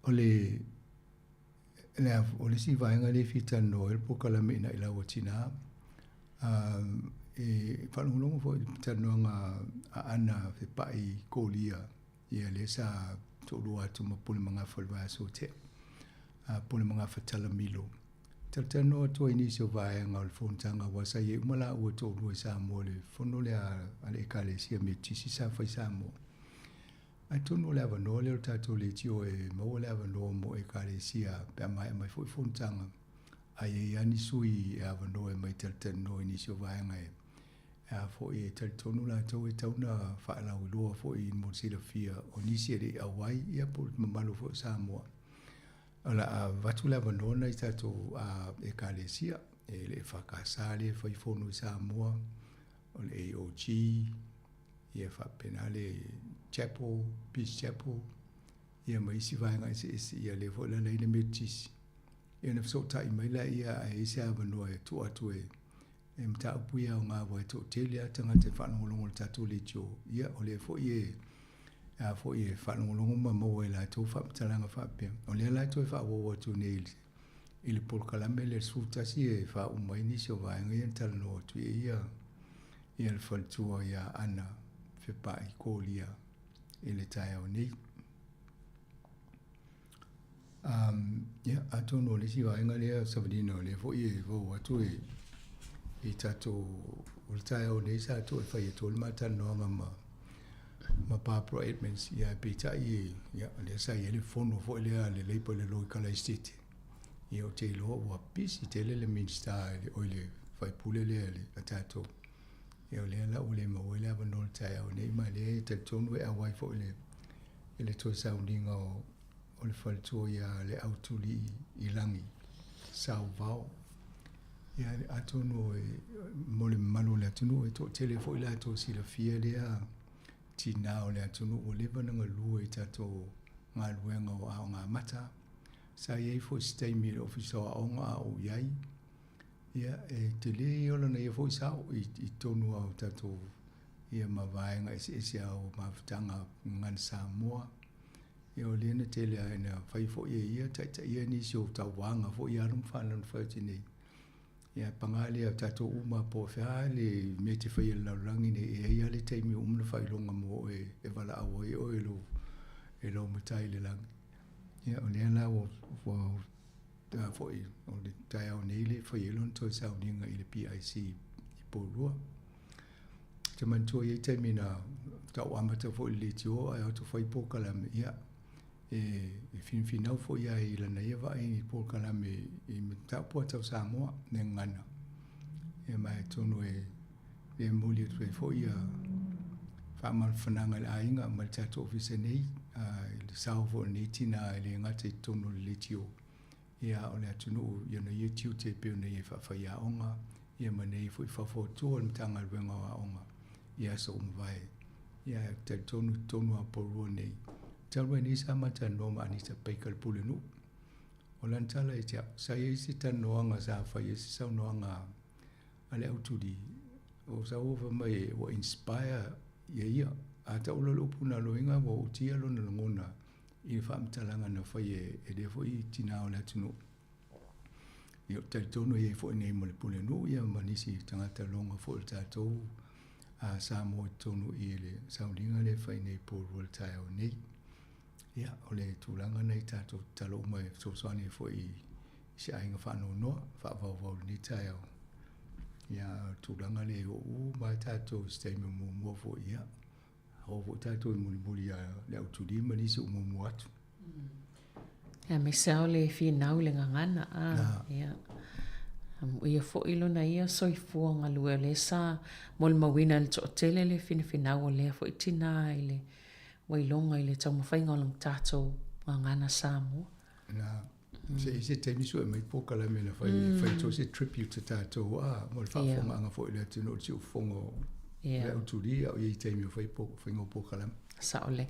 O le le o le isi vaega lea e fia talanoa ai o le polokalame i Nai Lau a Tina. E faalogologo foi i le talanoaga a Ana Fepai Kolia, ia lea sa toalua atu ma Pulemagafa i le vaiaso ua tea, a Pulemagafa Talamilo. Talatalanoa atu ai i nisi o vaega o le fonotaga aua sa i ai uma laua e toalua i Samoa i le fono lea a le Ekalesia Metotisi sa fai i Samoa. Atonu o le avanoa lea o le tatou leitio e maua le avanoa mo Ekalesia pe a maea mai foi fonotaga, a i ai lava ni sui e avanoa e mai talatalanoa i nisi o vaega e a foi e talitonu latou e tatau ona faalauiloa foi mo le silafia o nisi e le i auai ia po o le mamalu foi o Samoa. O le a avatu le avanoa lena i tatou Ekalesia, e le EFKS lea e fai fono i Samoa, o le AOG, ia faapena le Chapel, Peace Chapel, ia ma isi vaega eseese, ia lea foi la na i ai le Metotisi. Ia ona fesootai mai laia a i ai se avanoa e tuu atu e e mataupu ia aoga aua e toatele lava tagata e faalogologo i le tatou leitio, ia o lea foi e a foi e faalogologo ma maua e latou faamatalaga faapea. O lea la e toe faaauau atu nei i le polokalame lea 11 e faauma ai nisi o vaega ia na talanoa atu i ai ia ia le faletua ia Ana Fepai Kolia i le taeao nei. Ia, atonu o le isi vaega lea Savalina o lea foi e fau atu e i tatou o le taeao nei sa toe fai atu ai le ma talanoaga ma Barbara Edmonds, ia peitai ia lea sa i ai le fono foi lea a le Labour i lalo i Kalaisete. Ia ou te iloa ua pisi tele le Minisita oi le faipule lea a tatou. Ia o lea la ua le maua ai le avanoa i le taeao nei ma lea e talitonu e auai foi i le i le toe sauniga o o le faletua ia Leautuli i lagi, Sauvao. Ia atonu e mo le mamalu o le atunuu e toatele foi latou silafia lea tinā o le atunuu ua leva ona galue i tatou galuega o Aoga Amata. Sa i ai foi se taimi i le Ofisa o Aoga a ou i ai, ia e tele ia o lana ia foi sao i totonu o tatou ia ma vaega eseese o mafutaga Gagana Samoa. Ia o lea na tele lava ina fai foi e ia taitaia nisi o tauvaga foi i alo ma fanau na fai atu nei. Ia paga lea o tatou uma po o fea le mea e te faia i le lalolagi nei, e i ai lava le taimi ua uma ona faailoga mo oe e valaau ai oe e lou Matai i le lagi. Ia o lea la ua foi o le taeao nei le fai ai lona toe sauniga i le PIC i Porirua. Ou te manatua e i ai taimi na tau amata foi i le leitio ae o atu fai polokalame, ia, e finafinau foi lava i lana ia vaai i polokalame i mataupu lava tau Samoa, le gagana. Ia ma atonu e e momoli atu ai foi ia faamalafanaga i le aiga ma le tatou ofisa nei, i le sao foi o lenei tina e le gata i totonu o le leitio, ia o le atunuu i ona ia tiute e pei ona i ai faafaiaoga, ia ma nei foi fafo atu o le Matagaluega o Aoga i aso ua mavae. Ia e talitonu i totonu lava o Porirua nei, talu ai nei sa ma talanoa ma Anita Baker le Pulenuu. O lana tala ia te au, sa i ai se talanoaga sa fai ai se saunoaga a le autuli, o sa ua fai mai ua inspire ia ia. A tau loa le upu na loiga ua utia lona lagona i le faamatalaga na fai e lea foi tinā o le atunuu. Ia, ou te talitonu e i ai foi nei ma le Pulenuu ia ma nisi tagata loga foi o le tatou Samoa i totonu i le sauniga lea e fai nei i Porirua i le taeao nei. Ia, o le tulaga nei tatou tatalo uma e fesoasoani ai foi i se aiga faanoanoa, faavauvau i lenei taeao. Ia, o le tulaga lea e oo uma lava tatou i se taimi o muamua foi, ia, Oo foi tatou i mulimuli ia le autuli ma nisi o muamua atu. Aemaise lava o le finau i le gagana, a, ia. Amuia foi lona ia soifua galue o lea sa molimauina e le toatele le finafinau o lea foi tina i le ua iloga i le taumafaiga o lana tatou gagana Samoa. Na, se i se taimi sue mai polokalame na fai, fai to se tribute a tatou a, mo le faafofogaaga foi i le atunuu i le siufofoga o le autuli a o i ai taimi o fai faiga o polokalame. Sao lelei.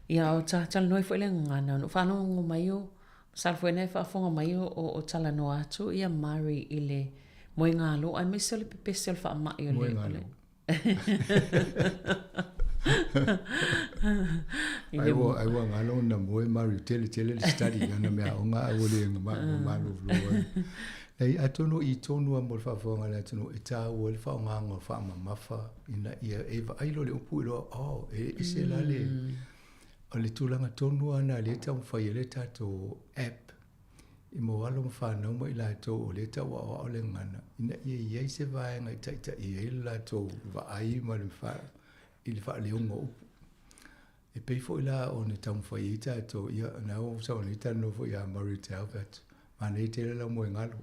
Ia, o ta talanoa ai foi le gagana, ona ou faalogo mai o, masalo foi na e faafofoga mai o, o talanoa atu ia Murray i le moegalo aemaise o le pepese o le faamai o le, Moegalo. Ai ua, ai ua galo na moe Murray tele tele le study ana mea aoga a ua le malolo ai. Nei, atonu i tonu a mo le faafofoga a le atunuu e tāua ai le faaaogaina o faamamafa ina ia e vaai loa i le upu iloa, oh, e ese la le, o le tulaga tonu lava lena o lea e taumafai ai le tatou app i mo alo ma fanau ma i latou o lea e tauaoao le gagana, ina ia i ai se vaega e taitai ai le latou vaai ma le i le faaleoga o upu. E pei foi la ona taumafai ai tatou, ia, na ua sau nei talanoa foi ia Murray Te Albert, manaia tele lau moegalo.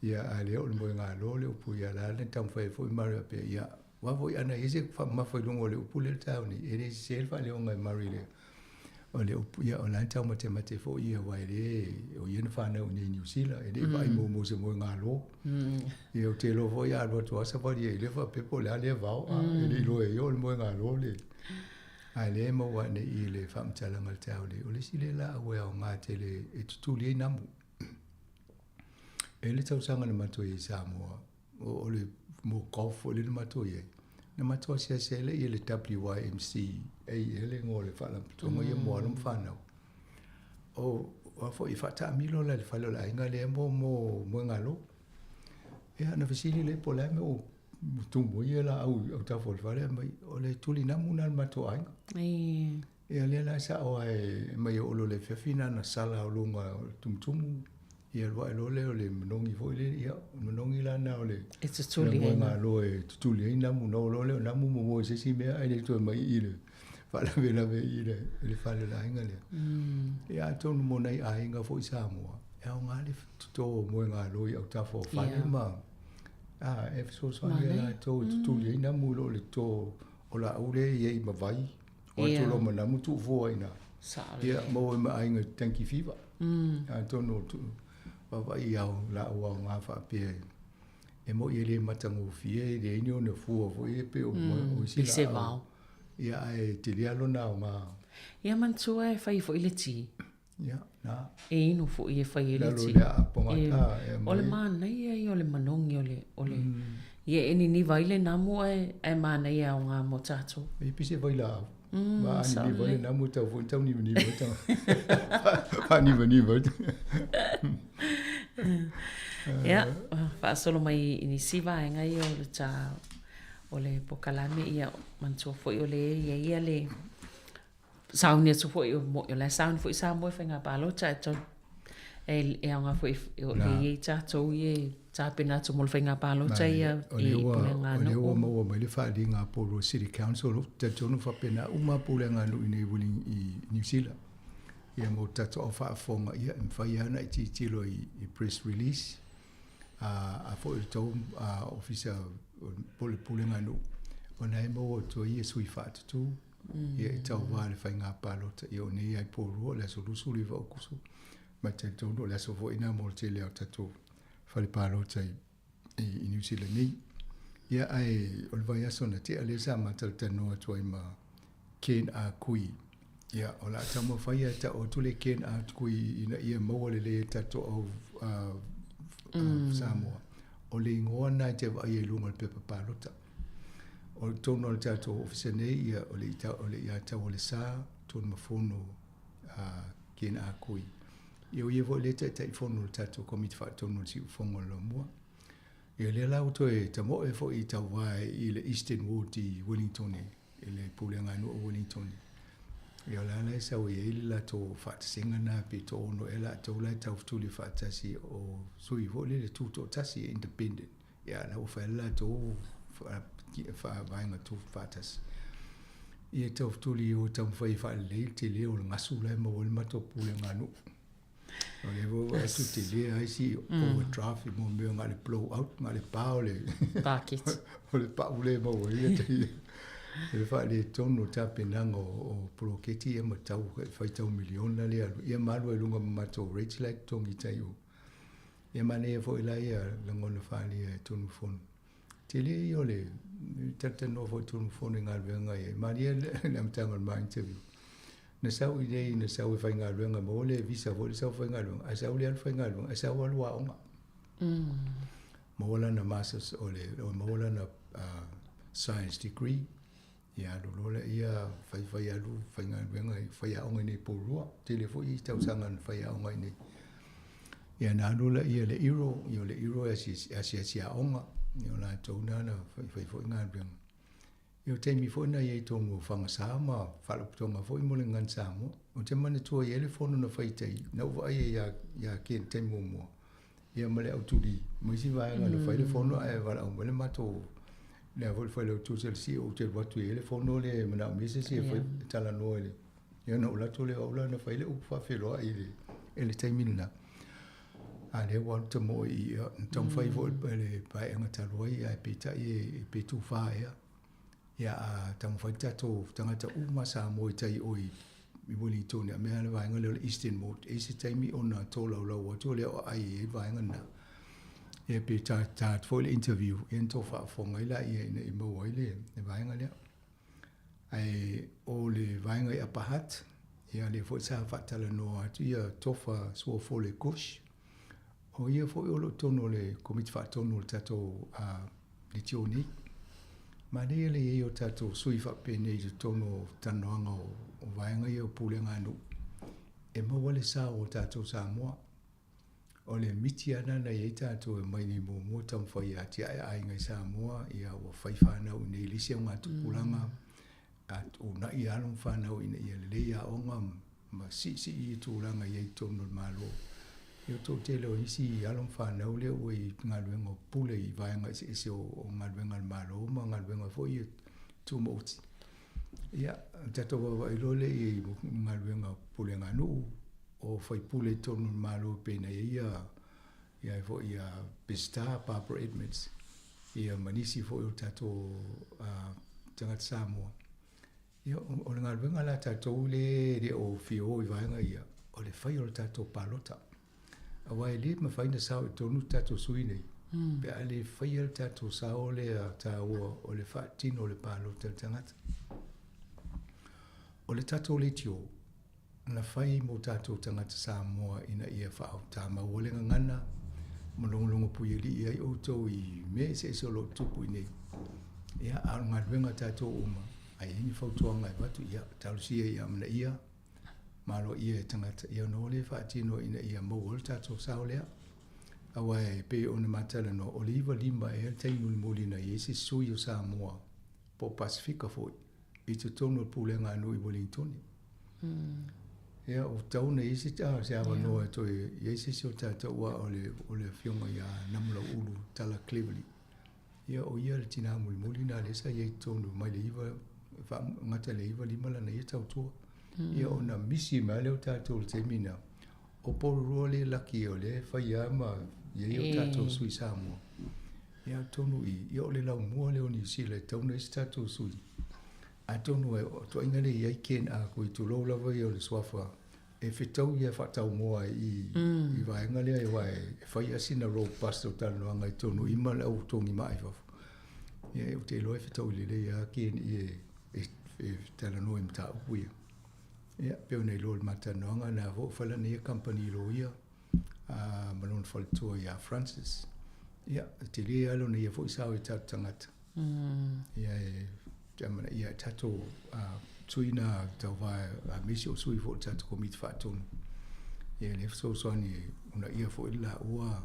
Ia, a lea o le moegalo le upu, ia la na taumafai ai foi Murray faapea, ia, aua foi ana i ai se faamamafa i luga o le upu lea le taeao nei, e le sese le faaleoga e Murray le, o le upu, ia, o la e taumatemate foi ia, aua e le, o ia na fanau i inei i Niu Sila, e le i vaai muamua i se moegalo. Ia, ou te iloa foi a alu atu lava savali ai lea faapea po o le a lea vao, a, e le iloa e ia o le moegalo le. A lea e maua ane i le faamatalaga a le taeao nei, o le isi lea laau e aoga tele e tutuli ai namu. E le tausaga na matou i ai i Samoa, o le mo golf foi lea na matou i ai, na matou asiasi ai lea i le WYMCA ea le igoa o le faalapotopotoga ia mo alo ma fanau. O a foi e faataamilo la i le fale o le aiga lea mo moegalo. Ia na fesili lea po o le a le mea ua tumu ai ia laau i autafa o le fale, mai o le tuli namu lena a le matou aiga. Ia lea la sao lava e mai oo loa i le afiafi na ona sala o luga o le tumutumu, ia alu ae loa lea o le manogi foi lea, ia o le manogi la lena o le E tutuli ai. moegalo e tutuli ai namu, ona oo loa lea o namu momoe i se isi mea ae le toe mai i i le faalavelave i le fale o le aiga lea. Ia atonu mo nai aiga foi i Samoa, e aoga le toto o moegalo i autafa o fale ma a e fesoasoani ia latou e tutuli ai namu i lo le toto o laau lea e i ai ma vai. O atu loa ma namu tuu fua i ina. Ia maua ai ma aiga dengue fever. Atonu o vaavaai i ao laau aoga faapea e moni e le matagofie, e leai ni ona fua foi e pei o isi laau. Ia ae tele lava lona aoga. Ia manatua e fai foi le ti. Ia, na. E inu foi e fai ai le ti. Lalo le aapo gata e aumai. O le manaia ia o le manogi o le, o le, ia e niniva ai le namu ae, ae manaia e aoga mo tatou. E pei se vailaau. Ma a niniva ai le namu e tau foi tau nivaniva ai tau. Faanivaniva ai. Ia, faasolo mai i nisi vaega ia o le ta, o le pokalame, ia manatua foi o le i ai ia le sauni atu foi o mo'i o la e sauni foi Samoa i faiga palota e tau e aoga foi o le i ai tatou ia e tapena atu mo le faiga palota ia i pulega nuu. O lea ua maua mai le faaaliga a Porirua City Council, ou te talitonu faapena uma lava pulega nuu i nei i Niu Sila. Ia mo tatou au faafofoga, ia e mafai lava ona e tilotilo i press release a foi le tou ofisa po o le pulega nuu, ona e maua atu ai ia sui faatutu. Ia e tauva i le faiga palota. Ia o nei lava i Porirua o le aso 29 o Aokuso, ma e talitonu o le aso foi lena mo le tele o tatou fale palota i Niu Sila nei. Ia ae o le vaiaso na tea lea sa ma talatalanoa atu ai ma Ken Ah Kui. Ia o le a taumafai lava e tau atu le Ken Ah Kui ina ia maua lelei e tatou au Samoa. O le igoa lena e te vaai ai i luga o le pepa palota. O totonu o le tatou ofisa nei, ia, o le o le ia Taualesa, Tunumafono, Ken Ah Kui. Ia o ia foi lea e Taitaifono o le tatou Komiti Faatonu o le Siufofoga o le Laumua. Ia lea la ua toe tamoe foi i tauva i le Eastern Ward i Wellington i le Pulega Nuu o Wellington. Ia o la la e sau ai le latou faatasinga na pe toaono ea latou la e taufetuli faatasi o sui foi lele tutoatasi independent. Ia la ua fai le latou vaega tufaatasi. Ia taufetuli i o e taumafai e faalelei le tele o le gasu la e maua ai le matou pulega a nuu. O lea foi ua atu tele lava isi overdraft i mo mea na o le blow out, na o le pa o le Paketi. o le pau lea e maua ai ia le faaletonu o tapenaga o poloketi ia ma tau faitau miliona lea alu ia ma alu ai i luga ma matou rates la e totogi i tai o. Ia manaia foi la ia lagona faaalia e Tunumafono. Tele ia o le talatalanoa foi Tunumafono i galuega ia. Malie le amataga o le ma interview. Na sau i nei, na sau e faigaluega, maua le visa foi le sau faigaluega, ae sau le alu faigaluega, ae sau alu aoga. Maua lana masters o le, maua lana science degree, ia alu loa lea fai fai alu faigaluega, fai aoga i nei Porirua. Tele foi tausaga na fai aoga i nei. Ia na alu lea le iro, ia o le iro e asiasi aoga, ia o latou na na fai fai foi galuega. Ia o taimi foi na i ai tonu o Fagasa ma Faalapotopotoga foi mo le Gagana Samoa. Ou te manatua i ai le fono na fai i tai, na ou vaai ai ia, ia Ken i taimi muamua, ia ma le au tuli ma isi vaega na fai le fono ae valaau mai le matou lea foi le failautusi a le CEO ou te alu atu e i ai le fono lea e manaomia se isi e fai e talanoa i le ia ona ou alu atu lea o au la na fai le upu faafeiloai i le i le taimi lena. A lea ua alu tamoe i i, na taumafai foi le paeaiga talu ai, ae peitai e pe tufa ea. Ia a taumafai tatou tagata uma Samoa i tai o i Wellington, a mea le vaega lea o le Eastern Mode, e i ai se taimi ona tolaulau atu lea o aai i ai vaega lena. Ia pe ta ta atu foi le interview, ia ona tou faafofoga ai laia ina ia maua ai le vaega lea. Ae o le vaega i Upper Hutt, ia lea foi sa faatalanoa atu ia Tofa Suafole Kush. O ia foi o lo o totonu o le Komiti Faatonu o le tatou leitio nei. Manaia le i ai o tatou sui faapenei i totonu o talanoaga o vaega ia o pulega a nuu e maua le sao o tatou Samoa. O le miti lava lena na i ai tatou e omai nei muamua taumafai e atiae aiga i Samoa, ia ua fai fanau i inei i le isi augatupulaga, a uunai alo ma fanau ina ia lelei aoga ma siisii i tulaga i ai i totonu o le Malo. Ia o le toatele o isi alo ma fanau lea ua i galuega o pule i vaega eseese o galuega a le Malo ma galuega foi ia tumaoti. Ia, tatou vaavaai loa lea i galuega o pulega a nuu, o faipule i totonu o le Malo pei ona i ai ia ia foi ia Peseta, Barbara Edmonds, ia ma nisi foi o tatou tagata Samoa. Ia, o le galuega la a tatou lea e le o fia o i vaega ia, o le fai o le tatou palota. Aua e le mafai ona sao i totonu tatou sui nei, pe a le faia le tatou sao lea taua o le faatino o le palota i le tagata. O le tatou leitio, na fai mo tatou tagata Samoa ina ia faatamau ai le gagana ma logologo puialii ai outou i mea eseese o lo o tutupu i inei. Ia, a o le galuega a tatou uma, a i ai ni fautuaga e avatu, ia, talosia ia amanaia ma aloaia e tagata, ia ona o lea e faatino ina ia maua ai le tatou sao lea. Aua e pei ona matalanoa, o le 95 ea le taimi mulimuli na i ai se sui o Samoa po o Pasefika foi i totonu o le pulega a nuu i Ueligitone. Ia, ua tatau ona i ai se, se avanoa e toe i ai se isi o tatou aua o le, o le afioga ia Namulauulu Tala Cleverly. Ia, o ia le tinā mulimuli lena lea sa i ai i totonu mai le iva, gata i le 95 lana ia tautua. Ia, ona misi mai lava lea o tatou i le taimi lena. O Porirua lea e laki o lea e fai lava ma i ai o tatou sui Samoa. Ia, atonu i, ia o le laumua lea o Niu Sila e tatau ona i ai se tatou sui. Atonu e, o tuaiga lea e i ai Ken Ah Kui, tulou lava ia o le suafa, e fetau ia e faataumoa i, i vaega lea aua e fai lava sina robust o talanoaga i totonu i ma le au togimaa i fafo. Ia, ou te iloa e fetaui lelei lava Ken i e, e, e talanoa i mataupu ia. Ia, pei ona iloa i le ma talanoaga, na foi fai lana ia kamupani loia, a, ma lona faletua ia Francis. Ia, e tele lava lona ia foi sao i tatou tagata. Ia, e amanaia e tatou sui na tauva aemaise o sui foi o le tatou Komiti Faatonu. Ia, lea e fesoasoani e uunaia foi le laua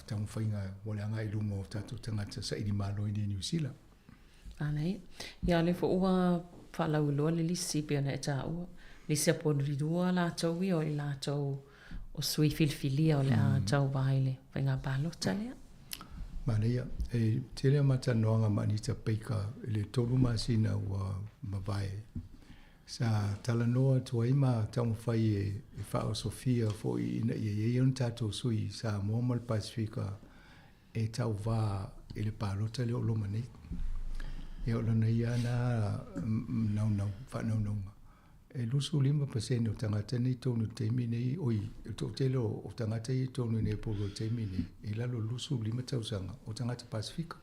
taumafaiga mo le agai i luma o tatou tagata saili malo i inei i Niu Sila. Manaia. Ia, o lea foi ua faalauiloa le lisi pei ona e taua. Lisi a Porirua latou ia o i latou o sui filifilia o le a tauva i le faiga palota lea. Manaia, e tele a matalanoaga ma Anita Baker i le tolu masina ua mavae. Sa talanoa atu ai ma taumafai e faaosofia foi ina ia i ai ona tatou sui Samoa ma le Pasefika e tauvā i le palota lea o loma nei. Ia o lona ia na naunau, faanaunauga. E 25 pasene o tagata nei i totonu i le taimi nei, oi, le toatele o tagata ia i totonu i nei Upolu i le taimi nei, i lalo o le 25 tausaga, o tagata Pasefika.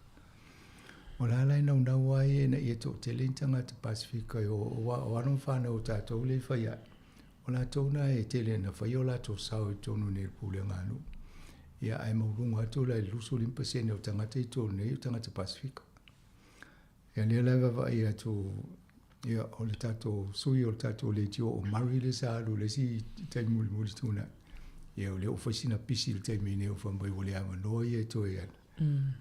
O la la e naunau ai ina ia toatele ni tagata Pasefika e o, aua o alo ma fanau o tatou lea e fai ae, o latou na e tele ina fai o latou sao i totonu nei o le pulega a nuu. Ia ae maualuga atu la i le 25% o tagata i totonu nei o tagata Pasefika. Ia lea la e vaavaai atu ia o le tatou sui o le tatou leitio o Murray lea sa alu i le isi taimi mulimuli tuanai. Ia o lea ua fai sina pisi i le taimi nei ua fai mai ua le avanoa ia e toe alu.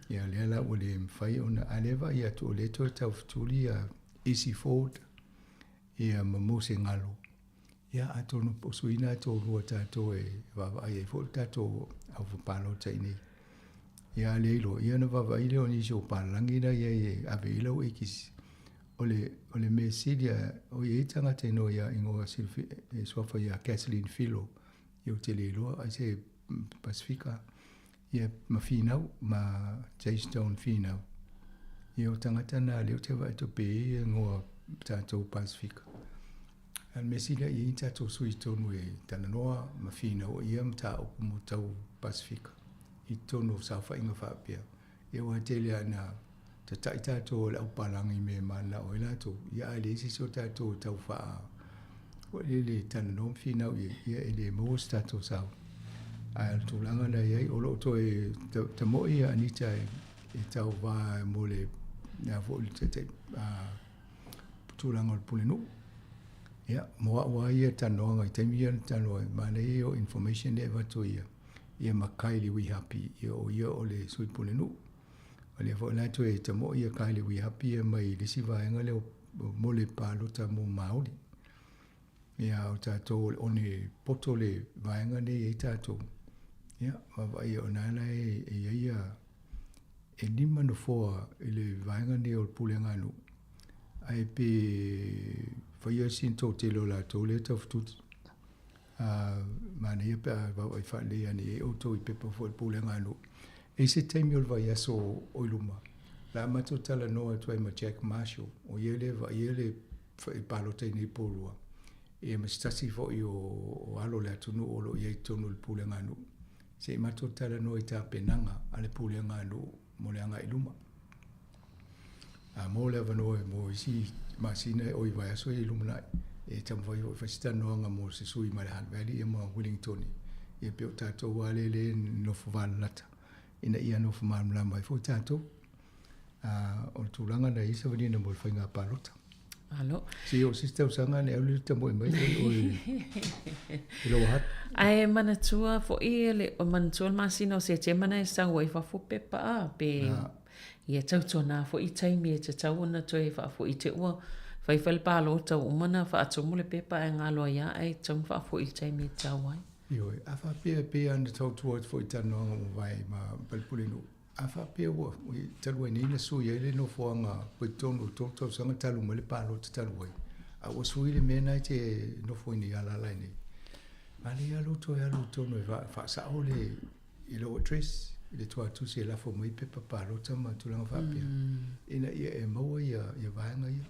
Ia lea la ua le mafai ona, a lea e vaai atu o lea e toe taufetuli ia Isi Ford ia ma Mose Galo. Ia atonu po o sui na e toalua tatou e vaavaai ai foi le tatou auvapalota i inei. Ia a le iloa, ia ona vaavaai lea o nisi o papalagi la e i ai e ave i ai lau ekisi. O le, o le mea sili lava, o i ai tagata e igoa ia, igoa silafia, e suafa ia Kathleen Filo, ia ou te le iloa ai se Pasefika, ia ma Finau, ma Jastone Finau. Ia o tagata na lea ou te vaai atu pe i ai igoa tatou Pasefika. A o le mea sili lava, e i ai ni tatou sui i totonu e talanoa ma finau ai ia mataupu mo tau Pasefika i totonu o saofaiga faapea. Ia aua e tele lava ina tatai tatou e le aupalagi i mea e mananao ai latou, ia ae leai se isi o tatou e tau faa foi lele e talanoa ma finau i ai, ia e le maua se tatou sao. Ae o le tulaga na i ai, o lo o toe tamoe ia Anita e tauva mo le a foi le taitai tulaga o le pulenuu. Ia, mo au lava ia talanoaga i taimi ia na talanoa ai, manaia ia o information lea e avatu e ia, ia ma Kylie Wihapi, ia o ia o le sui pulenuu. O lea foi la e toe tamoe ia Kylie Wihapi ia mai le isi vaega lea o mo le palota mo Māori. Ia, o tatou o le one poto le vaega nei e i ai tatou. Ia, vaavaai o na la e i ai ia e lima nofoa i le vaega nei o le pulega a nuu, ae pe faia sina toatele o latou lea e taufetuti. Manaia pe a vaavaai faalelei ane i ai outou i pepa foi a le pulega a nuu. E i ai se taimi o le vaiaso o i luma, o le a matou talanoa atu ai ma Jack Marshall, o ia lea e vaaia le palota i nei Upolu, ia ma se tasi foi o alo o le atunuu o lo o i ai i totonu o le pulega a nuu. Se i matou talanoa i tapenaga a le pulega a nuu mo le agai i luma. A mo le avanoa mo isi masina oi vaiaso ia i lumanai, e taumafai foi e fai se talanoaga mo se sui mai le Hutt Valley ia ma Wellingtone. Ia pei o tatou lava lea e nofo valalata ina ia nofo malamalama ai foi tatou. A o le tulaga na i ai savaliina mo le faiga palota. Malo. Se o se isi tausaga ne alu le tamoe mai o i lou hatu. Ae manatua foi le manatua le masina o Setema na e sau ai fafo pepa a pe ia tautuana foi i taimi e tatau ona toe faafoi te ua faifai le palota ua uma ona faatumu le pepa ae galo ai a ae tatau ona faafoi i le taimi e tatau ai. Ioe, a faapea e pei lava ona tautua atu foi i talanoaga ua mavae ma Palepulenuu, A faapea ua talu ai nei na sui ai le nofoaga i totonu o le tolu tausaga talu mai le palota talu ai, a ua sui le mea lena e te nofo ai nei alaala ai nei, manaia lava lou toe alu i totonu e faasao le i lou address i le tuatusi e lafo mai pepa palota ma tulaga faapea, ina ia e maua ia vaega ia.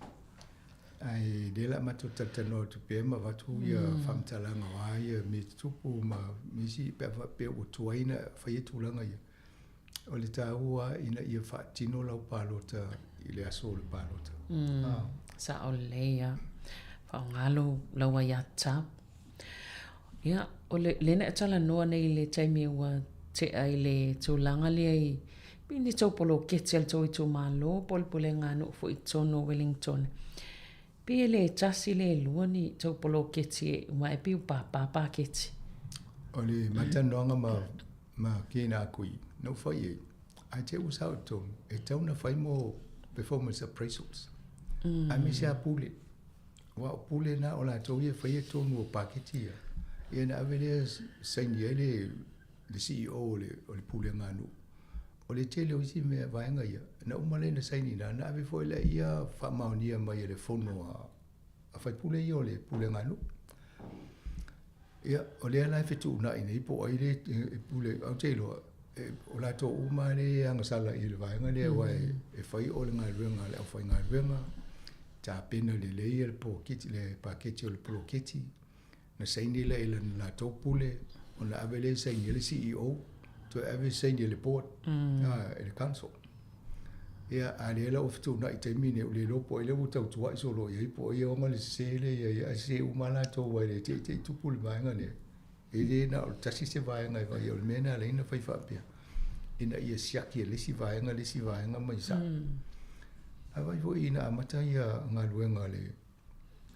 Ae lea o le a matou talatalanoa atu pea ma avatu ia faamatalaga o a ia mea tutupu ma nisi pe a faapea ua tuai ona faia tulaga ia. O le taua ina ia faatino lau palota i le aso o le palota. Sao lelei lava. Faaaoga lou, lau aiatatau. Ia, o le, lea na e talanoa nei i le taimi ua tea i le tulaga lea i, pei ni tou poloketi a le tou itumalo po o le pulega a nuu foi i totonu o Wellington. Pei e le tasi le lua ni tou poloketi e uma ae pei ua pāpā paketi. O le matalanoaga ma ma kēnā kui, na ou fai ai, ae te ua sao i totonu, e tatau ona fai mo performance appraisals. Aemaise lava pule. Aua o pule na o latou ia e faia tonu o paketi ia, ia ona ave lea saini ai le le CEO o le o le pulega a nuu. O le tele o isi mea vaega ia, na uma lea ona saini i ina, ona ave foi lea ia faamaonia mai e le fono a faipule ia o le pulega a nuu. Ia, o lea la e fetuunai nei po o ai le e pule, ae ou te iloa, o latou uma lava lea e agasala i le vaega lea aua e fai o le galuega a le aufaigaluega, tapena lelei le poloketi, le paketi o le poloketi, na saini lea i lana latou pule, ona ave lea e saini ai le CEO, toe ave e saini e le board, e le council. Ia, a lea la ua fetuunai i taimi nei, ua le iloa po o ai lea ua tautuai solo i ai, po o ai e ona le sese lea i ai, ae sese uma lava latou aua e le te i te i tupu le vaega lea. E le na o le tasi se vaega e vaai, o le mea lena e ala ai ona fai faapea, ina ia siaki e le isi vaega le isi vaega ma ia sao. A vaai foi ina amata ia galuega a le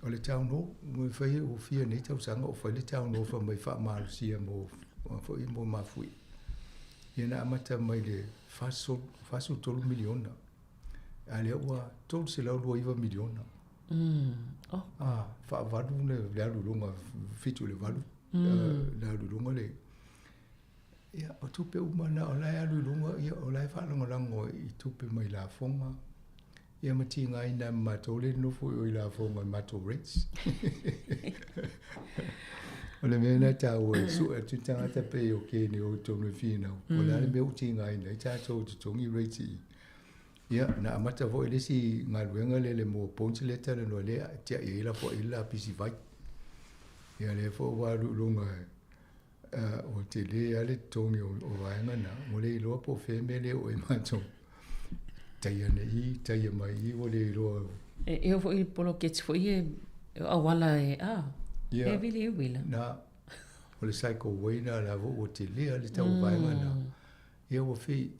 O le town hall, ua fai ua fia nei tausaga o fai le town hall fai mai faamalosia mo foi mo mafuie. Ia na amata mai le 43 miliona. A lea ua 329 miliona. Oh. Ah, faavalu le, le alu i luga, 7 i le 8, le alu i luga le... Ia, o tupe uma na o la e alu i luga, ia, o la e faalagolago i tupe mai lafoga, Ia ma tigaina ai ma matou le nofo i o i lafoga i matou rates. O le mea lena e taua e sue atu le tagata pei o kene o i totonu e finau, po o le a le mea ua tigaina ai tatou i totogi rates i i. Ia, na amata foi le isi galuega lea i le moa points lea e talanoa lea e tiai ai lafoai ai le lapisi vai. Ia lea foi ua alu i luga ua tele lava le totogi o vaega na, ua le iloa po o fea mea lea o e matou. Tai ane i, tai mai i, ua le iloa. E oo foi i poloketi foi e auala e, a, e vili e uila. Na, o le cycle way na la ua tele lava le tau o vaega na. Ia ua fei,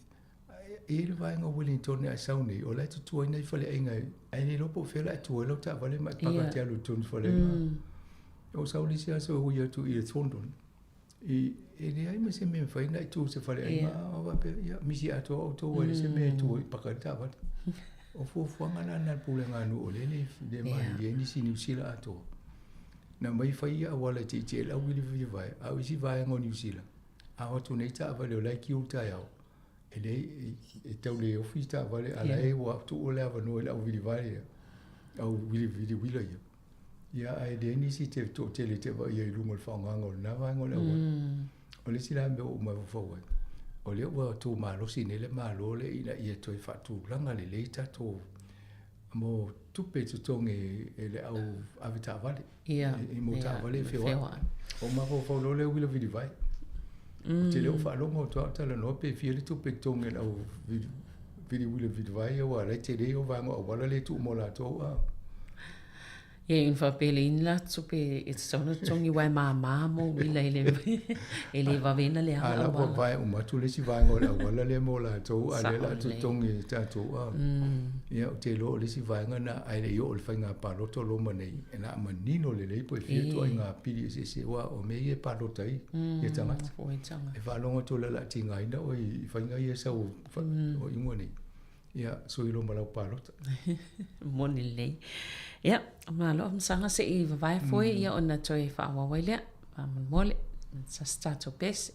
e i ai le vaega o Wellington ae sau nei, o la e tutuaina i faleaiga, ae le iloa po o fea o le a tu ai lau taavale ma e paka te alu i totonu o faleaiga. Ou sau le isi aso e ui atu i Thorndon, i, e leai ma se mea e mafai ona e tu i se faleaiga, a o faapea, ia, misi atoa outou ai le se mea e tu ai, paka ai le taavale. O fuafuaga la na a le pulega a nuu o lea e le malilie ai nisi Niu Sila atoa. Na aumai fai ia auala e tietie ai le auvilivili vae, a o isi vaega o Niu Sila, A o atu nei taavale o la e kiu le taeao, e leai, e tau le ofi le taavale, a la e ua tuu le avanoa i le au vilivale ia, au vilivili uila ia. Ia, ae leai nisi te toatele te vaaia i luga o le faaaogaga o lena vaega o le auala. O le isi la mea ua ou mafaufau ai, o lea ua tumalosi nei le Malo lea ina ia toe faatulaga lelei tatou mo tupe e totogi e le au avetaavale. Ia, i mo taavale e feoai. feoai. O mafaufau loa lea uila vilivae. Ou te le o faalogo atu lava o talanoa pe fia le tupe e totogi e le au vili uila vilivae ia aua o la e tele o vaega o auala lea e tuu mo latou a. Ia ina faapea e leai ni latou tupe e tatau ona totogi aua e mama mo uila e le e le vave ona leaga A la ua auala. vae uma atu le isi vaega o le auala lea mo latou a o lea o le a Sao lelei. totogi e tatou a. Ia, ou te iloa o le isi vaega lena, ae le i oo i le faiga palota o loma nei, e na manino lelei po e fia ituaiga pili eseese, aua o mea ia e palota ai ia tagata. E faalogo atu o le a tigaina oe i faiga ia e sau o iuga nei, ia sui loa ma lau palota. Moni lelei. Ia, malo Afamasaga se i vavae foe ia ona toe faaauau ai lea. Faamolemole, sa se tatou pese.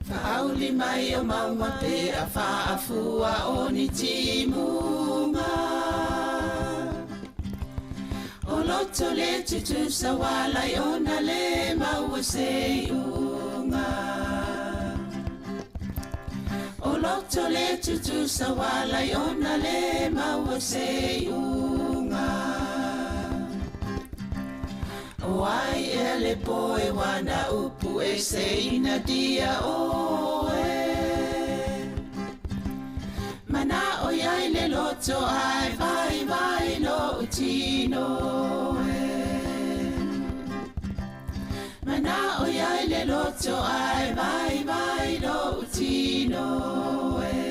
Faauli mai o mauga pe a faafua o ni timuga O loto le tutusa walai ona le maua se iuga O loto le tutusa walai ona le maua se iuga O ai ea le poe wana upu e se ina dia oe Mana o iai le loto ai vai vai lo utino e Mana o iai le loto ai vai vai lo utino e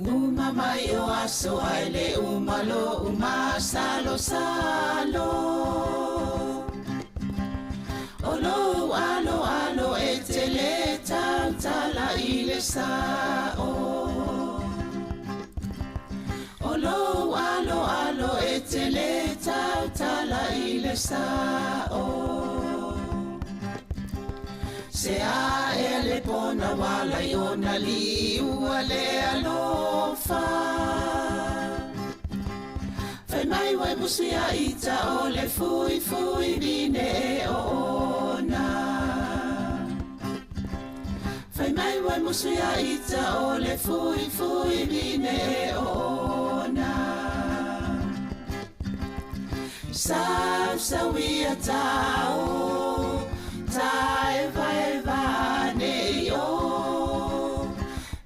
Uma mai o aso ai le uma lo uma salo salo O lou alo alo e te le tautala i le sao O lou alo alo. le sa'o. Se a e le pona wala i ona liua le alofa. Fai mai wai musuia ita o le fui fui vine e o ona. Fai mai wai musuia ita o le fui fui vine e o ona. Sau sauia tau, tae vai vane i o.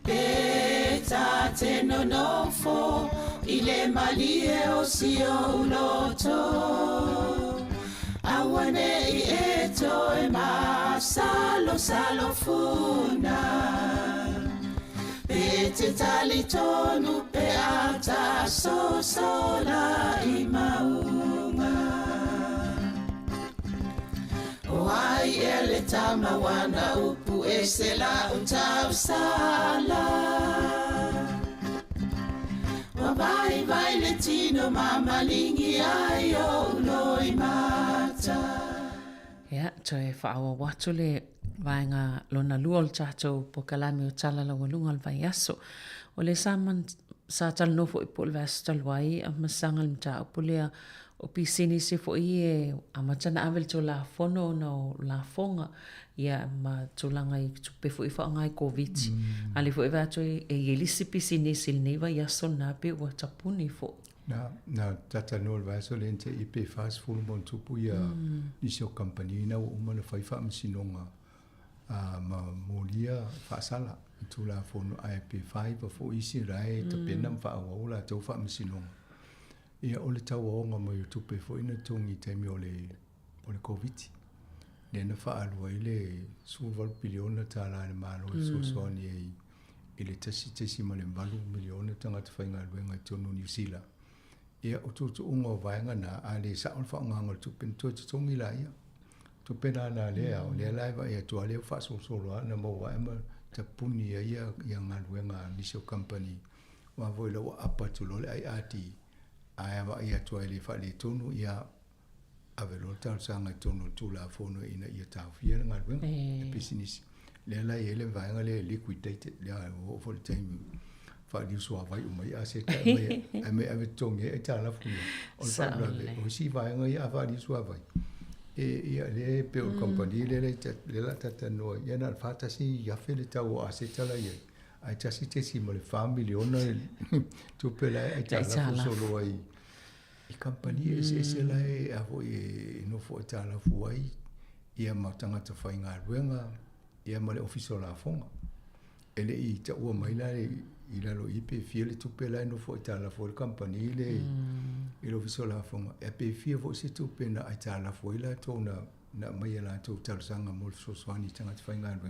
Pe ta te nonofo, i le malie o si o uloto. Aua ne i e toe masalo salo funa. Pe te tali tonu pe ata so sola i maunga. O ai e le tama wana upu e se la utau sala. Wa vai vai le tino mamalingi ai o uloi mata. Ia, toe faaauau atu le vaega lona lua o le tatou polokalame o Tala Laualuga o le Vaiaso. O le sa man, sa talanoa foi po o le vaiaso talu ai a masaga le mataupu lea o pisinisi foi e amata ona ave le Tulafono ona o lafoga ia ma tulaga i tupe foi e faaaoga i Koviti. A o lea foi e vaai atu e i ai le isi pisinisi i lenei vaiaso lena pei ua tapuni foi. Na, na talanoa i le vaiaso lea na tea pe 40 ma ona tupu ia nisi o kamupani na ua uma ona fai faamasinoga ma molia faasala i Tulafono ae pe 49 foi isi la e tapena ma faaauau latou faamasinoga. Ia o le tauaoga mai o tupe foi na totogi i taimi o le o le Koviti lea na faaalu ai le 18 piliona tala a le Malo e fesoasoani ai i le 1.8 miliona tagata faigaluega i totonu o Niu Sila. Ia, o tuutuuga o vaega na, a le sao le faaaogaga o le tupe, ona toe totogi laia. Tupe la na lea, o lea la e vaai atu lava lea ua faasolosolo lava ona maua ae ma tapuni ai ia galuega a nisi o kamupani. Aua foi o lea ua apa atu loa le IRD, ae a vaai atu lava e le faaletonu, ia ave loa le talosaga i totonu o le Tulafono ina ia taofia le galuega, le pisinisi. Lea la e i ai le vaega lea e liquidated, lea ua oo foi i le taimi faaliu suavai uma ai aseta e aumai, aumai ave totogi ai aitalafu ia. O le faalavelave, o isi vaega ia a faaliu suavai, e, ia lea e pei o le kamupani lea lea o le a talatalanoa ai, ia na o le $4,000 le tau o aseta la e i ai, ae $1.4 miliona le tupe la e aitalafu solo ai i kamupani eseese la e a foi e nofo aitalafu ai ia ma tagata faigaluega ia ma le Ofisa o Lafoga. E le i taua mai la i lalo i pe fia le tupe la e nofo aitalafu ai le kamupani le i le Ofisa o Lafoga, e pe fia foi se tupe na aitalafu ai latou na na aumai e latou talosaga mo le fesoasoani i tagata faigaluega.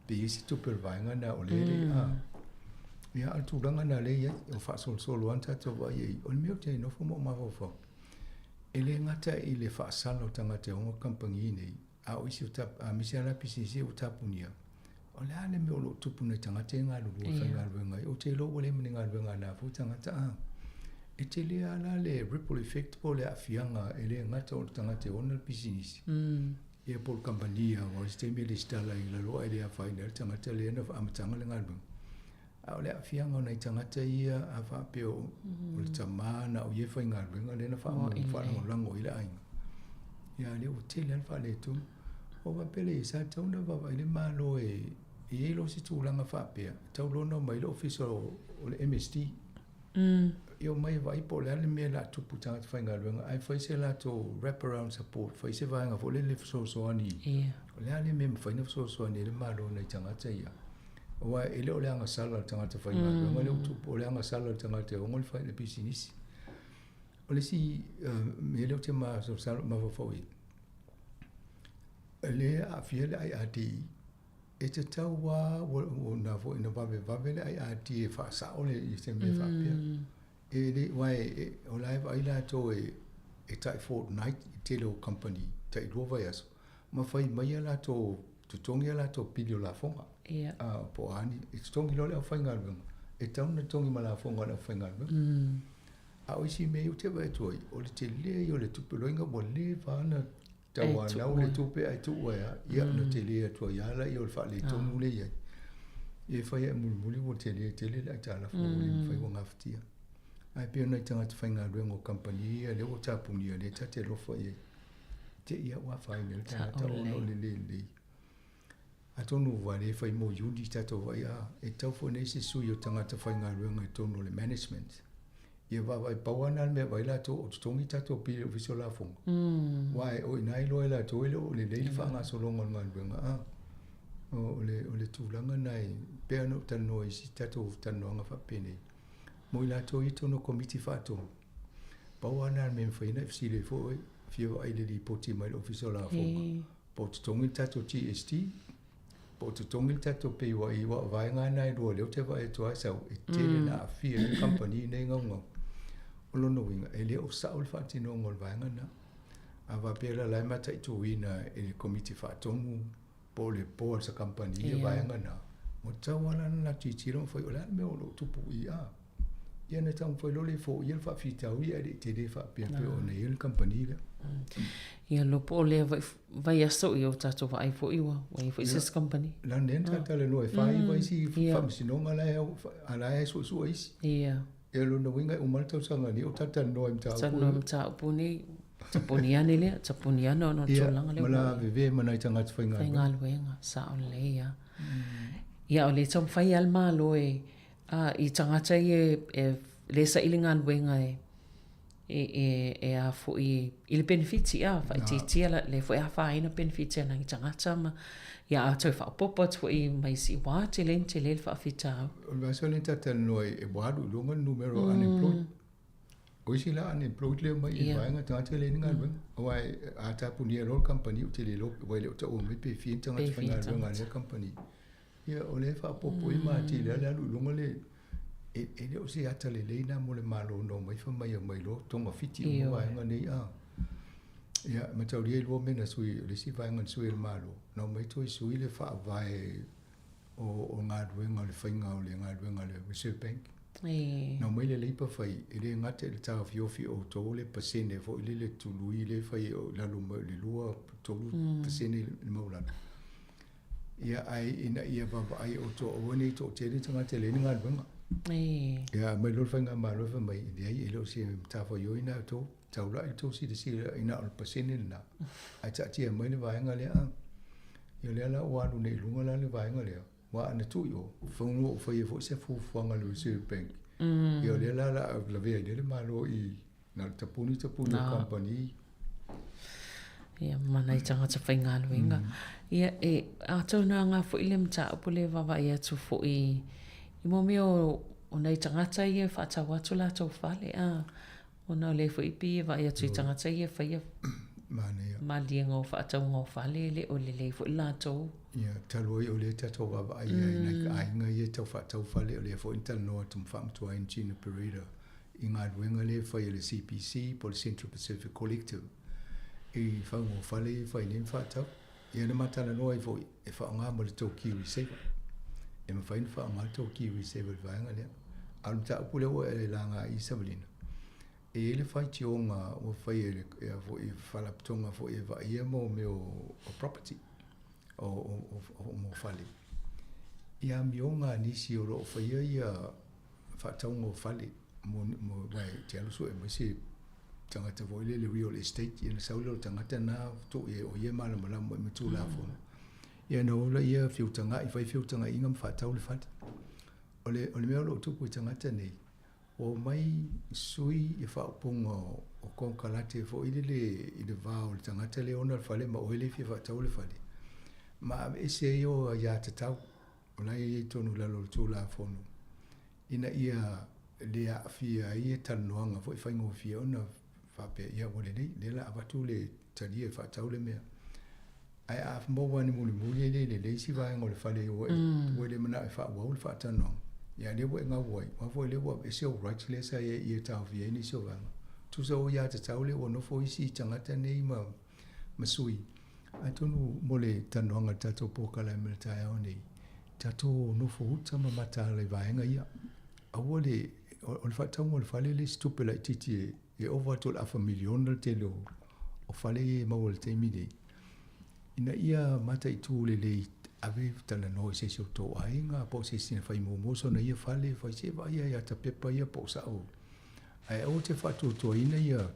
Pe i ai se tupe o le vaega lena o lea e le i a. Ia, a o le tulaga lena lea e i ai, o faasolosolo lava na tatou vaai ai. O le mea ou te nofo ma ou mafaufau, e le gata i le faasala o tagata e ona kamupani nei, a o isi o tap, aemaise lava la pisinisi ua tapunia, o le a le mea o lo o tupu nai tagata ia e galulue e faigaluega ai? Ou te iloa ua leai ma ni galuega a na foi tagata a. E tele lava la le ripple effect po o le aafiaga e le gata o le tagata e ona le pisinisi, ia po o le kamupani lava, aua o isi taimi e lesitala i lalo ae le afaina ai le tagata lea na amataga le galuega. A o le aafiaga o nai tagata ia a faapea o le tama na o ia e faigaluega lea na faalagolago ai le aiga, ia lea ua tele lava le faaletonu. Ua faapea lea, sa tatau ona vaavaai le Malo e i ai loa se tulaga faapea, e tatau loa ona omai le Ofisa o le MSD. Ia omai e vaai po o le a le mea o le a tupu i tagata faigaluega, ae fai se latou wrap around support, fai se vaega foi lele e fesoasoani. O le a le mea e mafai ona fesoasoani ai le Malo i nai tagata ia. Aua e le o le agasala o le tagata faigaluega lea ua tupu, o le agasala o le tagata e ona le fai le pisinisi. O le isi mea lea ou te mafaufau i ai, lea e aafia le IRD, e tatau lava ua na foi na vavevave le IRD e faasao le i se mea faapea. E le, aua o la e vaai latou e tai fortnight i tele o kamupani, tai 2 vaiaso, ma fai mai a latou, totogi a latou pili o lafoga. Ia. A, po o a ni, e totogi loa le aufaigaluega, e tatau ona totogi ma lafoga a le aufaigaluega. A o isi mea ia ou te vaai atu ai, o le tele ia o le tupe loiga ua leva lava ona tauanau le tupe ae tuu ai lava, ia ona tele atu ai lava lea o le faaletonu lea e i ai. Ia e fai lava mulimuli ua tele tele le aitalafu ua le mafai ona gafatia. Ae pei o nai tagata faigaluega o kamupani ia lea ua tapunia lea ta te alofa i ai, te i lava ua afaina ai le tagata ona o le le lelei. Atonu ua le fai mo Iuni tatou vaai a, e tatau foi ona i ai se sui o tagata faigaluega i totonu o le management. Ia vaavaai pau lava na le mea e vaai latou o totogi tatou pili i le Ofisa o Lafoga. Aua o i ina e iloa ai e latou e le o lelei le faagasologa o le galuega a. O le, o le tulaga lena e pei ona ou talanoa i isi tatou talanoaga faapenei, mo i latou ia i totonu o Komiti Faatonu, pau lava lena o le mea e mafai ona e fesili ai foi oe, fia vaai i le lipoti mai le Ofisa o Lafoga. Po o totogi le tatou GST, po o totogi le tatou PAYE, aua o vaega lava na e lua o lea ou te vaai atu lava e sau, e tele na aafia ai le kamupani nei gaugau. O lona uiga, e le o sao le faatinoga o le vaega lena. A faapea la o la e mataituina e le Komiti Faatonu po o le board o se kamupani ia vaega na, ua tatau lava la ona latou tilotilo ma fai, o le a le mea o lo o tupu i i a? Ia ona taumafai loa lea e foia le faafitauli ae le i tele faapea pei ona i ai le kamupani lea. Ia lo po o lea vaiaso ia o tatou vaai foi ua ua i ai foi se isi kamupani. Leaga lea na talanoa e 49 isi faamasinoga la e a la e suesue isi. Ia. Ia lona uiga e uma le tausaga nei o talatalanoa i mataupu. Talanoa i mataupu nei. Tapuni ane lea, tapuni ane ona o le tulaga lea. Ia, ma lavevea ma nai tagata faigaluega. Faigaluega, sao lelei lava. Ia o lea e taumafai lava le Malo e A i tagata ia e le saili galuega e e e a foi i le penefiti a faaitiitia la lea foi e afaina penefiti a nai tagata ma ia a toe faaopoopo atu foi ma isi ua tele na tele le faafitauli. O le vaiaso lea na ta talanoa ai e ua alu i luga le numera o unemployed. O isi la unemployed lea omai i vaega tagata e leai ni galuega. Aua a tapunia loa le kamupani ou te le iloa aua e le o taua mai pe fia ni tagata faigaluega a lea kamupani. Ia, o lea e faaopoopo ai ma atili ai le alu i luga le, e, e le o se ata lelei lena mo le Malo na omai fai mai e omai loa togafiti uma vaega nei a. Ia, mataulia i lua mea na sui, o le isi vaega na sui e le Malo, na omai toe sui le faavae o, o galuega o le faiga o le galuega a le Reserve Bank. Na omai le Labour fai, e le gata i le taofiofi o outou le pasene foi lele tului lea e fai i lalo mai o le 2, 3% le maualalo. Ia, ae ina ia vaavaai outou aua ne i toatele tagata e leai ni galuega. Ia, aumai loa le faigamalo fai mai, e leai, e le o se matafaioi lena a outou, taulai le tou silasila i na o le pasene lena, ae taatia mai le vaega lea. Ia, o lea la ua alu nei i luga la le vaega lea, aua ana tuu i o, semeamanu ua faia foi se fuafuaga a le Reserve Bank. Ia, o lea la o le a lavea ai nei le Malo i Na o le tapuni tapuni o kamupani. Ia, ma nai tagata faigaluega. Ia, e atonu e aoga foi le mataupu lea e vaavaai atu foi i mo mea o, o nai tagata ia e faatau atu latou fale, a, ona o lea foi pei e vaai atu i tagata ia e faia maliega o faatauga o fale, e le o lelei foi latou. Ia, talu ai o lea tatou vaavaai i ai nai aiga ia e tau faatau fale, o lea foi na talanoa atu ma faamatua ai Gina Pereira i galuega lea e fai e le CPC po o le Central Pacific Collective i fauga o fale ia e fai nei ma faatau. Ia na ma talanoa ai foi e faaaoga ma le tou Kiwi Saver. E mafai ona faaaoga le tou Kiwi Saver i le vaega lea. A o le mataupu lea ua e laga i Savalina, e i ai le faitioga ua fai e le foi faalapotopotoga foi e vaaia mo mea o property o, o, o, o fale. I amioga a nisi o lo o faia ia faatauga o fale mo, mo, aua e te alu sue mai se tagata foi lele real estate, ia ona sau lea o le tagata lena tuu i ai o ia e malamalama ai ma Tulafono. Ia ona o lea feutaga'i, fai feutaga'iga ma faatau le fale. O le, o le mea o lo o tupu i tagata nei, ua omai sui ia faaupuga o, o konekarate foi lele i le va o le tagata lea e ona le fale ma oe lea e fia faatau le fale, ma aveese ai ou aiatatau. O la e i ai tonu i lalo o le Tulafono ina ia le aafia ai ia talanoaga foi faigofie ona faapea, ia ua lelei, lea o le a avatu le talia e faatau le mea. Ae a maua ane mulimuli e le lelei si vaega o le fale ua e, ua e le manao e faaauau le faatalanoaga, ia lea ua e gau ai, aua foi lea ua aveese ou rights lea sa i ai ia taofia ai nisi o vaega. Tusa o aiatatau lea ua nofo isi tagata nei ma, ma sui Atonu mo le talanoaga i le tatou polokalame i le taeao nei, tatou nofo uta ma mataala i vaega ia. Aua le o le faatauga o le fale le isi tupe laitiiti e, e ova atu o le afa miliona le tele o, o fale ia e maua i le taimi nei. Ina ia mataitu lelei ave talanoa i se isi o tou aiga po o se isi na fai muamua sona ia fale, fai se vaai ia ata pepa ia po o sao. Ae aua te faatuatuaina ia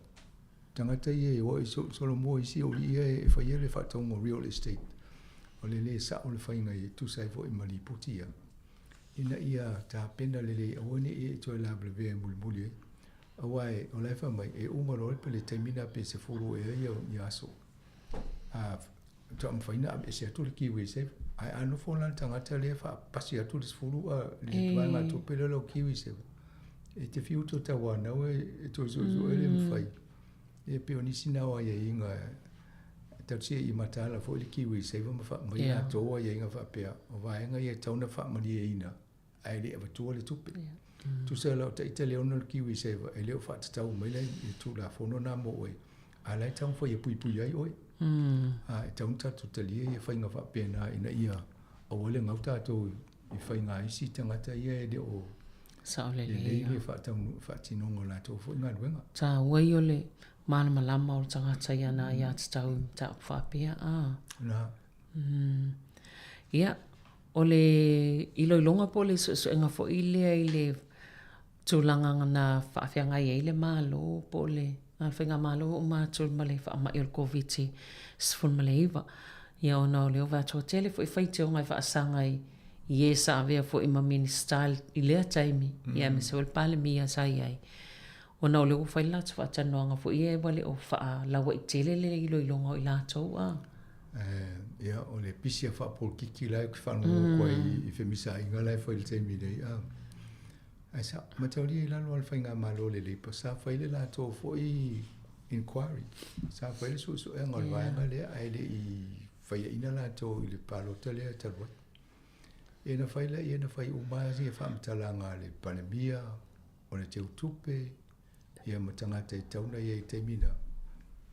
tagata ia e o e solomua isi o ia e faia le faatauga o real estate. O le le sao le faiga e tusa ai foi ma lipoti ia. Ina ia tapena lelei aua ne i e toe lavelavea e mulimuli ai. Aua e, o la e fai mai, e uma loa le taimi lena pe 10 ea ia, ia aso. A, faatoa mafai ona aveese atu le KiwiSaver. Ae a nofo la le tagata lea faapasi atu le 10 a le vaegatupe lea o lau KiwiSaver, e te fiu toe tauanau e toe suesue le mafai. E pei o nisi na o aiaiga tatou i mataala foi le KiwiSaver ma faamai latou aiaiga faapea, o vaega ia e tatau ona faamalieina ae le i avatua le tupe. Tusa la o ita le ono le KiwiSaver e le o faatatau mai le Tulafono na mo oe, a la e taumafai e puipui ai oe. A e tatau ona tatou talia ia faiga faapena ina ia aua le gau tatou i faiga a isi tagata ia e le o Saolelei lelei le faatinoga o latou foi galuega. Taua ia o le malamalama o le tagata i ana aiatatau i mataupu faapea, a. Na. Ia, o le iloiloga po o le suesuega foi lea i le tulaga na faafeagai ai le Malo po o le Faigamalo uma atu ma le faamai o le Koviti-19. Ia ona o lea ua vaai atu ua tele foi faitioga e faasaga i e sa avea foi ma Minisita i lea taimi, ia aemaise foi le Palemia sa i ai, ona o lea ua fai le latou faatalanoaga foi ia ua le o faalauaitele le iloiloga o i latou a. Ia, o le pisi a faapolokiki la e faalogologo atu ai i femisaiga la e fai i le taimi nei. Ae sa mataulia i lalo o le Faigamalo a le Labour, sa fai le latou foi inquiry, sa fai le suesuega o le vaega lea ae le i faiaina latou i le palota lea talu ai. Ia na fai lea, na fai uma lava ia faamatalaga a le Palemia, o le teutupe, ia ma tagata e tatau ona i ai i le taimi lena.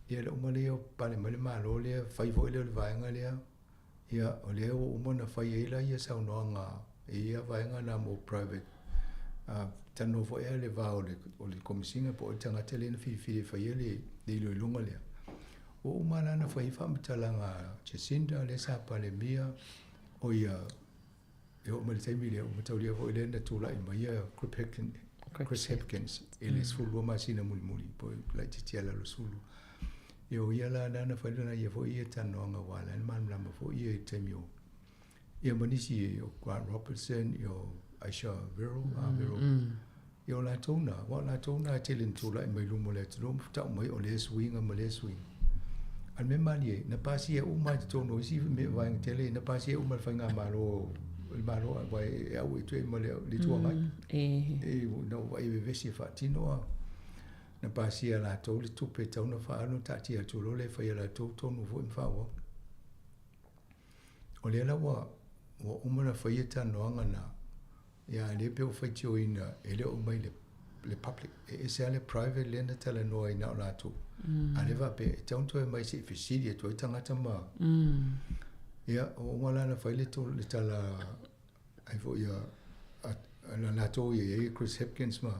Ia le uma lea o pale mai le Malo lea, fai foi lea o le vaega lea, ia o lea ua uma ona fai ai la ia saunoaga i ia vaega na mo private. Talanoa foi lava i le va o le, o le Komesina po o le tagata lea na filifili e faia le, le iloiloga lea. Ua uma la ona fai ai faamatalaga a Jacinda lea sa Palemia, o ia E oo mai le taimi lea, ua mataulia foi lea na tulai mai ia Chris Hipkins i le 12 masina mulimuli, po laitiiti lava i lalo o le 10. Ia o ia la na fai lana ia foi ia talanoaga aua o la e malamalama foi ia i le taimi o ia ma nisi o Grant Robertson, ia o Ayesha Verrall, Verrall. Ia o latou na, aua o latou na e tele ina tulai mai luma o le atunuu ma tau mai o lea suiga ma lea suiga. A o le mea malie, na pasia uma lava i totonu o isi mea vaega tele, na pasia uma e le Faigamalo, le Malo aua e au e toe ma le Itu Agai. E na ou vaai e vevesi e faatino a na pasia e latou le tupe e tatau ona faaalu na taatia atu loa lea e fai e latou tonu foi ma faaauau. O lea la ua uma ona fai ia talanoaga na, Ia, a lea pei ua faitioina, e le o aumai i le public. E ese lava le private lea na talanoa ai na o latou. A lea faapea, e tatau ona toe aumai se i fesili atu ai tagata ma... Ia, ua uma la ona fai le le tala ai foi a, a, a latou ia i ai Chris Hipkins ma...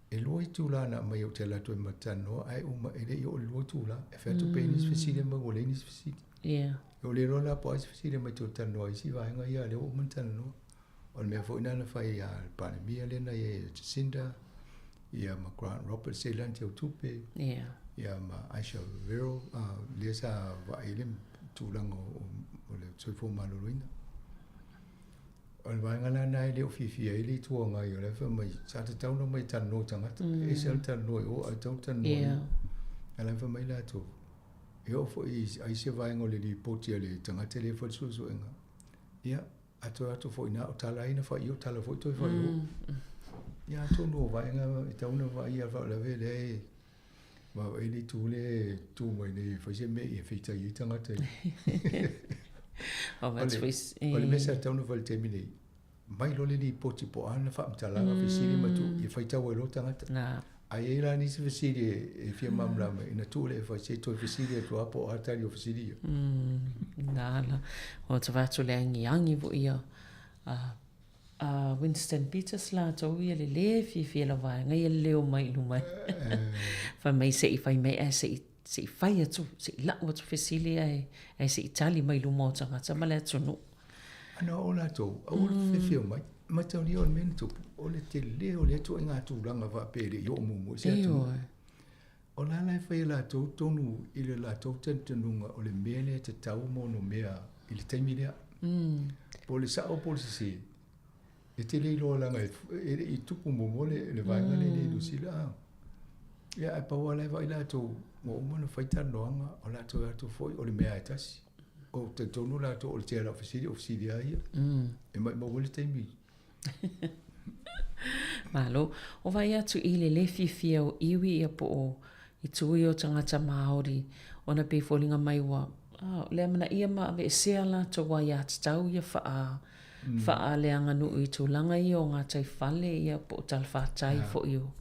E lua itula na aumai ou te alu atu ai ma talanoa, ae uma, e le i oo i le lua itula. E fai atu pe i ai nisi fesili aumai ua leai nisi fesili. Yeah. E le iloa la po o ai se fesili aumai toe talanoa i isi vaega ia, lea ua uma ona talanoa. O le mea foi lena na fai a le Palemia lea na i ai a Jacinda, ia ma Grant Roberts lea na teutupe, yeah. ia ma Ayesha Verrall, lea sa vaai i le tulaga o le soifua maloloina. O le vaega la lena e le o fiafia ai le Itu Agai, o la e fai mai, sa tatau ona omai e talanoa i tagata, e ese lava le talanoa i o, ae tatau ona talanoa i i. A o la e fai mai latou, E oo foi i ai se vaega o le lipoti a le tagata lea e fai le suesuega, ia, a toe atu foi ina o tala ai na fai i o, tala foi toe fai i o. Ia atonu o vaega e tatau ona vaaia le faalavelave lea e vaavaai le itu lea e tu mai nei e fai se mea ia feitai ai tagata i. O le mea sa tatau ona fai i le taimi nei, mai loa le lipoti po o a lana faamatalaga, fesili ma tuu, ia faitau ai loa tagata. A i ai la nisi fesili e fia malamalama, ina tuu lea e fai, se i toe fesili atu lava po o a tali o fesili ia. Na la, o te vaai atu le agiagi foi ia, a Winston Peters latou ia le lē fiafia i lau vaega ia leo mai i luma fai mai se i fai mai ae se i se i fai atu se i lau atu fesili ae ae se i tali mai luma o tagata ma le atunuu. Ana o latou, aua le fiafia mai. Mataulia o le mea na tupu, o le tele o lea ituaiga tulaga faapea e le i oo muamua i se atunuu. O la la e fai e latou tonu i le latou talitonuga o le mea lea e tatau ma ono mea i le taimi lea. Po o le sao po o le sese, e te le iloa leaga e le i tupu muamua le vaega lea i Niu Sila. Ia ae pau lava la e vaai latou ua uma ona fai talanoaga, o latou e atu foi o le mea lava e tasi. Ou te talitonu latou o le tele o fesili o fesili lava ia. E maumau ai le taimi. Malo. O vaai atu i le le fiafia o iwi ia po o itu ia o tagata Māori ona pei foliga mai ua ah, le amanaia ma aveesea latou aiatatau ia faa faaleaganuu i tulaga ia o gataifale ia po o talafatai foi o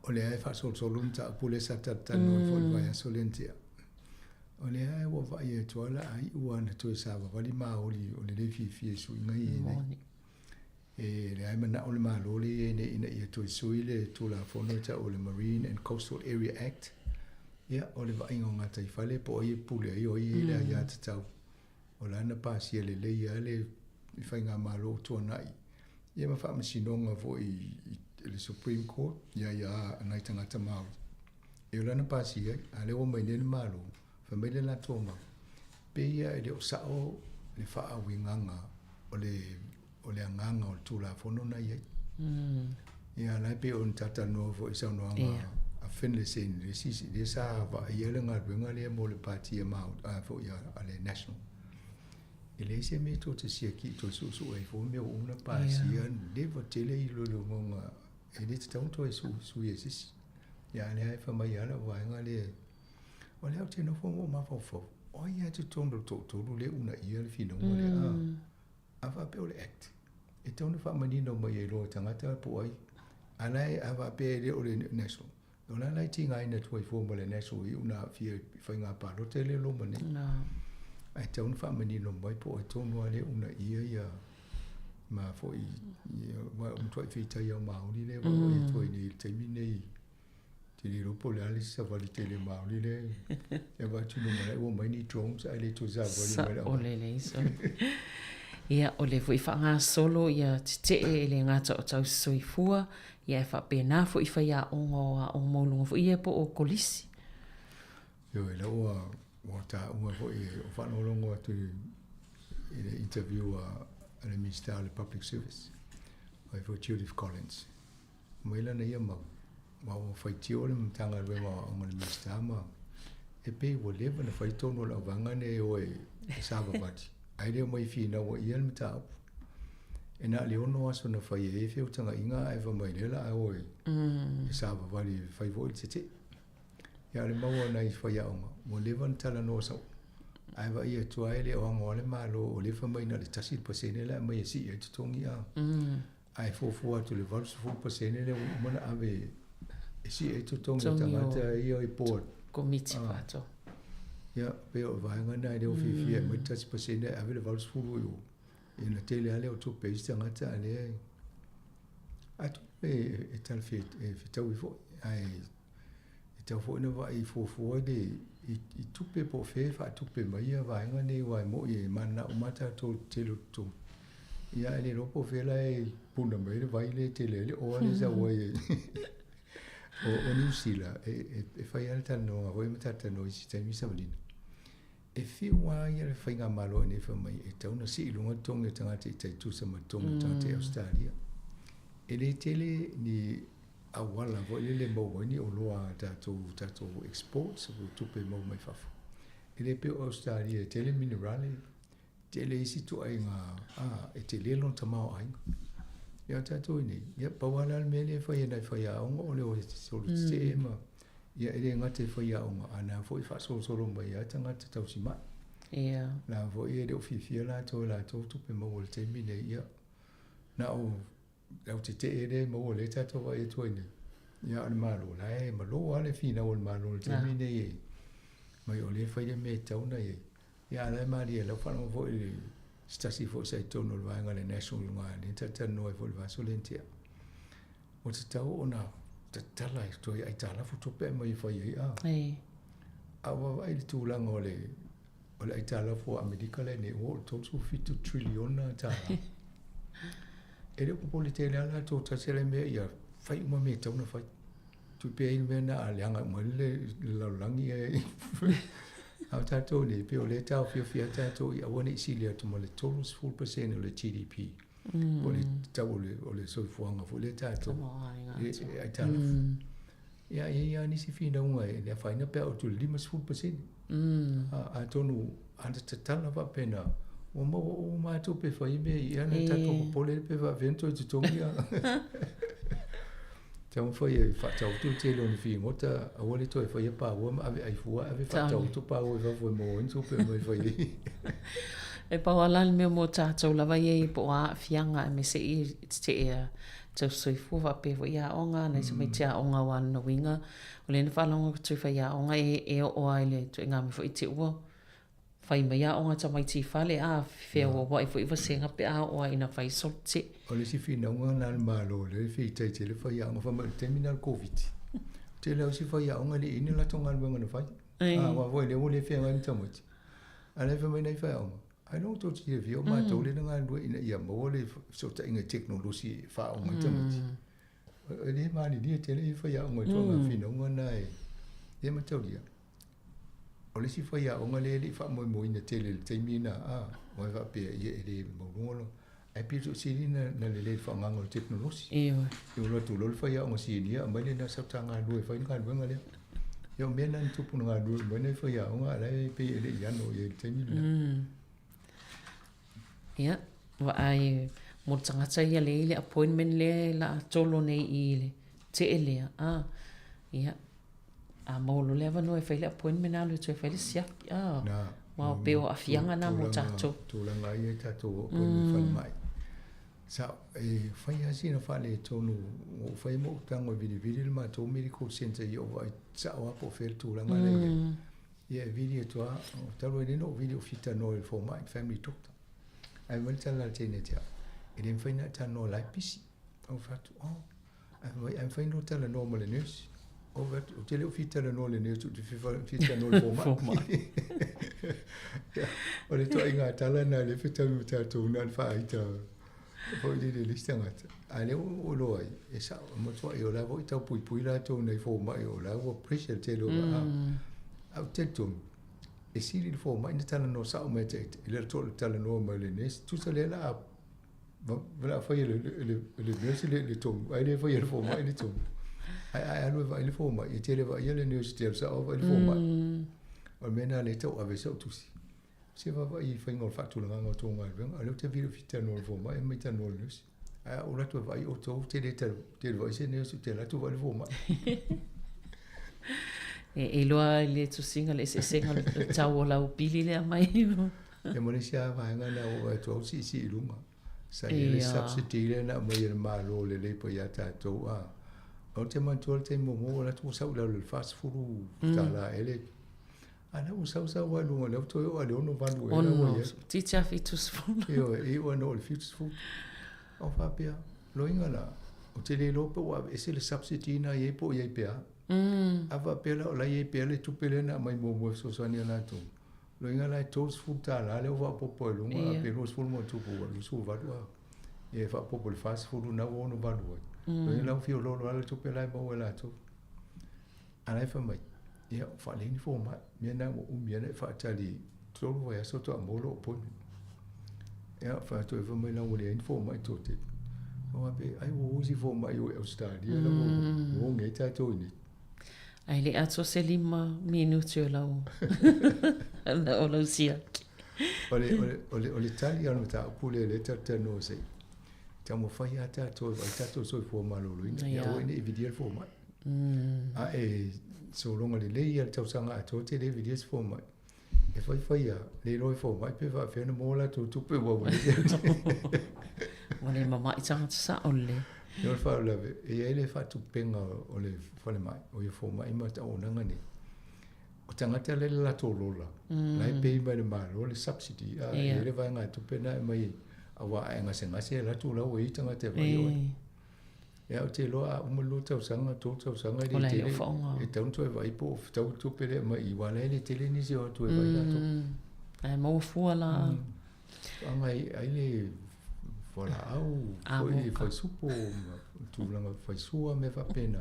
O lea e faasolosolo le mataupu lea sa talatalanoa ai foi i le vaiaso lea na tea. O lea ua vaai atu lava la a iu lava ina toe savavali maoli o le le fiafia i suiga ia i ai nei. E leai manao le Malo lea i ai nei ina ia toe sui le Tulafono e tau o le Marine and Coastal Area Act. Ia, o le vaaiga o gataifale po o ai e pule ai o ai e i ai le aiatatau. O la na pasia lelei lava le faigamalo ua tuanai ia ma faamasinoga foi i le Supreme Court i aia a nai tagata Māori. E o lana pasia ai, a lea ua mai nei le Malo, fai mai le latou mau, pei ia e le o sao le faauigaga o le, o le agaga o le Tulafono na i ai. Ia la e pei ona talatalanoa foi i saunoaga a Finlayson i le isi, lea sa vaaia le galuega lea mo le Pati a Māori, a foi a le National. E leai se mea tou te siaki i toe suesue ai fua mea ua uma ona pasia, leva tele iloiloga e le tatau ona toe sui e se isi. Ia a o lea e fai mai lava lau vaega lea, o lea ou te nofo ma ou mafaufau, o ai lava i totonu o le toatolu lea e uunaia le finauga lea, a? A faapea o le Act, e tatau ona faamanino mai ai loa e tagata po o ai. A la e, a faapea e le o le National, O le a la e tigaina atu ai fua ma le National i una aafia i faiga palota lea e loma nei. Ae tatau ona faamanino mai po o ai tonu lava lea e uunaia ia ma foi aua o matuai feitai au Māori lea e vaavaai atu ai nei i le taimi nei. Te le iloa po o le a le isi savali tele Māori lea e avatu i luma ua omai ni drones ae le toe savali mai le Sao lelei sole. Ia, o lea foi faagasolo ia tetee e le gata o tausisoifua Ia e faapena foi faiaoga o aoga maualuga foi ia po o kolisi. Ioe, la ua, ua taua foi e o faalogologo atu i, i le interview a, a le Minista o le Public Service, o ia foi Judith Collins. Mai lana ia mau, ma ua faitio le Matagaluega o Aoga i le Minista ma e pei ua leva ona fai tonu o le auvaega nei e o e, e savavali, ae le omai e finau ai ia le mataupu. E na o le 6 aso na fai ai feutagaiga ae fai mai lea la a o e savavali e fai foi le tetee. Ia o le mau a nai faiaoga, ua leva ona talanoa sau. Ae vaai atu lava e le o agoa le Malo o lea fai mai na o le 1% le aumai e sii ai totogi a. Ae fuafua atu i le 80% lea ua uma ona ave e sii ai totogi o tagata ia i board. Komiti faatoa. Ia, pei o le vaega lena e le o fiafia e aumai le 1% ae ave le 80 i o. Ia na tele lava lea o tupe a isi tagata a lea e atonu e e fetaui foi ae e tatau foi ona vaai fuafua i le i tupe po o fea e faatupe mai ia vaega nei aua e moni e mananao uma lava tatou i le tele o totogi. Ia ae le iloa po o fea la e puna mai ai le vai lea e tele ai le oa lea e sau ai o Niu Sila e fai lava le talanoaga foi ma talatalanoa i isi taimi savalina. E fiu lava ia le faigamalo i nei fai mai e tatau ona sii i luga totogi o tagata i tai tusa ma totogi o tagata i Ausetalia. E le tele ni auala foi lele e maua ai ni oloa a tatou, tatou exports po o tupe e maua mai fafo. E le pei o Ausetalia e tele minerale, tele isi ituaiga a, e tele lona tamaoaiga. Ia o tatou i nei, ia pau lava la le mea lea e fai e nai faiaoga o le o e solo tetee ma Ia e le gata i faiaoga, a na foi e faasolosolo mai lava tagata tausimai. Ia. La foi e le o fiafia latou i latou tupe maua i le taimi nei, ia, na o le au tetee lea e maua lea tatou vaai atu ai nei. Ia a o le Malo, la e malo lava le finau a le Malo i le taimi nei e mai o lea e fai le mea e tatau ona i ai. Ia a o la e malie, o la e faalogo foi i le Se tasi foi sa i totonu o le vaega o le National i luga lea na talatalanoa ai foi i le vaiaso lea na tea. Ua tatau ona tatala e toe aitalafu tupe ae mai e fai ai a. A ua vaavaai i le tulaga o le o le aitalafu a Amerika lea nei ua oo i le 37 triliona tala. E le o popole tele lava latou tasi le mea ia fai uma mea e tatau ona fai. Tui pea i le mea na a leaga uma ai le lalolagi ae a o tatou nei pei o lea e taofiofi lava tatou ia aua ne i sili atu ma le 30% o le GDP. Po o le tau o le soifuaga foi lea tatou e aitalafu. Ia e i ai lava nisi finauga e le afaina pe a oo atu i le 50%. Atonu a na tatala faapena, ua maua uma lava tupe e fai ai mea ia na tatou popole pe faapefea ona toe totogi. Taumafai e faataoto le tele o ni figota, aua le toe faia paua ma ave ai fua, ave faataoto paua i fafo e maua ai ni tupe e aumai e fai ai. E pau lava la le mea mo tatou lava ia i po o aafiaga aemaise i tetee tausisoifua faapea foi aoga, nai tamaiti aoga aua lona uiga o lea na faalogo atu i faiaoga e oo lava i le ituaiga mea foi te ua fai mai aoga a tamaiti i fale a feauauai foi vasega pe a oo lava ina fai solo tetee. O le isi finauga lena a le Malo lea e feitai tele faiaoga fai mai o le taimi lena o le Koviti, tele lava isi faiaoga e le i i ai ni latou galuega na fai. Aua foi lea ua le feagai ma tamaiti. A o la e fai mai nai faiaoga, Ailoga tou te silafia o matou lea na galulue ina ia maua le fesootaiga i tekonolosi e faaoga ai tamaiti. E le malilie tele ia faiaoga i tulaga finauga na e le mataulia. O le isi faiaoga lea e le i faamoemoeina tele i le taimi lena, aua e faapea ia e le maualuga lona, ae pito sili ona lelei i le faaaogaina o le tekonolosi. Ioe. Ia alu atu loa le faiaoga sinia aumai lena sau ta galulue e fai le galuega lea. Ia o mea na na tupu na galulue uma ai nai faiaoga a o la e pei e le i ano i ai i le taimi lena. Ia, vaai mo le tagata ia lea i le appointment lea o le a tolo nei i le tetee lea, a, ia, a maua loa le avanoa e fai le appointment alu e toe fai le siaki a Na, aua pei o aafiaga na mo tatou. Tulaga ia i tatou appointment falemai. Sa, e fai lava sina faaletonu, ua ou fai ma ou tago e vilivili le matou medical centre ia ou vaai sao lava po o fea le tulaga la e i ai. Ia e vili atu lava, talu ai nei ona ou vili ou fia talanoa i le fomai, family doctor. Ae fai mai le tala a le teine ia te au, e le mafai ona e talanoa o la e pisi. Ou fai atu, oh, Ae mafai ona ou talanoa ma le nurse. Ou fai atu, ou te le o fia talanoa i le nurse, ou te fia talanoa i le fomai. O le ituaiga tala lena lea e fetaui ma tatou na o le faaita foi lele i le isi tagata. A o lea ua ou iloa ai, e sao, e matuai o la foi e tau puipui latou i nai fomai o la ua pressure le tele o vaa. Ae ou te talitonu, e sili i le fomai ona talanoa sao mai ia te ita, i lo le talanoa mai o le nurse. Tusa lea o le a O le a fai e le nurse le tonu, ae le faia e le fomai le tonu. Ae a e alu e vaai le fomai, e te le vaaia le nurse e te alu sao lava vaai le fomai. O le mea lena o lea e tau ave ai sau tusi. Se vaavaai i faiga o le faatulagaga o tou galuega. O lea ou te fia talanoa i le fomai, ae omai talanoa i le nurse. Ae a ou alu atu e vaai outou, ou te le vaai se nurse, ou te alu atu vaai le fomai. E iloa i le tusiga le eseesega o le tau o lau pili lea mai. Ia ma le isi lava vaega lena ua ou atu au siisii i luga. Sa i ai le subsidy lea na aumai e le Malo le Labour ia tatou a. Ou te manatua le taimi muamua ua alu atu ua sau i lalo i le $40 ea le a lea ua sau sau lava i luga lea ua toe oo lava i le 68 ea la ua i ai. Toeitiiti lava 70. Ioe, e iu lava ina oo i le 70. Ou faapea, loiga la, ou te le iloa pe ua aveese le subsidy lena e i ai po o i ai pea. A faapea la o la e i ai pea le tupe lea na aumai muamua e fesoasoani ia latou, Loiga la e $30 lea ua faaopoopo ai luga a pe 20 ma ona tupu ua 28 a. Ia e faaopoopo i le 40 na ua 68 ai. Loiga la ua fia oloolo lava le tupe la e maua e latou. A la e fai mai, ia ua faalelei ni fomai, mea na ua umi ai ona e faatali 3 vaiaso faatoa maua lou appointment. Ia fai atu ai fai mai la ua leai ni fomai toatele. Ou faapea, ai ua o isi fomai o i Ausetalia la ua oge ai tatou i inei. Ae le atoa se 5 minute o lau o lau siaki. O le, o le, o le, o le tali o le mataupu lea lea tatou talanoa se i taumafai lava tatou e vaai tatou soifua maloloina. Ia aua ne i vilia le fomai. A e sologa lelei ia le tausaga atoa e te le vilia se fomai. E fai fai lava, le iloa e fomai pe faapefea ona maua latou tupe aua ua le Ua le mama'i tagata sa'o lelei. O le faalavelave, e i ai le faatupega o le falemai, o ia fomai ma auaunaga nei. O tagata la e i le latou lola, la e pay mai e le Malo le subsidy, a, e i ai le vaegatupe lena e aumai ai, aua a e gasegase e alu atu o la ua i ai tagata e vaai oe. Ia ou te iloa a uma le lua tausaga, tolu tausaga e le tele, e tatau ona toe vaai po o fetaui le tupe lea e aumai i i, aua o la e le tele nisi e o atu e vaai latou. Ae maua fua la. Faatoaga ai le fualaau foi, faisupo ma tulaga faisua mea faapena.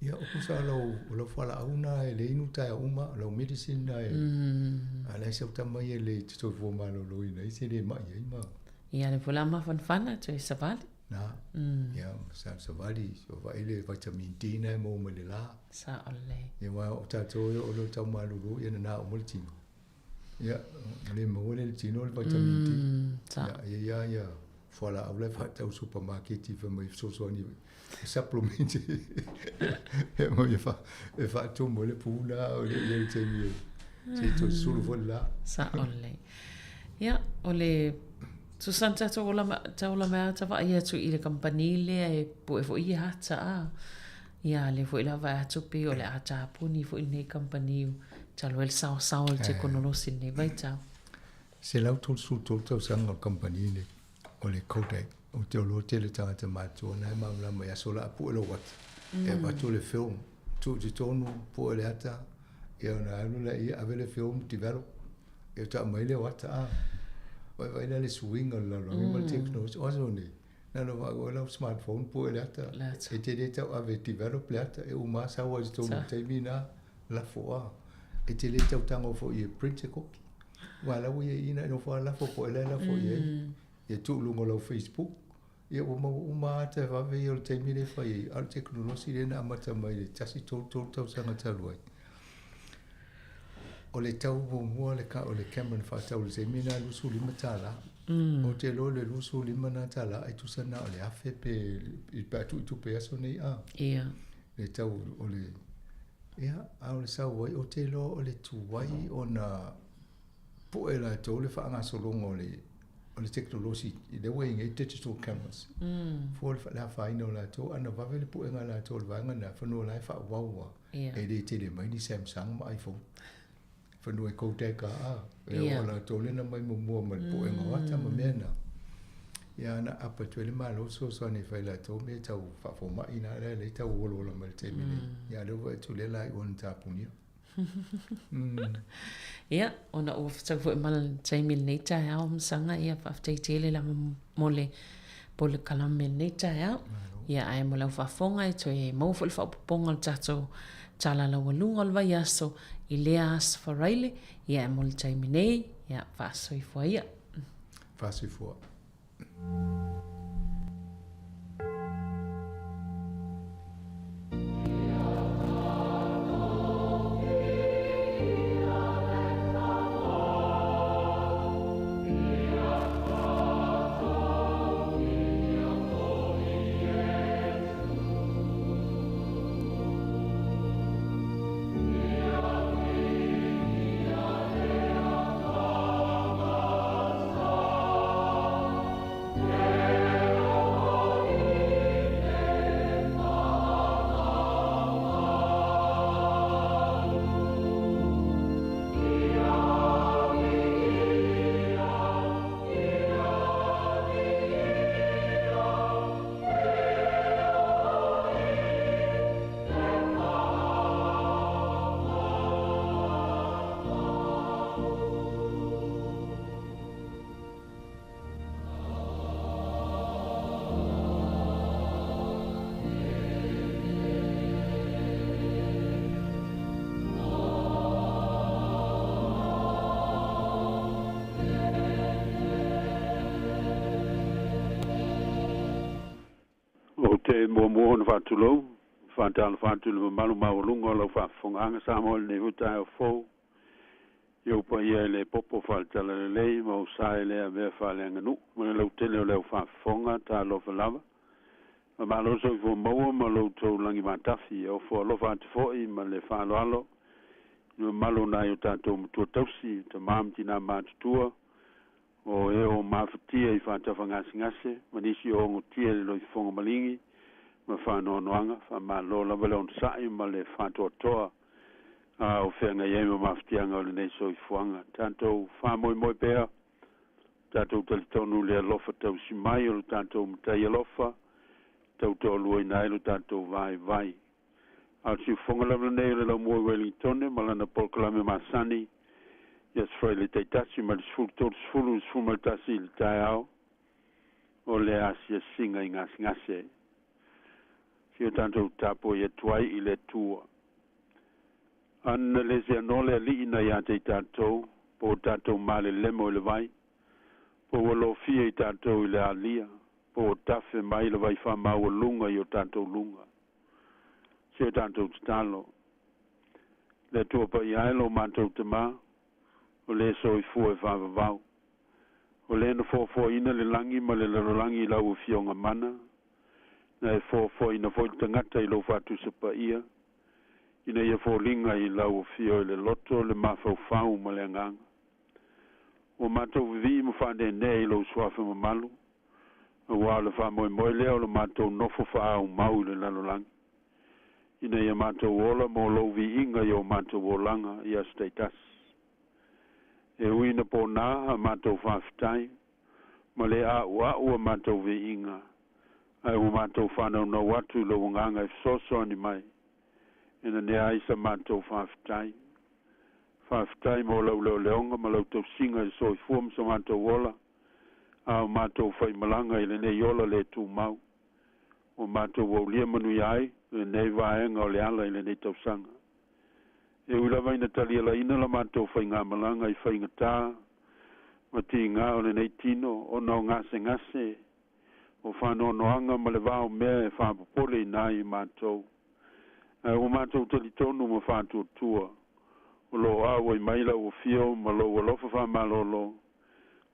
Ia o tusa o lau, o lau fualaau lena e le inu taeao uma, o lau medicine lena e, a o la e sau tama ia e te soifua maloloina ai se le mai ai ma. Ia lea foi la mafanafana toe savali. Na, ia sa savali, so vaai le vitamin D na e maua mai le la. Sao lelei. Ia aua o tatou e o lo tau malolo ia nana uma le tino. Ia, le maua le tino le vitamin D. Ia, ia, ia, fualaau la e faatau i supamaketi fai mai e fesoasoani e supplement e aumai e faatumu ai le pu lena o le i ai le taimi e se i toe sulu foi le la. Sao lelei. Ia, o le tusa na tatou ola taola mai lava ta vaai atu i le kamupani lea e pue foi ia ata a. Ia, lea foi la vaai atu pei o le a tapuni foi lenei kamupani talu ai le saosao o le tekonolosi i lenei vaitau. 133 tausaga o le kamupani lenei, o le Kodak. Ou te iloa tele tagata matutua na e malamalama i aso o le a pue lou ata. E avatu le film, tuu i totonu, pue le ata, ia ona alu lea ave le film develop, ia faatoa aumai lea o ata a. Vaivai la le suiga o le lalolagi ma le tekonolosi. O aso nei, na ona vaai oe lau smartphone pue le ata, e te le tau ave e develop le ata, e uma lava sau ai i totonu i le taimi lena, lafo a. E te le tau tago foi e print se kopi. Aua o la ua i ai i ina e nofo lava lafo po o ea la e lafo i ai. Ia tuu i luga o lau Facebook, ia ua maua uma lava ata e vave ia o le taimi lea e fai ai, a o le tekonolosi lea na amata mai i le 133 tausaga talu ai. O le tau muamua le o le camera na faatau i le taimi lena e $25. Ou te iloa le 25 lena tala ai tusa na o le $1,000 pe pe a tuu i tupe aso nei a. Ia. Le tau o le ia a o le sau ai ou te iloa o le tuai ona po'e latou le faagasologa o le o le tekonolosi lea ua i ai nei digital cameras. Fua le afaina o latou ana vave le puega a latou o le vaega lena fanua la e faaauau lava. E le tele mai ni Samsung ma iPhone. Fanua e Kodak lava a. E o latou lea na aumai muamua ma le puega o ata ma mea na. Ia ana apa atu ai le Malo fesoasoani e fai latou mea tau faafomai na lea e tau olaola mai i le taimi nei. Ia lea ua vaai atu lea la i ona tapunia. Ia, ona ua fetau foi ma le taimi i lenei taeao Masaga, ia faafetai tele lava mo le polokalame i lenei taeao. Ia, ae mo lau faafofoga e toe maua foi le faaopoopoga o le tatou tala laualuga o le vaiaso i lea Aso Faraile, ia ae mo le taimi nei, ia faasoifua ia. Faasoifua. Ou te muamua ona faatulou, faatalofa atu i le mamalu maualuga o lau faafofogaaga Samoa i lenei foi taeao fou. I ou paia e le popo faale-talalelei ma ou sa e le avea faaleaganuu ma le lautele o le au faafofoga, talofa lava. Faamalo le soifua maua ma lo outou lagi matafi. E ofo alofa atu foi ma le faaaloalo i le mamalu o nai o tatou matua tausi, tama ma tina matutua, o e o mafatia i faatafa gasegase ma nisi o ogotia i le loifofoga maligi ma faanoanoaga. Faamalo lava le onosai ma le faatoatoa. A o feagai ai ma mafatiaga o lenei soifuaga. Tatou faamoemoe pea, tatou talitonu i le alofa tausi mai o lo tatou Matai alofa, tautoaluaina ai lo tatou vaivai. A o le siufofoga lava lenei o le Laumua i Welingitone ma lana polokalame masani i Aso Faraile taitasi mai le 13:30 i le 11 i le taeao o le asiasiga i gasegase. Si o tatou tapuai atu ai i le Atua. Ana le seanoa le Alii na ia te i tatou, po o tatou malelemo i le vai, po ua lofia i tatou i le alia, po ua tafe mai le vai faamaualuga i o tatou luga. Si o tatou tatalo. Le Atua paia e lo matou Tamā, o le soifua e faavavau. O le na foafoaina le lagi ma le lalolagi i lau Afioga mana, na e foafoaina foi le tagata i lou faatusa paia, ina ia foliga i lau Afio i le loto, le mafaufau ma le agaga. Ua matou vivii ma faaneenee i lou Suafa mamalu, auā o le faamoemoe lea o lo matou nofo faaaumau i le lalolagi, ina ia matou ola mo lou viiga i o matou olaga i aso taitasi. E ui ina ponā a matou faafetai, ma le a'ua'u a matou viiga, ae ua matou faanaunau atu i lou Agaga e fesoasoani mai, e nanea ai sa matou faafetai. Faafetai mo lau leoleoga ma lau tausiga i le soifua ma so matou ola, a o matou faimalaga i lenei ola le tumau. Ua matou aulia manuia ai lenei vaega o le ala i lenei tausaga. E ui lava ina talialaina la matou faigamalaga i faigatā ma tigā o lenei tino ona o gasegase, o faanoanoaga ma le va o mea e faapopoleina ai i matou, ae ua matou talitonu ma faatuatua o lo o auai mai lau Afio ma lou alofa faamalolo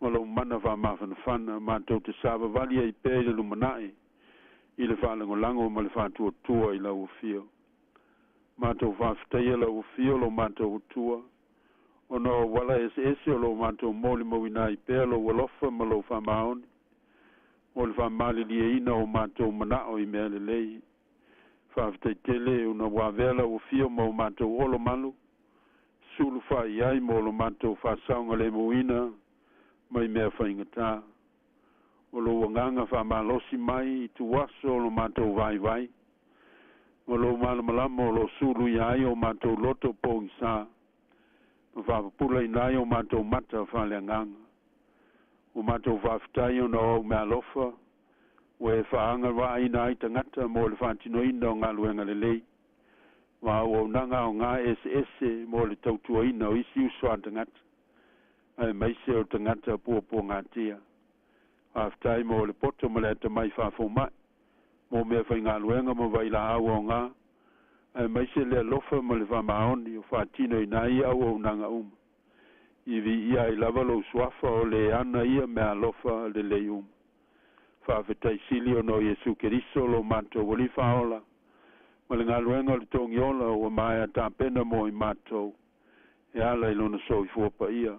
ma lou mana faamafanafana matou te savavali ai pea i le lumanai i le faalagolago ma le faatuatua i lau Afio. Matou faafetaia lau Afio lo matou Atua, ona o auala eseese o lo o matou molimauina ai pea lou alofa ma lou faamaoni, mo le faamalilieina o matou manao i mea lelei. Faafetai tele ona ua avea lau Afio ma o matou olo malu, sulu fai ai mo lo matou faasaogalemuina mai mea faigata. O lou agaga faamalosi mai i tuaso o lo matou vaivai, ma lou malamalama o lo sulu ia ai o matou loto pogisa, ma faapapulaina ai o matou mata faaleagaga. O matou faafetai ona o au meaalofa, ua e faagavaaina ai tagata mo le faatinoina o galuega lelei, ma auaunaga aogā eseese mo le tautuaina o isi uso a tagata, aemaise o tagata puapuagatia. Faafetai mo le poto ma le atamai faafoma'i, mo mea faigaluega ma vailaau aogā, aemaise le alofa ma le faamaoni o faatinoina ai auaunaga uma. I viia ai lava lou Suafa o le ana ia meaalofa lelei uma. Faafetai sili ona o Iesu Keriso lo matou Alii Faaola, ma le galuega o le togiola ua maea tapena mo i matou, e ala i lona soifua paia,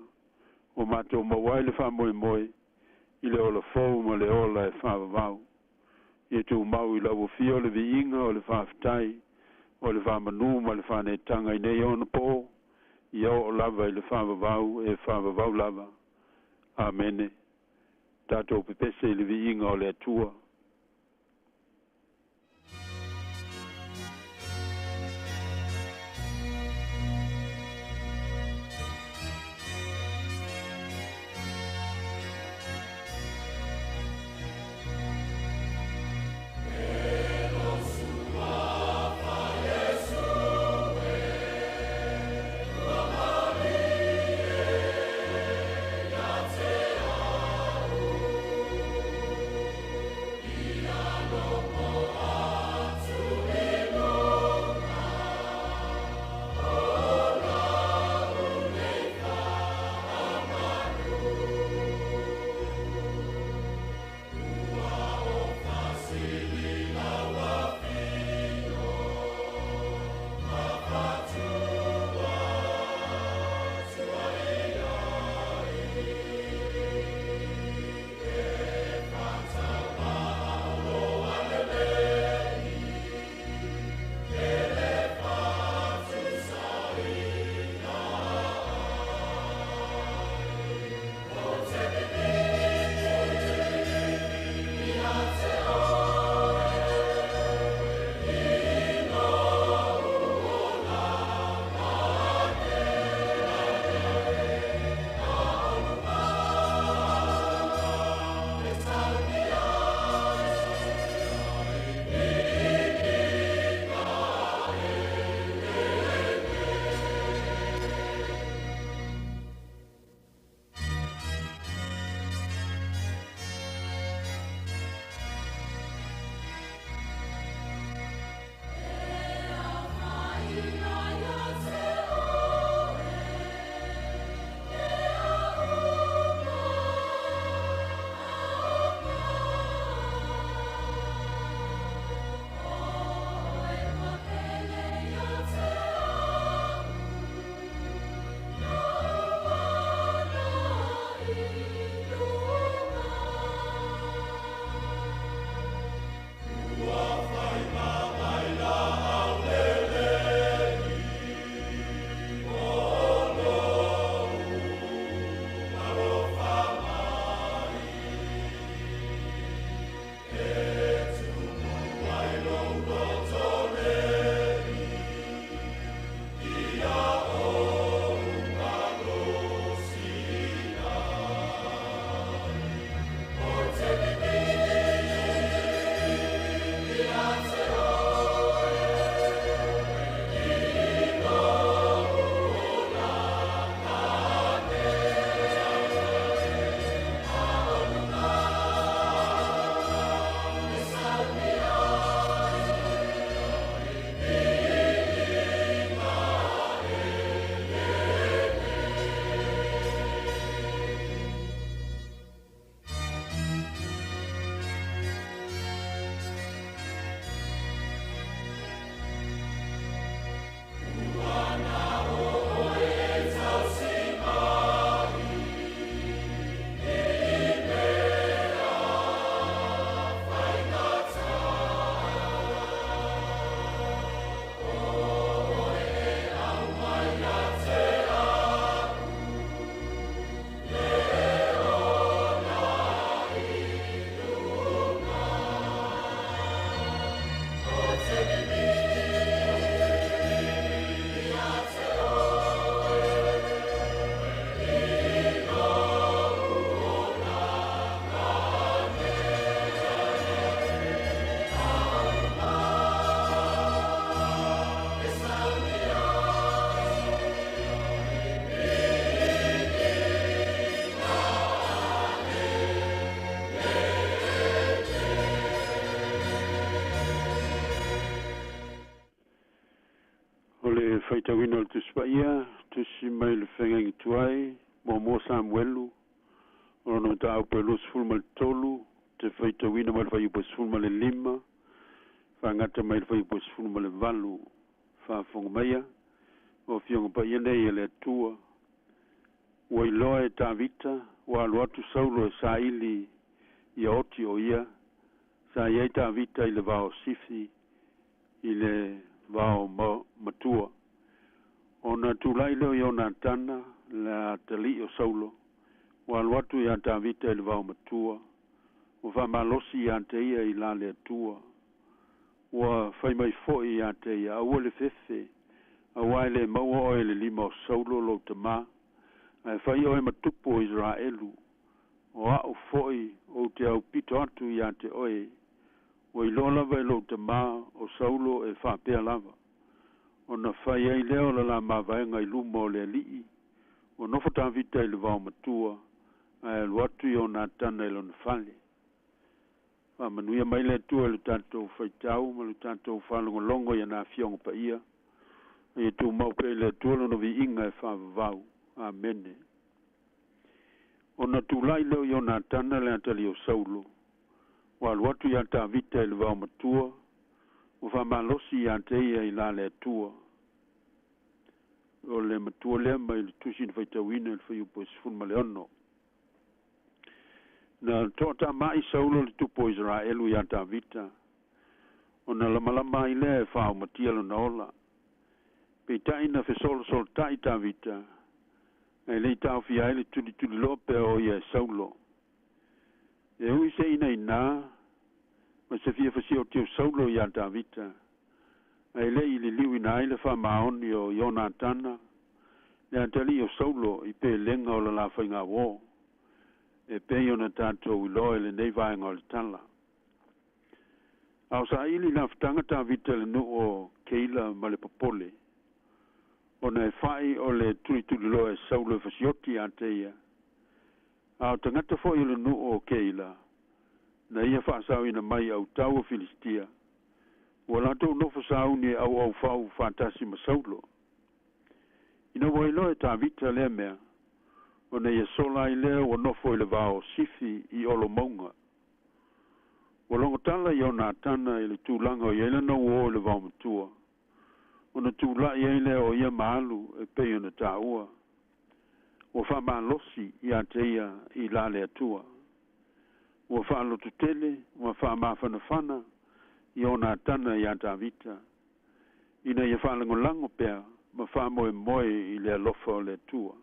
ua matou maua ai le faamoemoe i le ola fou ma le ola e faavavau. Ia tumau i lau Afio le viiga o le faafetai, o le faamanū ma le faaneetaga i nei ona pō, ia oo lava i le faavavau e faavavau lava. Amene. Tatou pepese i le viiga o le Atua. Faitauina o le Tusi Paia, tusi mai le Feagaiga Tuai, Muamua Samuelu, o lona mataupu e 23, te faitauina mai le fuaiupu e 15, faagata mai le fuaiupu e 18. Faafofoga maia, o Afioga Paia nei a le Atua. Ua iloa e Tavita, ua alu atu Saulo e saili ia oti o ia, sa i ai Tavita i le vao o Sifi, i le vao matua. Ona tulai lea o Ionatana, le atalii o Saulo, ua alu atu iā Tavita i le vao matua, ua faamalosi ia te ia i la le Atua. Ua fai mai foi ia te ia, Aua le fefe, auā e le maua oe i le lima o Saulo lou tamā, ae fai oe ma tupu o Isaraelu, o a'u foi ou te aupito atu ia te oe, ua iloa lava e lou tamā o Saulo e faapea lava. Ona fai ai lea o le la mavaega i luma o le alii, ua nofo Tavita i le vao matua, ae alu atu Ionatana i lona fale. Faamanuia mai le Atua i lo tatou faitau ma lo tatou faalogologo i ana Afioga Paia, a ia tumau pea i le Atua Lona viiga e faavavau. Amene. Ona tulai lea o Ionatana le atalii o Saulo, ua alu atu iā Tavita i le vao matua, ua faamalosi ia te ia i la le Atua. O le matua lea mai le tusi na faitauina i le fuaiupu e 16. Na toatama'i Saulo le tupu o Isaraelu iā Tavita, ona lamalama ai lea e faaomatia lona ola. Peitai na fesolosolota'i Tavita, ae le i taofia ai le tulituliloa pea o ia e Saulo. E ui se inaina ma se fia fasioti o Saulo iā Tavita, ae le i liliuina ai le faamaoni o Ionatana, le atalii o Saulo i pelega o le la faigauō, e pei ona tatou iloa i lenei vaega o le tala. A o saili lafutaga Tavita i le nuu o Keila ma le popole, ona e fa'i o le tulituliloa e Saulo e fasioti ia te ia, a o tagata foi o le nuu o Keila, na ia faasaoina mai i autau o Filisitia, ua latou nofo sauni e auaufau faatasi ma Saulo. Ina ua iloa e Tavita lea mea, ona ia sola ai lea ua nofo i le vao o Sifi i Olomauga. Ua logotala Ionatana i le tulaga o i ai lana uō i le vaomatua, ona tulai ai lea o ia ma alu e pei ona taua, ua faamalosi ia te ia i la le Atua. Ua faalototele ma faamafanafana Ionatana iā Tavita, ina ia faalagolago pea ma faamoemoe i le alofa o le Atua.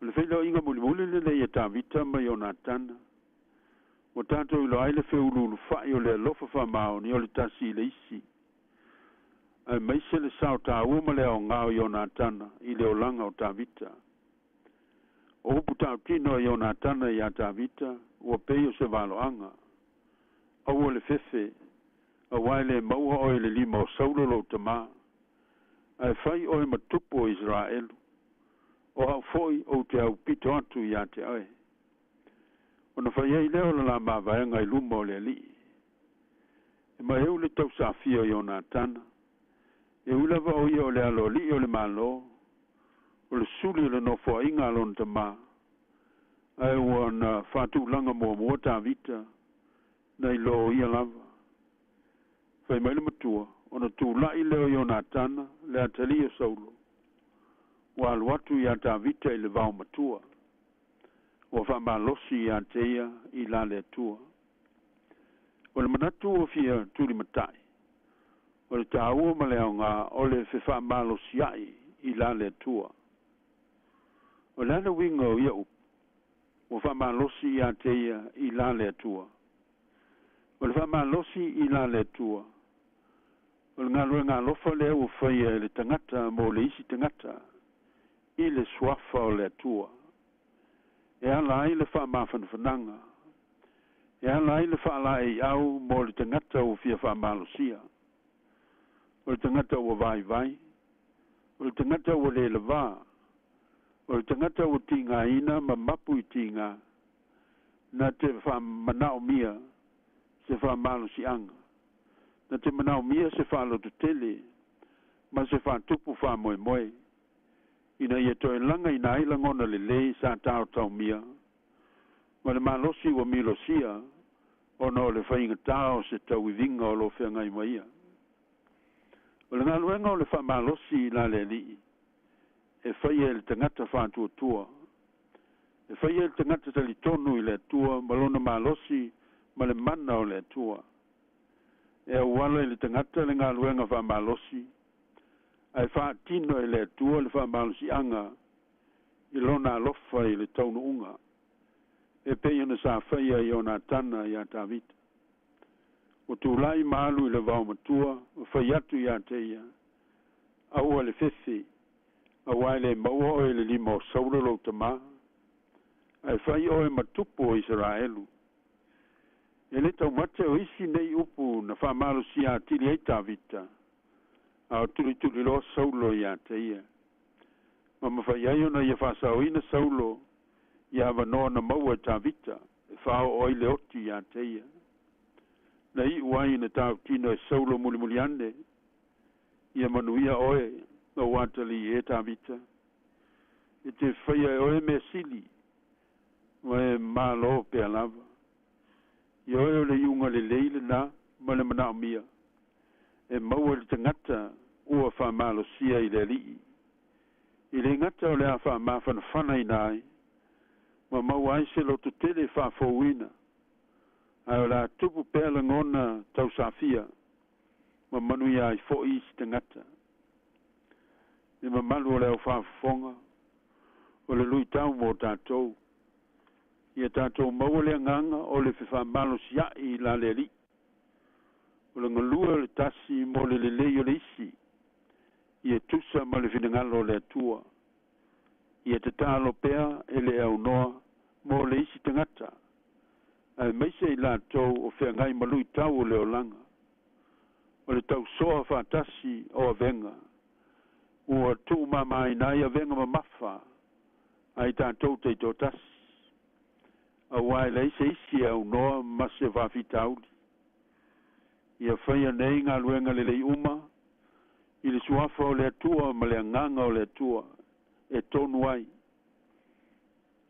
O le feiloaiga mulimuli lenei ia Tavita ma Ionatana, ua tatou iloa ai le feuluulufa'i o le alofa faamaoni o le tasi i le isi, aemaise le sao taua ma le aoga o Ionatana i le olaga o Tavita. O upu tautino a Ionatana iā Tavita ua pei o se valoaga, Aua le fefe, auā e le maua oe i le lima o Saulo lou tamā, ae fai oe ma tupu o Isaraelu, o au foi ou te aupito atu ia te oe. Ona fai ai lea o le la mavaega i luma o le alii. E maheu le tausafia o Ionatana, e ui lava o ia o le aloalii o le Malo, o le suli o le nofoaiga a lona tamā, ae ua na faatulaga muamua Tavita nai lo o ia lava. Fai mai le matua, ona tulai lea o Ionatana, le atalii o Saulo, ua alu atu iā Tavita i le vaomatua, ua faamalosi ia te ia i la le Atua. O le manatu ua fia tulimata'i, o le tāua ma le aoga o le fefaamalosia'i i la le Atua. O le a le uiga o ia upu, ua faamalosi ia te ia i la le Atua? O le faamalosi i la le Atua, o le galuega alofa lea ua faia e le tagata mo le isi tagata i le suafa o le Atua, e ala ai le faamafanafanaga, e ala ai le faalaeiau mo le tagata ua fia faamalosia, o le tagata ua vaivai, o le tagata ua le lavā, o le tagata ua tigaina ma mapu i tiga, na te manaomia se faamalosiaga, na te manaomia se faalototele. ma se faatupu faamoemoe, ina ia toe lagaina ai lagona lelei sa taotaomia, ma le malosi ua milosia ona o le faigatā o se tauiviga o lo feagai ma ia. O le galuega o le faamalosi i la le Alii, e faia e le tagata faatuatua, e faia e le tagata talitonu i le Atua ma lona malosi ma le mana o le Atua. E auala i le tagata le galuega faamalosi, ae faatino e le Atua le faamalosiaga i lona alofa i le taunuuga, e pei ona sa faia i Ionatana iā Tavita. Ua tulai ma alu i le vaomatua ma fai atu iā te ia, Aua le fefe, auā e le maua oe i le lima o Saulo lou tamā, ae fai oe ma tupu o Isaraelu. E le taumate o isi nei upu na faamalosia atili ai Tavita, a o tulituliloa Saulo iā te ia. Ma mafai ai ona ia faasaoina Saulo i avanoa na maua e Tavita e faaoo ai le oti iā te ia. Na iu ai ina tautino e Saulo mulimuli ane, Ia manuia oe, lou atalii e Tavita. E te faia e oe mea sili, ma e malo pea lava. Ioe o le iuga lelei lenā ma le manaomia e maua i le tagata ua faamalosia i le Alii. E le gata o le a faamafanafanaina ai ma maua ai se loto tele faafouina, ae o le a tupu pea lagona tausafia ma manuia ai foi isi tagata. Le mamalu o le au faafofoga, o le luitau mo tatou, ia tatou maua le agaga o le fefaamalosiaʻi i la le Alii. O le galue o le tasi mo le lelei o le isi, ia tusa ma le finagalo o le Atua. Ia tatalo pea e le aunoa mo le isi tagata, aemaise i latou o feagai ma luitau o le olaga. O le tausoa faatasi o avega, ua tuumamaina ai avega mamafa a i tatou taitoatasi, auā e leai se isi e aunoa ma se faafitauli. Ia faia nei galuega lelei uma i le Suafa o le Atua ma le Agaga o le Atua e tonu ai.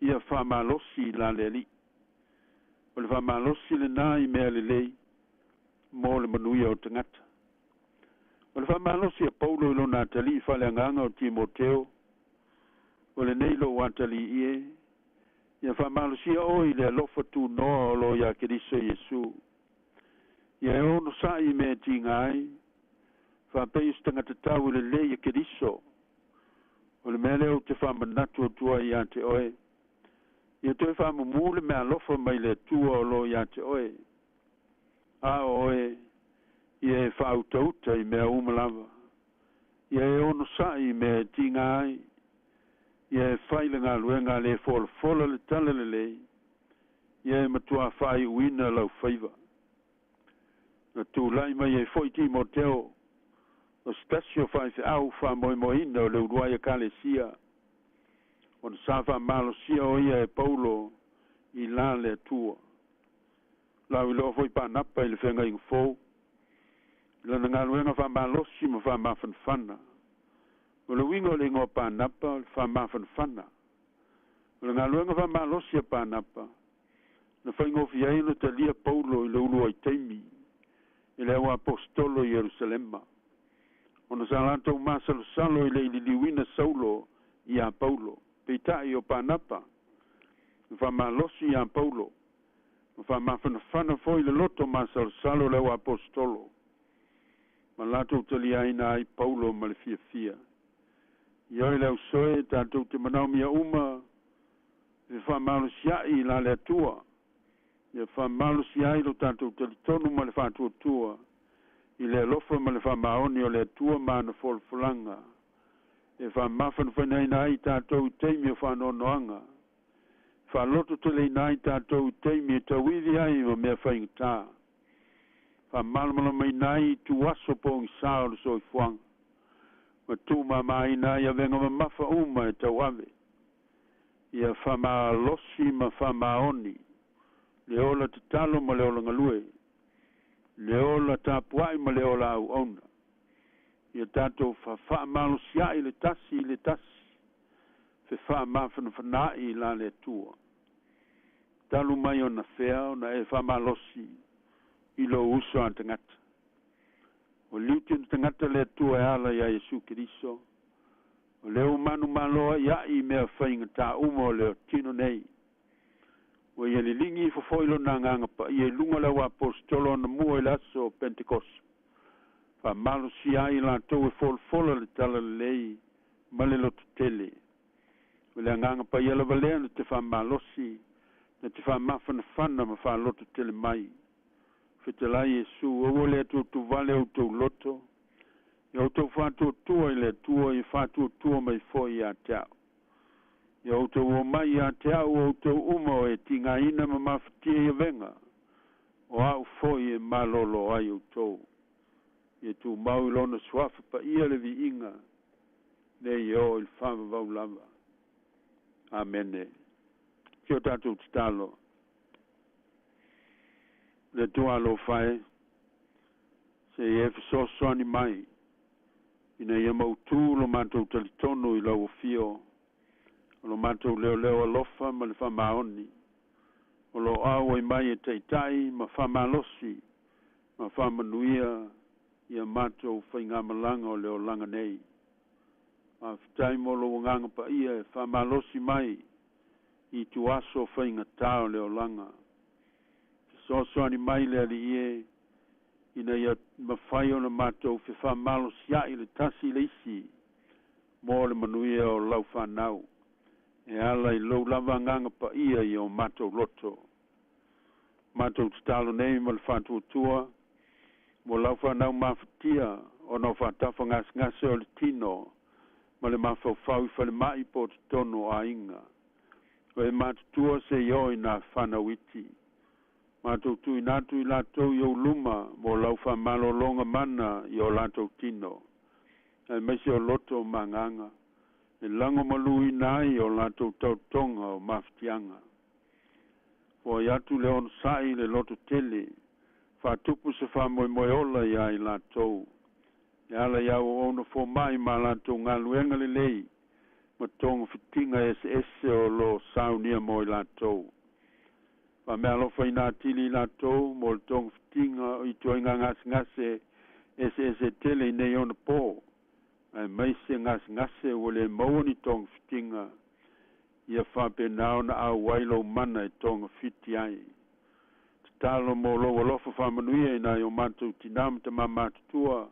Ia faamalosi la le Alii. O le faamalosi lenā i mea lelei mo le manuia o tagata. O le faamalosi a Paulo i lona atalii faaleagaga o Timoteo, O lenei lou atalii e, ia faamalosia oe i le alofa tunoa o lo iā Keriso Iesu. Ia e onosai i mea e tiga ai, faapei o se tagata tau i lelei e Keriso. O le mea lea ou te faamanatu atu ai iā te oe, ia toe faamumū le meaalofa mai le Atua o lo iā te oe. A o oe, ia e faautauta i mea uma lava. Ia e onosai i mea e tiga ai. Ia e fai le galuega a le folafola le tala lelei. Ia e matuā faaiuina lau faiva. Na tulai mai ai foi Timoteo, o se tasi o faifeau faamoemoeina o le uluai Ekalesia, ona sa faamalosia o ia e Paulo i la le Atua. Lauiloa foi Panapa i le feagaiga fou, i lana galuega faamalosi ma faamafanafana. O le uiga o le igoa Panapa, o le faamafanafana. O le galuega faamalosi a Panapa, na faigofie ai ona talia Paulo i le uluai taimi e le auaposetolo i Ierusalema, ona sa latou masalosalo i le i liliuina Saulo iā Paulo. Peitai, o Panapa, na faamalosi iā Paulo, ma faamafanafana foi le loto masalosalo o le auaposetolo, ma latou taliaina ai Paulo ma le fiafia. Ioe le ausoe, tatou te manaomia uma e faamalosiaʻi i la le Atua, ia faamalosia ai lo tatou talitonu ma le faatuatua i le alofa ma le faamaoni o le Atua ma ana folafolaga, e faamafanafanaina ai tatou i taimi o faanoanoaga, e faalototeleina ai tatou i taimi e tauivi ai ma mea faigata, faamalamalamaina ai ituaso pogisā o le soifuaga, ma tuumamaina ai avega mamafa uma e tauave. Ia faamalosi ma faamaoni le ola tatalo ma le ola galue, le ola tapuai ma le ola auauna. Ia tatou fa'afa'amalosia'i le tasi i le tasi, fefa'amafanafana'i la le Atua. Talu mai ona fea ona e fa'amalosi i lou uso a tagata. Ua liuti ona tagata le Atua e ala iā Iesu Keriso, o lea ua manumalo a'ia'i i mea faigatā uma o le tino nei. Ua ia liligi ifo fo'i lona agaga paia i luga o le auaposetolo anamua i le aso o Pentekosa, fa'amalosia ai i latou e folafola le talalelei ma le lototele. O le agaga paia lava lea na te fa'amalosi, na te fa'amafanafana ma fa'alototele mai. Fetalai Iesu, aua le atuatuvale outou loto, ia outou fa'atuatua i le Atua, ia fa'atuatua mai fo'i iā te a'u. Ia outou omai iā te a'u outou uma o e tigāina ma mafatia i avega, o a'u fo'i e malōlō ai outou. Ia tumau i lona suafa paia le viiga nei e oo i le faavavau lava. Amene. Si o tatou tatalo. Le Atua alofa e, se i e fesoasoani mai ina ia mautū lo matou talitonu i lau afio, o lo matou leoleo alofa ma le faamaoni, o lo o auai mai e taita'i ma faamalosi ma faamanuia ia matou faigamalaga o le olaga nei. Faafetai mo lou agaga paia e faamalosi mai i ituaso faigatā o le olaga. Fesoasoani mai le Alii e, ina ia mafai ona matou fefaamalosia'i le tasi i le isi mo le manuia o lau fanau, e ala i lou lava agaga paia i o matou loto. Matou tatalo nei ma le faatuatua mo lau fanau mafatia ona o faatafa gasegase o le tino ma le mafaufau i falema'i po o totonu o aiga. O e matutua se i oo i nā fanau iti. Matou tuuina atu i latou i ou luma mo lau fa'amalōlōga mana i o latou tino, aemaise o loto ma agaga, e lagomalūina ai o latou taotoga o mafatiaga. Foai atu le onosa'i i le loto tele, fa'atupu se fa'amoemoe ola iā i latou, e ala i auauauna foma'i ma a latou galuega lelei ma togafitiga eseese o lo o saunia mo i latou. Faameaalofaina atili i latou mo le togafitiga o ituaiga gasegase eseese tele i nei onapō, aemaise gasegase ua lē maua ni togafitiga, ia faapena ona auai lou mana e togafiti ai. Tatalo mo lou alofa faamanuia i nai o matou tinā ma tamā matutua,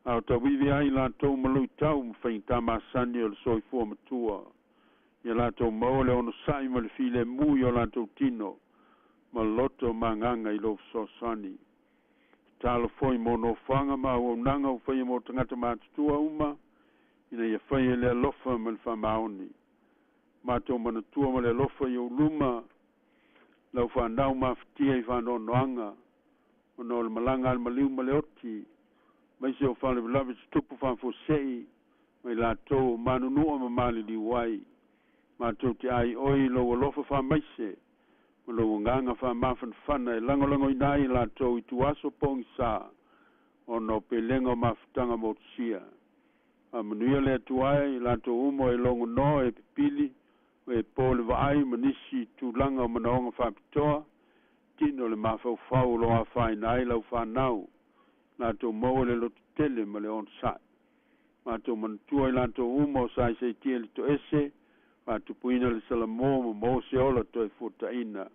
a o tauivi ai latou ma luitau ma faigatā masani o le soifua matua, ia latou maua le onosa'i ma le filemu i o latou tino ma loto ma agaga i lou fesoasoani. Tatalo foi mo nofoaga ma auaunaga ua faia mo tagata matutua uma, ina ia faia i le alofa ma le faamaoni. Matou manatua ma le alofa i ou luma lau fanau mafatia i faanoanoaga ona o le malaga a le maliu ma le oti, aemaise o faalavelave tutupu faafuase'i ma i latou o manunua ma maliliu ai. Matou te aioi i lou alofa faamaise ma lou agaga faamafanafana e lagolagoina ai i latou i ituaso pogisā ona o pelega o mafutaga motusia. Faamanuia le Atua e i latou uma e logonoa e pipili o e po le vaai ma nisi tulaga o manaoga faapitoa, tino le mafaufau o lo o afaina ai lau fanau, latou maua le lototele ma le onosa'i. Matou manatua i latou uma o saisaitia i le toese, faatupuina le salamo ma maua se ola toe fuataina.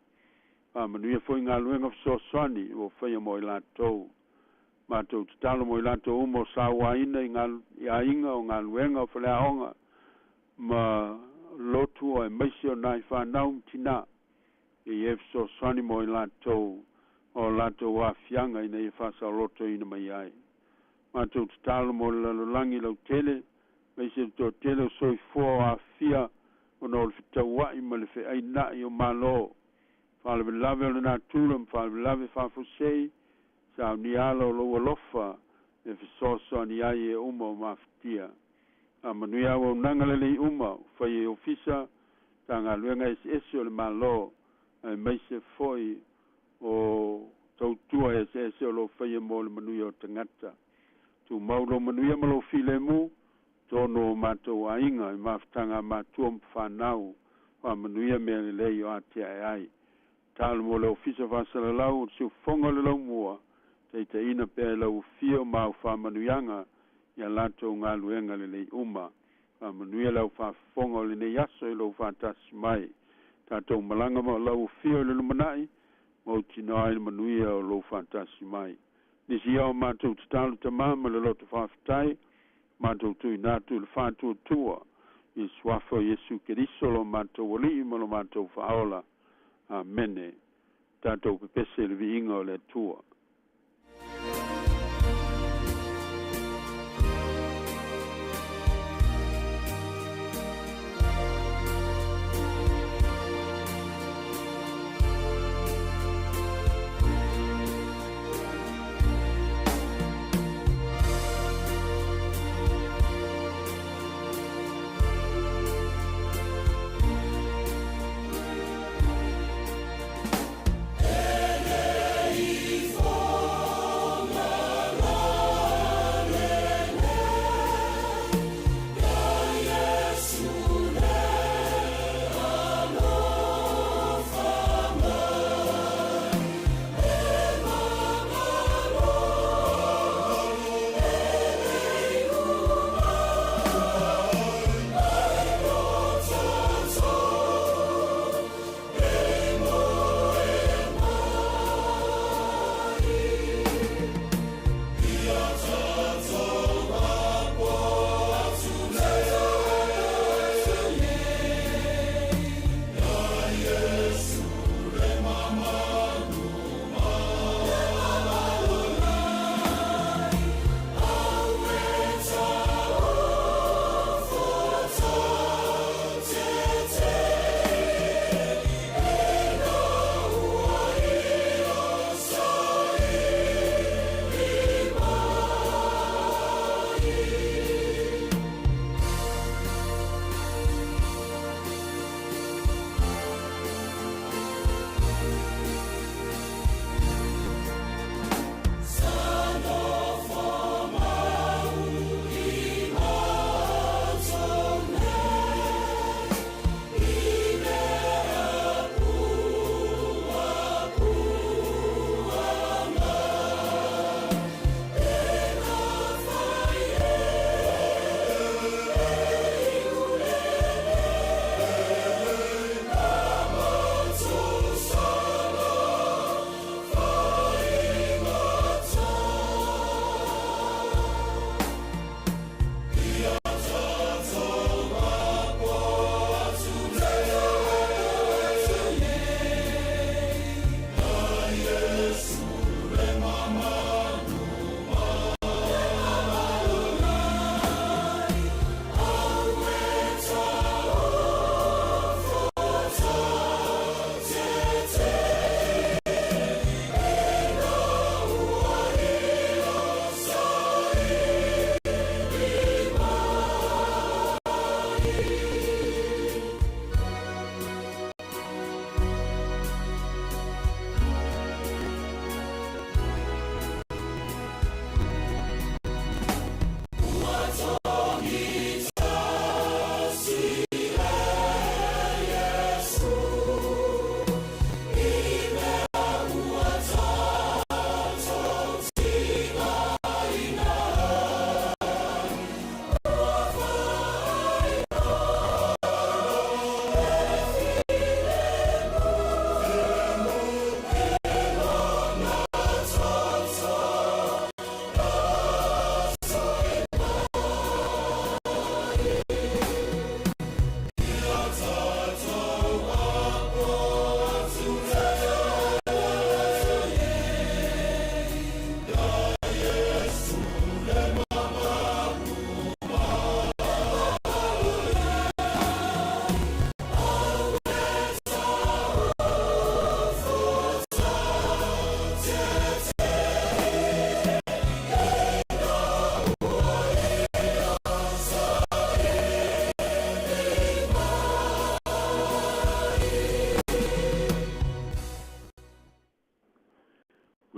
Faamanuia foi galuega fesoasoani ua faia mo i latou. Matou tatalo mo i latou uma o sauaina i i aiga o galuega o faleaoga ma lotu aemaise o nai fanau ma tinā, ia i e fesoasoani mo i latou ma o latou aafiaga ina ia faasaolotoina mai ai. Matou tatalo mo le lalolagi lautele, aemaise le toatele o soifua o aafia ona o le fetaua'i ma le fe'aina'i o malo, faalavelave o le natura ma faalavelave faafuasei, saunia ala o lou alofa e fesoasoani ai e uma o mafatia. Faamanuia auaunaga lelei uma ua faia i ofisa, Matagaluega eseese o le Malo, aemaise foi o tautua eseese o lo o faia mo le manuia o tagata. Tumau lou manuia ma lou filemu, totonu o matou aiga i mafutaga a matua ma fanau, faamanuia mea lelei o atiae ai. Tatalo mo le Ofisa Faasalalau o le Siufofoga o le Laumua, taitaiina pea e lau afio ma au faamanuiaga i a latou galuega lelei uma. Faamanuia le au faafofoga o lenei aso i lou faatasi mai. Tatou malaga ma lau afio i le lumanai, mautinoa ai le manuia o lou faatasi mai. Nisi ia o matou tatalo Tama ma le loto faafetai, matou tuuina atu i le faatuatua i le Suafa o Iesu Keriso lo matou Alii ma lo matou Faaola. Amene. Tatou pepese i le viiga o le Atua.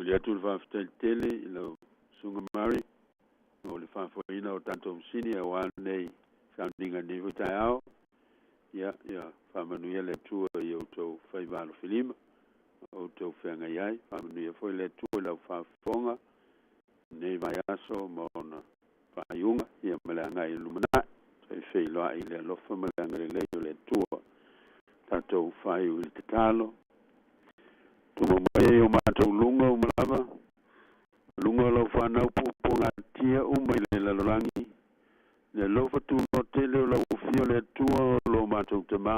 Momoli atu le faafetai tele i lau Susuga Mary. faafoeina o tatou masini auā lenei sauniga i lenei foi taeao. Ia, ia faamanuia le Atua i outou faiva alofilima ma outou feagai ai. Faamanuia foi le Atua i lau faafofoga i lenei vaiaso ma ona faaiuga, ia ma le agai i le lumanai. Toe feiloai i le alofa ma le agalelei o le Atua. Tatou faaiu i le tatalo. Tumau mai e i o matou luga uma lava, ma luga o lau fanau puapuagatia uma i le lalolagi, le alofa tunoa tele o lau Afio le Atua o lo matou Tamā,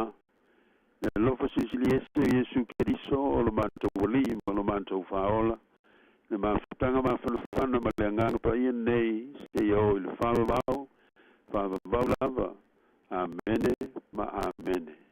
le alofa silisili ese o Iesu Keriso o lo matou Alii ma lo matou Faaola, le mafutaga mafanafana ma le Agaga Paia nei seia oo i le faavavau, faavavau lava. Amene ma Amene.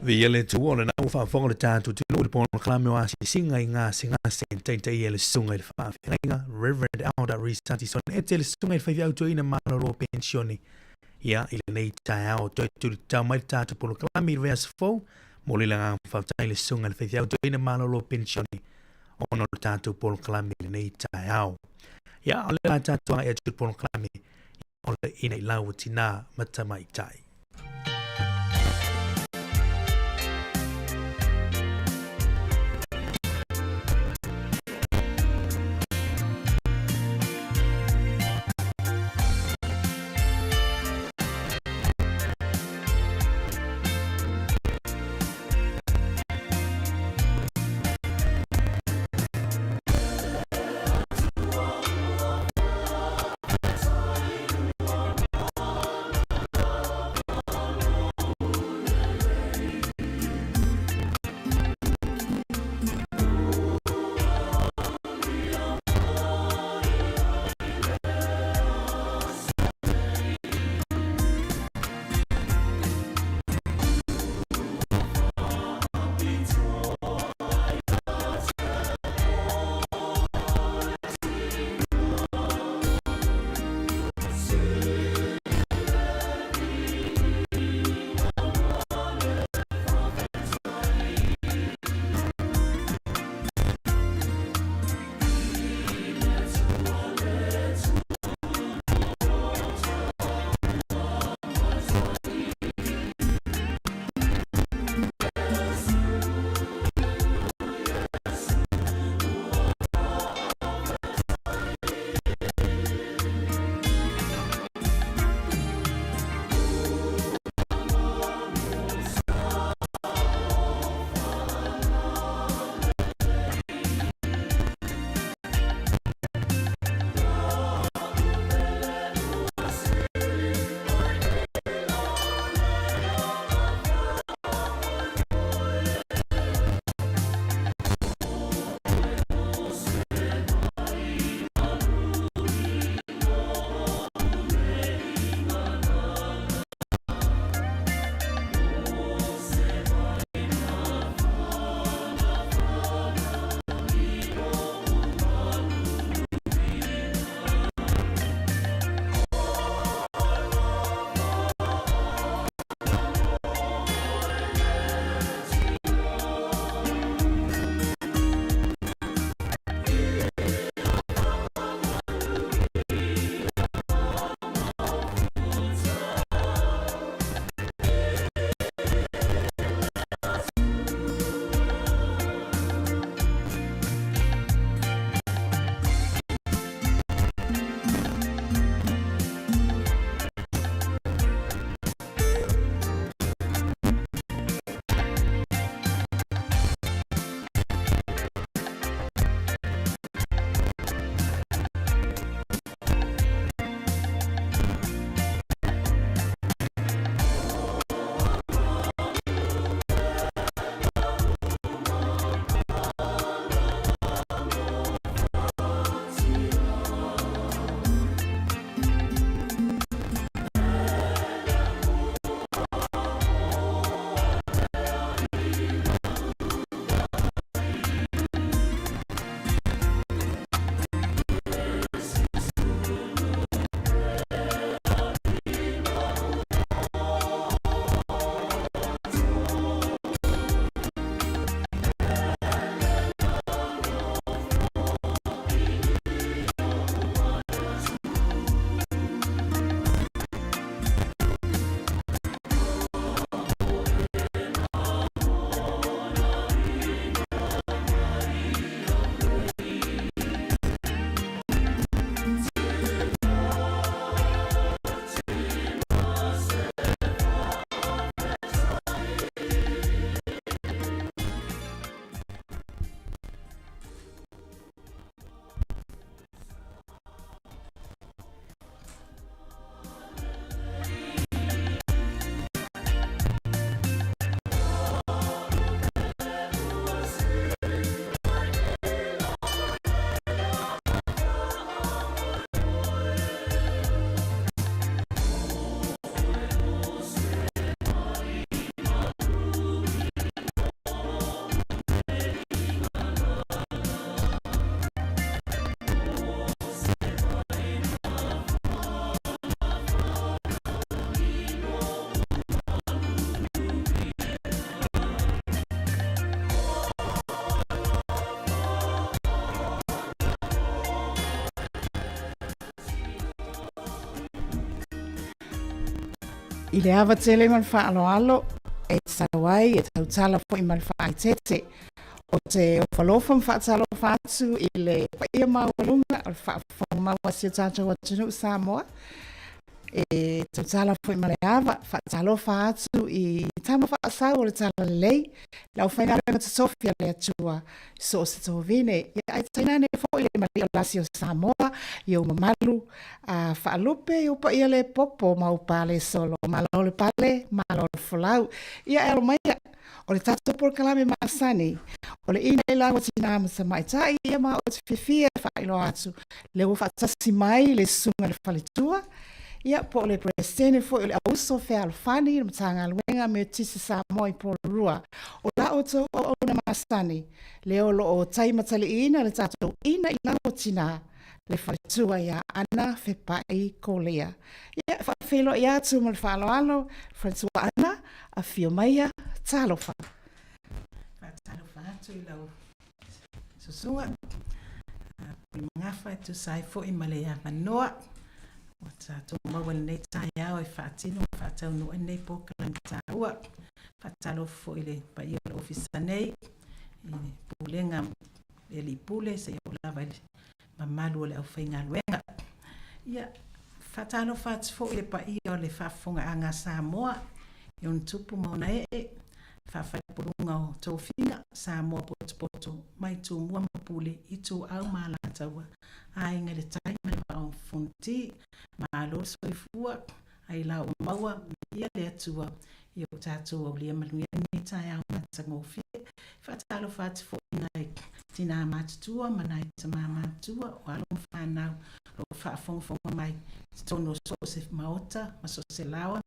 Viia le Atua o lena ua faafofoga le tatou atunuu i le polokalame o asiasiga i gasegase e taitaia e le Susuga i le Faafeagaiga Reverend Elder Risati Sonete le Susuga i le Faifeau Toeaina Malolo Penisione ia i lenei taeao toe tulitau mai le tatou polokalame i le vaiaso fou. Momoli le agaga faafetai i le Susuga i le Faifeau Toeaina Malolo Penisione ona o le tatou polokalame i lenei taeao. Ia, o le a tatou agai atu i le polokalame o le Ina i Lau o Tinā ma Tamaitai. I le ava tele ma le faaaloalo e tatau ai e tautala foi ma le faaeteete. Ou te ofalofa ma faatalofa atu i le paia maualuga o le faafofoga mau a si o tatou atunuu Samoa. E tautala foi ma le ava, faatalofa atu i tama faasau o le Talalelei, le aufaigaluega totofi a le Atua i so o se tovine, ia ae tainane foi le malie o lasi o Samoa i ou mamalu a faalupe i ou paia le popo ma ou pale solo. Malo le pale, malo le folau. Ia e alo maia, O le tatou polokalame masani, o le ina i lau tinā ma tamaitai, ia ma ou te fiafia e faailoa atu, lea ua faatasi mai le susuga i le faletua, ia po o le Peresetene foi o le Auuso Fealofani, le Matagaluega Metotisi Samoa i Porirua. O la outou auauna masani, lea o lo o taimataliiina le tatou ina i lau tinā, le faletua ia Ana Fepai Kolia. Ia, e faafeiloai atu ma le faaaloalo, faletua Ana, afio maia, talofa. Faatalofa atu i lau susuga, Pulemagafa e tusa ai foi ma le avanoa ua tatou maua i lenei taeao e faatino ma faataunuu ai lenei polokalame taua. Faatalofa foi i le paia o le Ofisa nei, i le Pulega le Alii Pule seia oo lava i le mamalu o le aufaigaluega. Ia, faatalofa atu foi i le paia o le faafofogaaga a Samoa i ona tupu ma ona ee, faafaipuluga o tofiga, Samoa potopoto mai Tumua ma Pule, Ituau ma Alataua, Aiga i le Tai ma le Vaa o Fonoti, malo le soifua, ai la ua maua, viia le Atua i o tatou aulia manuia lenei taeao matagofie. Faatalofa atu foi i nai tinā matutua ma nai tamā matutua o alo ma fanau o lo o faafogafoga mai i totonu o so o se maota ma so o se laoa,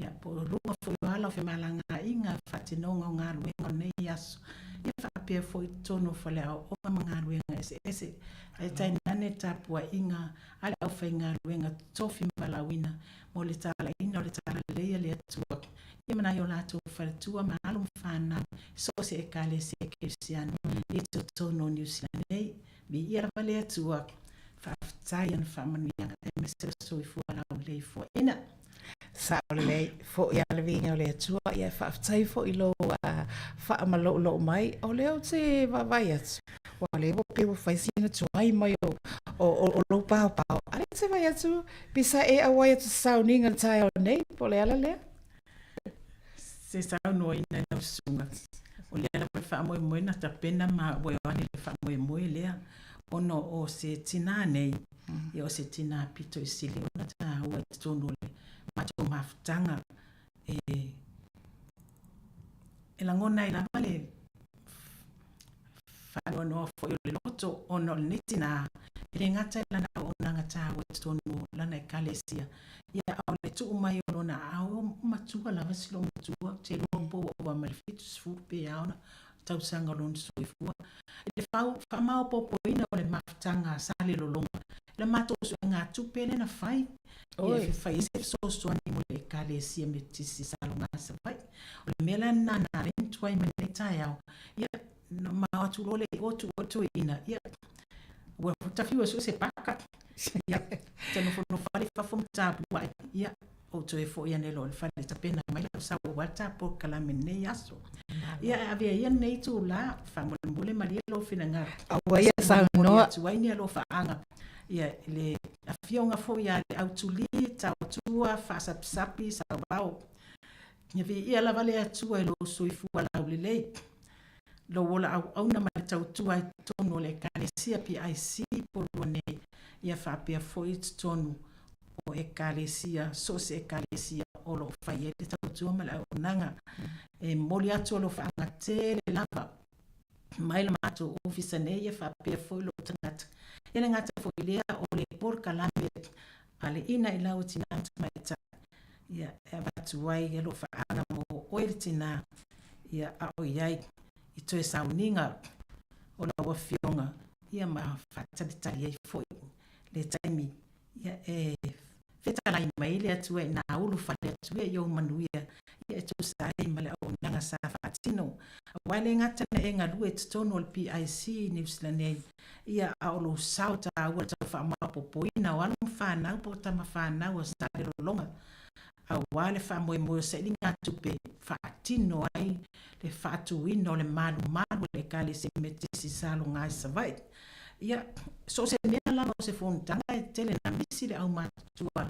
ia, po o luga foi o ala o femalagaaiga, faatinoga o galuega o lenei aso, ia faapea foi i totonu o faleaoaoga ma galuega eseese. Ae tainane tapuaiga a le aufaigaluega totofi ma valaauina mo le talaiina o le talalelei a le Atua ia ma nai o latou faletua ma alo ma fanau i so o se Ekalesia Kerisiano i totonu o Niu Sila nei. Viia lava le Atua, faafetai i ana faamanuiaga aemaise le soifua laulelei foaiina. Sao lelei foi a le viiga o le Atua, ia faafetai foi i lou faamaloulou mai. O lea ou te vaavaai atu, ua lea ua pei ua fai sina tuai mai o, o, o, o lou paopao. A lea te vaai atu, pe sa e auai atu sauniga i le taeao nei, po o le ala lea? Se saunoaina i lau susuga, o lea lava le faamoemoe na tapena maua e Ioane le faamoemoe lea, ona o se tinā nei, ia o se tinā pito i sili ona taua i totonu o le matou mafutaga e, e lagona ai lava le faanoanoa foi o le loto ona o lenei tinā, e le gata i lana auaunaga taua i totonu o lana ekalesia, ia a o le tuu mai o lona aao, ua matua lava si loomatua, ou te iloa po ua ova ma le 70 pe a ona tausaga o lona soifua. I le faamaopoopoina o le mafutaga a Salelologa, i la matou suegatupe lea na fai, ia e fai ai se fesoasoani mo le Ekalesia Metotisi i Saloga Savaii. O le mea la lena na ala ai ona tuai mai lenei taeao, ia, na ma o atu loa lea i o tuu ai le toeaina, ia, ua tafiu e sue se paka, ia, ta nofonofo lava i fafo ma tapuai, ia, ou toe foi ane loa i le fale e tapena mai lau sau aua le ta polokalame i lenei aso. Ia, e avea ia lenei itulā, faamolemole malie lou finagalo. Aua ia saunoa. Atu ai ni alofaaga. Ia, i le afioga foi ia Leautulī, Taotua, Faasapisapi, Sauvao. Ia viia lava le Atua i lou soifua laulelei, lou ola auauna ma le tautua i totonu o le Ekalesia PIC Polua nei, ia faapea foi i totonu o Ekalesia, so o se Ekalesia o lo o fai ai le tautua ma le auaunaga. E momoli atu alofaaga tele lava mai le matou ofisa nei ia faapea foi lou tagata. E le gata foi i lea o le polokalame a le Ina i lau Tinā ma Tamaitai, ia e avatu ai alofaaga mo oe le tinā, ia a o i ai i toe sauniga o lau afioga, ia ma faatalitali ai foi le taimi Ia e fetalai mai le Atua i nā ulu fale atu ia i ou manuia, ia e tusa ai ma le auaunaga sa faatino. Aua e le gata ina e galue i totonu o le PIC i Niu Sila nei, ia a o lou sao taua i le tau faamaopoopoina o alo ma fanau po o tama fanau a Salelologa. Auā le faamoemoe o sailigatupe faatino ai le faatuina o le malumalu a le Ekalesia Metotisi sa loga i Savaii. Ia, so o se mea lava o se fonotaga e tele na misi le aumatutua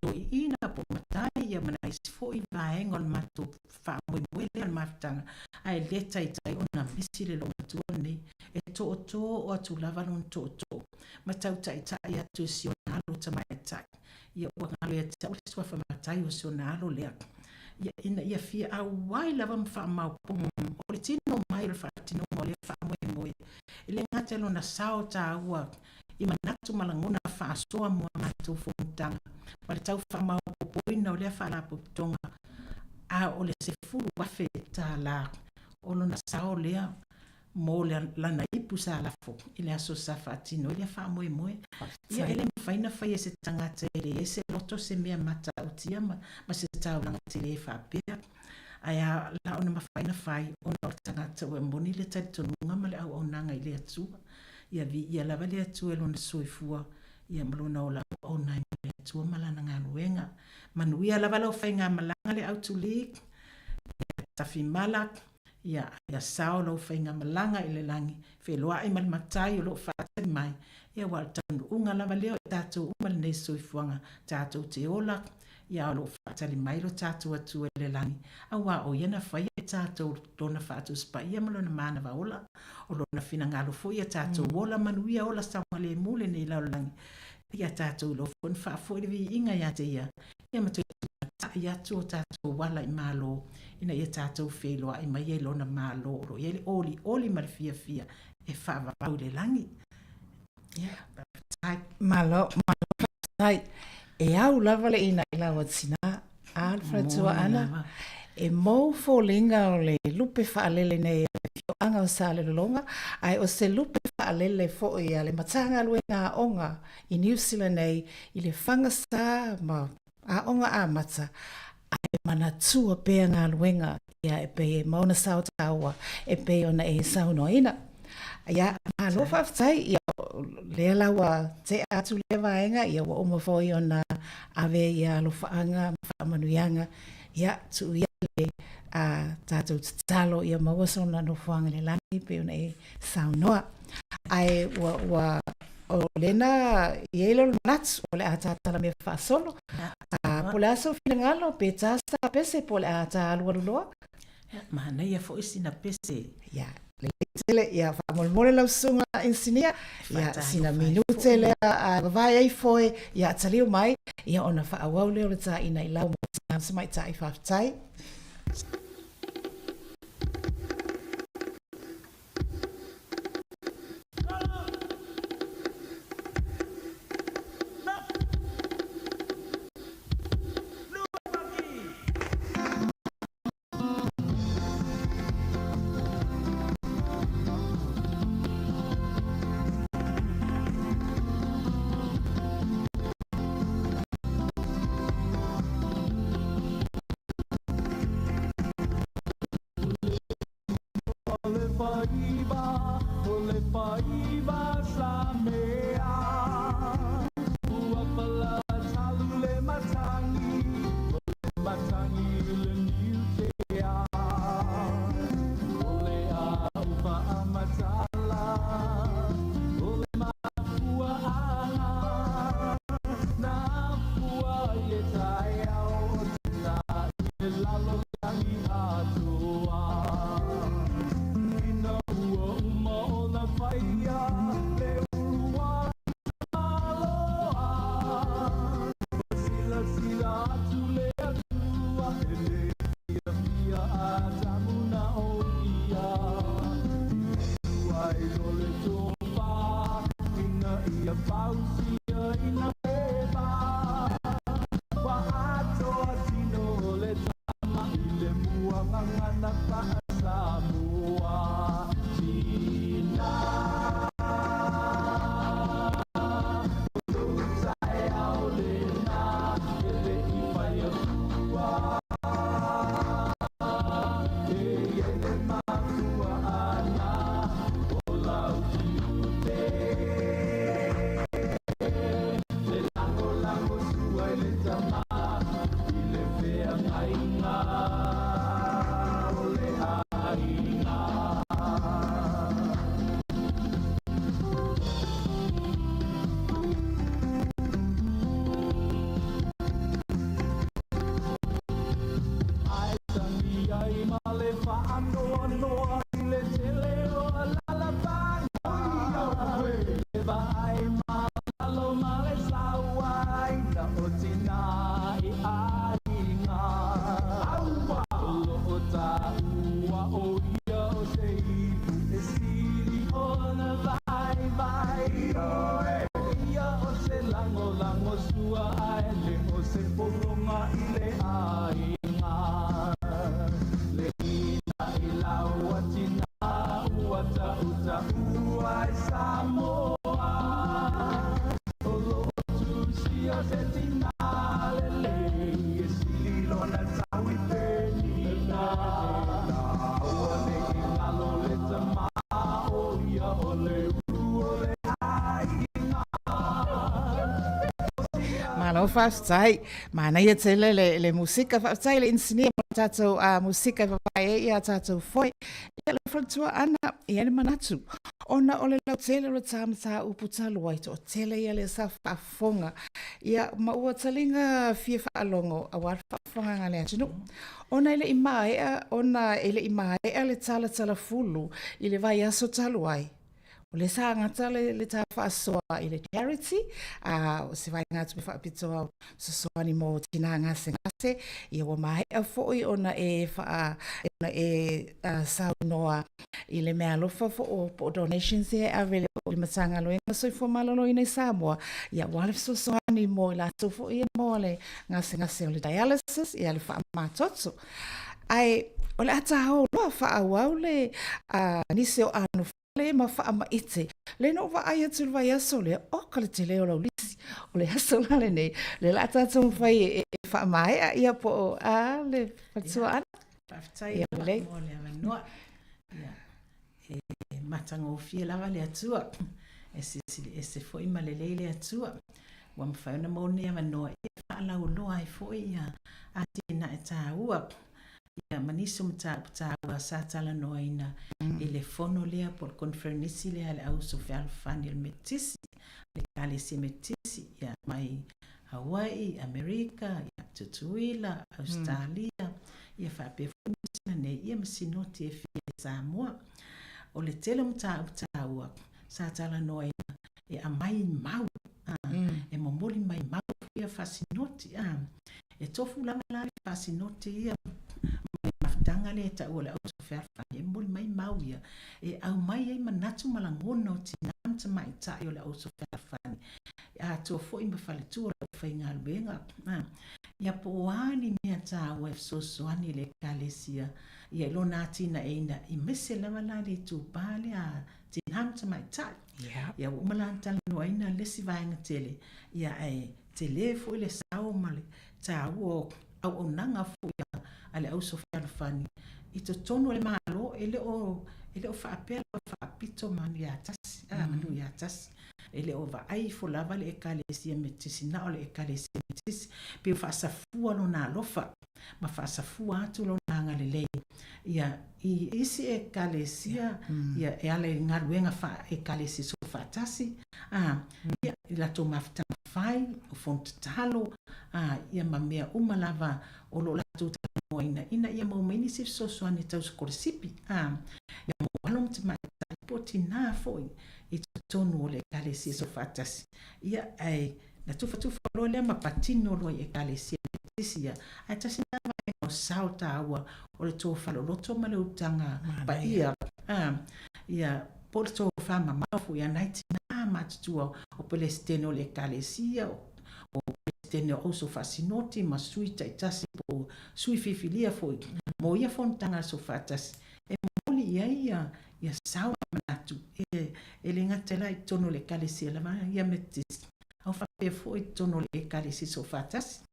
toeaiina po o matai ia ma nai isi foi vaega o le matou faamoemoe lea o le mafutaga, ae le taitai ona misi le loomatua lenei. E tootoo atu lava lona tootoo ma tau taitai atu i si ona alo tamaitai. Ia ua galo ia te au le suafa matai o si ona alo lea. Ia ina ia fia auai lava ma faamaopoopo. O le tino mai o le faatinoga o lea faamoemoe, e le gata i lona sao taua i manatu ma lagona faasoa mo a matou fonotaga ma le tau faamaopoopoina o lea faalapotopotoga, a o le $10,000 o lona sao lea mo lana ipu sa lafo i le aso sa faatino ai lea faamoemoe. Ia, e le mafai ona faia e se tagata e leai se loto se mea matautia ma, ma se taulaga tele faapea. Ae a la ona mafai ona fai ona o le tagata ua moni le talitonuga ma le auaunaga i le Atua. Ia viia lava le Atua i lona soifua ia ma lona ola auauna ai mo le Atua ma lana galuega. Manuia lava lau faigamalaga le Autuli, ia Tafimala, Ia, ia sao lau faigamalaga i le lagi, feiloai ma le Matai o lo o faatali mai, ia aua o le taunuuga lava lea o i tatou uma lenei soifuaga, tatou te ola, ia o lo o faatali mai lo tatou Atua i le lagi, aua o Ia na faia i tatou Lona Faatusi Paia ma Lona manava ola, o Lona finagalo foi ia tatou ola manuia ola saogalemu lenei lalolagi, ia tatou iloa foi ona faafoi le viiga ia te Ia, ia ma toe tuumatai atu o tatou ala i Malo ina ia tatou feiloai mai ai Lona Malo o lo o i ai le olioli ma le fiafia e faavavau i le lagi. Ia, faafetai. Malo, malo faafetai. E au lava le inailau a tina, a le faletua Ana, e mou foliga o le lupe faalele nei a le afioaga o Salelologa, ae o se lupe faalele foi a le Matagaluega Aoga i Niu Sila nei i le fagasa ma aoga amata, ae manatua pea galuega ia e pei e maona sao taua e pei ona e saunoaina. Ia, malo faafetai, ia, lea la ua tea atu lea vaega, ia ua uma foi ona ave ia alofaaga ma faamanuiaga, ia, tuu ia le a tatou tatalo ia maua sona nofoaga i le lagi pei ona e saunoa. Ae ua, ua, o lena i ai lea o le manatu, o le a ta talamea faasolo. A, po o le a sou finagalo, pe ta sa pese, po o le a ta alualu loa. Ia, manaia foi sina pese. Ia, lelei tele, ia, faamolemole lau susuga inisinia, ia, sina minute lea a vavae ai foe, ia, taliu mai, ia, ona faaauau lea o le taina i lau mo tina ma tamaitai. Faafetai. Malo faafetai. Manaia tele le, le musika. Faafetai le inisinia mo le tatou uh, musika e vavae ai ia tatou foe. Ia le faletua ana, e iai le manatu. Ona o le lautele o le tā mataupu talu ai, toatele ia lea sa faafofoga. Ia, ma ua taliga fia faalogo aua le faafofogaaga a le atunuu. Ona e le i maea, ona e le i maea le talatalafulu i le vaiaso talu ai. O lea sa gata le, le tā faasoa i le charity, a o se vaegatupe faapitoa fesoasoani mo tinā gasegase, ia ua maea foi ona e faa, ona e uh, saunoa i le meaalofa fo o po o donations ia e ave i le Matagaluega Soifua Maloloina i Samoa, ia aua le fesoasoani mo i latou foi ia mo le gasegase o le dialysis, ia le faamamatoto. Ae o le a tāo loa faaauau le uh, nisi o anofale ma faamaite. Le na ou vaai atu i le vaiaso lea, oka le tele o lau lisi. O le aso la lenei, le la tatou mafai e, e faamaea ia po o a le faletua ana. Faafetai ia, lava mo le avanoa. Ia, e matagofie lava le Atua. E silisili ese foi ma lelei le Atua. Ua mafai ona maua lenei avanoa e faalauiloa ai foi ia atinae taua ia ma nisi o mataupu taua sa talanoaina i le fono lea po o le koneferenisi lea a le Au Uso Fealofani o le Metotisi, le Ekalesia Metotisi ia mai Hawaii, Amerika, ia Tutuila, Ausetalia, ia faapea foi Niu Sila nei, ia ma Sinoti e fia i Samoa. O le tele o mataupu taua sa talanoaina e aumai mau, a, e momoli mai mau foi ia faasinoti, a. E tofu lava la le faasinoti ia ma le mafutaga lea e taua o le Auso Fealofani, e momoli mai mau ia e aumai ai manatu ma lagona o tinā ma tamaitai o le Auso Fealofani atoa foi ma faletua o le aufaigaluega. Ia po o a ni mea taua e fesoasoani i le Ekalesia ia i lona atinaeina, aemaise lava la le itupa lea a tinā ma tamaitai. Ia ua uma la ona talanoaina le isi vaega tele, ia ae tele foi le sao ma le taua o auaunaga foi a le Auso Fealofani i totonu o le Malo, e le o e le o faapea lava faapito manu ia tasi, a manu ia tasi. E le o vaai ifo lava le Ekalesia Metotisi na o le Ekalesia Metotisi, pei ua faasafua lona alofa ma faasafua atu lona agalelei ia i isi Ekalesia ia e ala i galuega faa-Ekalesia soofaatasi, a, ia, i latou mafutaga fai, o fono tatalo, a, ia ma mea uma lava o lo o latou talanoaina ina ia maua mai nisi fesoasoani tau sikolasipi, a, ia mo alo ma tamaitai po o tinā foi i totonu o le Ekalesia Soofaatasi. Ia, ae na tufatufa loa lea ma patino loa i Ekalesia Metotisi ia, ae tasi lena vaega o sao taua o le tofa loloto ma le utaga paia, a, ia, po o le tofa mamao foi a nai tinā matutua o Pelesitene o le Ekalesia, o Pelesitene o Auso Faasinoti ma sui taitasi po o sui filifilia foi mo ia fonotaga Soofaatasi e momoli i ai ia Ia sao ma manatu, e, e le gata la i totonu o le Ekalesia lava ia Metotisi, a o faapea foi i totonu o le Ekalesia Soofaatasi.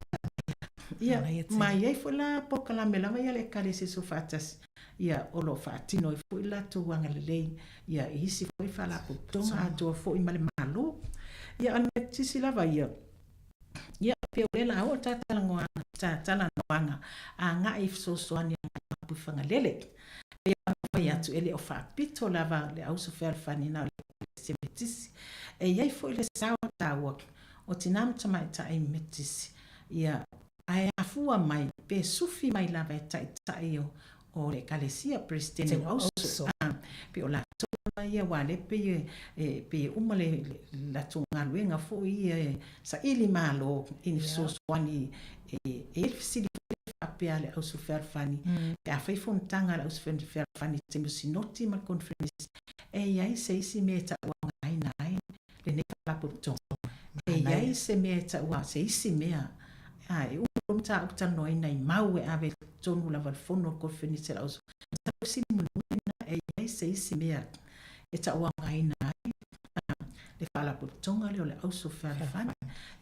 Ia, ma i ai foi la polokalame lava ia a le Ekalesia Soofaatasi, ia, o lo o faatino ai foi le latou agalelei, ia, i isi foi faalapotopotoga atoa foi ma le Malo. Ia, o le Metotisi lava ia, ia, pei o lea la oo ta talanoaga, ta talanoaga agai i fesoasoani agai i Mapuifagalele. Pei ona fai atu, e le o faapito lava le Auso Fealofani na o le Ekalesia Metotisi. E i ai foi le sao taua o tinā ma tamaitai Metotisi, ia, ae afua mai pe sufi mai lava e taitai o o le Ekalesia, Peresetene o Auso, a, pei o latou lava ia aua lea pei e, e, pei e uma le, le latou galuega foi ia e saili malo i ni fesoasoani e, e i ai le fesili foi lea faapea a le Auso Fealofani, pe afai fonotaga a le Auso Fealofani i taimi o Sinoti ma le Conference, e i ai se isi mea e tauaogaina ai lenei faalapotopotoga. E i ai se mea e taua, se isi mea, a, e uma loa mataupu talanoaina i mau e ave i totonu lava o le fono a le Koneferenisi a le Auso, masalo o le fesili mulimuli lena, e i ai se isi mea e tauaogaina ai le faalapotopotoga lea o le Auso Fealofani.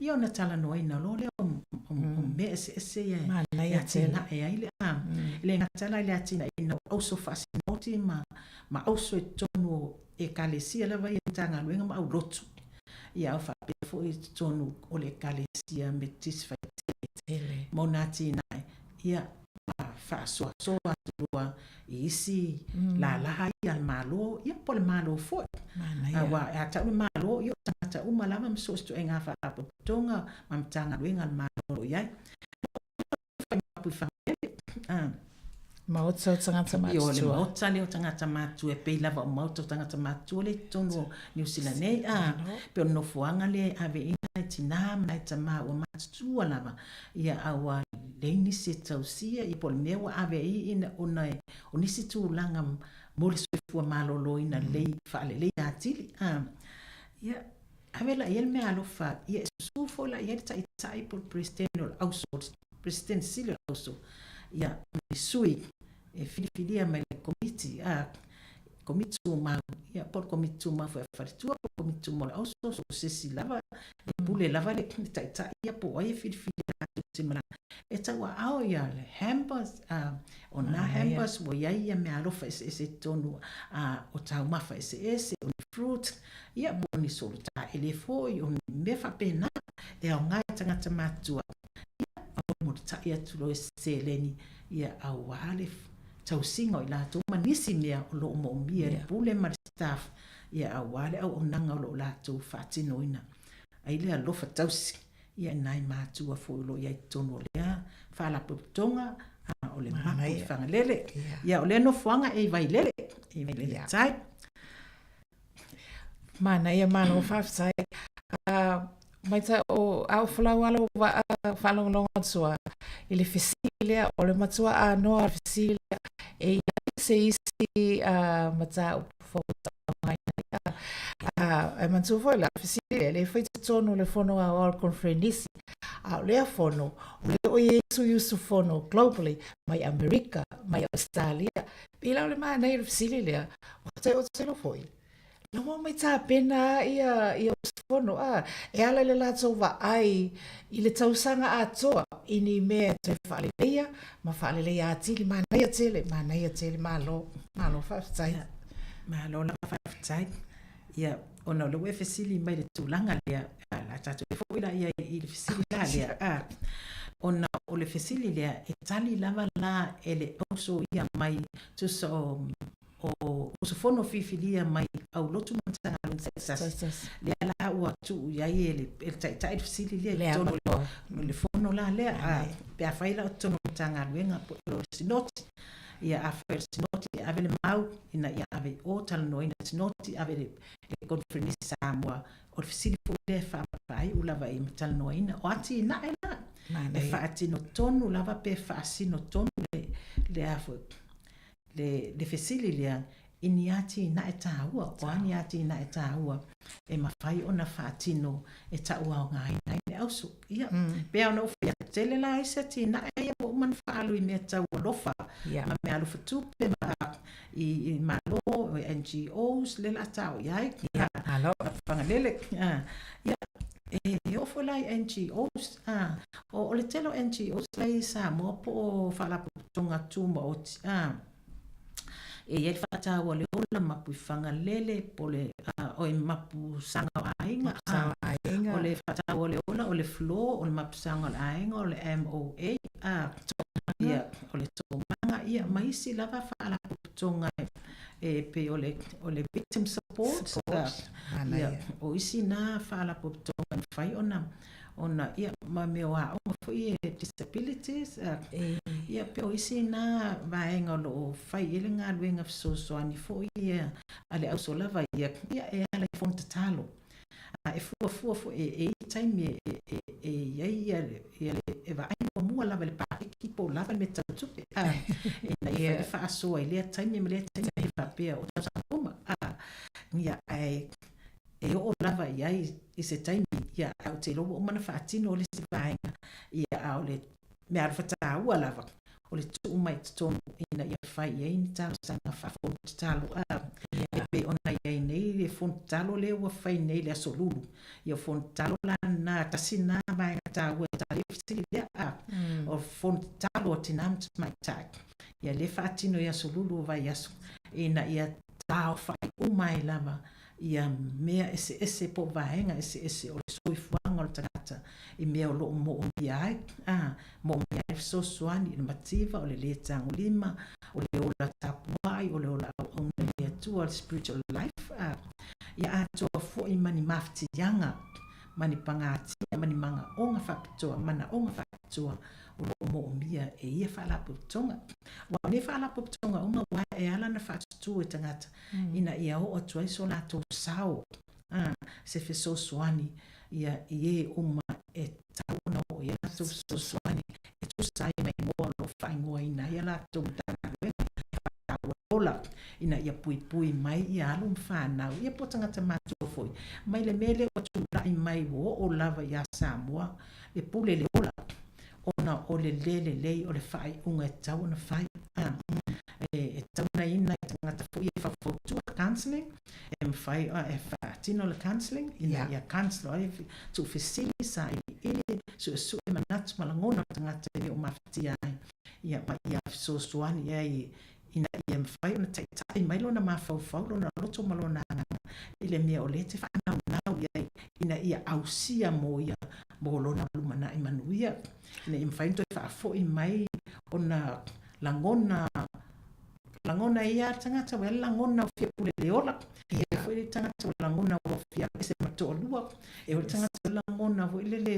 Ia ona talanoaina loa lea o mea eseese ia e atinae ai le, a, e le gata la i le atinaeina o auso faasinoti ma auso i totonu o Ekalesia lava ia Matagaluega ma aulotu, ia ao faapea foi i totonu o le Ekalesia Metotisi Faitele mo na atinae, ia ma faasoasoa atu loa i isi lalaha ia a le Malo, ia po o le Malo foi. Aua a tau le Malo, ia o tagata uma lava ma so o se ituaiga faalapotopotoga ma Matagaluega a le Malo o lo o i ai. Maota o tagata matutua. O le maota lea o tagata matutua, e pei lava o maota o tagata matutua lea i totonu o Niu Sila nei, a, pei o le nofoaga lea e ave i ai nai tinā ma nai tamā ua matutua lava, ia a ua leai nisi e tausia, ia po o le mea ua ave ai ina ona o nisi tulaga mo le soifua maloloina lelei, faaleleia atili, a. Ia, Ave la i ai le meaalofa, ia e susu foi la i ai le taitai po o le Peresetene o le Auso, Peresetene Sili o le Auso, ia, ma ni sui e filifilia mai le Komiti, a, Komiti Tumau, ia, po o le Komiti Tumau foi a Faletua, po o le Komiti Tumau o le Auso, so o se isi lava, e pule lava le taitai ia po o ai e filifilia latou te malaga. E tauaao ia le hampers, a, o nā hampers ua i ai ia meaalofa eseese i totonu, a, o taumafa eseese, o ni fruit, Ia, po o ni solo taele foi, o ni mea faapena e aoga i tagata matutua. Ia, molimolitai atu loa i se seleni, ia, aua le tausiga o i latou ma nisi mea o lo o moomia e le pule ma le staff, ia, aua le auaunaga o lo o latou faatinoina ai le alofa tausi, ia, i nai matua foi o lo o i ai i totonu o lea faalapotopotoga, o le mapu i Fagalele. Ia, o lea nofoaga e i Vailele, i Vailele tai. Manaia malo faafetai. Maitau o a o folau a lou vaa faalogologo atu a i le fesili lea o le matua anoa o le fesili lea e i ai se isi mataupu fou e manatua foi la fesili lea le fai totonu o le fono aoao o le Conferenisi a o lea fono o lea o i ai sui usufono globally mai Amerika mai Australia pei la o le manaia o le fesili lea O te iloa foi, la ua omai tapena ia, ia usufono, a, e ala i le latou vaai i le tausaga atoa i ni mea e toe faaleleia ma faaleleia atili. Manaia tele, manaia tele, malo, malo faafetai. Malo lava faafetai. Ia, ona o lea ua e fesili mai i le tulaga lea, o le a tatou foi la i ai i le fesili la lea, a, ona o le fesili lea e tali lava la e le auso ia mai tusa o o usufono filifilia mai aulotu ma Matagaluega taitasi, lea la ua tuu i ai e le Taitai le fesili lea i totonu o le fono la lea. A, pe afai la o totonu o Matagaluega po o le Sinoti, ia afai o le Sinoti e ave le mau ina ia ave i o talanoaina le Sinoti, ave i le Koneferenisi Samoa. O le fesili foi lea e faaiu lava i ma talanoaina. O atinae la e faatino tonu lava pe faasino tonu le a foi le fesili lea i ni atinae taua, o a ni atinae taua e mafai ona faatino e tauaogaina ai le auso. Ia, pei lava ona ou fai atu, tele la isi atinae ia ua uma ona faaalu i mea tau alofa, ma mea alofa tupe ma i Malo, NGOs, lea o le a tao i ai. Fagalele. Ia, e oo foi la i NGOs, o le tele o NGOs la e i Samoa po o Faalapotopotoga Tumaoti, e i ai le faataua o le ola mapu i Fagalele, po o le oi mapu saga o aiga, o le faataua o le ola, o le FLO, o le mapu saga o le aiga, o le MOA, ia, o le Toomaga, ia, ma isi lava faalapotopotoga e pei o le, o le Victim Support, ia, o isi na faalapotopotoga e mafai ona. Ona, ia, ma mea o aoga foi e disabilities, ia, pei o isi na vaega o lo o fai i ai le galuega fesoasoani foi ia a le ausolava ia, ia, e ala i fono tatalo. A e fuafua foi, e i ai taimi e i ai ia le, e vaai muamua lava i le pakeki po o lava le mea tau tupe, a, ina ia fai le faasoa i lea taimi ma lea taimi, e le faapea o tausaga uma, a, ia, ae e oo lava i ai i se taimi, ia, ae ou te iloa ua uma ona faatino le isi vaega, ia, a o le mea alofa taua lava, o le tuu mai i totonu ina ia fai i ai ni talosaga faa-fono tatalo, a, e pei ona i ai nei le fono tatalo lea ua fai nei i le Aso Lulu. Ia, o fono tatalo la lena, tasi lena vaega taua e le fesili lea, a, o fono tatalo a tina ma tamaitai, ia, lea e faatino i Aso Lulu o vaiaso, ina ia taaofai uma ai lava ia mea eseese po o vaega eseese o le soifuaga o le tagata i mea o lo o moomia ai, ā, moomia ai le fesoasoani i le mativa, o le lē tagolima, o le ola tapuai, o le ola auauna i le Atua, le spiritual life, ā, ia atoa foi ma ni mafatiaga, ma ni pagatia, ma ni magaoga faapitoa, manaoga faapitoa o lo o moomia e ia faalapotopotoga. Aua o nei faalapotopotoga uma aua e ala ona faatutū e tagata ina ia oo atu ai so latou sao, ā, se fesoasoani ia i ē uma e tatau ona oo i ai latou fesoasoani e tusa ai ma igoa o lo o faaigoaina ai a latou Matagaluega faataua ola ina ia puipui mai ia alo ma fanau ia po o tagata matutua foi mai le mea lea ua tulai mai ua oo lava iā Samoa e pule le ola ona o le lē lelei o le faaiuga e tatau ona fai. E tatau ona ina i tagata foi e faufautua, counselling, e mafai e faatino le counselling ina ia counsel ai, tuufesili, sailiili, suesue manatu ma lagona o tagata e le o mafatia ai, ia ma ia fesoasoani i ai ina ia mafai ona taitai mai lona mafaufau, lona loto ma lona agaga i le mea o lea e te faanaunau i ai ina ia ausia mo ia mo lona lumanai manuia, ina ia mafai ona toe faafoi mai ona lagona lagona ia le tagata ua lagona ua fia pule le ola. E foi le tagata ua lagona ua fia ese ma toalua. E o le tagata ua lagona foi lele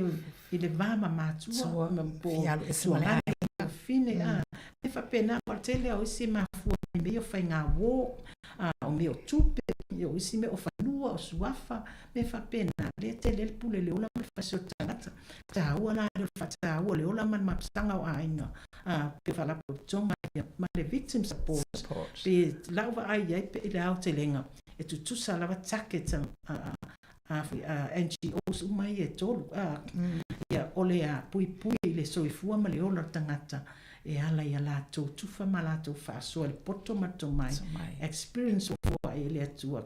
i le va ma matua ma po tuagaga fine a e faapena o le tele o isi mafua mai mea o faiga uō a o mea o tupe o isi mea o fanua o suafa mea faapena lea tele le pule le ola ma le fasi o le tagata taua la le faataua le ola ma le mapusaga o aiga a pe faalapotopotoga ia ma le victim support pe lau vaai i ai pe i le aotelega e tutusa lava target a NGOs uma ia e tolu, ia, o le puipui i le soifua ma le ola o le tagata e ala i a latou tufa ma latou faasoa i le poto ma le tomai, experience ua foai e le Atua,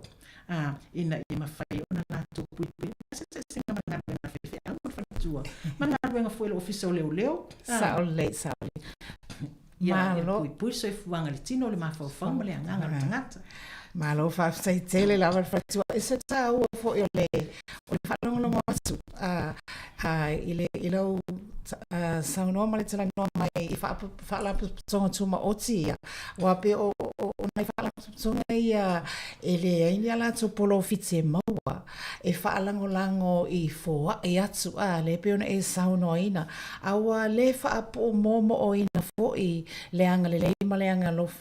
ina ia mafai ona latou puipui. Se eseesega ma le galuega a faifeau ma le faletua, ma le galuega foi a le Ofisa o Leoleo. Sao lelei, sao lelei. Ia, ia puipui soifuaga i le tino, le mafaufau ma le agaga o le tagata. Malo faafetai tele lava le faletua. E se taua foi o le o le faalogologo atu a a i le i lau saunoa ma le talanoa mai i faalapotopotoga tumaoti ia aua pei o o o nai faalapotopotoga ia e leai ni a latou polofiti e maua e faalagolago i foai atu a lea pei ona e saunoaina a ua le faapuumoomo'oina foi le agalelei ma le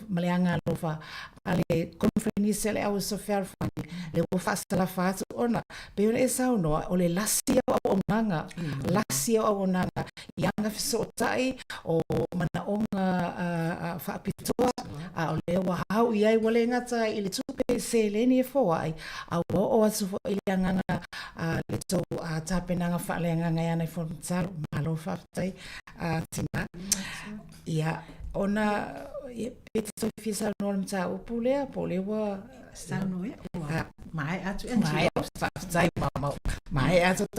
ma le agaalofa a le Koneferenisi a le Auaso Fealofani, lea ua faasalafa atu ona pei ona e saunoa, o le lasi o auaunaga, lasi o auaunaga i aga fesootai o manaoga faapitoa, a o lea ua au i ai, ua le gata i le tupe seleni e foai, a ua oo atu foi i le agaga le tou tapenaga faaleagaga e ana i Fonotatalo. Malo faafetai tina. Ia, ona pe te toe fia saunoa le mataupu lea, po o lea ua saunoa ea, ua maea atu e. Maea, faafetai mama. Maea atu.